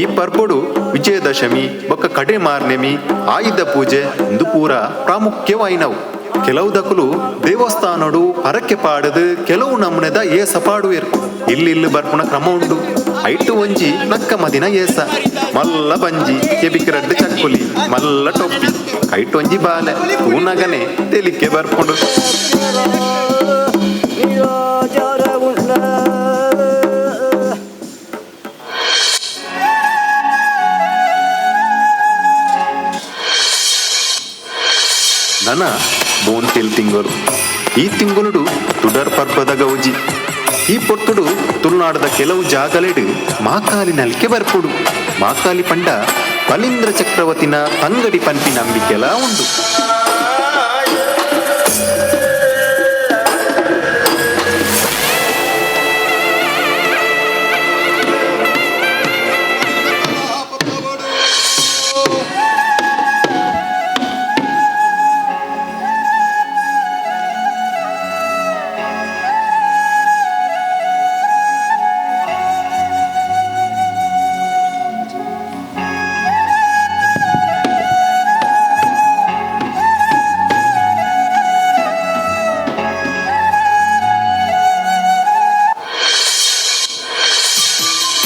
[SPEAKER 26] ಈ ಪರ್ಬಡು ವಿಜಯದಶಮಿ ಬೊಕ್ಕ ಕಡೆ ಮಾರ್ನೆಮಿ ಆಯುಧ ಪೂಜೆ ಇಂದು ಪೂರ ಪ್ರಾಮುಖ್ಯವಾಯಿನವು. ಕೆಲವು ದಕುಲು ದೇವಸ್ಥಾನಡು ಪರಕ್ಕೆ ಪಾಡದು ಕೆಲವು ನಮೂನೆದ ಏಸ ಪಾಡುವೆರು. ಇಲ್ಲಿ ಇಲ್ಲಿ ಬರ್ಪುನ ಕ್ರಮ ಉಂಡು. ಐಟು ಒಂಜಿ ನಕ್ಕ ಮದಿನ ಏಸ, ಮಲ್ಲ ಬಂಜಿ, ಕೆಬಿಕ್ರಡ್ಡು ಚಕ್ಕುಲಿ, ಮಲ್ಲ ಟೊಪ್ಪಿ, ಐಟೊಂಜಿ ಬಾಲೆ ತೂನಗನೆ ತೆಲಿಕೆ ಬರ್ಪುಂಡು. ನನ ಬೋಂತೆಲ್ ತಿಂಗಳು. ಈ ತಿಂಗಳು ತುಡರ್ ಪರ್ಬದ ಗೌಜಿ. ಈ ಪೊರ್ತುಡು ತುಳುನಾಡದ ಕೆಲವು ಜಾಗಲೆಡು ಮಾಕಾಲಿ ನಲಿಕೆ ಬರ್ಪುಡು. ಮಾಕಾಲಿ ಪಂಡ ಬಲೀಂದ್ರ ಚಕ್ರವರ್ತಿನ ತಂಗಡಿ ಪಂಪಿ ನಂಬಿಕೆಲ ಉಂಡು.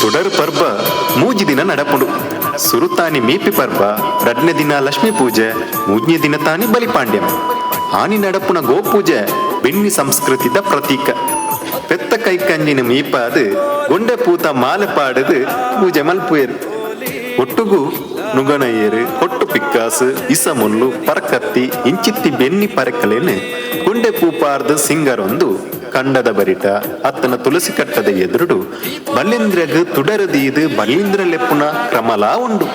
[SPEAKER 26] ತುಡರ್ ಪರ್ಬ ಮೂಜಿ ದಿನ ನಡಪುಂಡು. ಸುರುತಾನಿ ಮೀಪಿ ಪರ್ಬ, ರಡ್ನೇ ದಿನ ಲಕ್ಷ್ಮೀ ಪೂಜೆ, ಮೂಜನೇ ದಿನ ತಾನಿ ಬಲಿಪಾಂಡ್ಯಂ. ಆನಿ ನಡಪುನ ಗೋಪೂಜೆ ಬೆನ್ನಿ ಸಂಸ್ಕೃತಿದ ಪ್ರತೀಕ. ಪೆತ್ತ ಕೈಕಂಜಿನ ಮೀಪಾದು ಗೊಂಡೆ ಪೂತ ಮಾಲೆ ಪಾಡದು ಪೂಜೆ ಮಲ್ಪುಯರು. ಒಟ್ಟುಗು ನುಗಣಯ್ಯರು, ಹೊಟ್ಟು ಪಿಕ್ಕಾಸು, ಇಸಮುಲ್ಲು, ಪರಕತ್ತಿ ಇಂಚಿತ್ತಿ ಬೆನ್ನಿ ಪರಕಲೇನು ಗೊಂಡೆ ಪೂಪಾರ್ದು ಸಿಂಗರೊಂದು ಕಂಡದ ಬರಿಟ ಅತ್ತನ ತುಳಸಿ ಕಟ್ಟದ ಎದುರುಡು ಬಲೀಂದ್ರಗ್ ತುಡರದೀದು ಬಲೀಂದ್ರ ಲೆಪ್ಪುನ ಕ್ರಮಲಾ ಉಂಡು.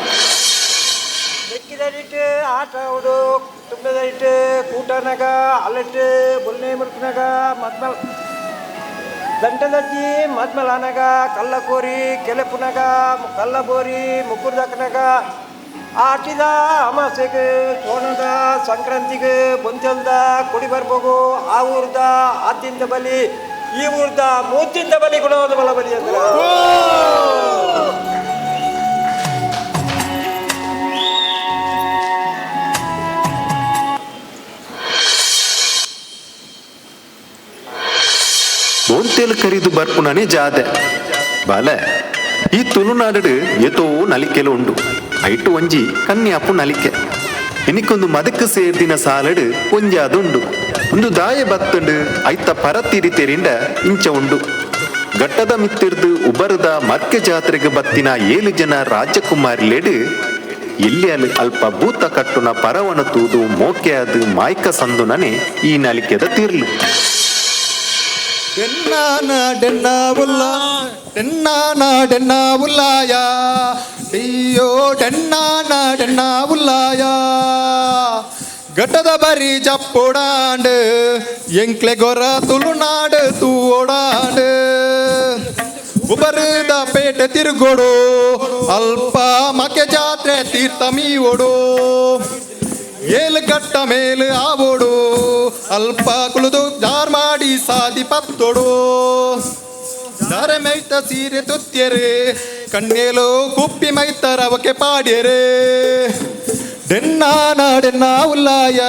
[SPEAKER 24] ಕೂಟನಗ ಅಲಟ್ಟು ಬೊಲ್ನೆ ಮುರುಕನಗ ಮದ್ಮಲ್ ದಂಟದಜ್ಜಿ ಮದ್ಮಲಾನಗ ಕಲ್ಲಕೋರಿ ಕೆಲೆಪುನಗ ಕಲ್ಲಬೋರಿ ಮುಕ್ಕುರ್ದಕ್ಕನಗ ಆಟಿದ ಅಮಾಸೆಗೆ ಸೋಣದ ಸಂಕ್ರಾಂತಿಗೆ ಬೊಂತೆಲ್ದ ಕೊಡಿ ಬರ್ಬೋಗು ಆ ಊರ್ದ ಆದಿಂದ ಬಲಿ ಈ ಊರ್ದ ಮೂತಿಂದ ಬಲಿ ಗುಣವಾದ ಬಲ ಬಲಿ ಅಂದ್ರೆ
[SPEAKER 26] ಬೋಂತೇಲು ಕರಿದು ಬರ್ಪುನನೇ ಜಾದೆ ಬಾಲೆ. ಈ ತುಳುನಾಡು ಏತೋ ನಲಿಕೆಲು ಉಂಡು. ಐಟು ಒಂಜಿ ಕನ್ಯಾಪು ನಲಿಕೆ. ಇನಿಕೊಂದು ಮದಕ್ಕೆ ಸೇರ್ದಿನ ಸಾಲಡು ಒಂಜಾದುಂಡು. ಒಂದು ದಾಯ ಬತ್ತಂಡು ಐತ ಪರತಿರಿ ತೆರಿಂಡ ಇಂಚ ಉಂಡು. ಘಟ್ಟದ ಮಿತ್ತಿರ್ದು ಉಬರದ ಮರ್ಕೆ ಜಾತ್ರೆಗೆ ಬತ್ತಿನ 7 ಜನ ರಾಜಕುಮಾರಿಲೇಡು ಎಲ್ಲಿಯಲ್ಲಿ ಅಲ್ಪ ಭೂತ ಕಟ್ಟುನ ಪರವನ ತೂದು ಮೋಕೆಯಾದ ಮಾಯ್ಕ ಸಂದುನನೆ ಈ ನಲಿಕೆದ ತೀರ್ಲು.
[SPEAKER 1] ಡೆನ್ನಾನ ಡೆನ್ನಾವುಲ್ಲ ಡೆನ್ನಾನ ಡೆನ್ನಾವುಲ್ಲಾಯ ಅಯ್ಯೋ ಡೆನ್ನಾನ ಡೆನ್ನಾವುಲ್ಲಾಯ ಘಟದ ಬರಿ ಜಪ್ಪೊಡಾಂಡ್ ಎಂಕ್ಲೆ ಗೊರ ತುಳುನಾಡು ತೂವೊಡಾಂಡ್ ಉಬರದ ಪೇಟೆ ತಿರುಗೋಡು ಅಲ್ಪ ಮಕೆ ಜಾತ್ರೆ ತೀರ್ಥ ಮೀವೊಡು ಏಳು ಗಟ್ಟ ಮೇಲು ಆವೋಡು ಅಲ್ಪ ಕುಳಿದು ಜಾರ್ ಮಾಡಿ ಸಾದಿ ಪತ್ತೊಡು ದಾರೆ ಮೈತ ಸೀರೆ ತುತ್ಯರೆ ಕಣ್ಣೇಲು ಕುಪ್ಪಿ ಮೈತ ರವಕೆ ಪಾಡ್ಯರೆ ಡೆನ್ನಾನ ಡೆನ್ನಾ ಉಲ್ಲಾಯ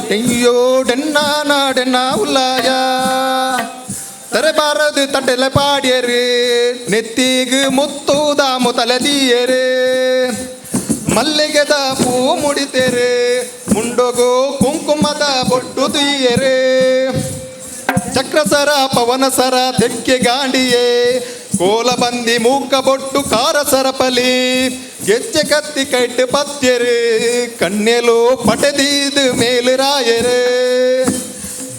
[SPEAKER 1] ಡೆಯ್ಯೋ ಡೆನ್ನಾನ ಡೆನ್ನಾ ಉಲ್ಲಾಯ ತರೆಬಾರದು ತಟ್ಟೆಲೆ ಪಾಡ್ಯರು ನೆತ್ತಿಗೆ ಮುತ್ತೂದ ಮುತಲೆ ದೀಯರು ಮಲ್ಲಿಗೆದ ಪೂ ಮುಡಿತೆರು ಮುಂಡೊಗು ಕುಂಕುಮದ ಬೊಟ್ಟು ತೀಯರು ಚಕ್ರಸರ ಪವನಸರ ತೆಕ್ಕೆ ಗಾಂಡಿಯೇ ಕೋಲ ಬಂದಿ ಮೂಕ ಬೊಟ್ಟು ಕಾರ ಸರಪಲಿ ಗೆಜ್ಜೆ ಕತ್ತಿ ಕೈಟ್ ಪತ್ಯರು ಕಣ್ಣೆಲು ಪಟದೀದು ಮೇಲು ರಾಯರು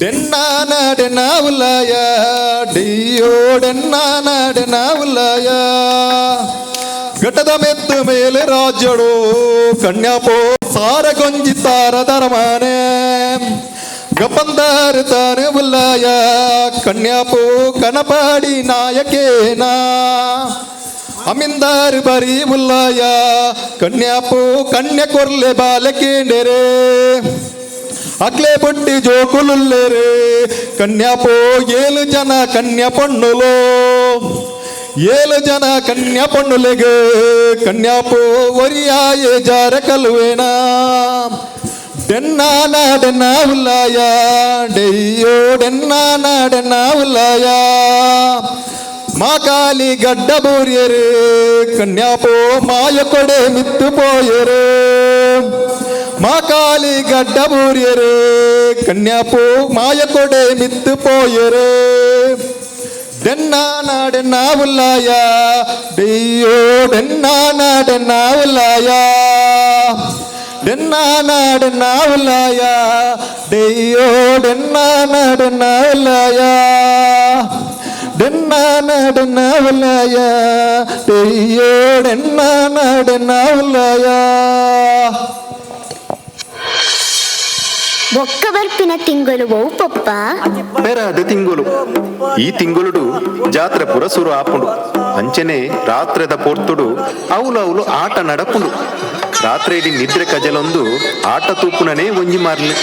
[SPEAKER 1] ಡೆನ್ನಾನ ಡೆನ್ನಾ ಉಲ್ಲಾಯ ಡಿಯೋ ಡೆನ್ನಾನ ಡೆನ್ನಾ ಉಲ್ಲಾಯ ಘಟದ ಮೆತ್ತು ಮೇಲೆ ರಾಜ್ಯಡು ಕನ್ಯಾಪೋ ಸಾರ ಗೊಂಜಿ ತಾರ ದರಮಾನೆ ಗಪಂದಾರು ತಾನು ಉಲ್ಲಾಯ ಕನ್ಯಾಪೋ ಕನಪಾಡಿ ನಾಯಕೇನಾ ಅಮಿಂದಾರು ಬರಿ ಉಲ್ಲಾಯ ಕನ್ಯಾಪೋ ಕನ್ಯ ಕೊರ್ಲೆ ಬಾಲಕೇಂಡೆರೆ ಅಕ್ಲೆ ಬುಟ್ಟಿ ಜೋಕುಲುಲ್ಲೇರೆ ಕನ್ಯಾಪೋ ಏಳು ಜನ ಕನ್ಯಾ ಪೊಣ್ಣುಲು ಏಳು ಜನ ಕನ್ಯಾ ಪೊಣ್ಣುಲೆಗೆ ಕನ್ಯಾಪೋ ಒರಿಯಾಯೆ ಜಾರ ಕಲುವೇನ ಡೆನ್ನಾನ ಡೆನ್ನಾ ಉಲ್ಲಾಯ ಡೆಯ್ಯೋ ಡೆನ್ನಾನ ಡೆನ್ನಾ ಉಲ್ಲಾಯ ಮಾಕಾಲಿ ಗಡ್ಡ ಬೂರಿಯರು ಕನ್ಯಾಪೋ ಮಾಯ ಕೊಡೆ ಮಿತ್ತು ಪೋಯರು ಮಾಕಾಲಿ ಗಡ್ಡ ಬೂರಿಯರು ಕನ್ಯಾಪೋ ಮಾಯ ಕೊಡೆ ಮಿತ್ತು ಪೋಯರು ಡೆನ್ನಾನ Donna ಉಲ್ಲಾಯ ಡೆಯ್ಯೋ ಡೆನ್ನಾನ Donna ಉಲ್ಲಾಯ ಡೆನ್ನಾನ Donna ಉಲ್ಲಾಯ ಡೆಯ್ಯೋ ಡೆನ್ನಾನ Donna ಉಲ್ಲಾಯ ಡೆನ್ನಾನ Donna ಉಲ್ಲಾಯ ಡೆಯ್ಯೋ ಡೆನ್ನಾನ Donna ಉಲ್ಲಾಯ.
[SPEAKER 20] ಬೊಕ್ಕ ಬರ್ಪಿನ ತಿಂಗಳು ಒವು ಪೊಪ್ಪ?
[SPEAKER 26] ಪೆರಾದ ತಿಂಗಳು. ಈ ತಿಂಗಳುಡು ಜಾತ್ರೆ ಪುರ ಸುರು ಆಪುಂಡು. ಅಂಚನೆ ರಾತ್ರೆದ ಪೊರ್ತುಡು అవుಲು అవుಲು ಆಟ ನಡಪುಂಡು. ರಾತ್ರಿ ಇಡೀ ನಿದ್ರೆ ಕಜಲೊಂದು ಆಟ ತೂಪುನನೇ ಒಂಜಿ ಮಾರ್ಲಿ.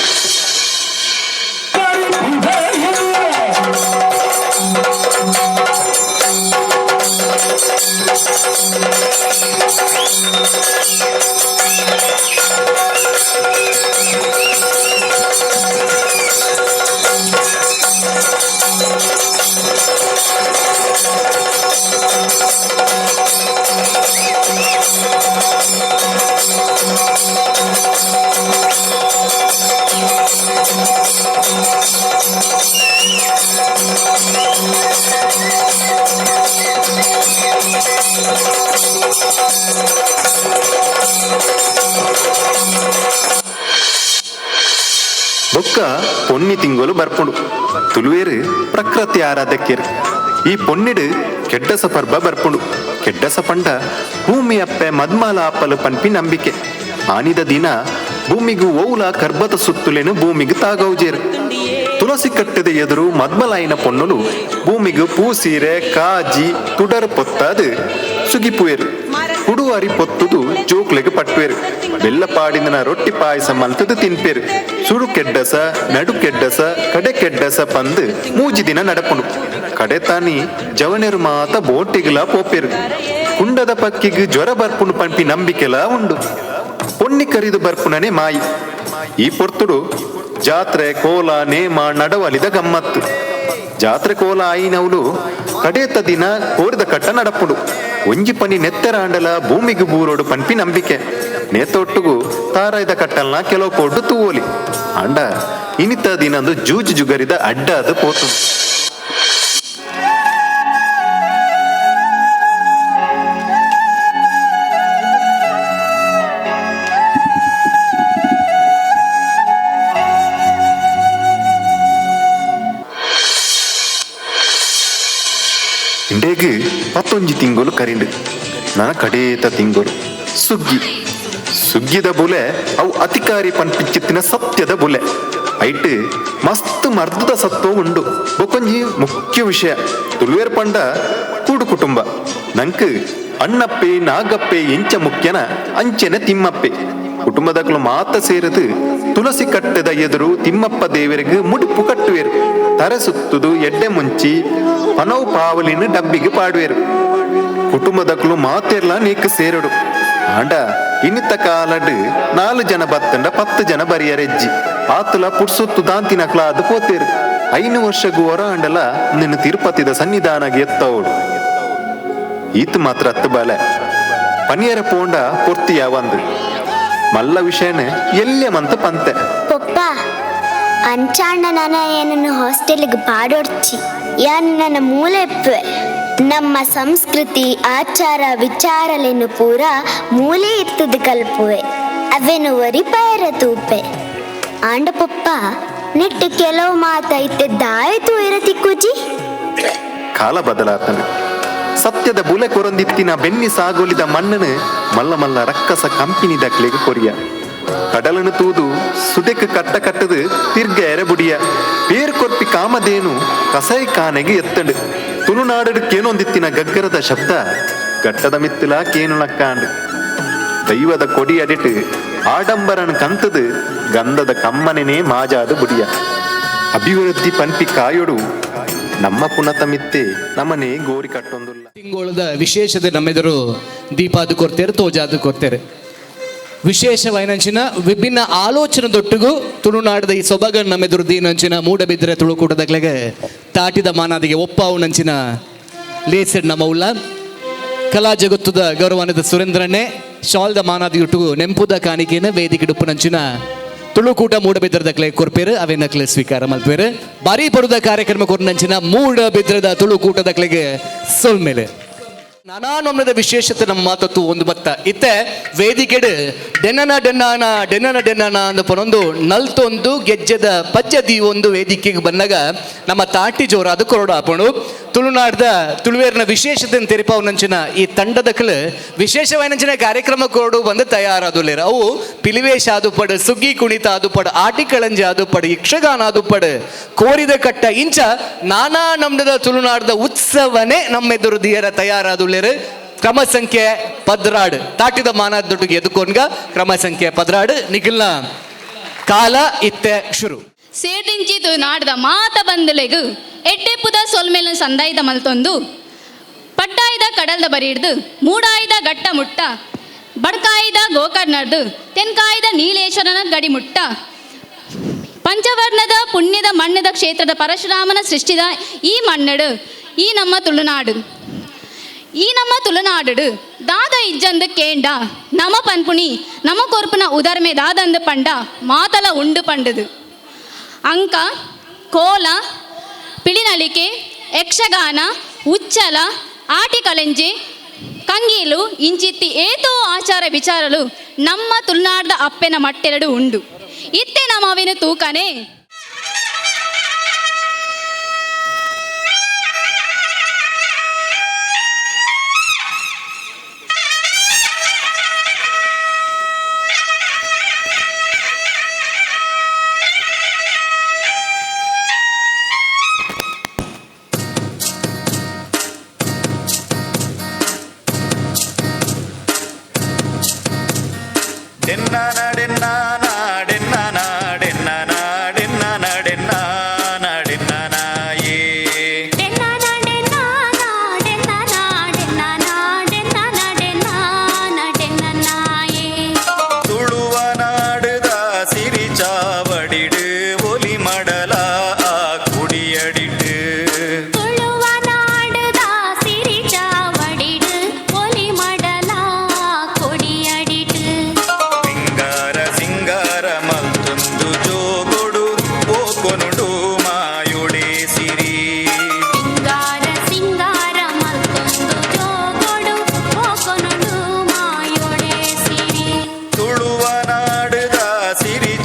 [SPEAKER 26] ಬೊಕ್ಕ ಪೊನ್ನಿ ತಿಂಗಳು ಬರ್ಪುಂಡು. ತುಳುವೇರು ಪ್ರಕೃತಿ ಆರಾಧಕರು. ಈ ಪೊನ್ನಿಡು ಕೆಡ್ಡಸ ಪರ್ಬ ಬರ್ಪುಂಡು. ಕೆಡ್ಡಸ ಪಂಡ ಭೂಮಿ ಅಪ್ಪೆ ಮದ್ಮಾಲ ಆಪಲು ಪನ್ಪಿ ನಂಬಿಕೆ. ಆನಿದ ದಿನ ಭೂಮಿಗೂ ಓಲ ಕರ್ಬತ ಸುತ್ತುಲೇನು ಭೂಮಿಗೆ ತಾಗೌಜೇರು. ತುಳಸಿ ಕಟ್ಟದ ಎದುರು ಮದ್ಮಲಾಯಿನ ಪೊನ್ನುಲು ಭೂಮಿಗೆ ಪೂಸೀರೆ ಕಾಜಿ ತುಡರ್ ಪೊತ್ತಾದು ಸುಗಿಪುವೇರು. ಕುಡುವಾರಿ ಪೊತ್ತುದು ಜೋಕ್ಲೆಗ್ ಪಟ್ವೇರು. ಬೆಲ್ಲ ಪಾಡಿನ ರೊಟ್ಟಿ ಪಾಯಸ ಮಲ್ತದು ತಿನ್ಪೇರು. ಸುಡು ಕೆಡ್ಡಸ ನಡು ಕೆಡ್ಡಸ ಕಡೆ ಕೆಡ್ಡಸ ಪಂದು ಮೂಜಿ ದಿನ ನಡಪುಂಡು. ಕಡೆ ತಾನಿ ಜವನೆರು ಮಾತ ಬೋಟಿಗ್ಲ ಪೋಪೇರು. ಕುಂಡದ ಪಕ್ಕಿಗೆ ಜ್ವರ ಬರ್ಪುಂಡು ಪಂಪಿ ನಂಬಿಕೆಲ ಉಂಡು. ಪೊನ್ನಿ ಕರಿದು ಬರ್ಪುನನೆ ಮಾಯಿ. ಈ ಪೊರ್ತುಡು ಜಾತ್ರೆ ಕೋಲ ನೇಮ ನಡವಲಿದ ಗಮ್ಮತ್ತು. ಜಾತ್ರೆ ಕೋಲ ಆಯಿನವಳು ಕಡೇತ ದಿನ ಕೋರಿದ ಕಟ್ಟ ನಡಪುಡು. ಒಂಜಿ ಪನಿ ನೆತ್ತೆರಾಂಡಲ ಭೂಮಿಗೆ ಬೂರೋಡು ಪನ್ಪಿ ನಂಬಿಕೆ. ನೇತೊಟ್ಟುಗು ತಾರಾಯ್ದ ಕಟ್ಟಲ್ನ ಕೆಲವು ಕೊಡ್ಡು ತೂವೋಲಿ. ಅಂಡ ಇನಿತ ದಿನಂದು ಜೂಜು ಜುಗರಿದ ಅಡ್ಡ ಅದು ಪೋತು. ಇಂಡೇಗ್ 11 ತಿಂಗಳು ಕರಿಂಡು ನನ ಕಡೇತ ತಿಂಗಳು ಸುಗ್ಗಿ. ಸುಗ್ಗಿದ ಬುಲೆ ಅವು ಅತಿಕಾರಿ ಪನ್ಪಿಚ್ಚಿತ್ತಿನ ಸತ್ಯದ ಬುಲೆ. ಐಟ್ ಮಸ್ತ್ ಮರ್ದದ ಸತ್ವ ಉಂಡು. ಬೊಕೊಂಜಿ ಮುಖ್ಯ ವಿಷಯ, ತುಳುವೇರ್ ಪಂಡ ಕೂಡು ಕುಟುಂಬ. ನಂಕ್ ಅಣ್ಣಪ್ಪೆ ನಾಗಪ್ಪೆ ಎಂಚ ಮುಖ್ಯನ ಅಂಚೆನೆ ತಿಮ್ಮಪ್ಪೆ. ಕುಟುಂಬದಕ್ಲು ಮಾತ ಸೇರದು ತುಳಸಿ ಕಟ್ಟದ ಎದುರು ತಿಮ್ಮಪ್ಪ ದೇವರಿಗೆ ಮುಡಿಪು ಕಟ್ಟುವೇರು. ತರೆ ಸುತ್ತುದು ಎಡ್ಡೆ ಮುಂಚಿ ಪನವು ಪಾವಲಿನ ಡಬ್ಬಿಗೆ ಪಾಡುವೇರು. ಕುಟುಂಬದಕ್ಲು ಮಾತೆರ್ಲ ನೀಕ್ ಸೇರಡು. ಆಂಡ ಇನ್ನಿತ್ತ ಕಾಲಡ್ 4 ಜನ ಬತ್ತಂಡ 10 ಜನ ಬರಿಯರೆಜ್ಜಿ. ಆತುಲ ಪುಡ್ಸುತ್ತು ದಾಂತಿನಕ್ಲ ಅದು ಪೋತೇರು. 5 ವರ್ಷಗೂ ಹೊರ ಆಂಡಲ ನಿನ್ನ ತಿರುಪತಿದ ಸನ್ನಿಧಾನಗೆ ಎತ್ತವಡು. ಈತ ಮಾತ್ರ ಅತ್ತು ಬಾಲೆ ಪನಿಯರ ಪೋಂಡ ಪೊರ್ತಿ ಯಾವಂದು ಮಲ್ಲ ವಿಷಯನ ಎಲ್ಲೆ ಮಂತ ಪಂತೆ.
[SPEAKER 20] ಪೊಪ್ಪ ಅಂಚಾಂಡ ನನ್ನ ಏನನ್ನು ಹಾಸ್ಟೆಲ್ಗೆ ಪಾಡೊಡ್ಚಿ ಯಾನ್ ನನ್ನ ಮೂಲೆ ಇಪ್ಪುವೆ. ನಮ್ಮ ಸಂಸ್ಕೃತಿ ಆಚಾರ ವಿಚಾರಲೆನು ಪೂರ ಮೂಲೆ ಇತ್ತದು ಕಲ್ಪುವೆ. ಅವೆನು ಒರಿಪಾಯರ ತೂಪೆ. ಆಂಡ ಪೊಪ್ಪ ನೆಟ್ಟು ಕೆಲವು ಮಾತೈತೆ ದಾಯಿತು ಇರತಿಕ್ಕುಜಿ.
[SPEAKER 26] ಕಾಲ ಬದಲಾತನು. ಸತ್ಯದ ಬುಲೆ ಕೊರಂದಿತ್ತಿನ ಬೆನ್ನಿ ಸಾಗೋಲಿದ ಮಣ್ಣನು ಮಲ್ಲ ಮಲ್ಲ ರಕ್ಕಸ ಕಂಪಿನಿ ದಕ್ಲೆಗೆ ಕೊರಿಯ. ಕಡಲನು ತೂದು ಸುದೆಕ್ ಕಟ್ಟ ಕಟ್ಟದು ತಿರ್ಗ ಎರೆಬುಡಿಯ. ಪೇರ್ ಕೊರ್ಪಿ ಕಾಮದೇನು ಕಸೈ ಕಾನೆಗೆ ಎತ್ತಂಡು. ತುಳುನಾಡು ಕೇನೊಂದಿತ್ತಿನ ಗಗ್ಗರದ ಶಬ್ದ ಗಟ್ಟದ ಮಿತ್ತಲ ಕೇನು ಲಕ್ಕಾಂಡು. ದೈವದ ಕೊಡಿ ಅಡಿಟ್ಟು ಆಡಂಬರನ್ ಕಂತದು ಗಂಧದ ಕಮ್ಮನೆನೇ ಮಾಜಾದು ಬುಡಿಯ. ಅಭಿವೃದ್ಧಿ ಪನ್ಪಿ ಕಾಯೊಡು ನಮ್ಮ ಪುನತ ಮಿತ್ತೆ ನಮ್ಮನೆ ಗೋರಿ ಕಟ್ಟೊಂದುಲ್ಲ.
[SPEAKER 13] ತಿಂಗೋಳದ ವಿಶೇಷತೆ ನಮ್ಮೆದುರು ದೀಪಾದು ಕೊಡ್ತೇರೆ ತೋಜಾದು ಕೊಡ್ತೇರೆ. ವಿಶೇಷವಾಯಿನಂಚಿನ ವಿಭಿನ್ನ ಆಲೋಚನೆ ದೊಟ್ಟಿಗೂ ತುಳುನಾಡದ ಈ ಸೊಬಗನ್ ನಮ್ಮೆದುರು ದೀನಂಚಿನ ಮೂಡಬಿದ್ರೆ ತುಳುಕೂಟದಕ್ಲೆಗೆ ತಾಟಿದ ಮಾನಾದಿಗೆ ಒಪ್ಪಾವು ನಂಚಿನ ಲೇಸೆಡ್ ನಮ್ಮ ಉಲ್ಲ ಕಲಾ ಜಗತ್ತುದ ಗೌರವಾನ್ವಿತ ಸುರೇಂದ್ರನ್ನೇ ಶಾಲ್ದ ಮಾನಾದಿಯುಟ್ಟುಗು ನೆಂಪುದ ಕಾಣಿಕೆಯನ್ನು ವೇದಿಕೆ ಡುಪ್ಪುನಂಚಿನ ತುಳುಕೂಟ ಮೂಡಬಿದ್ರದಕ್ಲೆ ಕೊರ್ಪೇರು ಅವೇನಕ್ಲೆ ಸ್ವೀಕಾರ ಮಲ್ಪೇರು. ಬಾರಿ ಪರುದ ಕಾರ್ಯಕ್ರಮ ಕೊರ್ನಂಚಿನ ಮೂಡಬಿದ್ರದ ತುಳುಕೂಟದಕ್ಲೆಗೆ ಸೊಲ್ಮೇಲೆ ನಾನಾ ನಮ್ನದ ವಿಶೇಷತೆ ನಮ್ಮ ಮಾತತ್ತು ಒಂದು ಬತ್ತ ಇತ್ತೆ ವೇದಿಕೆಡು ಡೆನ್ನನ ಡೆನ್ನಾನ ಡೆನ್ನನ ಡೆನ್ನನ ಅಂದ ಪನೊಂದು ನಲ್ತೊಂದು ಗೆಜ್ಜೆದ ಪಜ್ಜದಿ ಒಂದು ವೇದಿಕೆಗೆ ಬಂದಾಗ ನಮ್ಮ ತಾಟಿ ಜೋರಾದ ಕೊರಡು ಆಪಣು. ತುಳುನಾಡ್ದ ತುಳುವೇರ್ನ ವಿಶೇಷತೆ ತೆರಿಪಾವನಂಚಿನ ಈ ತಂಡದ ಕಲು ವಿಶೇಷವಾಯಿನಂಚಿನ ಕಾರ್ಯಕ್ರಮ ಕೊರಡು ಬಂದು ತಯಾರಾದುಲ್ಲೇರು. ಅವು ಪಿಲಿವೇಶ ಆದುಪಡು, ಸುಗ್ಗಿ ಕುಣಿತ ಆದುಪಡು, ಆಟಿಕಳಂಜಿ ಆದುಪಡು, ಯಕ್ಷಗಾನ ಆದುಪಡು, ಕೋರಿದ ಕಟ್ಟ ಇಂಚ ನಾನಾ ನಮ್ನದ ತುಳುನಾಡ್ದ ಉತ್ಸವನೇ ನಮ್ಮೆದುರು ದಿಯರ ತಯಾರಾದುಲ್ಲೇರು. ಕ್ರಮ ಸಂಖ್ಯೆ 12 ತಾಟಿದ ಮಾನಾದೊಟ್ಟಿಗೆ ಎದುಕೊಂಡ್ಗ ಕ್ರಮ ಸಂಖ್ಯೆ 12 ನಿಖಿಲ್ನ ಕಾಲ ಇತ್ತೆ ಶುರು.
[SPEAKER 9] ಸೇದಿಂಚಿತು ನಾಡ್ದ ಮಾತ ಬಂದುಲೆಗು ಎಡ್ಡೆಪುದ ಸೊಲ್ಮೇಲ ಸಂದಾಯ್ದ ಮಲ್ತೊಂದು ಪಟ್ಟಾಯ್ದ ಕಡಲ್ದ ಬರಿಡ್ದು ಮೂಡಾಯ್ದ ಗಟ್ಟ ಮುಟ್ಟ ಬಡ್ಕಾಯ್ದ ಗೋಕರ್ಣರ್ದು ತೆನ್ಕಾಯ್ದ ನೀಲೇಶ್ವರನ ಗಡಿಮುಟ್ಟ ಪಂಚವರ್ಣದ ಪುಣ್ಯದ ಮಣ್ಣದ ಕ್ಷೇತ್ರದ ಪರಶುರಾಮನ ಸೃಷ್ಟಿದ ಈ ಮಣ್ಣಡು ಈ ನಮ್ಮ ತುಳುನಾಡು. ಈ ನಮ್ಮ ತುಳುನಾಡು ದಾದ ಇಜ್ಜಂದು ಕೇಂಡ ನಮ ಪನ್ಪುಣಿ ನಮ ಕೊರ್ಪುನ ಉದರ್ಮೆ ದಾದಂದು ಪಂಡ ಮಾತಲ ಉಂಡು ಪಂಡದು. ಅಂಕ ಕೋಲ ಪಿಳಿನಳಿಕೆ ಯಕ್ಷಗಾನ ಉಚ್ಚಲ ಆಟಿಕಲೆಂಜೆ ಕಂಗೀಲು ಇಂಚಿತ್ತಿ ಏತೋ ಆಚಾರ ವಿಚಾರಲು ನಮ್ಮ ತುಳುನಾಡದ ಅಪ್ಪೆನ ಮಟ್ಟೆರಡು ಉಂಡು. ಇತ್ತೆ ನಮ್ಮವಿನ ತೂಕನೆ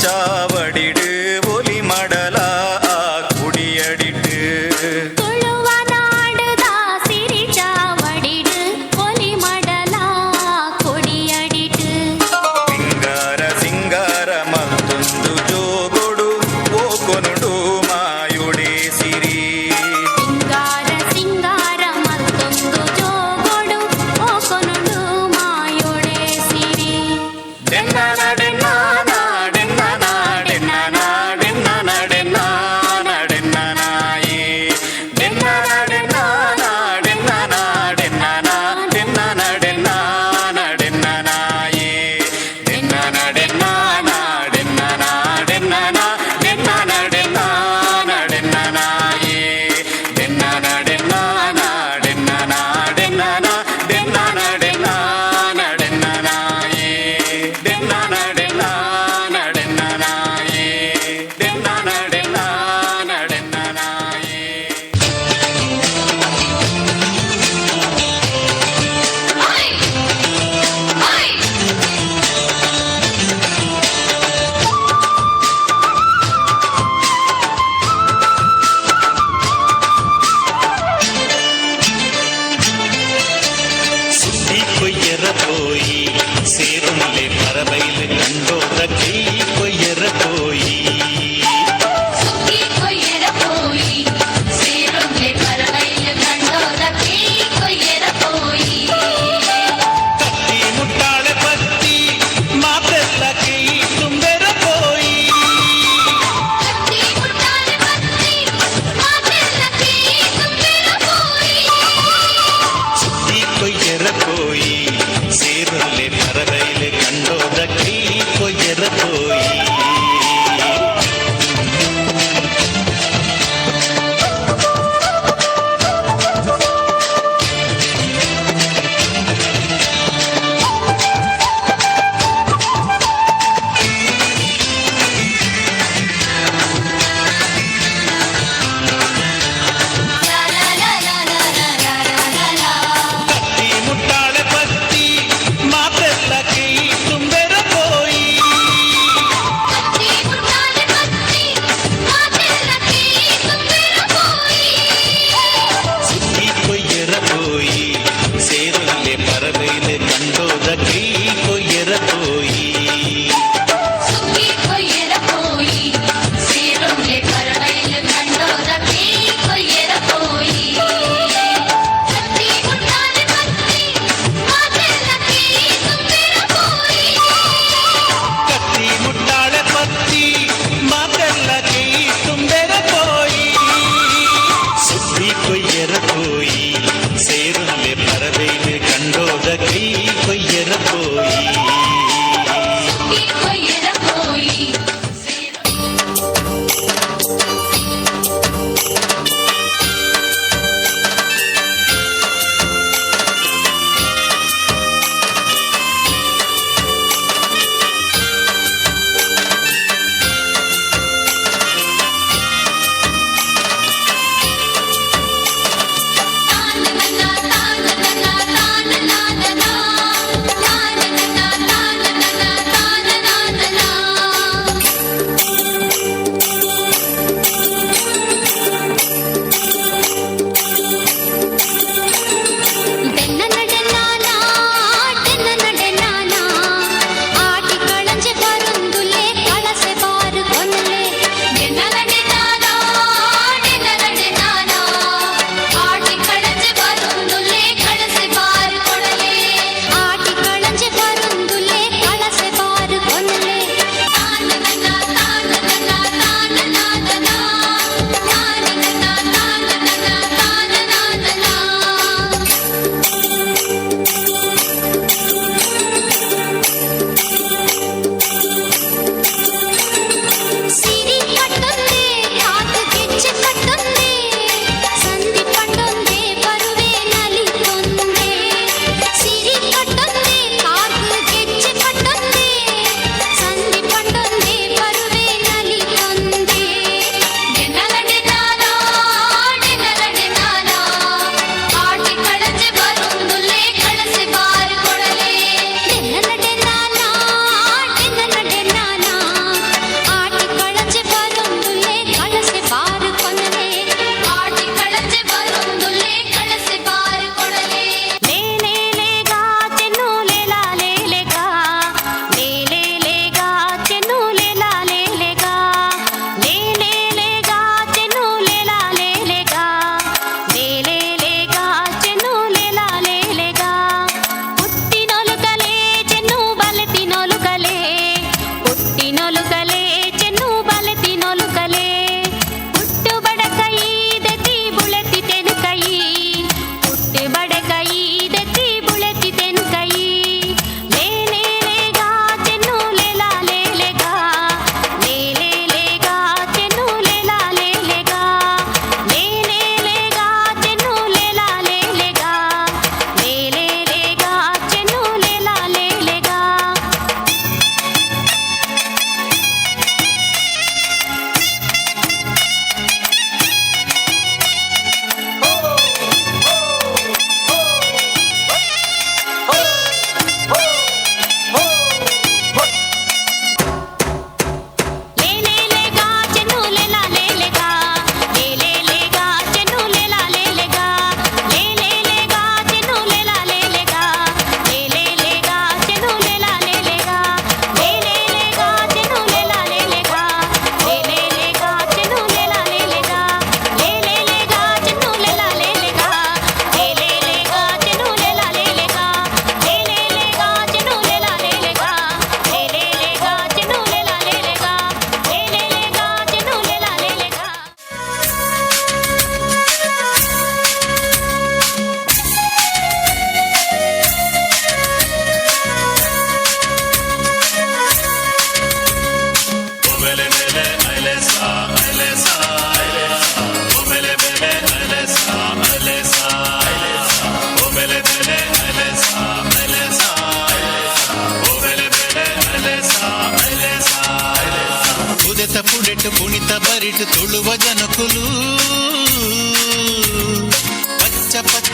[SPEAKER 3] ಚಾವಡಿಡು ಒಲಿ ಮಡಲ ಕುಡಿಯಡಿಟ್ಟು.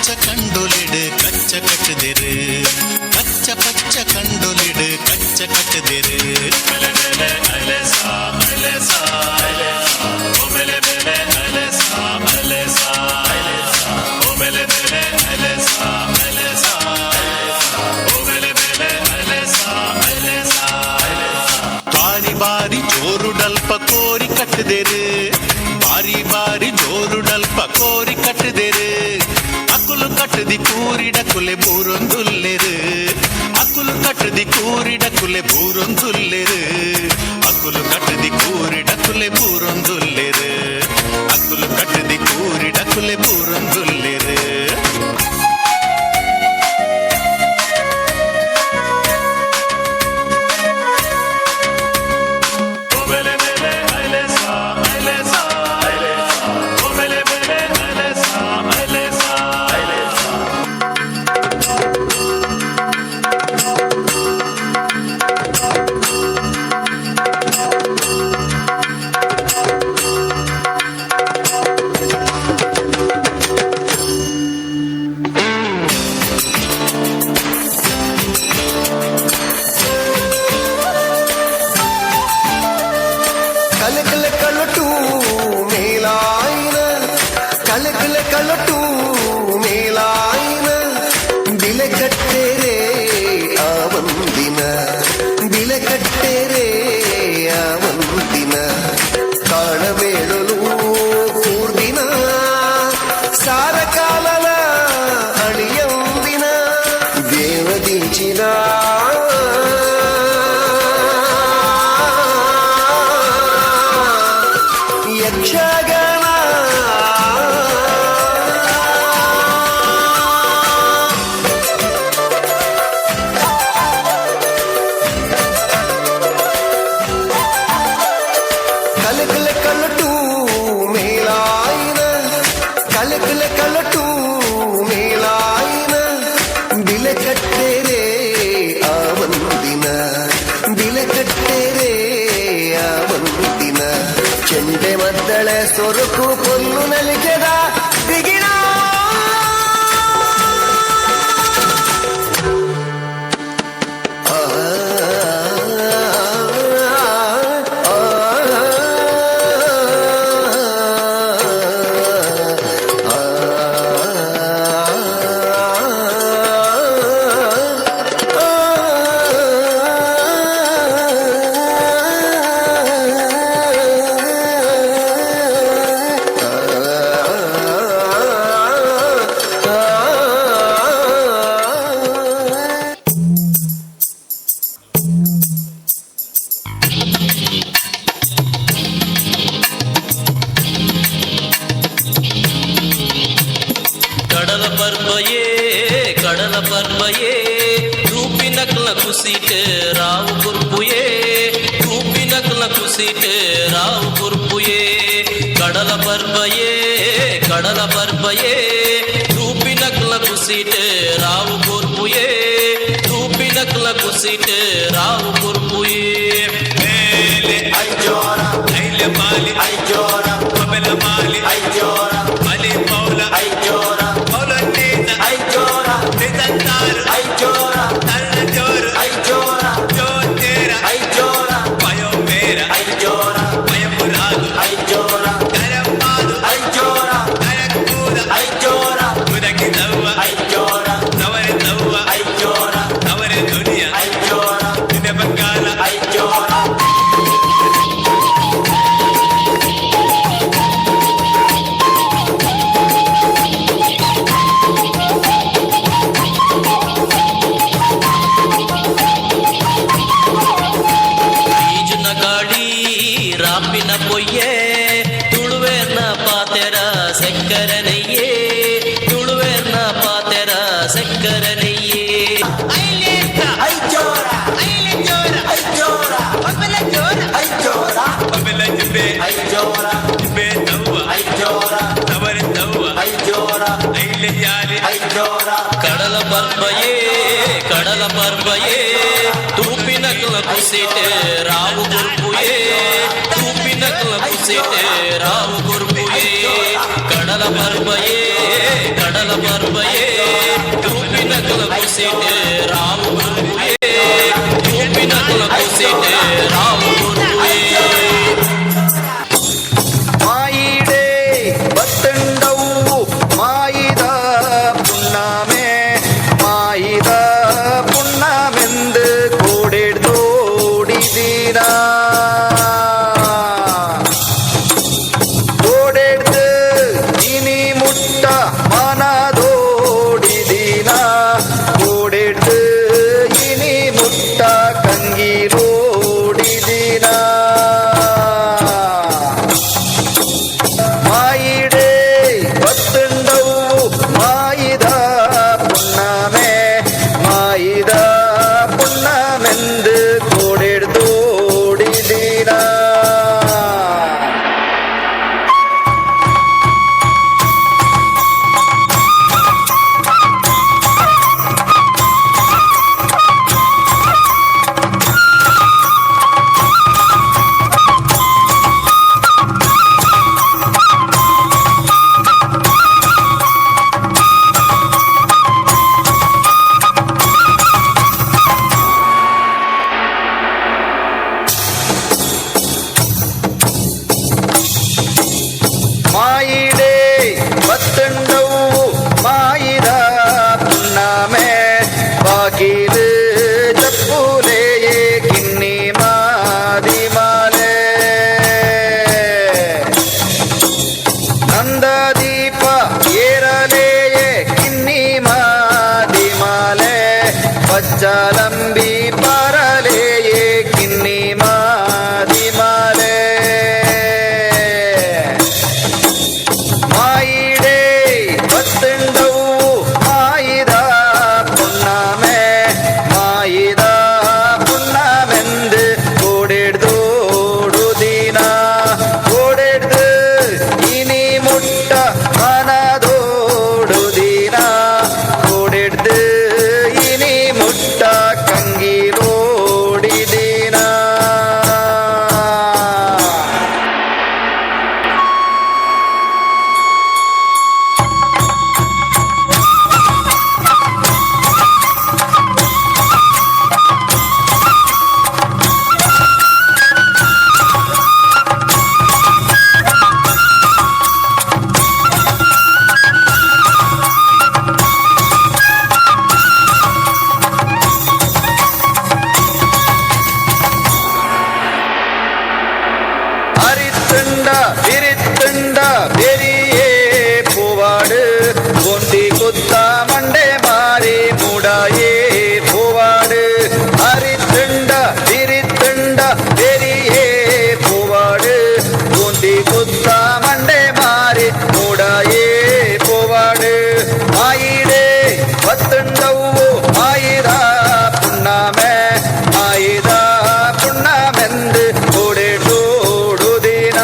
[SPEAKER 2] ಪಚ್ಚ ಕಂಡೊಲಿಡು ಕಚ್ಚ ಕಟ್ಟದಿರು ಪಚ್ಚ ಪಚ್ಚ ಕಂಡೊಲಿಡು ಕಚ್ಚ ಕಟ್ಟದಿರು ಬೆಲೆ ಬೆಲೆ ಅಲೆಸಾ ಅಲೆಸಾ ಓ ಬೆಲೆ ಬೆಲೆ ಅಲೆಸಾ ಅಲೆಸಾ ಓ ಬೆಲೆ ಬೆಲೆ ಅಲೆಸಾ ಅಲೆಸಾ ಓ ಬೆಲೆ ಬೆಲೆ ಅಲೆಸಾ ಅಲೆಸಾ ಬಾರಿ ಬಾರಿ ಜೋರುಡಲ್ಪ ಕೋರಿ ಕಟ್ಟದಿರು ಬಾರಿ ಬಾರಿ ಜೋರುಡಲ್ಪ ಕೋರಿ ಕಟ್ಟದಿರು ಅಕುಲು ಕಟ್ಟದಿ ಕೂರಿಡ ಕುಲೆ ಬೂರೊಂದುಲ್ಲೆರು ಅಕುಲು ಕಟ್ಟದಿ ಕೂರಿಡ ಕುಲೆ ಬೂರೊಂದುಲ್ಲೆರು ಅಕುಲು ಕಟ್ಟದಿ ಕೂರಿಡ ಕುಲೆ ಬೂರೊಂದುಲ್ಲೆರು ಅಕುಲು ಕಟ್ಟದಿ ಕೂರಿಡ ಕುಲೆ ಬೂರೊಂದುಲ್ಲೆರು.
[SPEAKER 16] ಕಲಕಲ ಕಲಟು ಮೇಲಾಯಿನ ಕಲಕಲ ಕಲಟು ಮೇಲಾಯಿನ ಬಿಲೆ ಕಟ್ಟೆರೆ ಆ ಒಂದಿನ ಬಿಲೆ ಕಟ್ಟೆರೆ ಆ ಒಂದಿನ ಕಾಣಬೇಡಲು ಕೂರ್ದಿನ ಸಾರ ಕಾಲನ ಅಣಿಯಂದಿನ ದೇವದಿಂಚಿನ ಯಕ್ಷಗಾನ ಕಲಕಲ ಕಲಟು ಮೇಲಾಯಿನ ಕಲಕಲ ಕಲಟು ಮೇಲಾಯಿನ ಬಿಲೆ ಕಟ್ಟೆರೆ ಆ ಒಂದಿನ ಬಿಲೆ ಕಟ್ಟೆರೆ ಆ ಒಂದಿನ ಚೆಂಡೆ ಮದ್ದಳೆ ಸೊರಕು ಕೊಲ್ಲು ನಲಿಕೆದ ಬಿಗಿಣ ಆ
[SPEAKER 17] ಕಡಲ ಪರ್ಬಯೇ ಕಡಲ ಪರ್ಬಯೇ ತೂಪಿನಕ್ಲ ಕುಸಿಟ್ ರಾವು ಕುರ್ಪುಯೇ ತೂಪಿನಕ್ಲ ಕುಸಿಟ್ ರಾವು ಕುರ್ಪುಯೇ ಕಡಲ ಪರ್ಬಯೇ ಕಡಲ ಪರ್ಬಯೇ ತೂಪಿನಕ್ಲ ಕುಸಿಟ್ ರಾವು ಕುರ್ಪುಯೇ ತೂಪಿನಕ್ಲ ಕುಸಿಟ್ ರಾವು ಕುರ್ಪುಯೇ
[SPEAKER 2] ಮೇಲೆ ಐಜೋರ ಐಲೆ ಮಾಲಿ ಐಜೋರ ಕಮಲ ಮಾಲಿ ಐಜೋರ ಮಲಿ ಪೌಲ ಐಜೋರ ಪೌಲ ನೇನ ಐಜೋರ ನಿದಂತಾರು ಐಜೋರ ತರ್ಣ ಜೋರು ಐಜೋರ ಜೋತೇರ ಐಜೋರ ಪಯೋ ಮೇರ ಐಜೋರ ಪಯಪುರಾದು ಐಜೋರ ಕರಪಾದು ಐಜೋರ ಕರಕೂದ ಐಜೋರ ಉದಕಿ ತವ್ವ ಐಜೋರ ತವರೆ ತವ್ವ ಐಜೋರ ತವರೆ ದುನಿಯ ಐಜೋರ ದಿನ ಬಂಗಾಲ ಐಜೋರ.
[SPEAKER 17] ಬೀಜನ ಗಾಳಿ ರಾಪಿನ ಪೊಯ್ಯೆ ತುಳುವೇರ್ನ ಪಾತೆರ ಸಕ್ಕರನೆಯೇ ತುಳುವೇರ್ನ ಪಾತೆರ ಸಕ್ಕರನೆಯೇ. ಕಡಲ ಪರ್ಬಯೇ ಕಡಲ ಪರ್ಬಯೇ ತೂಪಿನಕ್ಲ ಕುಸಿಟೆ ರಾವು ಗುರ್ಪುಯೇ ತೂಪಿನಕ್ಲ ಕುಸಿಟೆ ರಾವು ಗುರ್ಪುಯೇ ಕಡಲ ಪರ್ಬಯೇ ಕಡಲ ಪರ್ಬಯೇ ತೂಪಿನಕಲ ಕುಸಿಟೆ ರಾವು ಕೊರ್ಪುಯೇ ತೂಪಿನಕಲ ಕುಸಿಟೆ ರಾವು ಕೊರ್ಪುಯೇ.
[SPEAKER 10] ಮಾಯಿಡೇ ಬತ್ತಂಡವು ಮಾಯಿದ ಪುಣ್ಣಮೆ ಮಾಯಿದ ಪುಣ್ಣಮೆಂದು ಕೋಡೆಡ್ದೋಡಿದೀನ ಕೋಡೆಡ್ದು ಇನಿ ಮುಟ್ಟ ಮನದೋಡಿದೀನ ಕೋಡೆಡ್ದು ಇನಿ ಮುಟ್ಟ ಕಂಗಿರೋಡಿದೀನ ಮಾಯಿಡೇ ಬತ್ತಂಡವು ಮಾಯಿದ ಪುಣ್ಣಮೆ ಮಾಯಿದ ಪುಣ್ಣಮೆಂದು ಕೋಡೆಡ್ದೋಡಿದೀನ. ಮಾಯಿಡೇ ಬತ್ತಂಡವು ಮಾಯಿದ ಪುಣ್ಣಮೆ ಬಾಗಿಲು ಚಪ್ಪುಲೆಯೇ ಕಿನ್ನಿ ಮಾದಿ ಮಾಲೆ ನಂದದೀಪ ಏರಲೆಯೇ ಕಿನ್ನಿ ಮಾದಿ ಮಾಲೆ ಪಚ್ಚಲಂಬಿ ಪರಲೆಯೇ ಕಿನ್ನಿ ಮಾದಿ ಮಾಲೆ ಮಾಯಿಡೇ ಬತ್ತಂಡವು ಮಾಯಿದ ಪುಣ್ಣಮೆ ಮಾಯಿದ ಪುಣ್ಣಮೆಂದು ಕೋಡೆಡ್ದೋಡು ದಿನ ಕೋಡೆಡ್ದು ಇನಿ ಮುಟ್ಟ ಮನದೋಡು ದಿನ ಕೋಡೆಡ್ದು ಇನಿ ಮುಟ್ಟ ಕಂಗಿರೋಡಿ ದಿನ. ಅರಿತ್ತುಂಡ ಬಿರಿತ್ತುಂಡ ಬೆರಿಯೇ ಪೂವಾಡು ಗೊಂಡಿ ಕುತ್ತ ಮಂಡೆ ಮಾರಿ ಮೂಡಾಯೇ ಪೂವಾಡು ಅರಿತ್ತುಂಡ ಬಿರಿತ್ತುಂಡ ಬೆರಿಯೇ ಪೂವಾಡು ಗೊಂಡಿ ಕುತ್ತ ಮಂಡೆ ಮಾರಿ ಮೂಡಾಯೇ ಪೂವಾಡು ಮಾಯಿಡೇ ಬತ್ತುಂಡವು ಮಾಯಿದ ಪುಣ್ಣಮೆ ಮಾಯಿದ ಪುಣ್ಣಮೆಂದು ಕೋಡೆಡೋಡು ದಿನ.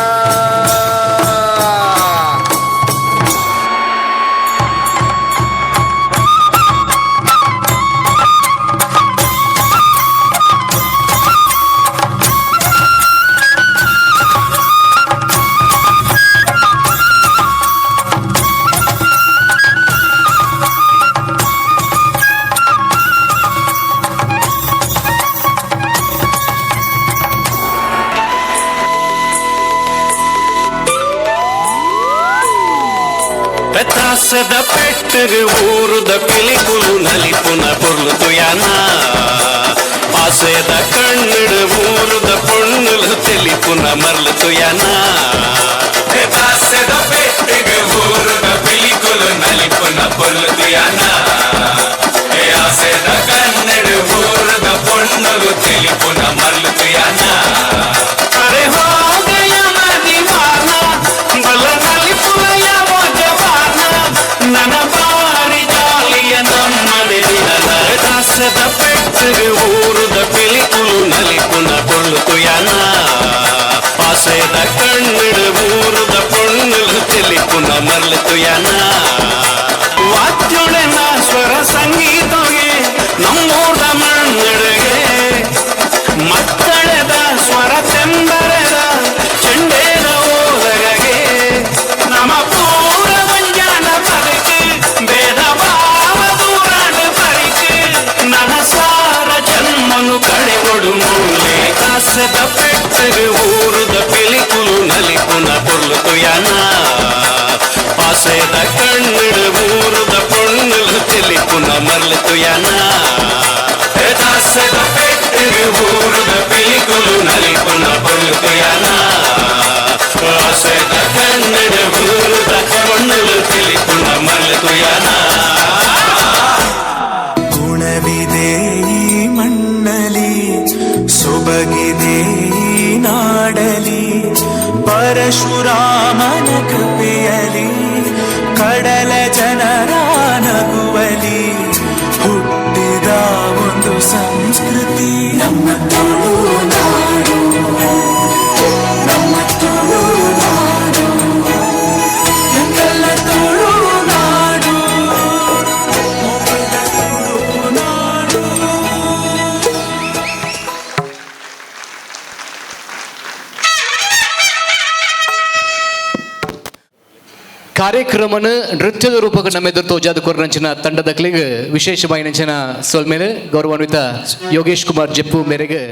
[SPEAKER 11] ಪೆತ್ತಾಸದ ಪೆಟ್ಟರು ಊರುದ ಪಿಲಿಕುಲು ನಲಿಪುನ ಪೊರ್ಲು ತುಯಾನ ಆಸೆದ ಕಣ್ಣುಡು ಊರುದ ಪೊಣ್ಣುಲು ತೆಲಿಪುನ ಮರ್ಲು ತುಯಾನ ಪೆತ್ತಾಸದ ಪೆಟ್ಟಿಗೆ ಊರುದ ಪಿಲಿಕುಲು ನಲಿಪುನ ಪೊರ್ಲು ತುಯಾನ ಆಸೆದ ಕಣ್ಣುಡು ಊರುದ ಪೊಣ್ಣುಲು ತೆಲಿಪುನ ಮರ್ಲು ತುಯಾನ ಅರೆ ಹೋಗಯ ಮದಿವಾನ ಬಲ ನಲಿಪುಲಯ ಜವಾನ ನನ್ನ ಬಾರಿ ಜಾಲಿಯ ನಮ್ಮನೆ ದಾಸದ ಪೆಟ್ಟಿಗೆ ಊರುದ ಪಿಲಿಕುಲು ನಲಿಪುನ ಪೊರ್ಲು ತುಯಾನ ಆಸೆದ ಕಣ್ಣುಡು ಊರುದ ಪೊಣ್ಣುಲು ತೆಲಿಪುನ ಮರ್ಲು ತುಯಾನ ವಾದ್ಯೊಳೆನ ಸ್ವರ ಸಂಗೀತಗೆ ನಮ್ಮೂರ್ದ ಮಣ್ಣುಡುಗೆ ಮಕ್ಕಳದ ಸ್ವರ ತೆಂಬರದ ಚೆಂಡೇದ ಓಲಗಗೆ ನಮ್ಮ ಪೂರ ವಂಜಾನ ಬದುಕು ಬೇರೆ. ಆಸೆದ ಪೆಟ್ಟರು ಊರುದ ಪಿಲಿಕುಲು ನಲಿಪುನ ಪೊರ್ಲು ತುಯನ. ಆಸೆದ ಕಣ್ಣುಡು ಊರುದ ಪೊಣ್ಣುಲು ತೆಲಿಪುನ ಮರ್ಲು ತುಯನ. ದಾಸದ ಪೆಟ್ಟರು ಊರುದ ಪಿಲಿಕುಲು ನಲಿಪುನ ಪೊರ್ಲು ತುಯನ. ಆಸೆದ ಕಣ್ಣುಡು ಊರುದ ಪೊಣ್ಣುಲು ತೆಲಿಪುನ ಮರ್ಲು ತುಯನ.
[SPEAKER 5] ಗುಣವಿದೆ ಈ ಮಣ್ಣಲಿ, ಸೊಬಗಿದೆ ಈ ನಾಡಲಿ, ಪರಶುರಾಮನ ಕೃಪೆಯಲಿ, ಕಡಲ ಜನರ ನಗುವಲಿ ಹುಟ್ಟಿದ ಒಂದು ಸಂಸ್ಕೃತಿ ನಮ್ಮ ತುಳುನಾಡು, ನಮ್ಮ ತುಳುನಾಡು, ಎಂದೆಲ್ಲ ತುಳುನಾಡು, ತುಳುನಾಡು.
[SPEAKER 13] ಕಾರ್ಯಕ್ರಮನ ನೃತ್ಯದ ರೂಪಕ್ಕೆ ನಮ್ಮೆದುರು ತೋಜಾದ ಕೊರನಂಚಿನ ತಂಡದ ಕ್ಲಿಗ್ ವಿಶೇಷವಾಗಿ ನಂಚಿನ ಸೊಲ್ಮೇಲೆ ಗೌರವಾನ್ವಿತ ಯೋಗೇಶ್ ಕುಮಾರ್ ಜೆಪ್ಪು ಮೇರೆಗೆ.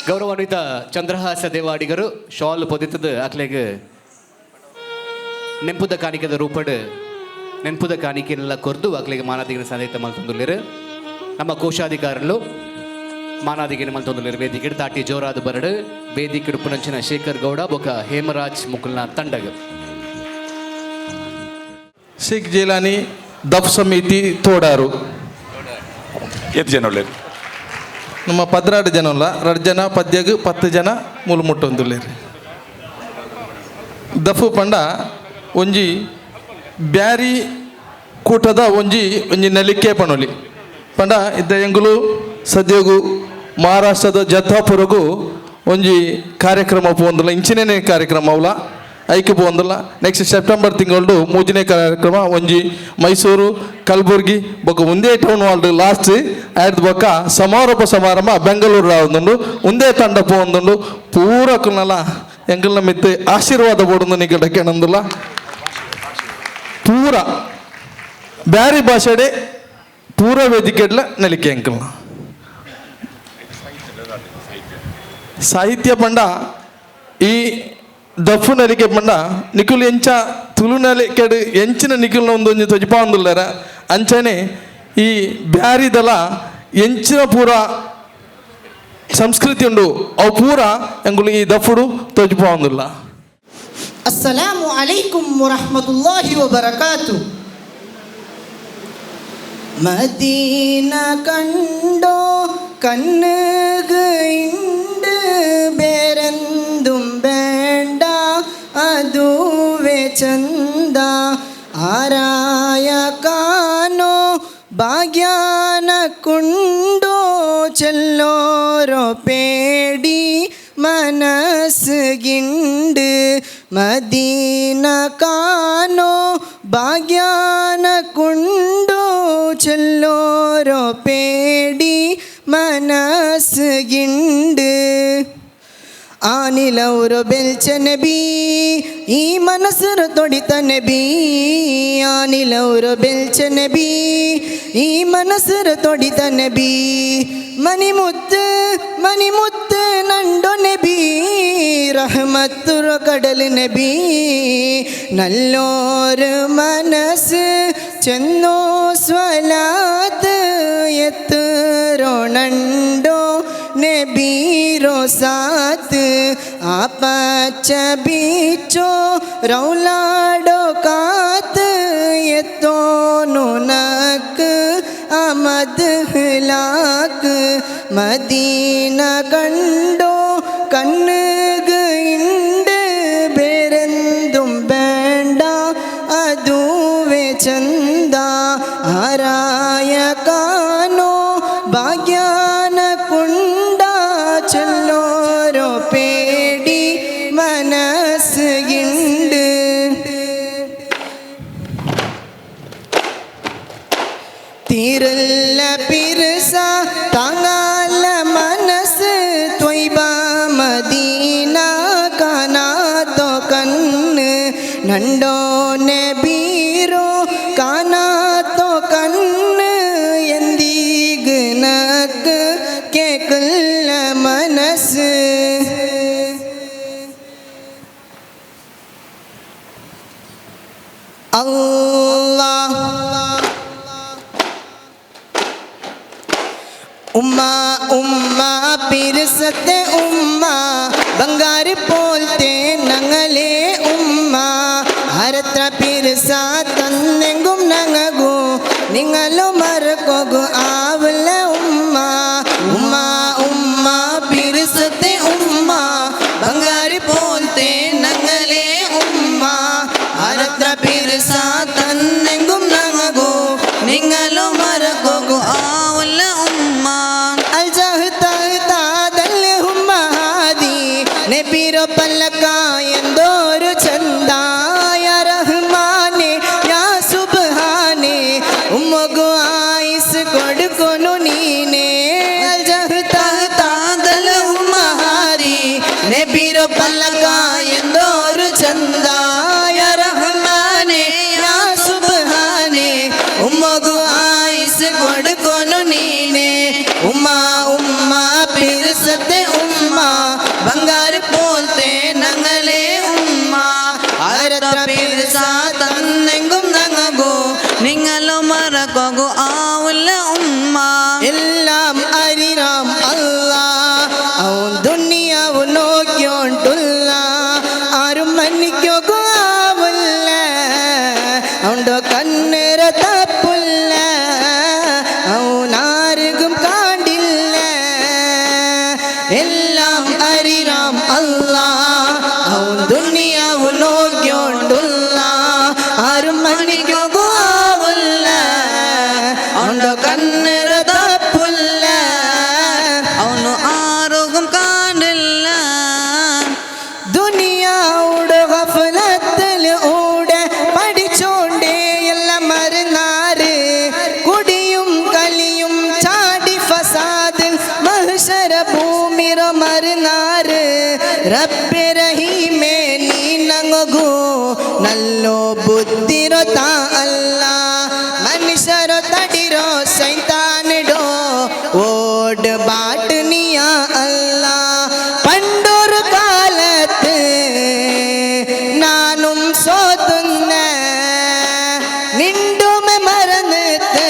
[SPEAKER 13] ಗೌರವಾನ್ವಿತ ಚಂದ್ರಹಾಸ ದೇವಾಡಿಗರು ಶಾಲ್ ಪೊದಿತದ ಅಕ್ಲೆಗ್ ನೆಂಪುದ ಕಾಣಿಕೆದ ರೂಪಡ್ ನೆಂಪುದ ಕಾಣಿಕೆನೆಲ್ಲ ಕೊರ್ದು ಅಕ್ಲೆಗ್ ಮಾನಾದಿಗಿನ ಸಂದೇತ ಮಲ್ತೊಂದುಲ್ಲೆರ್. ನಮ್ಮ ಕೋಶಾಧಿಕಾರಲು ಮಾನಾದಿಗಿನ ಮಲ್ತೊಂದುಲ್ಲೆರ್. ವೇದಿಕೆ ತಾಟಿ ಜೋರಾದ ಬರಡು ವೇದಿಕೆ ಉಪ್ಪುನಂಚಿನ ಶೇಖರ್ ಗೌಡ ಬೊಕ ಹೇಮರಾಜ್ ಮುಕುಲ್ನ ತಂಡಗ್.
[SPEAKER 7] ಶೇಖ್ ಜೇಲಾನಿ ದಫ್ ಸಮಿತಿ ತೋಡಾರು.
[SPEAKER 15] ಏತ್ ಜನ ಉಲ್ಲೆರ್?
[SPEAKER 7] ನಮ್ಮ 12 ಜನ ಉಲ್ಲ, 2 ಜನ ಪದ್ಯಗ್, 10 ಜನ ಮೂಲು ಮುಟ್ಟೊಂದುಲ್ಲೆರ್. ದಫು ಪಂಡ ಒಂಜಿ ಬ್ಯಾರಿ ಕೂಟದ ಒಂಜಿ ಒಂಜಿ ನಲಿಕೆ ಪಣೊಲಿ ಪಂಡ ಇದ್ದ ಎಂಗುಲು ಸದ್ಯಗು ಮಹಾರಾಷ್ಟ್ರದ ಜತಾಪುರಗು ಒಂಜಿ ಕಾರ್ಯಕ್ರಮ ಪೋಂದುಲ್ಲ, ಇಂಚಿನೇ ಕಾರ್ಯಕ್ರಮ ಅವಲ ಐಕೆ ಪೋಂದುಲ್ಲ. ನೆಕ್ಸ್ಟ್ ಸೆಪ್ಟೆಂಬರ್ ತಿಂಗಳು ಮೂಜನೇ ಕಾರ್ಯಕ್ರಮ ಒಂಜಿ ಮೈಸೂರು ಕಲಬುರ್ಗಿ ಬೊಕ್ಕ ಒಂದೇ town hall last ಆಯ್ತು ಬೊಕ್ಕ ಸಮಾರೋಪ ಸಮಾರಂಭ ಬೆಂಗಳೂರು ಒಂದುಂಡು ಒಂದೇ ತಂಡ ಪೋಂದುಂಡು. ಪೂರಕುನಲ ಎಂಕಲ್ನ ಮಿತ್ತು ಆಶೀರ್ವಾದ ಬೋಡುಂದು ನಿಗಡ ಕೆಣಂದುಲ್ಲ. ಪೂರ ಬ್ಯಾರಿ ಭಾಷೆಡೆ ಪೂರ ವೇದಿಕೆಡ್ಲ ನಲಿಕೆ ಎಂಕಲ್ನ ಸಾಹಿತ್ಯ ಪಂಡ ಈ ದಫು ನಲಿಕೆ ಪಂಡ ನಿಕುಲು ಎಂಚ ತುಳು ನಲಿಕೆಡು ಎಂಚಿನ ನಿಕುಲ್ನ ಒಂದೊಂಜಿ ತೊಜಿಪಾಂದುಲ್ಲರ ಅಂಚನೆ ಈ ಬ್ಯಾರಿದಲ ಎಂಚಿನ ಪೂರ ಸಂಸ್ಕೃತಿ ಉಂಡು ಅವು ಪೂರ ಎಂಗುಲು ಈ ದಫುಡು ತೊಜಿಪಾಂದುಲ್ಲ.
[SPEAKER 18] ಅಸ್ಸಲಾಮು ಅಲೈಕುಂ ವರಹಮತುಲ್ಲಾಹಿ ವಬರಕಾತು. ಮದೀನ ಕಂಡೋ ಕಣ್ಣುಗು ಇಂಡು ಬೇರೆಂದುಂ ಬೇണ്ട ಅದುವೆ ಚಂದ ಆರಾಯ ಕಾನೋ ಭಾಗ್ಯಾನ ಕುಂಡೋ ಚೆಲ್ಲೋರೋ ಪೇಡಿ ಮನಸ್ಗಿಂಡು ಮದೀನ ಕಾನೋ ಭಾಗ್ಯಾನ ಕುಂಡೋ ಚೆಲ್ಲೋರೋ ಪೇಡಿ ಮನಸ್ಗಿಂಡು ಆನಿಲವರು ಬೆಲ್ಚನೆ ಬಿ ಈ ಮನಸ್ಸರು ತೊಡಿತನೆ ಬಿ ಆನಿಲವರು ಬೆಲ್ಚನೆ ಬಿ ಈ ಮನಸ್ಸರು ತೊಡಿತನೆ ಬಿ ಮಣಿಮುತ್ತು ಮಣಿಮುತ್ತು ನಂಡೊನೆ ಬಿ ರಹಮತ್ತುರ ಕಡಲ್ ನಬಿ നല്ലോരു മനസ്സ് ചെന്നോ സ്വലാത്ത് എത്തുറോണണ്ടോ നബീരോ സാത്ത് ആ പച്ച ബീച്ചോ റൗലാടോ കാത്ത് എത്തോനു നക്ക് അമദ് ഹിലാക്ക് മദീന കണ്ടോ കണ്ണുകയുണ്ട് വേറെന്തും വേണ്ട അതുവേ ചന്ത ആരായ കാനോ ഭാഗ്യാന കുണ്ട ചെല്ലോരോ പേടി മനസ്സ് ഇണ്ട്. തീരല്ല പിരസ താങ്ങാല മനസ്സ് ത്വയ്ബ മദീന കാണാത്തോ കണ്ണ് നണ്ടോ നബീരോ കാണാത്തോ കണ്ണ് എന്തിനക്ക് കേക്കില്ല മനസ്സ്. അല്ലാഹ് ഉമ്മ ഉമ്മ പിരസത്തെ ഉമ്മ ബംഗാര് പോലത്തെ ഞങ്ങളെ ഉമ്മ ഹരത്ര പിരസ തന്നെങ്കും ഞങ്ങകു നിങ്ങളും മറക്കൊകു ആവില്ല ഉമ്മ ഉമ്മ ഉമ്മ പിരസത്തെ ഉമ്മ ബംഗാര് പോലത്തെ ഞങ്ങളെ ഉമ്മ ഹരത്ര പിരസ തന്നെങ്കും ഞങ്ങകു നിങ്ങളും മറക്കൊകു ആവില്ല ഉമ്മ. നബീരോ പല്ലക്ക എന്തോരു ചന്തായ റഹ്മാനെ യാ സുബ്ഹാനെ ഉമ്മഗു ആയുസ് കൊടുക്കുന്നു നീനെ. നബീരോ പല്ലക്ക എന്തോരു ചന്തായ റഹ്മാനെ യാ സുബ്ഹാനെ ഉമ്മഗു ആയുസ് കൊടുക്കുന്നു നീനെ. ഉമ്മ ഉമ്മ പിരസത്തെ ഉമ്മ ബംഗാര് പോലത്തെ ഞങ്ങളെ ഉമ്മ ആരത്ര പിരസ തന്നെങ്കും ഞങ്ങകു
[SPEAKER 6] നിങ്ങളും മറക്കൊകു ആവില്ല ഉമ്മ.
[SPEAKER 18] എല്ലാം അറിയാം അല്ലാ അവൻ ദുനിയാവ് നോക്കിയോണ്ടുള്ള ആരും മന്നിക്കൊകു ആവില്ല അവൻ്റെ കണ്ണിറ തപ്പുല്ല അവനാർക്കും കാണ്ടില്ല. എല്ലാം അറിയാം അല്ലാ അവൻ ദുനിയാവ് നോക്കിയോണ്ടുള്ള ആരും മന്നിക്കൊകു ആവില്ല അവൻ്റെ കണ്ണിറ തപ്പുല്ല
[SPEAKER 6] അവನು ആരോഗ്യം കാണില്ല.
[SPEAKER 18] ദുനിയാവുടെ ഗഫലത്തിൽ ഊടെ പഠിച്ചോണ്ടേ എല്ലാം മറന്നാറ് കുടിയും കലിയും ചാടി ഫസാദിൽ മഹ്ശര ഭൂമിറ മറന്നാറ് റബ്ബെ റഹീമേ നീ നങ്ങകു നല്ലോ ബുദ്ധിരോ താ അല്ല മനുഷ്യരോ തടിരോ സൈതാനിടോ ഓട് ബാട്ട് നീയാ അല്ല. പണ്ടൊരു കാലത്ത് നാനും സോതുന്ന നിണ്ടുമെ മറന്നിട്ട്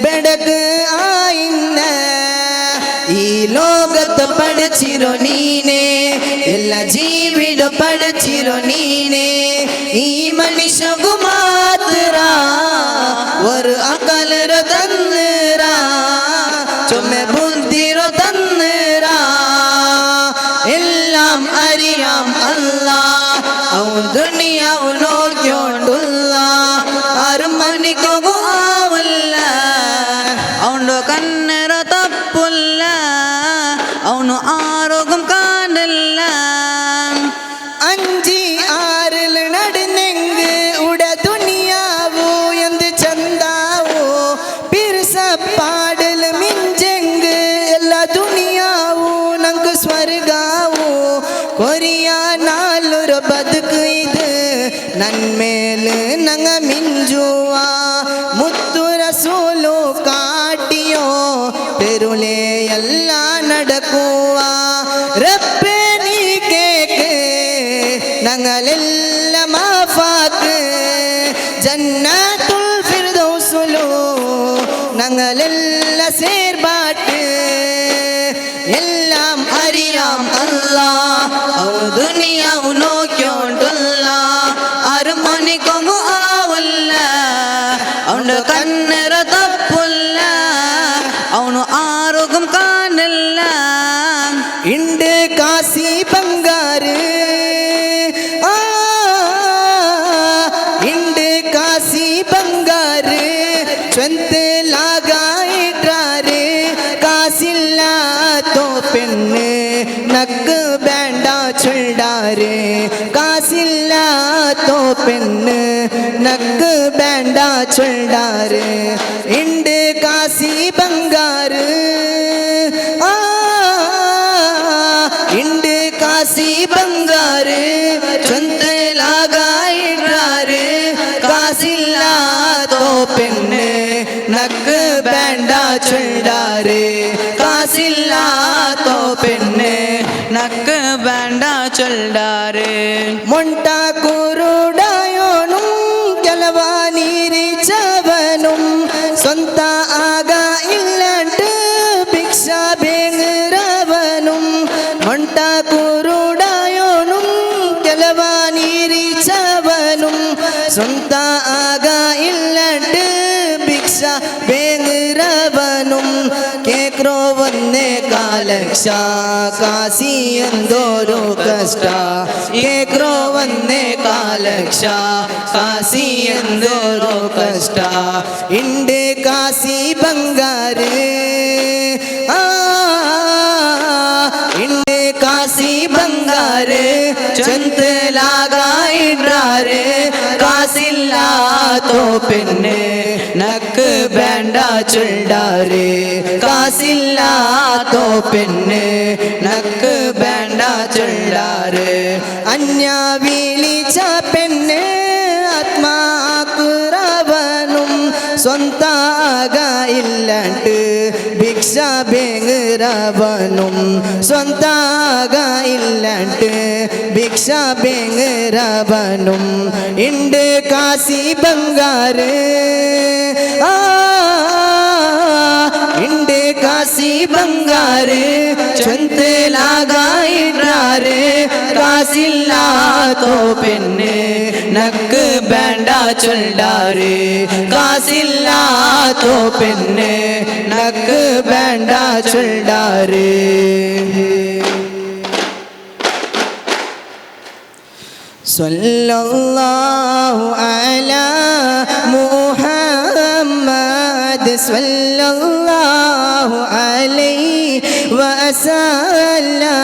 [SPEAKER 18] ബെടക്ക് ആയിന്ന ഈ ലോകത്ത് പഠിച്ചിരോ നീനെ എല്ലാ ജീവിട പഠിച്ചിരോ നീനെ ഈ മനുഷ്യകു മാത്ര ഒരു അകലര തന്നിരാ ചുമ ബുദ്ധിരോ തന്നിരാ എല്ലാം അറിയാം അല്ലാ അവൻ ദുനിയാവ് നോക്കിയോണ്ടുള്ള ആരും മനിക്കൊകു ആവില്ല
[SPEAKER 6] അവൻ്റെ കണ്ണിറ തപ്പുല്ല അവನು ആരോഗ്യം കാണില്ല.
[SPEAKER 18] 5 6 നടന്നെങ്ക് ഉട ദുനിയാവോ എന്ത് ചന്താവോ പിരസ പാടൽ മിഞ്ചെങ്ക് എല്ലാ ദുനിയാവോ നങ്ക് സ്വർഗാവോ. ನನ್ಮೇಲೆ ನಂಗ ಮಿಂಜುವ ಮುತ್ತು ರಸೂಲು ಕಾಟಿಯೋ ತೆರುಳೆ ಎಲ್ಲ നടക്കുക റബ്ബേ നീ കേക്ക് ഞങ്ങളെല്ല മാഫാക്ക് ജന്നാത്തുൽ ഫിർദൗസുലു ഞങ്ങളെല്ല സേർപാട്ട് എല്ലാം അറിയാം അല്ലാ ഔ ദുനിയാവ് നോക്കിയോണ്ടുള്ള അരുമണിക്കൊങ്ങു ആവില്ല അവൻ്റെ കണ്ണിറ തപ്പില്ല അവನು ആരോഗ്യം കാണില്ല ഇണ്ട് കാശി ബംഗാറ് ഇണ്ട് കാശി ബംഗാറ് ചൊന്ത് ലാഗായിട്ടാറ് കാശില്ലാത്തോ പെണ്ണ് നക്ക് വേണ്ട ചൊല്ലാറ് കാശില്ലാത്തോ പെണ്ണ് നക്ക് വേണ്ട ചൊല്ലാറ് ഇണ്ട് കാശി ബംഗാറ് ഇണ്ട് കാശി ബംഗാറ് ചൊന്ത് ലാഗായിട്ടാറ് കാശില്ലാത്തോ പെണ്ണ് നക്ക് വേണ്ട ചൊല്ലാറ് കാശില്ലാത്തോ പെണ്ണ്
[SPEAKER 6] നക്ക് വേണ്ട ചൊല്ലാറ്
[SPEAKER 18] മൊണ്ട കുരുടായോനും ಕೆಲವ നീരിച്ചവനും സ്വന്ത ആക ഇല്ലാണ്ട് ഭിക്ഷ ബേങ്ങറവനും മൊണ്ട കുരുടായോനും ಕೆಲವ നീരിച്ചവനും സ്വന്ത ആക ഇല്ലാണ്ട് ഭിക്ഷ ബേങ്ങറവനും കേക്രോ വന്നേ കാലക്ഷ കാശി എന്തോരോ കഷ്ട കേക്രോ വന്നേ കാലക്ഷ കാശി എന്തോരോ കഷ്ട ഇണ്ട് കാശി ബംഗാറ് ഇണ്ട് കാശി ബംഗാറ് ചന്ത് ലാഗായിട്ടാറ് കാശില്ലാത്തോ പെണ്ണ് നക്ക് വേണ്ട ചൊല്ലാറ് കാശില്ലാത്തോ പെണ്ണ് നക്ക് വേണ്ട ചൊല്ലാറ് അന്യ വിളിച്ച പെണ്ണ് ആത്മാക്കുറവനും സ്വന്താക ഇല്ലാണ്ട് ഭിക്ഷ ബേങ്ങറവനും സ്വന്താക ഇല്ലാണ്ട് ഭിക്ഷ ബേങ്ങറവനും ഇണ്ട് കാശി ബംഗാറ് ഇണ്ട് കാശി ബംഗാറ് ചന്ത് ലാഗായിട്ടാറ് കാശില്ലാത്തോ പെണ്ണ് നക്ക് വേണ്ട ചൊല്ലാറ് കാശില്ലാത്തോ പെണ്ണ് നക്ക് വേണ്ട ചൊല്ലാറ്. സല്ലല്ലാഹു അലാ മുഹമ്മദ് സല്ലല്ലാഹു അലൈഹി വസല്ലം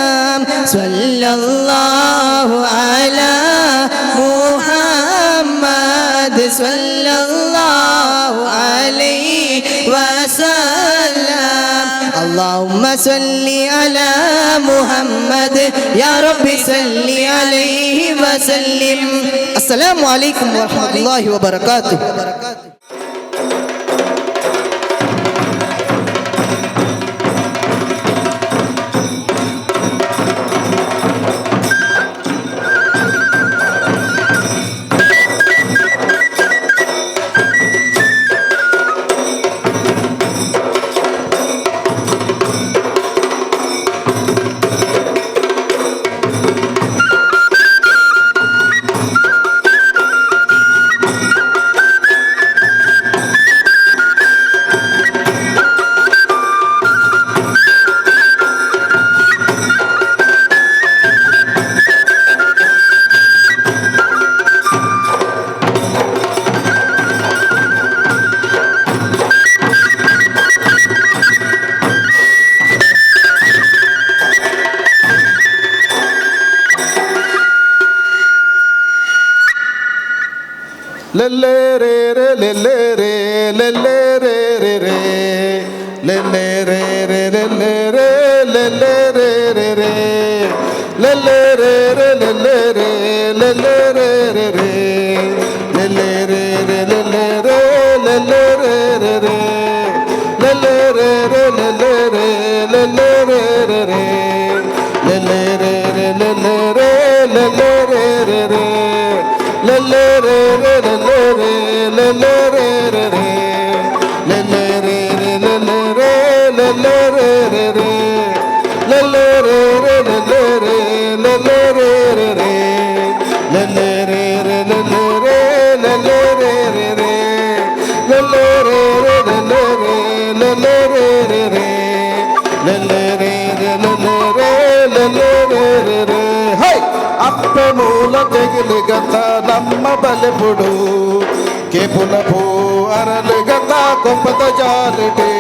[SPEAKER 18] സല്ലല്ലാഹു അലാ മുഹമ്മദ് സല്ലല്ലാഹു അലൈഹി വസല്ലം. اللهم صل على محمد يا رب صل عليه وسلم. السلام عليكم ورحمة الله وبركاته.
[SPEAKER 1] ಲೆಲ್ಲೆ ರೇ ರೇ ಲೆಲ್ಲೆ ರೇ ಲೆಲ್ಲೆ ರೇ ರೇ ರೇ ಲೆಲ್ಲೆ ರೇ ರೇ ಲೆಲ್ಲೆ ರೇ ಲೆಲ್ಲೆ ರೇ ರೇ ರೇ ಲೆಲ್ಲೆ ರೇ ರೇ ಲೆಲ್ಲೆ ರೇ ಲೆಲ್ಲೆ ರೇ ರೇ ರೇ.
[SPEAKER 4] ಲೆಲ್ಲೆ ರೇ ರೇ ರೇ ಲೆಲ್ಲೆ ರೇ ರೇ ಲೆಲ್ಲೆ ರೇ ಲೆಲ್ಲೆ ರೇ ರೇ ರೇ ಲೆಲ್ಲೆ ರೇ ರೇ ಲೆಲ್ಲೆ ರೇ ಲೆಲ್ಲೆ ರೇ ರೇ ರೇ ಲೆಲ್ಲೆ ರೇ ರೇ ಲೆಲ್ಲೆ ರೇ ಲೆಲ್ಲೆ ರೇ ರೇ ರೇ ಲೆಲ್ಲೆ ರೇ ರೇ ಲೆಲ್ಲೆ ರೇ ಲೆಲ್ಲೆ ರೇ ರೇ ರೇ ಲೆಲ್ಲೆ ರೇ ರೇ ಲೆಲ್ಲೆ ರೇ ಲೆಲ್ಲೆ ರೇ ರೇ ರೇ ಲೆಲ್ಲೆ ರೇ ರೇ ಲೆಲ್ಲೆ ರೇ ಲೆಲ್ಲೆ ರೇ ರೇ ರೇ ಲೆಲ್ಲೆ ರೇ ರೇ ಲೆಲ್ಲೆ ರೇ ಲೆಲ್ಲೆ ರೇ ರೇ ರೇ ಹೈ ಅಪ್ಪೆ ಮೂಲ ತೆಗಿಲಿಗತ ನಮ್ಮ ಬಲೆಪುಡು ಕೇಪುಲ ಪೂ ಅರಲಿಗತ ಕೊಪ್ಪದ ಜಾಲಿಟೆ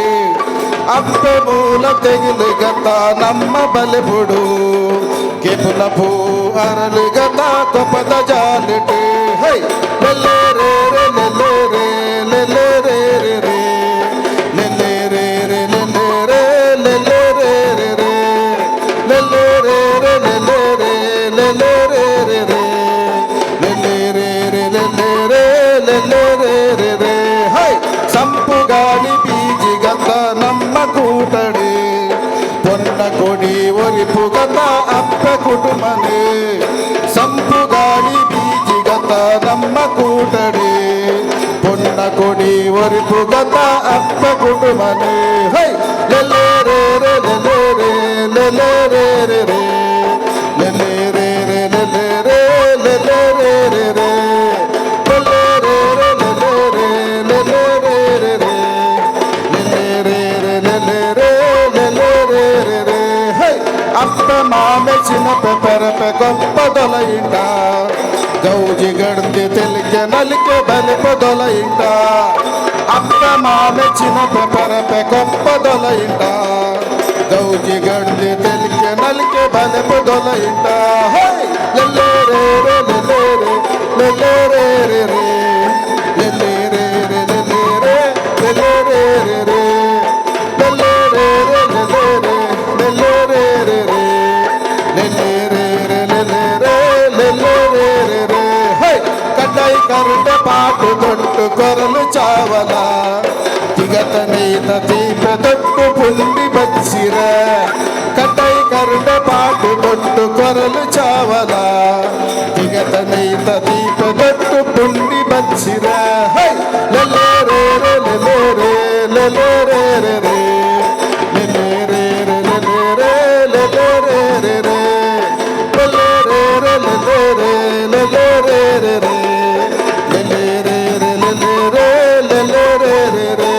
[SPEAKER 4] ಅಪ್ಪೆ ಮೂಲ ತೆಗಿಲಿಗತ ನಮ್ಮ ಬಲೆಪುಡು ಕೇಪುಲ ಪೂ ಅರಲಿಗತ ಕೊಪ್ಪದ ಜಾಲಿಟೆ ಹೈ ಲೆಲ್ಲೆ ರೇ ರೇ ಲೆಲ್ಲೆ ರೇ ಲೆಲ್ಲೆ ರೇ ರೇ ರೇ ಲೆಲ್ಲೆ ರೇ ರೇ ಲೆಲ್ಲೆ ರೇ ಲೆಲ್ಲೆ ರೇ ರೇ ರೇ ಲೆಲ್ಲೆ ರೇ ರೇ ಲೆಲ್ಲೆ ರೇ ಲೆಲ್ಲೆ ರೇ ರೇ ರೇ ಲೆಲ್ಲೆ ರೇ ರೇ ಲೆಲ್ಲೆ ರೇ ಲೆಲ್ಲೆ ರೇ ರೇ ರೇ ಹೈ ಸಂಪು ಗಾಳಿ ಬೀಜಿಗತ ನಮ್ಮ ಕೂಟಡೆ ಪೊನ್ನ ಕೊಡಿ ಒರಿಪುಗತ ಅಪ್ಪ ಕುಟುಂಬನೆ ಸಂಪು ಗಾಳಿ ಬೀಜಿಗತ ನಮ್ಮ ಕೂಟಡೆ ಪೊನ್ನ ಕೊಡಿ ಒರಿಪುಗತ ಅಪ್ಪ ಕುಟುಂಬನೆ ಹೈ ಲೆಲ್ಲೆ ರೇ ರೇ ಲೆಲ್ಲೆ ರೇ ಲೆಲ್ಲೆ ರೇ ರೇ ರೇ ಲೆಲ್ಲೆ ರೇ ರೇ ಲೆಲ್ಲೆ ರೇ ಲೆಲ್ಲೆ ರೇ ರೇ ರೇ ಲೆಲ್ಲೆ ರೇ ರೇ ಲೆಲ್ಲೆ ರೇ ಲೆಲ್ಲೆ ರೇ ರೇ ರೇ ಲೆಲ್ಲೆ ರೇ ರೇ ಲೆಲ್ಲೆ ರೇ ಲೆಲ್ಲೆ ರೇ ರೇ ರೇ ಹೈ ಅಪ್ಪ ಮಾಮೆ ಚಿನ್ನಪ್ಪ ಪೆರಪೆ ಗೊಪ್ಪ ದೊಲೈಂಟ ಗೌಜಿ ಗಡ್ತಿ ತೆಲಿಕೆ ನಲಿಕೆ ಬಲಿಪ ದೊಲೈಂಟ ಅಪ್ಪ ಮಾಮೆ ಚಿನ್ನಪ್ಪ ಪೆರಪೆ ಗೊಪ್ಪ ದೊಲೈಂಟ ಗೌಜಿ ಗಡ್ತಿ ತೆಲಿಕೆ ನಲಿಕೆ ಬಲಿಪ ದೊಲೈಂಟ ಹೈ ಲೆಲ್ಲೆ ರೇ ರೇ ಲೆಲ್ಲೆ ರೇ ಲೆಲ್ಲೆ ರೇ ರೇ ರೇ ಲೆಲ್ಲೆ ರೇ ರೇ ಲೆಲ್ಲೆ ರೇ ಲೆಲ್ಲೆ ರೇ ರೇ ರೇ ಲೆಲ್ಲೆ ರೇ ರೇ ಲೆಲ್ಲೆ ರೇ ಲೆಲ್ಲೆ ರೇ ರೇ ರೇ ಲೆಲ್ಲೆ ರೇ ರೇ ಲೆಲ್ಲೆ ರೇ ಲೆಲ್ಲೆ ರೇ ರೇ ರೇ ಹೈ ಕಡ್ಡೈ ಕರುಟೆ ಪಾಟು ದೊಡ್ಡು ಕೊರಲು ಚಾವಲ ತಿಗತ ನೀತ ದೀಪ ದೊಡ್ಡು ಪುಂಡಿ ಬಚ್ಚಿರ ಕಡ್ಡೈ ಕರುಟೆ ಪಾಟು ದೊಡ್ಡು ಕೊರಲು ಚಾವಲ ತಿಗತ ನೀತ ದೀಪ ದೊಡ್ಡು ಪುಂಡಿ ಬಚ್ಚಿರ ಹೈ ಲೆಲ್ಲೆ ರೇ ರೇ ಲೆಲ್ಲೆ ರೇ ಲೆಲ್ಲೆ ರೇ ರೇ ರೇ ಲೆಲ್ಲೆ ರೇ ರೇ ಲೆಲ್ಲೆ ರೇ ಲೆಲ್ಲೆ ರೇ ರೇ ರೇ ಲೆಲ್ಲೆ ರೇ ರೇ ಲೆಲ್ಲೆ ರೇ ಲೆಲ್ಲೆ ರೇ ರೇ ರೇ ಲೆಲ್ಲೆ ರೇ ರೇ ಲೆಲ್ಲೆ ರೇ ಲೆಲ್ಲೆ ರೇ ರೇ ರೇ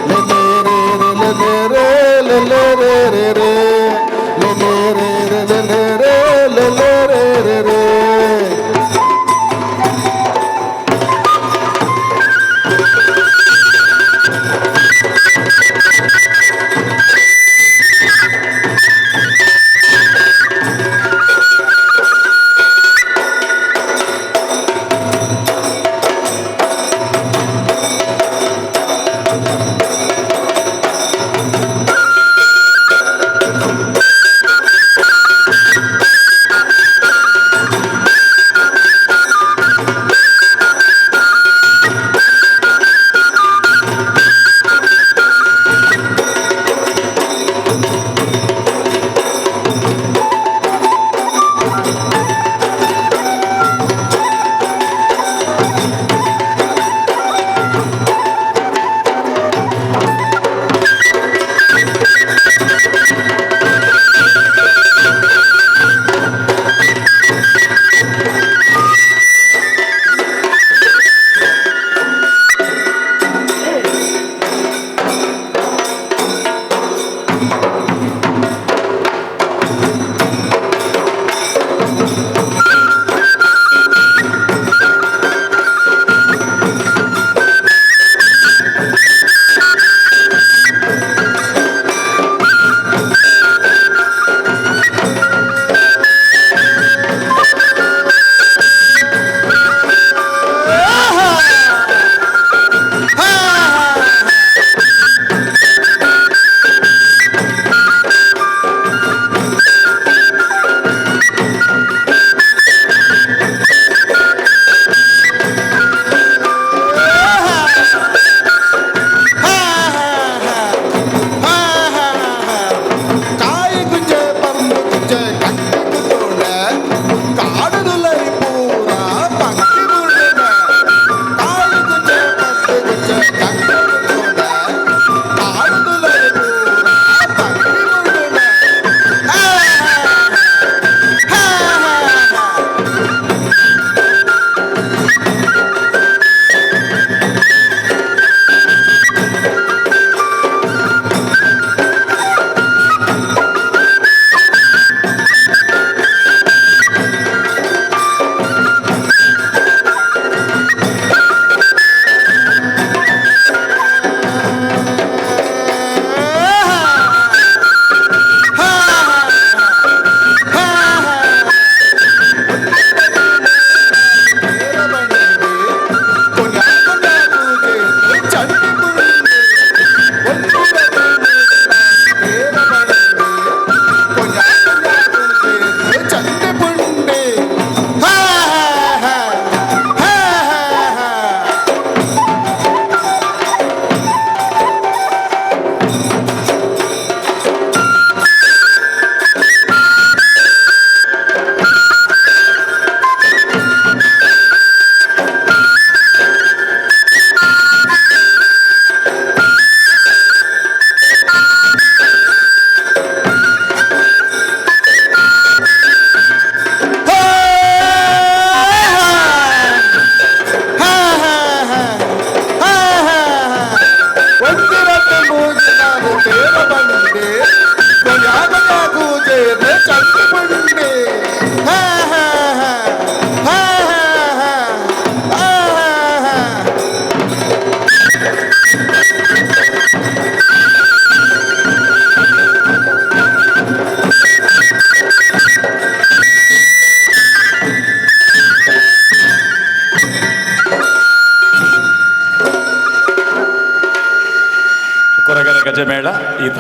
[SPEAKER 4] ಲೆಲ್ಲೆ ರೇ ರೇ ಲೆಲ್ಲೆ ರೇ ಲೆಲ್ಲೆ ರೇ ರೇ ರೇ ಲೆಲ್ಲೆ ರೇ ರೇ ಲೆಲ್ಲೆ ರೇ ಲೆಲ್ಲೆ ರೇ ರೇ ರೇ.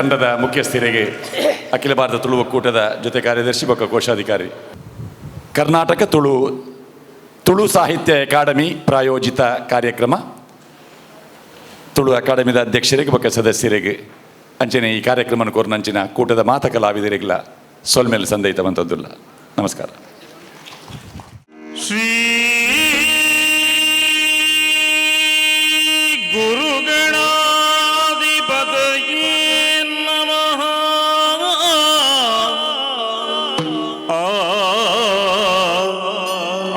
[SPEAKER 15] ತಂಡದ ಮುಖ್ಯಸ್ಥರಿಗೆ ಅಖಿಲ ಭಾರತ ತುಳು ಒಕ್ಕೂಟದ ಜೊತೆ ಕಾರ್ಯದರ್ಶಿ ಬೊಕ್ಕ ಕೋಶಾಧಿಕಾರಿ. ಕರ್ನಾಟಕ ತುಳು ತುಳು ಸಾಹಿತ್ಯ ಅಕಾಡೆಮಿ ಪ್ರಾಯೋಜಿತ ಕಾರ್ಯಕ್ರಮ. ತುಳು ಅಕಾಡೆಮಿದ ಅಧ್ಯಕ್ಷರಿಗೆ ಬೊಕ್ಕ ಸದಸ್ಯರಿಗೆ, ಅಂಚನೆ ಈ ಕಾರ್ಯಕ್ರಮನ ಕೊರ್ನಂಚಿನ ಕೂಟದ ಮಾತ ಕಲಾವಿದರಿಗೆಲ್ಲ ಸೊಲ್ಮೆಲ್ ಸಂದೈತ ಬಂತದ್ದುಲ್ಲ. ನಮಸ್ಕಾರ.
[SPEAKER 8] ಶ್ರೀ ಗುರುಗಣಾಧಿಪತಯೇ ನಮಃ. ಆ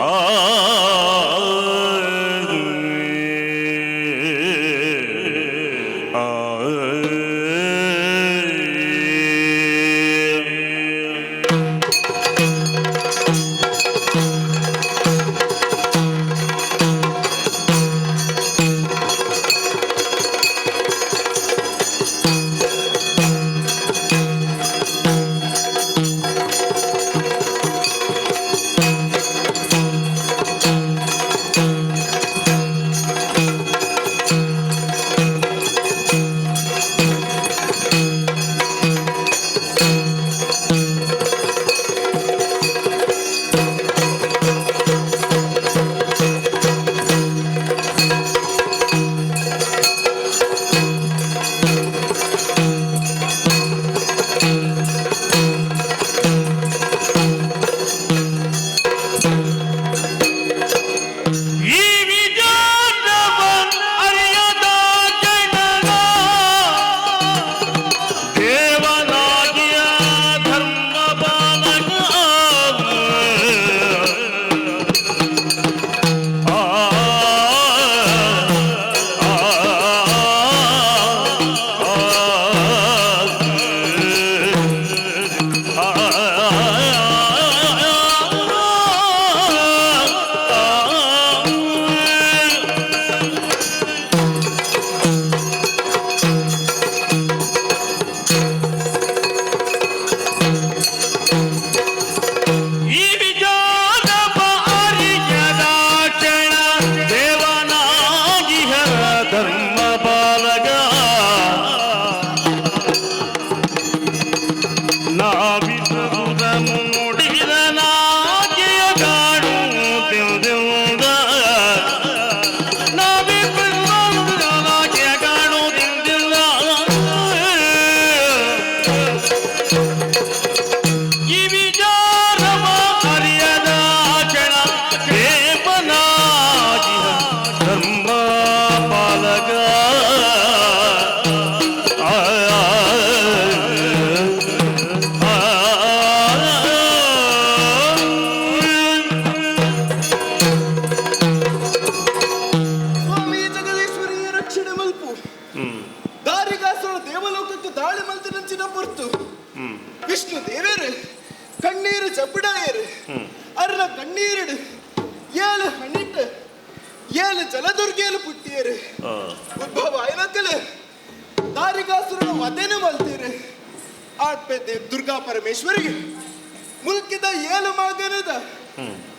[SPEAKER 8] ಆ ಆ. ಈ ವಿಚಾರವ ಅರಿಯದ ಜನರ ದೇವನಾಗಿಯ ಧರ್ಮ ಪಾಲಕ. ಆ ಆ ಈ ವಿಚಾರವ ಅರಿಯದ ಕ್ಷಣ ದೇವನಾಗಿಹ ಧರ್ಮ ಬಾಲಗ ನಾವಿಸುವುದನ್ನು ನುಡಿದ ನಾಗಿಯ ಕಾಡು ತಿಂದ ನಾವಿಸುವುದನ್ನು ಕಾಡು ತಿಂದಿಲ್ಲ. ಈ ವಿಚಾರವ ಅರಿಯದ ಕ್ಷಣ ದೇವನಾಗಿ ಧರ್ಮ ಪಾಲಕ. ಆ ಆ
[SPEAKER 12] ಸ್ವಾಮಿ ಜಗದೀಶ್ವರಿಯ ರಕ್ಷಣೆ ಮಲ್ಪು. ದಾರಿಗಾಸುರ ದೇವಲೋಕಕ್ಕೆ ದಾಳಿ ಮಲ್ತಿನಂಚಿನ ಪೊರ್ತು ವಿಷ್ಣು ದೇವೇರು ಕಣ್ಣೀರು ಚಪ್ಪಿಡಾಯರು. ಅರ್ನ ಕಣ್ಣೀರಿಡು ಏಳು ಹಣ್ಣಿಟ್ಟು ಏಳು ಜಲದುರ್ಗೇಲು ಪುಟ್ಟಿಯರು. ಉದ್ಭವ ಆಯ್ನಕ್ಕಲು ದಾರಿಗಾಸುರನ ವಧೆನು ಮಲ್ತೀರು. ಆಟ್ಪೆ ದೇವ್ ದುರ್ಗಾ ಪರಮೇಶ್ವರಿಗೆ ಮುಲ್ಕಿದ ಏಳು ಮಗನದ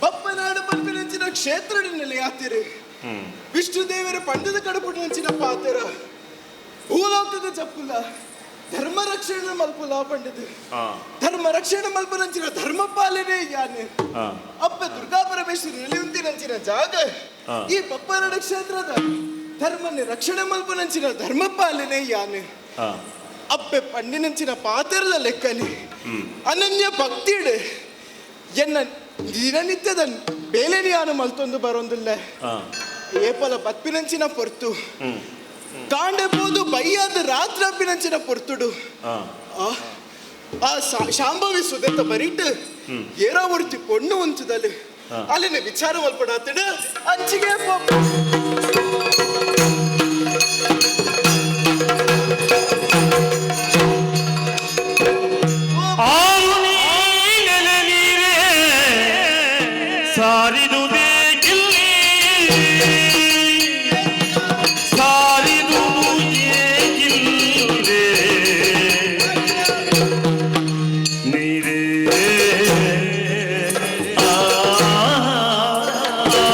[SPEAKER 12] ಬಪ್ಪನಾಡು ಪಲ್ಪಿನಂಚಿನ ಕ್ಷೇತ್ರ ನೆಲೆಯಾತಿರು. ವಿಷ್ಣು ದೇವರ ಪಂಡದ ಕಡಪುಡಿನಂಚಿನ ಪಾತೆರ ಭೂಲೋಕದ ಚಪ್ಪುಲ ಧರ್ಮ ರಕ್ಷಣೆ ಮಲ್ಪುಲ ಪಂಡಿತ ಧರ್ಮ ರಕ್ಷಣೆ ಮಲ್ಪನಂಚಿನ ಧರ್ಮ ಪಾಲನೆ ಯಾನೆ. ಅಪ್ಪ ದುರ್ಗಾ ಪರಮೇಶ್ವರಿ ನೆಲೆಯುಂತಿನಂಚಿನ ಜಾಗ ಈ ಬಪ್ಪನಾಡ ಕ್ಷೇತ್ರದ ಧರ್ಮನೆ ರಕ್ಷಣೆ ಮಲ್ಪನಂಚಿನ ಧರ್ಮ ಪಾಲನೆ ಯಾನೆ. ಅಪ್ಪೆ ಪಂಡಿನಂಚಿನ ಪಾತೆರದ ಲೆಕ್ಕನೆ ಅನನ್ಯ ಭಕ್ತಿಡು ಎನ್ನ ದಿನನಿತ್ಯದ ಬೇಲೆನಿಯಾನು ಮಲ್ತೊಂದು ಬರೋಂದಿಲ್ಲ. ಏಪಲ ಬತ್ಪಿನಂಚಿನ ಪೊರ್ತು ಕಾಂಡೆ ಪೋದು ಬೈಯಾದ ರಾತ್ರಿ ಅಪ್ಪಿನಂಚಿನ ಪೊರ್ತುಡು ಆ ಶಾಂಭವಿ ಸುದೆತ್ತ ಬರಿಟ್ ಏರೋ ಒರ್ತಿ ಪೊಣ್ಣು ಉಂಚುದಲ್ಲಿ ಅಲ್ಲಿನ ವಿಚಾರ ಮಲ್ಪಡಾತಡು ಅಂಚಿಗೆ
[SPEAKER 8] ಆರು ನೀನೆಲೆ ನೀರೇ ಸಾರಿದು ಬೇಕಿಲ್ಲಿ ಸಾರಿದು ಏಕಿಲ್ಲೇ ನೀರೇ. ಆ ಆ.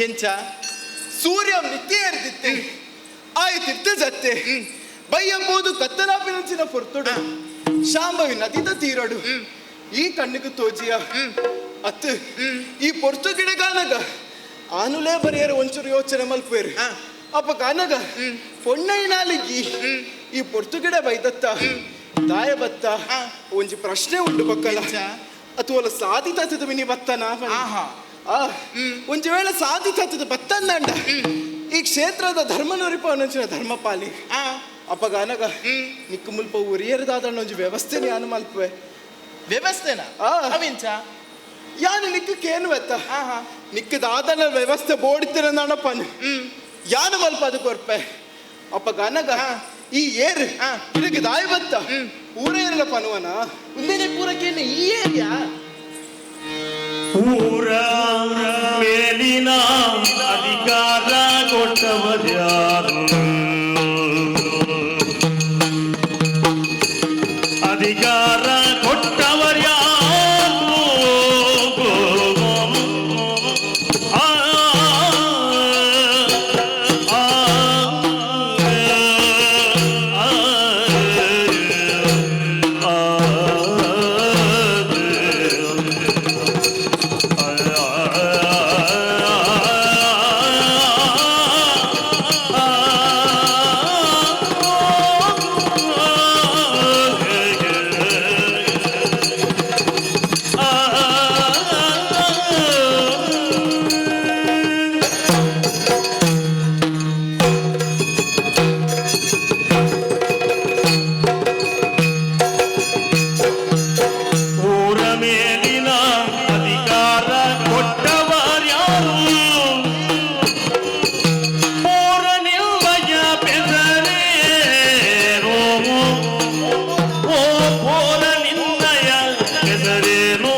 [SPEAKER 12] ಎಂಚ ಸೂರ್ಯ ಮಿತ್ತಿ ಎರ್ದಿತ್ತೆ ಆಯ್ ತಿರ್ತ ಜತ್ತೆ ಬೈಯಂಬುದು ಕತ್ತಲಾಪಿನಂಚಿನ ಪೊರ್ತುಡು ಶಾಂಭವಿ ನದಿದ ತೀರಡು ಈ ಕಣ್ಣಿಗೆ ತೋಜಿಯ ಅತ್ತು ಈ ಪೊರ್ತು ಗಿಡಗಾನಗ ಆನುಲೇ ಬರಿಯರ ಒಂಚೂರು ಯೋಚನೆ ಮಲ್ಪೇರು ಅಪ್ಪ ಕಾನಗ ಪೊಣ್ಣೈನಾಲಿಗಿ ಈ ಪೊರ್ತು ಗಿಡ ಬೈದತ್ತ ದಾಯ ಬತ್ತ ಒಂಜಿ ಪ್ರಶ್ನೆ ಉಂಡು ಬಕ್ಕಲ ಅಥವಾ ಸಾಧಿತ ಮಿನಿ ಬತ್ತನ ಒಂಜಿ ವೇಳೆ ಸಾಧಿತ ಬತ್ತಂದಂಡ ಈ ಕ್ಷೇತ್ರದ ಧರ್ಮನುರಿಪ ಅನ್ನಂಚಿನ ಧರ್ಮಪಾಲಿ ಅಪ್ಪಗ ಅನಗ ನಿಕ್ಕು ಮುಲ್ಪ ಉರಿಯರದಾದ ಒಂಜಿ ವ್ಯವಸ್ಥೆ ಯಾನು ಮಲ್ಪುವೆ
[SPEAKER 14] ವ್ಯವಸ್ಥೆನಾ ಅವಿಂಚ
[SPEAKER 12] ಯಾನು ನಿಕ್ಕು ಕೇನು ಎತ್ತ ನಿಕ್ಕು ದಾದನ ವ್ಯವಸ್ಥೆ ಬೋಡಿತ್ತಿರಂದಣ್ಣಪ್ಪನು ಯಾನು ಮಲ್ಪ ಅದು ಕೊರ್ಪೆ ಅಪ್ಪಗ ಅನಗ ಈ ಏರು ಇದಕ್ಕೆ ದಾಯಿ ಬತ್ತ ಊರೇರಲ್ಲ ಪನುವನ
[SPEAKER 14] ಉಂದೇನೆ ಪೂರಕೇನು ಈ ಏರಿಯಾ
[SPEAKER 8] ಊರ ಮೇಲಿನ ಅಧಿಕಾರ ಕೊಟ್ಟವರ್ಯಾರು ಅಧಿಕಾರ ಕೊಟ್ಟವರ್ಯಾರು ಆ ಆ ಊರ ಮೇಲಿನ ಅಧಿಕಾರ ಕೊಟ್ಟವರ್ಯಾರು ಊರ ನಿಲ್ಲಯ ಬೆಸರೇನು ಓ ಪೋರ ನಿನ್ನಯ ಬೆಸರೇನು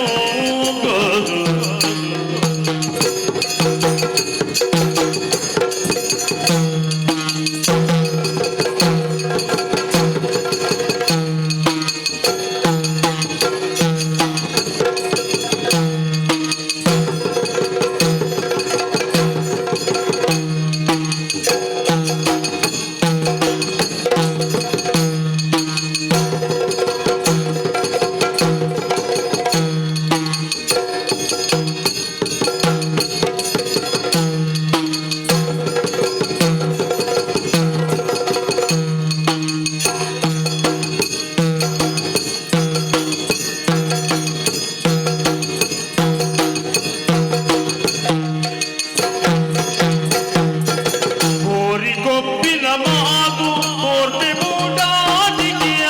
[SPEAKER 8] ಕೋರಿಕೊಪ್ಪಿನ ಮಾತು ಕೋರ್ತೆ ಮೂಡಾಟಿಕೆಯ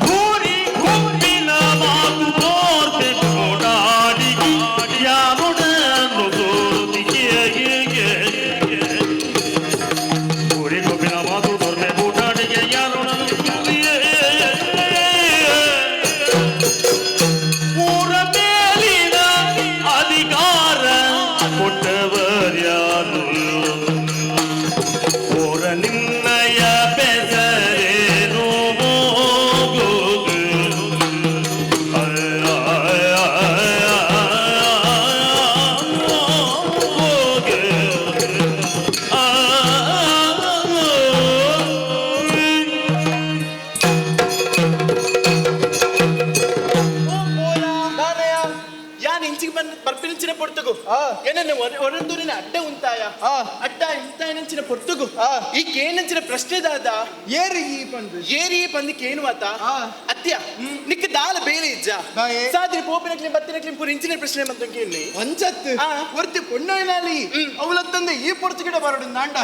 [SPEAKER 8] ಕೋರಿಕೊಪ್ಪಿನ ಮಾತು ಕೋರ್ತೆ ಮೂಡಾಟಿಕೆ ಯಾರುಡನ್ನು ಸೋತಿಕೆಗೆ ಕೋರಿಕೊಪ್ಪಿನ ಮಾತು ದೊರ್ಮೆ ಮೂಡಾಟಿಕೆ ಯಾರುಡನ್ನು ಸೋತಿಕೆ. ಊರ ಮೇಲಿನ ಅಧಿಕಾರ ಕೊಟ್ಟವರ್ಯಾರು ಊರ ನಿನ್ನಯ ಬೆಸರೇನು
[SPEAKER 14] ಯಾನ್ ಇಂಚಿಗೆ ಬಂದ್ ಬರ್ಪಿನಂಚಿನ ಪೊರ್ತುಗು ಏನನ್ನ ಒರಂದೂರಿನ ಅಡ್ಡ ಉಂತಾಯ ಅಡ್ಡ ಇಂತಾಯನಂಚಿನ ಪೊರ್ತುಗು ಈ ಕೇನಂಚಿನ ಪ್ರಶ್ನೆ ದಾದ
[SPEAKER 12] ಏರಿ ಈ ಪಂದು
[SPEAKER 14] ಏರಿ ಪಂದು ಕೇನು ಆತ ಅತ್ಯ ನಿಕ್ಕ ದಾಲ ಬೇಲೆ ಇಜ್ಜ ಸಾದ್ರಿ ಪೋಪಿನಕ್ಲಿ ಬತ್ತಿನಕ್ಲಿ ಪೂರ ಇಂಚಿನ ಪ್ರಶ್ನೆ ಬಂತು ಕೇಳಿ
[SPEAKER 12] ಒಂಚತ್ತು ಒರ್ತಿ ಪೊಣ್ಣೈನಾಲಿ ಅವಳತ್ತಂದೆ ಈ ಪೊರ್ತು ಗಿಡ ಬರಡು ನಾಂಡ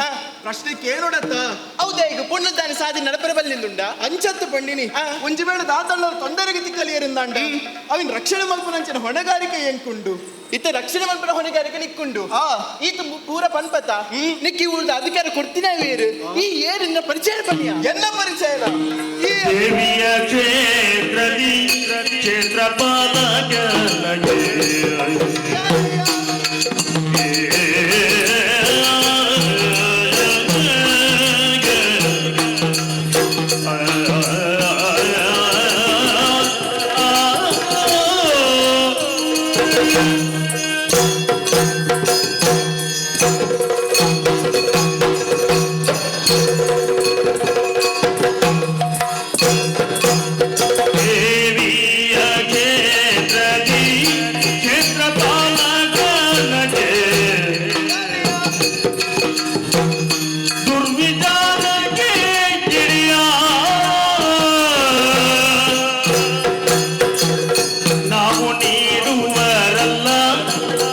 [SPEAKER 12] ಪ್ರಶ್ನೆ ಕೇಳೋಡತ್ತ
[SPEAKER 14] ಹೌದಾ ಈಗ ಪೊಣ್ಣು ತಾನೆ ಸಾದಿ ನಡಪರ ಬಲ್ಲಿಂದುಂಡ
[SPEAKER 12] ಅಂಚತ್ತು ಪಂಡಿನಿ ಒಂಜಿ ವೇಳೆ ದಾತಳ್ಳ ತೊಂದರೆಗೆ ತಿಕ್ಕಲಿಯರಿಂದಾಂಡ ಅವಿನ ರಕ್ಷಣೆ ಮಲ್ಪುನಂಚಿನ ಹೊಣೆಗಾರಿಕೆ ಎಂಕುಂಡು
[SPEAKER 14] ಇತ್ತ ರಕ್ಷಣೆ ಮನ್ಪನ ಹೊಣೆಗಾರಿಕೆ ನಿಕ್ಕುಂಡು. ಈತ ಪೂರ ಪನ್ಪತ ನಿಕ್ಕಿ ಊರ್ದ ಅಧಿಕಾರ ಕೊಡ್ತಿನ ಏರು ಈ ಏರಿನ ಪರಿಚಯ ಪನ್ಯ
[SPEAKER 12] ಎನ್ನ ಪರಿಚಯ
[SPEAKER 8] ದೇವಿಯ ಕ್ಷೇತ್ರದಿ ಕ್ಷೇತ್ರ ಪಾಲಕನಗೆ ದೇವಿಯ ಕ್ಷೇತ್ರದಿ ಕ್ಷೇತ್ರ ಪಾಲಕನಗೆ ದುರ್ವಿಚಾರಕ್ಕೆ ಗಿರಿಯ ನಾವು ನೀಡುವರಲ್ಲ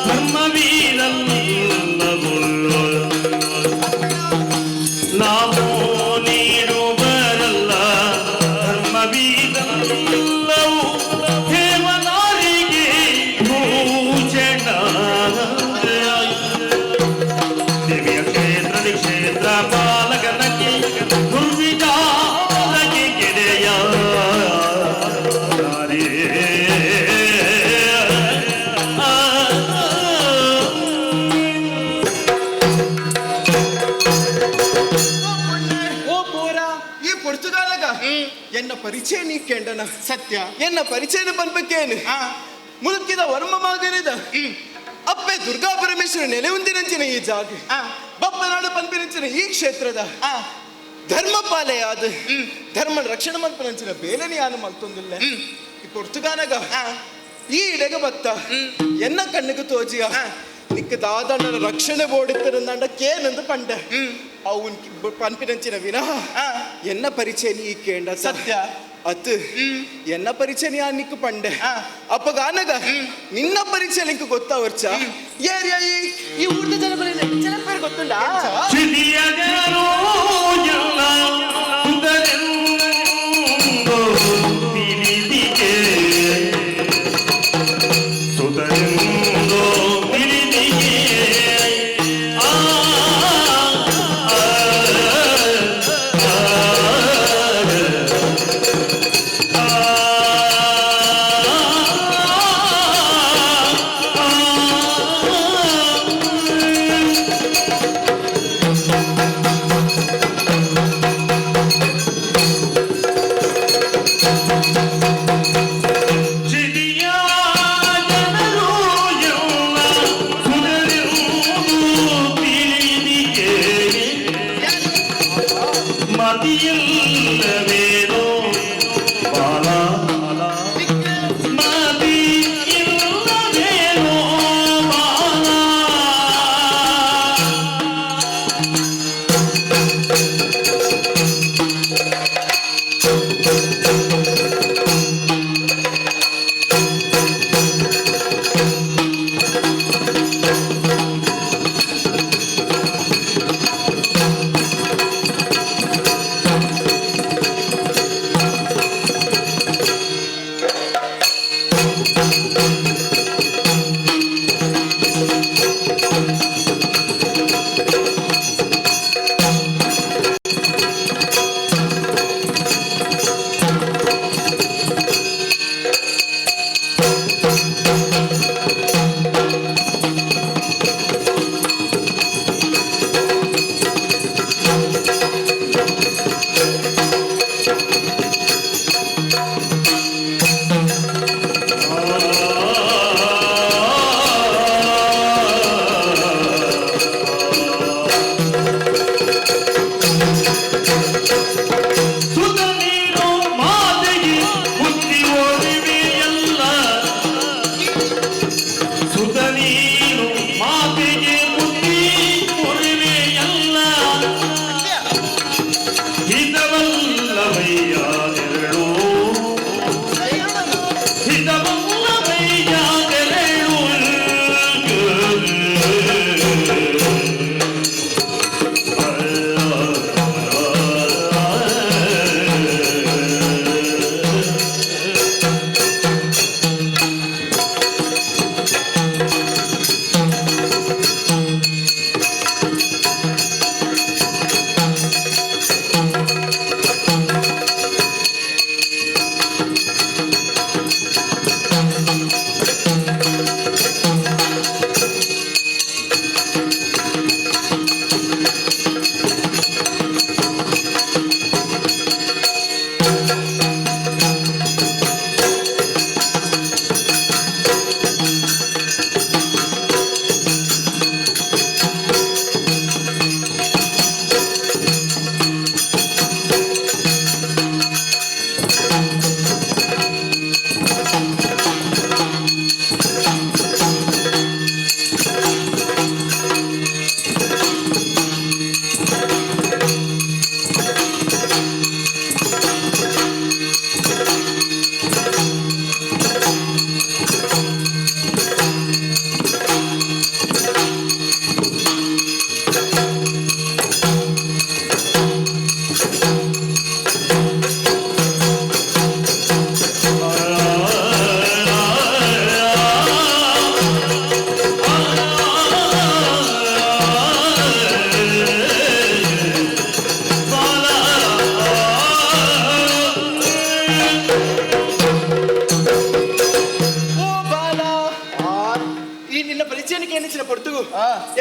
[SPEAKER 8] ಧರ್ಮವೀರಲ್ಲವು ನಾವು ನೀಡುವರಲ್ಲ ಧರ್ಮವೀರಲ್ಲವು ದೇವನಾರಿಗೆ ಭೂಷಣ ದೇವಿಯ ಕ್ಷೇತ್ರದಿ ಕ್ಷೇತ್ರ ಪಾಲಕನಕ್ಕೆ ದುರ್ವಿಚಾರಕ್ಕೆ ಗೆಳೆಯ
[SPEAKER 12] ಓ ಪೋರ ಈ ಪೊರ್ತುಗಾಲಗ ಎನ್ನ ಪರಿಚಯ ನೀ ಕೆಂಡನ
[SPEAKER 14] ಸತ್ಯ.
[SPEAKER 12] ಎನ್ನ ಪರಿಚಯನ ಪನ್ಪಕ್ಕೇನು ಮುಳುಕಿದ ವರ್ಮ ಮಾಗನಿದ ಅಪ್ಪೆ ದುರ್ಗಾ ಪರಮೇಶ್ವರ ನೆಲೆ ಉಂದಿನಂಚಿನ ಈ ಜಾಗ ಬಪ್ಪನಾಡು ಪನ್ಪಿನಂಚಿನ ಈ ಕ್ಷೇತ್ರದ ಧರ್ಮಪಾಲೆಯಾದ ಧರ್ಮ ರಕ್ಷಣೆ ಮಲ್ಪನಂಚಿನ ಬೇಲನಿ ಯಾನು ಮಲ್ತೊಂದಿಲ್ಲ. ಈ ಪೊರ್ತುಗಾನಗ ಈ ಇಡೆಗ ಬತ್ತ ಎನ್ನ ಕಣ್ಣಿಗೆ ತೋಜಿಯ ನಿಕ್ಕ ದಾದಣ್ಣನ ರಕ್ಷಣೆ ಬೋಡಿತ್ತರಂದಾಂಡ ಕೇನಂದು ಪಂಡೆ ಅವನ್ ಪನ್ಪಿನಂಚಿನ ವಿನಃ ಎನ್ನ ಪರಿಚಯ ನೀ ಕೇಂಡ.
[SPEAKER 14] ಸತ್ಯ.
[SPEAKER 12] ಅತ್ ಎನ್ನ ಪರಿಚಯ ನೀ ನಿಕ್ಕು ಪಂಡೆ ಅಪ್ಪಗಾನಗ ನಿನ್ನ ಪರಿಚಯ ನಿಂಕು ಗೊತ್ತಾವರ್ಚ ಏರಿಯಾ ಈ
[SPEAKER 14] ಈ ಊರ್ದ ಜನಗಳಿಗೆ ಜನ പേര് ಗೊತ್ತುಂಡಾ?
[SPEAKER 8] ಸಿರಿಯ ಜನರು ಎಲ್ಲ ಸುತರೆಂದು ತಿಳಿದಿಗೆ ಸುತರೆಂದು ತಿಳಿದಿಗೆ ಆ ಆ, ಆ, ಆ.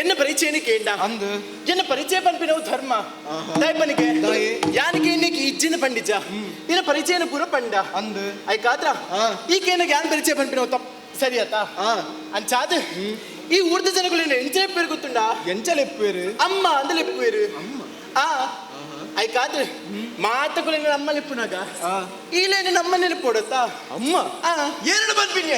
[SPEAKER 14] ಎನ್ನ ಪರಿಚಯನ ಕೇಂಡ ಅಂದು ಎನ್ನ ಪರಿಚಯ ಪನ್ಪಿನವು ಧರ್ಮ ದಾಯಪನಿಗೆ ಯಾನಿಗೆ ಇನ್ನಿಗೆ ಇಜ್ಜಿನ ಪಂಡಿಜ ಇನ್ನ ಪರಿಚಯನ ಪೂರ ಪಂಡ ಅಂದು ಐಕಾದ್ರ ಈಕೇನಗೆ ಯಾನ್ ಪರಿಚಯ ಪನ್ಪಿನವು ತಪ್ಪು ಸರಿ ಆತ ಅಂಚಾದ ಈ ಊರ್ದ ಜನಗಳು ಎಂಚಲೆಪ್ಪೇರು ಗೊತ್ತುಂಡ
[SPEAKER 12] ಎಂಚಲೆಪ್ಪೇರು
[SPEAKER 14] ಅಮ್ಮ ಅಂದಲೆಪ್ಪೇರು ಅಮ್ಮ ಆ ಐಕಾದ್ರ ಮಾತುಗಳು ಅಮ್ಮ ಲೆಪ್ಪುನಾಗ ಈಲೇನು ನಮ್ಮ ನೆನಪೋಡತ್ತಾ
[SPEAKER 12] ಅಮ್ಮ ಎರಡು ಬಂದ್ಬಿನ್ಯ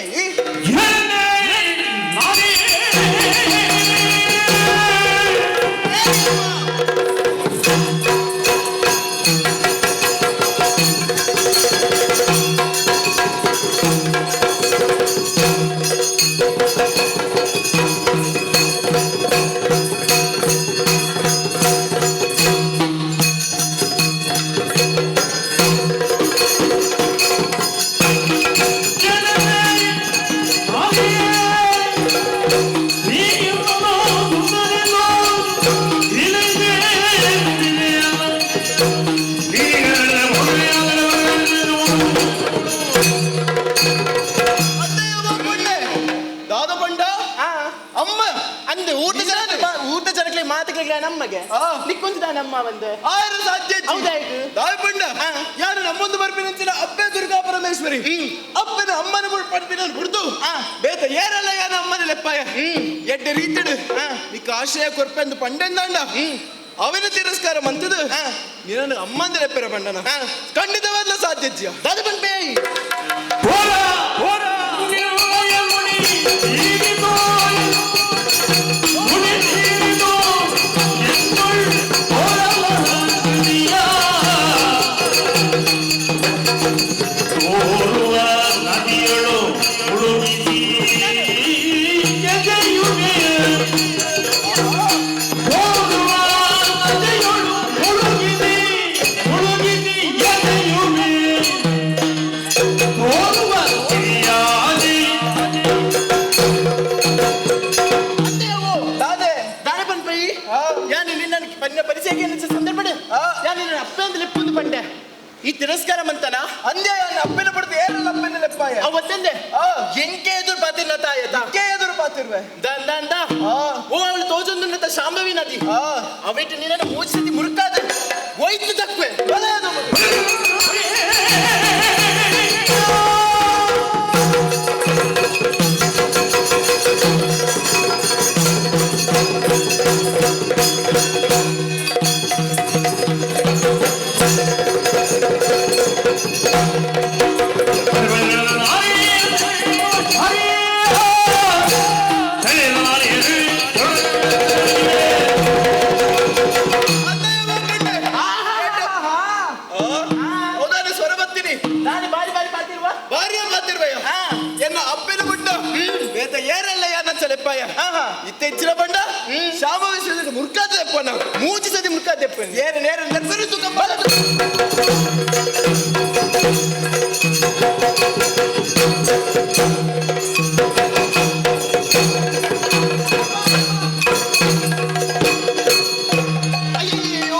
[SPEAKER 12] ದಾದ ಪಂಡ ಅಮ್ಮ
[SPEAKER 14] ಅಂದೆ ಊಟ ಜನ ಊಟ ಜನಕ್ಕೆ ಮಾತುಗಳಿಗೆ ನಮಗೆ ನಿಕ್ಕೊಂಜ ನಮ್ಮ ಬಂದೆ
[SPEAKER 12] ಆರು ಸಾಧ್ಯ
[SPEAKER 14] ಹೌದಾಯ್ತು
[SPEAKER 12] ದಾಯ ಪಂಡ ಯಾರು ನಮ್ಮೊಂದು ಬರ್ಪಿನಂಚಿನ ಅಪ್ಪೆ ದುರ್ಗಾ ಪರಮೇಶ್ವರಿ ಅಪ್ಪನ ಅಮ್ಮನ ಪಡ್ಪಿನ ಬಿಡ್ದು ಬೇತ ಏರಲ್ಲ ಯಾನ ಅಮ್ಮನ ಲೆಪ್ಪಾಯ ಎಡ್ಡೆ ರೀತಿಡು ನಿಕ್ಕ ಆಶ್ರಯ ಕೊರ್ಪೆಂದು ಪಂಡೆಂದಾಂಡ ಅವನ ತಿರಸ್ಕಾರ ಮಂತದು ನಿನ್ನ ಅಮ್ಮಂದ ಲೆಪ್ಪೆರ ಪಂಡನ ಖಂಡಿತವಾದ್ಲ ಸಾಧ್ಯ
[SPEAKER 14] ದಾದ ಪಂಪೆ
[SPEAKER 8] ನದಿಯಳು ಮುಳುಗಿಸಿ ಎದೆಯುವೆ ಓಡುವ ನದಿಯೊಳು ಮುಳುಗಿಸಿ ಮುಳುಗಿಸಿ ಎದೆಯುವೆ ಓಡುವ ಸಿರಿಯಾದಿ
[SPEAKER 14] ದಾದೆ ದಾನೆ ಪನ್ಪೈ ಯಾನು ನಿನ್ನ ಪನ್ನ ಪರಿಚಯ ಸಂದರ್ಭ ಯಾನು ನಿನ್ನ ಅಪ್ಪೆ ಅಂತ ಲೆಪ್ಪುಂದು ಪಂಡೆ ಈ ತಿರಸ್ಕಾರ ಮಂತನ
[SPEAKER 12] ಅಂದೆ ಯಾನು ಅಪ್ಪನ ಪಡ್ದು ಏರಲ್ಲ ಅಪ್ಪನ ಲೆಪ್ಪಾಯ
[SPEAKER 14] ಅವತ್ತಂದೆ ಎಂಕೆ ಎದುರು ಪಾತಿರ್ನ ತಾಯ
[SPEAKER 12] ಎಂಕೆ ಎದುರು ಪಾತಿರ್ವೆ
[SPEAKER 14] ದಾನ್ ದಾನ್ ದಾ ಓ ಅವಳು ತೋಜೊಂದು ಶಾಂಭವಿ ನದಿ ಅವಿಟ್ಟು ನಿನ್ನ ಮೂಚಿಸಿ ಮುರುಕಾದ ಒಯ್ತು ತಕ್ವೆ
[SPEAKER 12] ಹೌದಾನೆ ಸ್ವರ ಬರ್ತೀನಿ
[SPEAKER 14] ನಾನು ಬಾರಿ ಬಾರಿ ಪಾತಿರುವ
[SPEAKER 12] ಭಾರಿ ಪಾತಿರ್ವಯ್ಯ ಎನ್ನ ಅಪ್ಪನ ಗುಡ್ಡ ಬೇತ ಏರಲ್ಲ ಯಾನ ಚಲೆಪ್ಪಾಯ ಇತ್ತೆಚ್ಚಿನ ಬಂಡ ಶಾಮ ವಿಶ್ವದ ಮುರ್ಕಾದ ಲೆಪ್ಪನ
[SPEAKER 14] ಮೂಚಿ ಸತಿ ಮುರ್ಕಾದ ಲೆಪ್ಪನ
[SPEAKER 12] ಏರ ನೇರ ಲೆಪ್ಪರು ತುಕ
[SPEAKER 14] ಅಯ್ಯೋ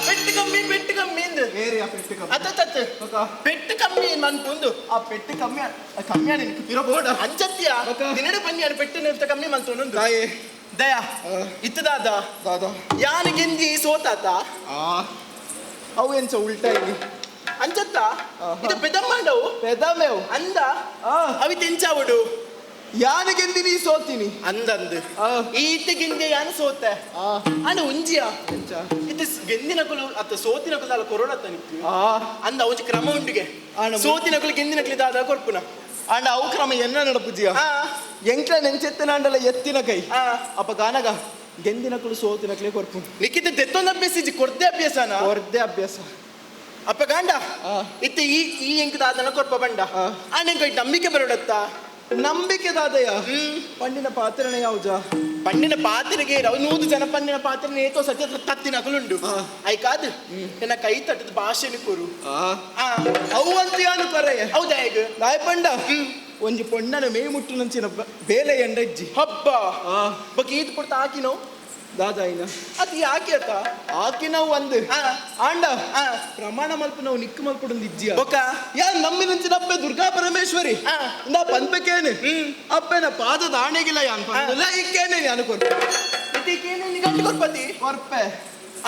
[SPEAKER 14] ಪೆಟ್ಟು ಕಮ್ಮಿ ಪೆಟ್ಟು ಕಮ್ಮಿ ಇಂದು ಅತ್ತ ಪೆಟ್ಟು ಕಮ್ಮಿ ಮನ್ಪುಂದು
[SPEAKER 12] ಆ ಪೆಟ್ಟು ಕಮ್ಮಿ ಕಮ್ಮಿ ನಿನಗೆ ಪಿರಬೋಡ
[SPEAKER 14] ಅಂಚತ್ಯ ದಿನಡ ಬನ್ನಿ ಅನು ಪೆಟ್ಟು ನಿಂತ ಕಮ್ಮಿ ಮಂತೊಂದು
[SPEAKER 12] ತಾಯೇ
[SPEAKER 14] ದಯಾ ಇತ್ತದಾದ
[SPEAKER 12] ದಾದ
[SPEAKER 14] ಯಾನು ಗೆಂದಿ ಸೋತಾತ
[SPEAKER 12] ಅವು ಎಂಚ ಉಲ್ಟಾ ಇಲ್ಲಿ
[SPEAKER 14] ಅಂಚತ್ತ ಇದು ಪೆದಮ್ಮಂಡವು
[SPEAKER 12] ಪೆದಮೇವು
[SPEAKER 14] ಅಂದ ಅವಿ ತೆಂಚಾವುಡು
[SPEAKER 12] ಯಾನು ಗೆಂದಿನಿ ಸೋತೀನಿ
[SPEAKER 14] ಅಂದಂದು ಈತ ಗೆಂದೆ ಯಾನು ಸೋತೆ ಅಂಡ ಉಂಜಿಯ ಇತ್ತ ಗೆಂದಿನಕುಲು ಅತ್ತ ಸೋತಿನಕುಲು ಅಲ್ಲ ಕೊರೋನಾ ತನಿಕ್ ಅಂದ ಒಂಜಿ ಕ್ರಮ ಉಂಡುಗೆ ಸೋತಿನಕುಲು ಗೆಂದಿನಕುಲು ದಾದ ಕೊರ್ಪುನ
[SPEAKER 12] ಅಂಡ ಅವು ಕ್ರಮ ಎನ್ನ ನಡಪುಜಿಯ ಎಂಕ್ಲ ನೆಂಚೆತ್ತನಾಂಡಲ ಎತ್ತಿನ ಕೈ ಅಪ್ಪ ಗಾನಗ ಗೆಂದಿನಕುಲು ಸೋತಿನಕಲೆ ಕೊರ್ಪು
[SPEAKER 14] ನಿಕ್ಕಿತ ದೆತ್ತೊಂದು ಅಭ್ಯಾಸ ಇಜ್ಜಿ ಕೊರ್ದೆ ಅಭ್ಯಾಸನ
[SPEAKER 12] ಕೊರ್ದೆ ಅಭ್ಯಾಸ
[SPEAKER 14] ಅಪ್ಪ ಗಾಂಡ ಇತ್ತ ಈ ಈ ಎಂಕ್ ದಾದನ ಕೊರ್ಪ ಬಂಡ ಅಂಡ ಎಂಕ್ ನಂಬಿಕೆ ಬರೋಡತ್ತ
[SPEAKER 12] ನಂಬಿಕೆ ದಾದಯ್ಯ ಪಂಡಿನ ಪಾತ್ರಣ ಯಾವ್ಜ
[SPEAKER 14] ಪಣ್ಣಿನ ಪಾತ್ರೆಗೆ ನೂದು ಜನ ಪಣ್ಣಿನ ಪಾತ್ರೆ ಏತೋ ಸತ್ಯ ತತ್ತಿನ ಅಕಲುಂಡು ಐಕಾದ್ ನನ್ನ ಕೈ ತಟ್ಟದ ಭಾಷೆನ ಕೊರು
[SPEAKER 12] ಅವು ಅಂತ ಯಾನು ಕೊರೆಯ
[SPEAKER 14] ಹೌದಾ ಈಗ
[SPEAKER 12] ನಾಯ್ ಪಂಡ ಒಂಜಿ ಪೊಣ್ಣನ ಮೇ ಮುಟ್ಟು ನಂಚಿನ ಬೇಲೆ ಎಂಡಜ್ಜಿ
[SPEAKER 14] ಹಬ್ಬ ಬಕ್ ಈತ್ ಕೊಡ್ತಾ ಹಾಕಿನೋ
[SPEAKER 12] ದಾದಾಯಿನ ಅದು ಯಾಕೆ ಅತ್ತ? ಆಕೆ ನಾವು ಅಂದ್ ಆಂಡ ಪ್ರಮಾಣ ಮಲ್ಪು ನಾವು ನಿಕ್ಕು ಮಲ್ಪುಡೊಂದು ಇಜ್ಜಿಯ
[SPEAKER 14] ಬೊಕ್ಕ?
[SPEAKER 12] ಯಾ ನಮ್ಮಿನಂಚಿನ ಅಪ್ಪೆ ದುರ್ಗಾ ಪರಮೇಶ್ವರಿ ಇಂದ ಪನ್ಪಕೇನೆ ಅಪ್ಪೆನ ಪಾದದ ಆಣೆಗಿಲ್ಲ ಯಾನ್ ಪಂದಲ್ಲ ಇಕ್ಕೇನೆ ಯಾನು ಕೊರ್ಪೆ.
[SPEAKER 14] ಇಕ್ಕೇನೆ ನಿಗಂಟು ಕೊರ್ಪತಿ?
[SPEAKER 12] ಕೊರ್ಪೆ.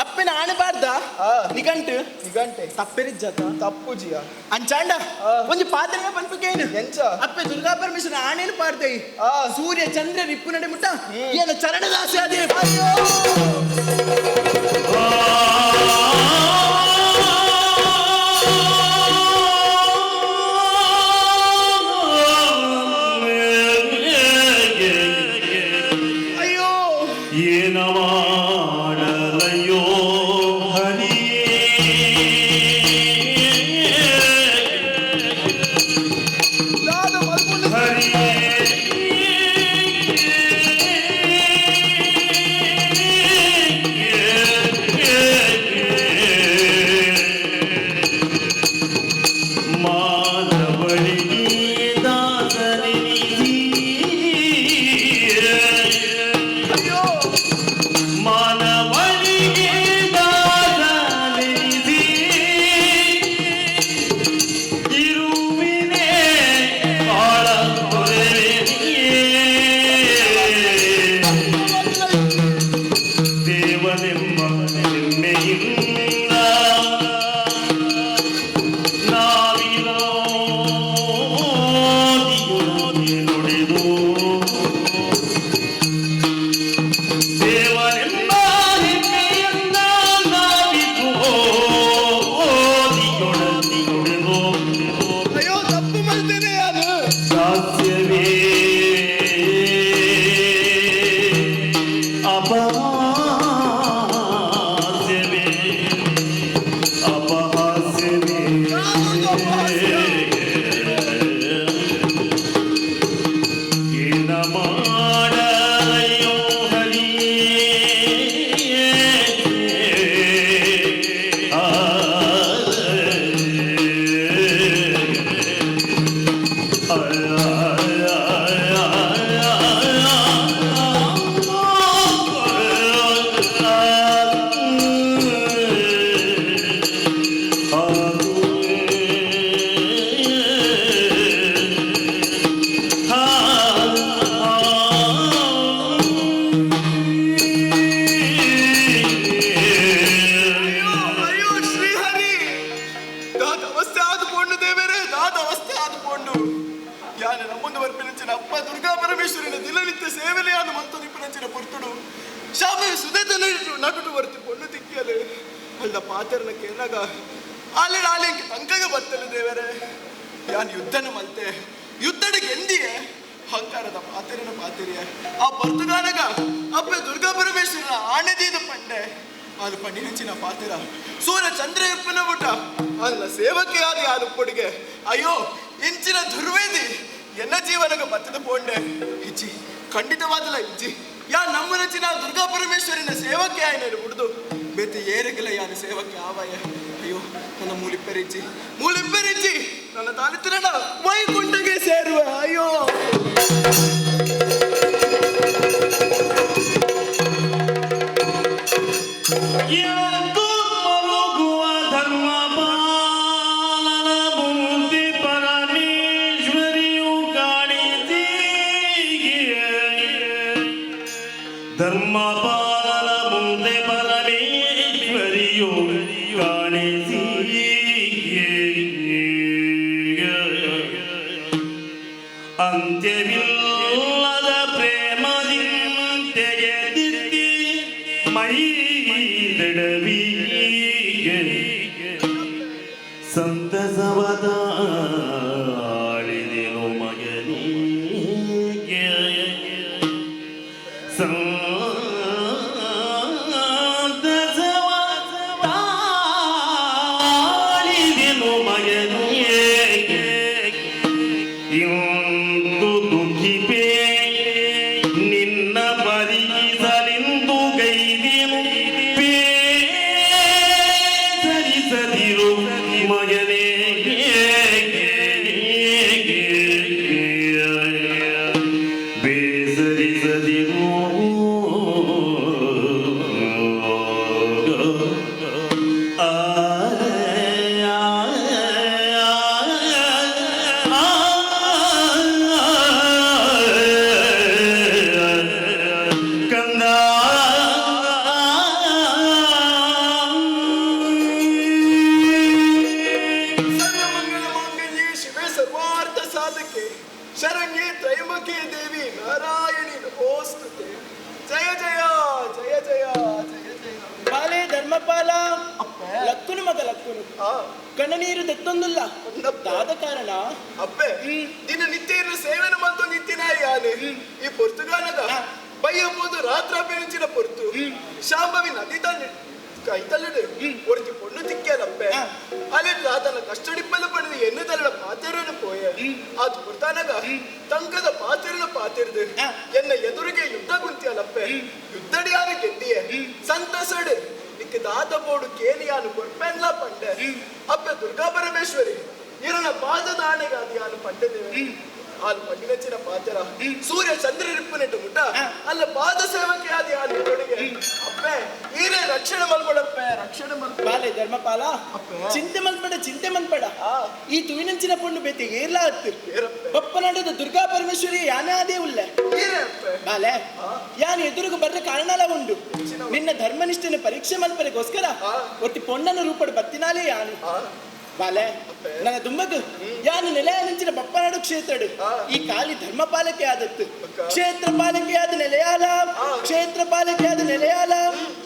[SPEAKER 14] ಅಪ್ಪೆನ ಆಣೆ ಬಾರ್ದ ನಿಗಂಟು?
[SPEAKER 12] ನಿಗಂಟೆ.
[SPEAKER 14] ತಪ್ಪೆರಿಜ್ಜತ?
[SPEAKER 12] ತಪ್ಪುಜಿಯ.
[SPEAKER 14] ಅಂಚಾಂಡ ಒಂಜಿ ಪಾತ್ರೆ ಪನ್ಪಕೇನು.
[SPEAKER 12] ಎಂಚ?
[SPEAKER 14] ಅಪ್ಪೆ ದುರ್ಗಾ ಪರಮೇಶ್ವರ ಆಣೆನು ಪಾಡ್ದೈ ಸೂರ್ಯ ಚಂದ್ರ ರಿಪ್ಪು ನಡೆ ಮುಟ್ಟ ಏನ ಚರಣದಾಸೆ ಅದೇ.
[SPEAKER 12] ಅಯ್ಯೋ. ಅಯ್ಯೋ.
[SPEAKER 8] ಏನ ಮಾಡಲಯ್ಯೋ ಹರಿಯೇ, ಹರಿಯೇ. ಮಾನವಳಿಗೆ ದಾಸನೆನಿಸಿ, ಮಾನವಳಿಗೆ ದಾಸನೆನಿಸಿ ಇರುವಿನೇ ಬಾಳ ತೊರೆವೆನಿಯೇ. ದೇವನೆಂಬ ಹೆಮ್ಮೆಯಿಂದ ನಾವಿರೋದಿಯುವುದೇ ನುಡಿದು, ದೇವನೆಂಬ ಹೆಮ್ಮೆಯಿಂದ ನಾವಿದು ಓದಿಯೊಡತಿ ನುಡಿದು.
[SPEAKER 12] ಅಯ್ಯೋ, ತಪ್ಪು ಮಲ್ತೇನೆ ಯಾನು.
[SPEAKER 8] ದಾಸ್ಯವೇ ಅಪಹಾಸ್ಯವೇ, ಅಪಹಾಸ್ಯವೇ. ಏನ ಮಾಡಲಯ್ಯೋ ಹರಿಯೇ. ಆ
[SPEAKER 12] ಅಯ್ಯೋ ಅಯ್ಯೋ ಶ್ರೀಹರಿ, ದಾದ ಅವಸ್ಥೆ ಆದ ಪೋಂಡು ದೇವರೇ, ದಾದ ಅವಸ್ಥೆ ಆದ ಪೋಂಡು. ಯಾನ ನಮ್ಮೊಂದು ಬರ್ಪಿನಂಚಿನ ಅಪ್ಪ ದುರ್ಗಾ ಪರಮೇಶ್ವರಿನ ದಿನನಿತ್ಯ ಸೇವೆಲೆ ಯಾನು ಮಂತು ನಿಪ್ಪನಂಚಿನ ಪೊರ್ತುಡು ಶಾಮೆ ಸುದೇತ ನಟುಟು ಬರ್ತಿ ಪೊಣ್ಣು ತಿಕ್ಕಿಯಲೆ ಅಲ್ಲ ಪಾತೆರನ ಕೇನಾಗ ಆಲೆ ಆಲೆ ತಂಕಗ ಬತ್ತಲು ದೇವರೇ. ಯಾನ್ ಯುದ್ಧನ ಮಲ್ತೆ ಯುದ್ಧಡಿಗೆ ಎಂದಿಯೇ ಅಹಂಕಾರದ ಪಾತೆರನ ಪಾತೆರಿಯ ಆ ಪರ್ತುಗಾನಗ ಅಪ್ಪೆ ದುರ್ಗಾ ಪರಮೇಶ್ವರನ ಆಣೆದೀದ ಪಂಡೆ ಅದು ಪಣ್ಣಿನಂಚಿನ ಪಾತೆರ ಸೂರ್ಯ ಚಂದ್ರ ಇಪ್ಪನ ಊಟ ಅಲ್ಲ ಸೇವಕೆ ಆದ ಯಾರು ಕೊಡುಗೆ. ಅಯ್ಯೋ, ಇಂಚಿನ ದುರ್ವೇದಿ ಎನ್ನ ಜೀವನಗ ಬತ್ತದ ಪೋಂಡೆ ಇಜ್ಜಿ, ಖಂಡಿತವಾದಲ್ಲ ಇಜ್ಜಿ. ಯಾ ನಮ್ಮನಚಿನ ದುರ್ಗಾ ಪರಮೇಶ್ವರಿನ ಸೇವಕೆ ಆಯ್ನೇನು ಬಿಡುದು ಬೇತೆ ಏರಿಗಿಲ್ಲ ಯಾನ ಸೇವಕ್ಕೆ ಆವಾಯ. ಅಯ್ಯೋ, ನನ್ನ ಮೂಲಿಪ್ಪೆರಿಜ್ಜಿ, ಮೂಲಿಪ್ಪೆರಿಜ್ಜಿ, ನನ್ನ ತಾಲಿತ್ತಿರಣ ವೈಕುಂಠಗೆ ಸೇರುವ. ಅಯ್ಯೋ.
[SPEAKER 8] ಎಂದು ಮರುಗುವ ಧರ್ಮ ಪಾಲನ ಮೂರ್ತಿ ಪರಮೇಶ್ವರಿಯು ಕಾಣಿಸಿ, ಧರ್ಮ ಪಾಲನ ಮುಂದೆ ಪರಮೇಶ್ವರಿಯು ಕಾಣಿಸಿ ಅಂತ್ಯವಿಲ್ಲದ ಪ್ರೇಮದಿಂತೆಗೆದಿತ್ತಿ ಮೈ ದಡವಿ ಸಂತಸವದಾಳಿದೆನು ಮಗನಿಗೆ, ಸಂತಸವದಾಳಿದೆನು ಮಗನಿಗೆ. ಇಂದು ದುಃಖಿಪೇ ನಿನ್ನ ಪರಿಗಿಸಲಿಂದು ಗೈದೆನು ಬೇಸರಿಸದಿರು ಮಗನೇ.
[SPEAKER 14] ಲಕ್ಕುನು ಮಗ ಲಕ್ಕುನು ಕಣ್ಣನೀರು ದೆತ್ತೊಂದುಲ್ಲ ದಾದ ಕಾರಣ
[SPEAKER 12] ಅಪ್ಪೆ ದಿನ ನಿತ್ಯ ಇರು ಸೇವೆನ ಮಲ್ತೊಂದು ನಿತ್ಯನ ಯಾನೆ ಈ ಪೊರ್ತುಗಾಲದ ಬಯ್ಯಬಹುದು ರಾತ್ರ ಬೆಂಚಿನ ಪೊರ್ತು ಶಾಂಭವಿ ನದಿ ತಾನೆ ಕೈತಲ್ಲಡು ಒರ್ತಿ ಪೊಣ್ಣು ತಿಕ್ಕೇಲಪ್ಪೆ ಅಲ್ಲಿ ಆತನ ಕಷ್ಟಡಿಪ್ಪಲು ಪಡೆದು ಎನ್ನು ತಲ್ಲಡ ಪಾತೆರನು ಪೋಯೆ ಅದು ಪುರ್ತಾನಗ ತಂಕದ ಪಾತೆರನು ಪಾತೆರ್ದು ಎನ್ನ ಎದುರಿಗೆ ಯುದ್ಧ ಕುಂತಿಯಲಪ್ಪೆ ಯುದ್ಧಡಿಯಾನ ಗೆದ್ದಿಯೆ ಸಂತಸಡು ನಿಕ್ಕ ದಾತ ಬೋಡು ಕೇನಿಯಾನು ಕೊರ್ಪೆನ್ಲ ಪಂಡೆ ಅಪ್ಪೆ ದುರ್ಗಾ ಪರಮೇಶ್ವರಿ ಇರನ ಪಾದದ ಆಣೆಗಾದಿಯಾನು ಪಂಡದೇವೆ ಆಲ್ ಪಂಡಿನಚಿನ ಪಾತೆರ ಸೂರ್ಯ ಚಂದ್ರರಿಪ್ಪನಿಟ್ಟು ಮುಟ್ಟ ಅಲ್ಲ ಪಾದ ಸೇವಕೆ ಆದಿ ಆಲಿ ಕೊಡುಗೆ ಅಪ್ಪೆ ಈರೇ ರಕ್ಷಣೆ ಮಲ್ಕೊಡಪ್ಪೆ ರಕ್ಷಣೆ ಮಲ್ಪ
[SPEAKER 14] ಬಾಲೆ ಧರ್ಮಪಾಲ ಚಿಂತೆ ಮಲ್ಪಡ ಚಿಂತೆ ಮಲ್ಪಡ ಈ ತುವಿನಂಚಿನ ಪೊಣ್ಣು ಬೇತೆ ಏರ್ಲಾ ಹತ್ತು ಬಪ್ಪನಾಡದ ದುರ್ಗಾ ಪರಮೇಶ್ವರಿ ಯಾನೇ ಅದೇ ಉಲ್ಲೆ ಬಾಲೆ ಯಾನ್ ಎದುರುಗು ಬರ್ರ ಕಾರಣಲ ಉಂಡು ನಿನ್ನ ಧರ್ಮನಿಷ್ಠನ ಪರೀಕ್ಷೆ ಮಲ್ಪರಿಗೋಸ್ಕರ ಒಟ್ಟಿ ಪೊಣ್ಣನ ರೂಪಡು ಬತ್ತಿನಾಲೇ ಯಾನು ಬಾಲೆ ನನ್ನ ದುಮ್ಮಗು ಯಾನು ನೆಲೆಯ ಬಪ್ಪನಾಡು ಕ್ಷೇತ್ರಡು ಈ ಕಾಲಿ ಧರ್ಮ ಪಾಲಕೆ ಆದತ್ತು ಕ್ಷೇತ್ರ ಪಾಲಕೆ ಆದ ನೆಲೆಯಾಲ ಕ್ಷೇತ್ರ ಪಾಲಕೆ ಆದ ನೆಲೆಯಾಲ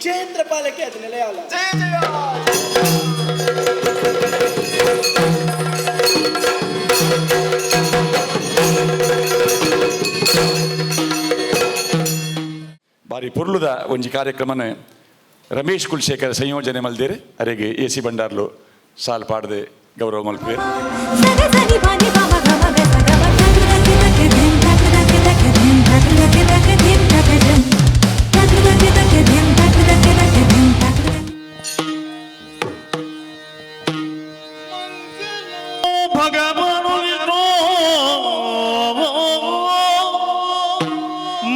[SPEAKER 14] ಕ್ಷೇತ್ರ ಪಾಲಕೆ ಆದ ನೆಲೆಯಾಲ
[SPEAKER 15] ಬಾರಿ ಪುರ್ಲುದ ಒಂಜಿ ಕಾರ್ಯಕ್ರಮನ ರಮೇಶ್ ಕುಲಶೇಖರ್ ಸಂಯೋಜನೆ ಮಲ್ದೇರು ಅರೆಗೆ ಎ ಸಿ ಭಂಡಾರ್ಲು ಸಾಲ್ ಪಾಡ್ದೆ ಗೌರವ ಮಲ್ಪೇರು.
[SPEAKER 8] ಭಗವಾನು ವಿಷ್ಣು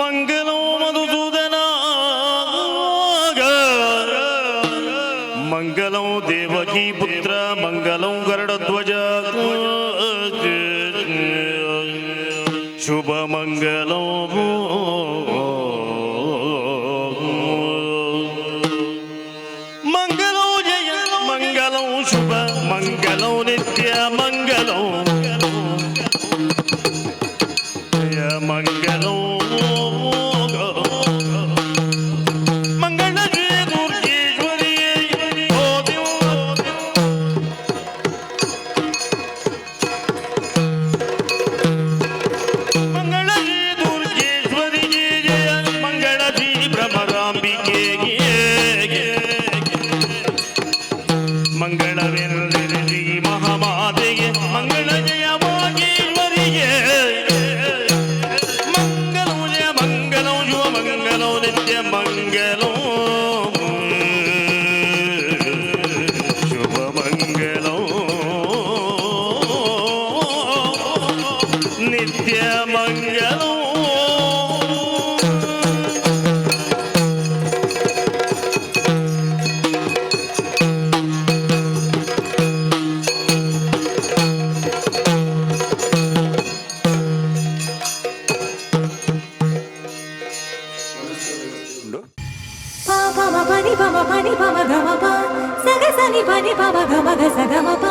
[SPEAKER 8] ಮಂಗಲೋ ಮಧುಸೂದನ ಮಂಗಲೋ ದೇವಕಿ ಪುತ್ರ ಮಂಗಲೋ ಗರುಡಧ್ವಜ ಶುಭ ಮಂಗಲೋ ಮಂಗಲೋ ಜಯ ಮಂಗಲೋ ಶುಭ ಮಂಗಲೋ ನಿತ್ಯ ಮಂಗಲೋ ಜಯ ಮಂಗಲೋ ಮಂಗಳ ದುರ್ಗೇಶ್ವರಿಯೇ ಮಂಗಳ ದುರ್ಗೇಶ್ವರಿಗೆ ಜಯ ಮಂಗಳ ಶ್ರೀ ಭ್ರಮರಾಂಬಿಕೆ ಮಂಗಳವೆಂದರೆ ಶ್ರೀ ಮಹಾಮಾತೆಗೆ ಮಂಗಳ ಜಯ ವಾಗೇಶ್ವರಿಗೆ ಮಂಗಲೋ ಜಯ ಮಂಗಲೋ ಶುಭ ಮಂಗಲೋ ನಿತ್ಯ ಮಂಗಲೋ ಶುಭ ಮಂಗಲೋ ನಿತ್ಯ ಮಂಗಲೋ.
[SPEAKER 19] Pa pa ma pa ni pa ma pa ni pa ma ga ma pa sa ga sa ni pa ni pa ma ga ma ga sa ga ma pa.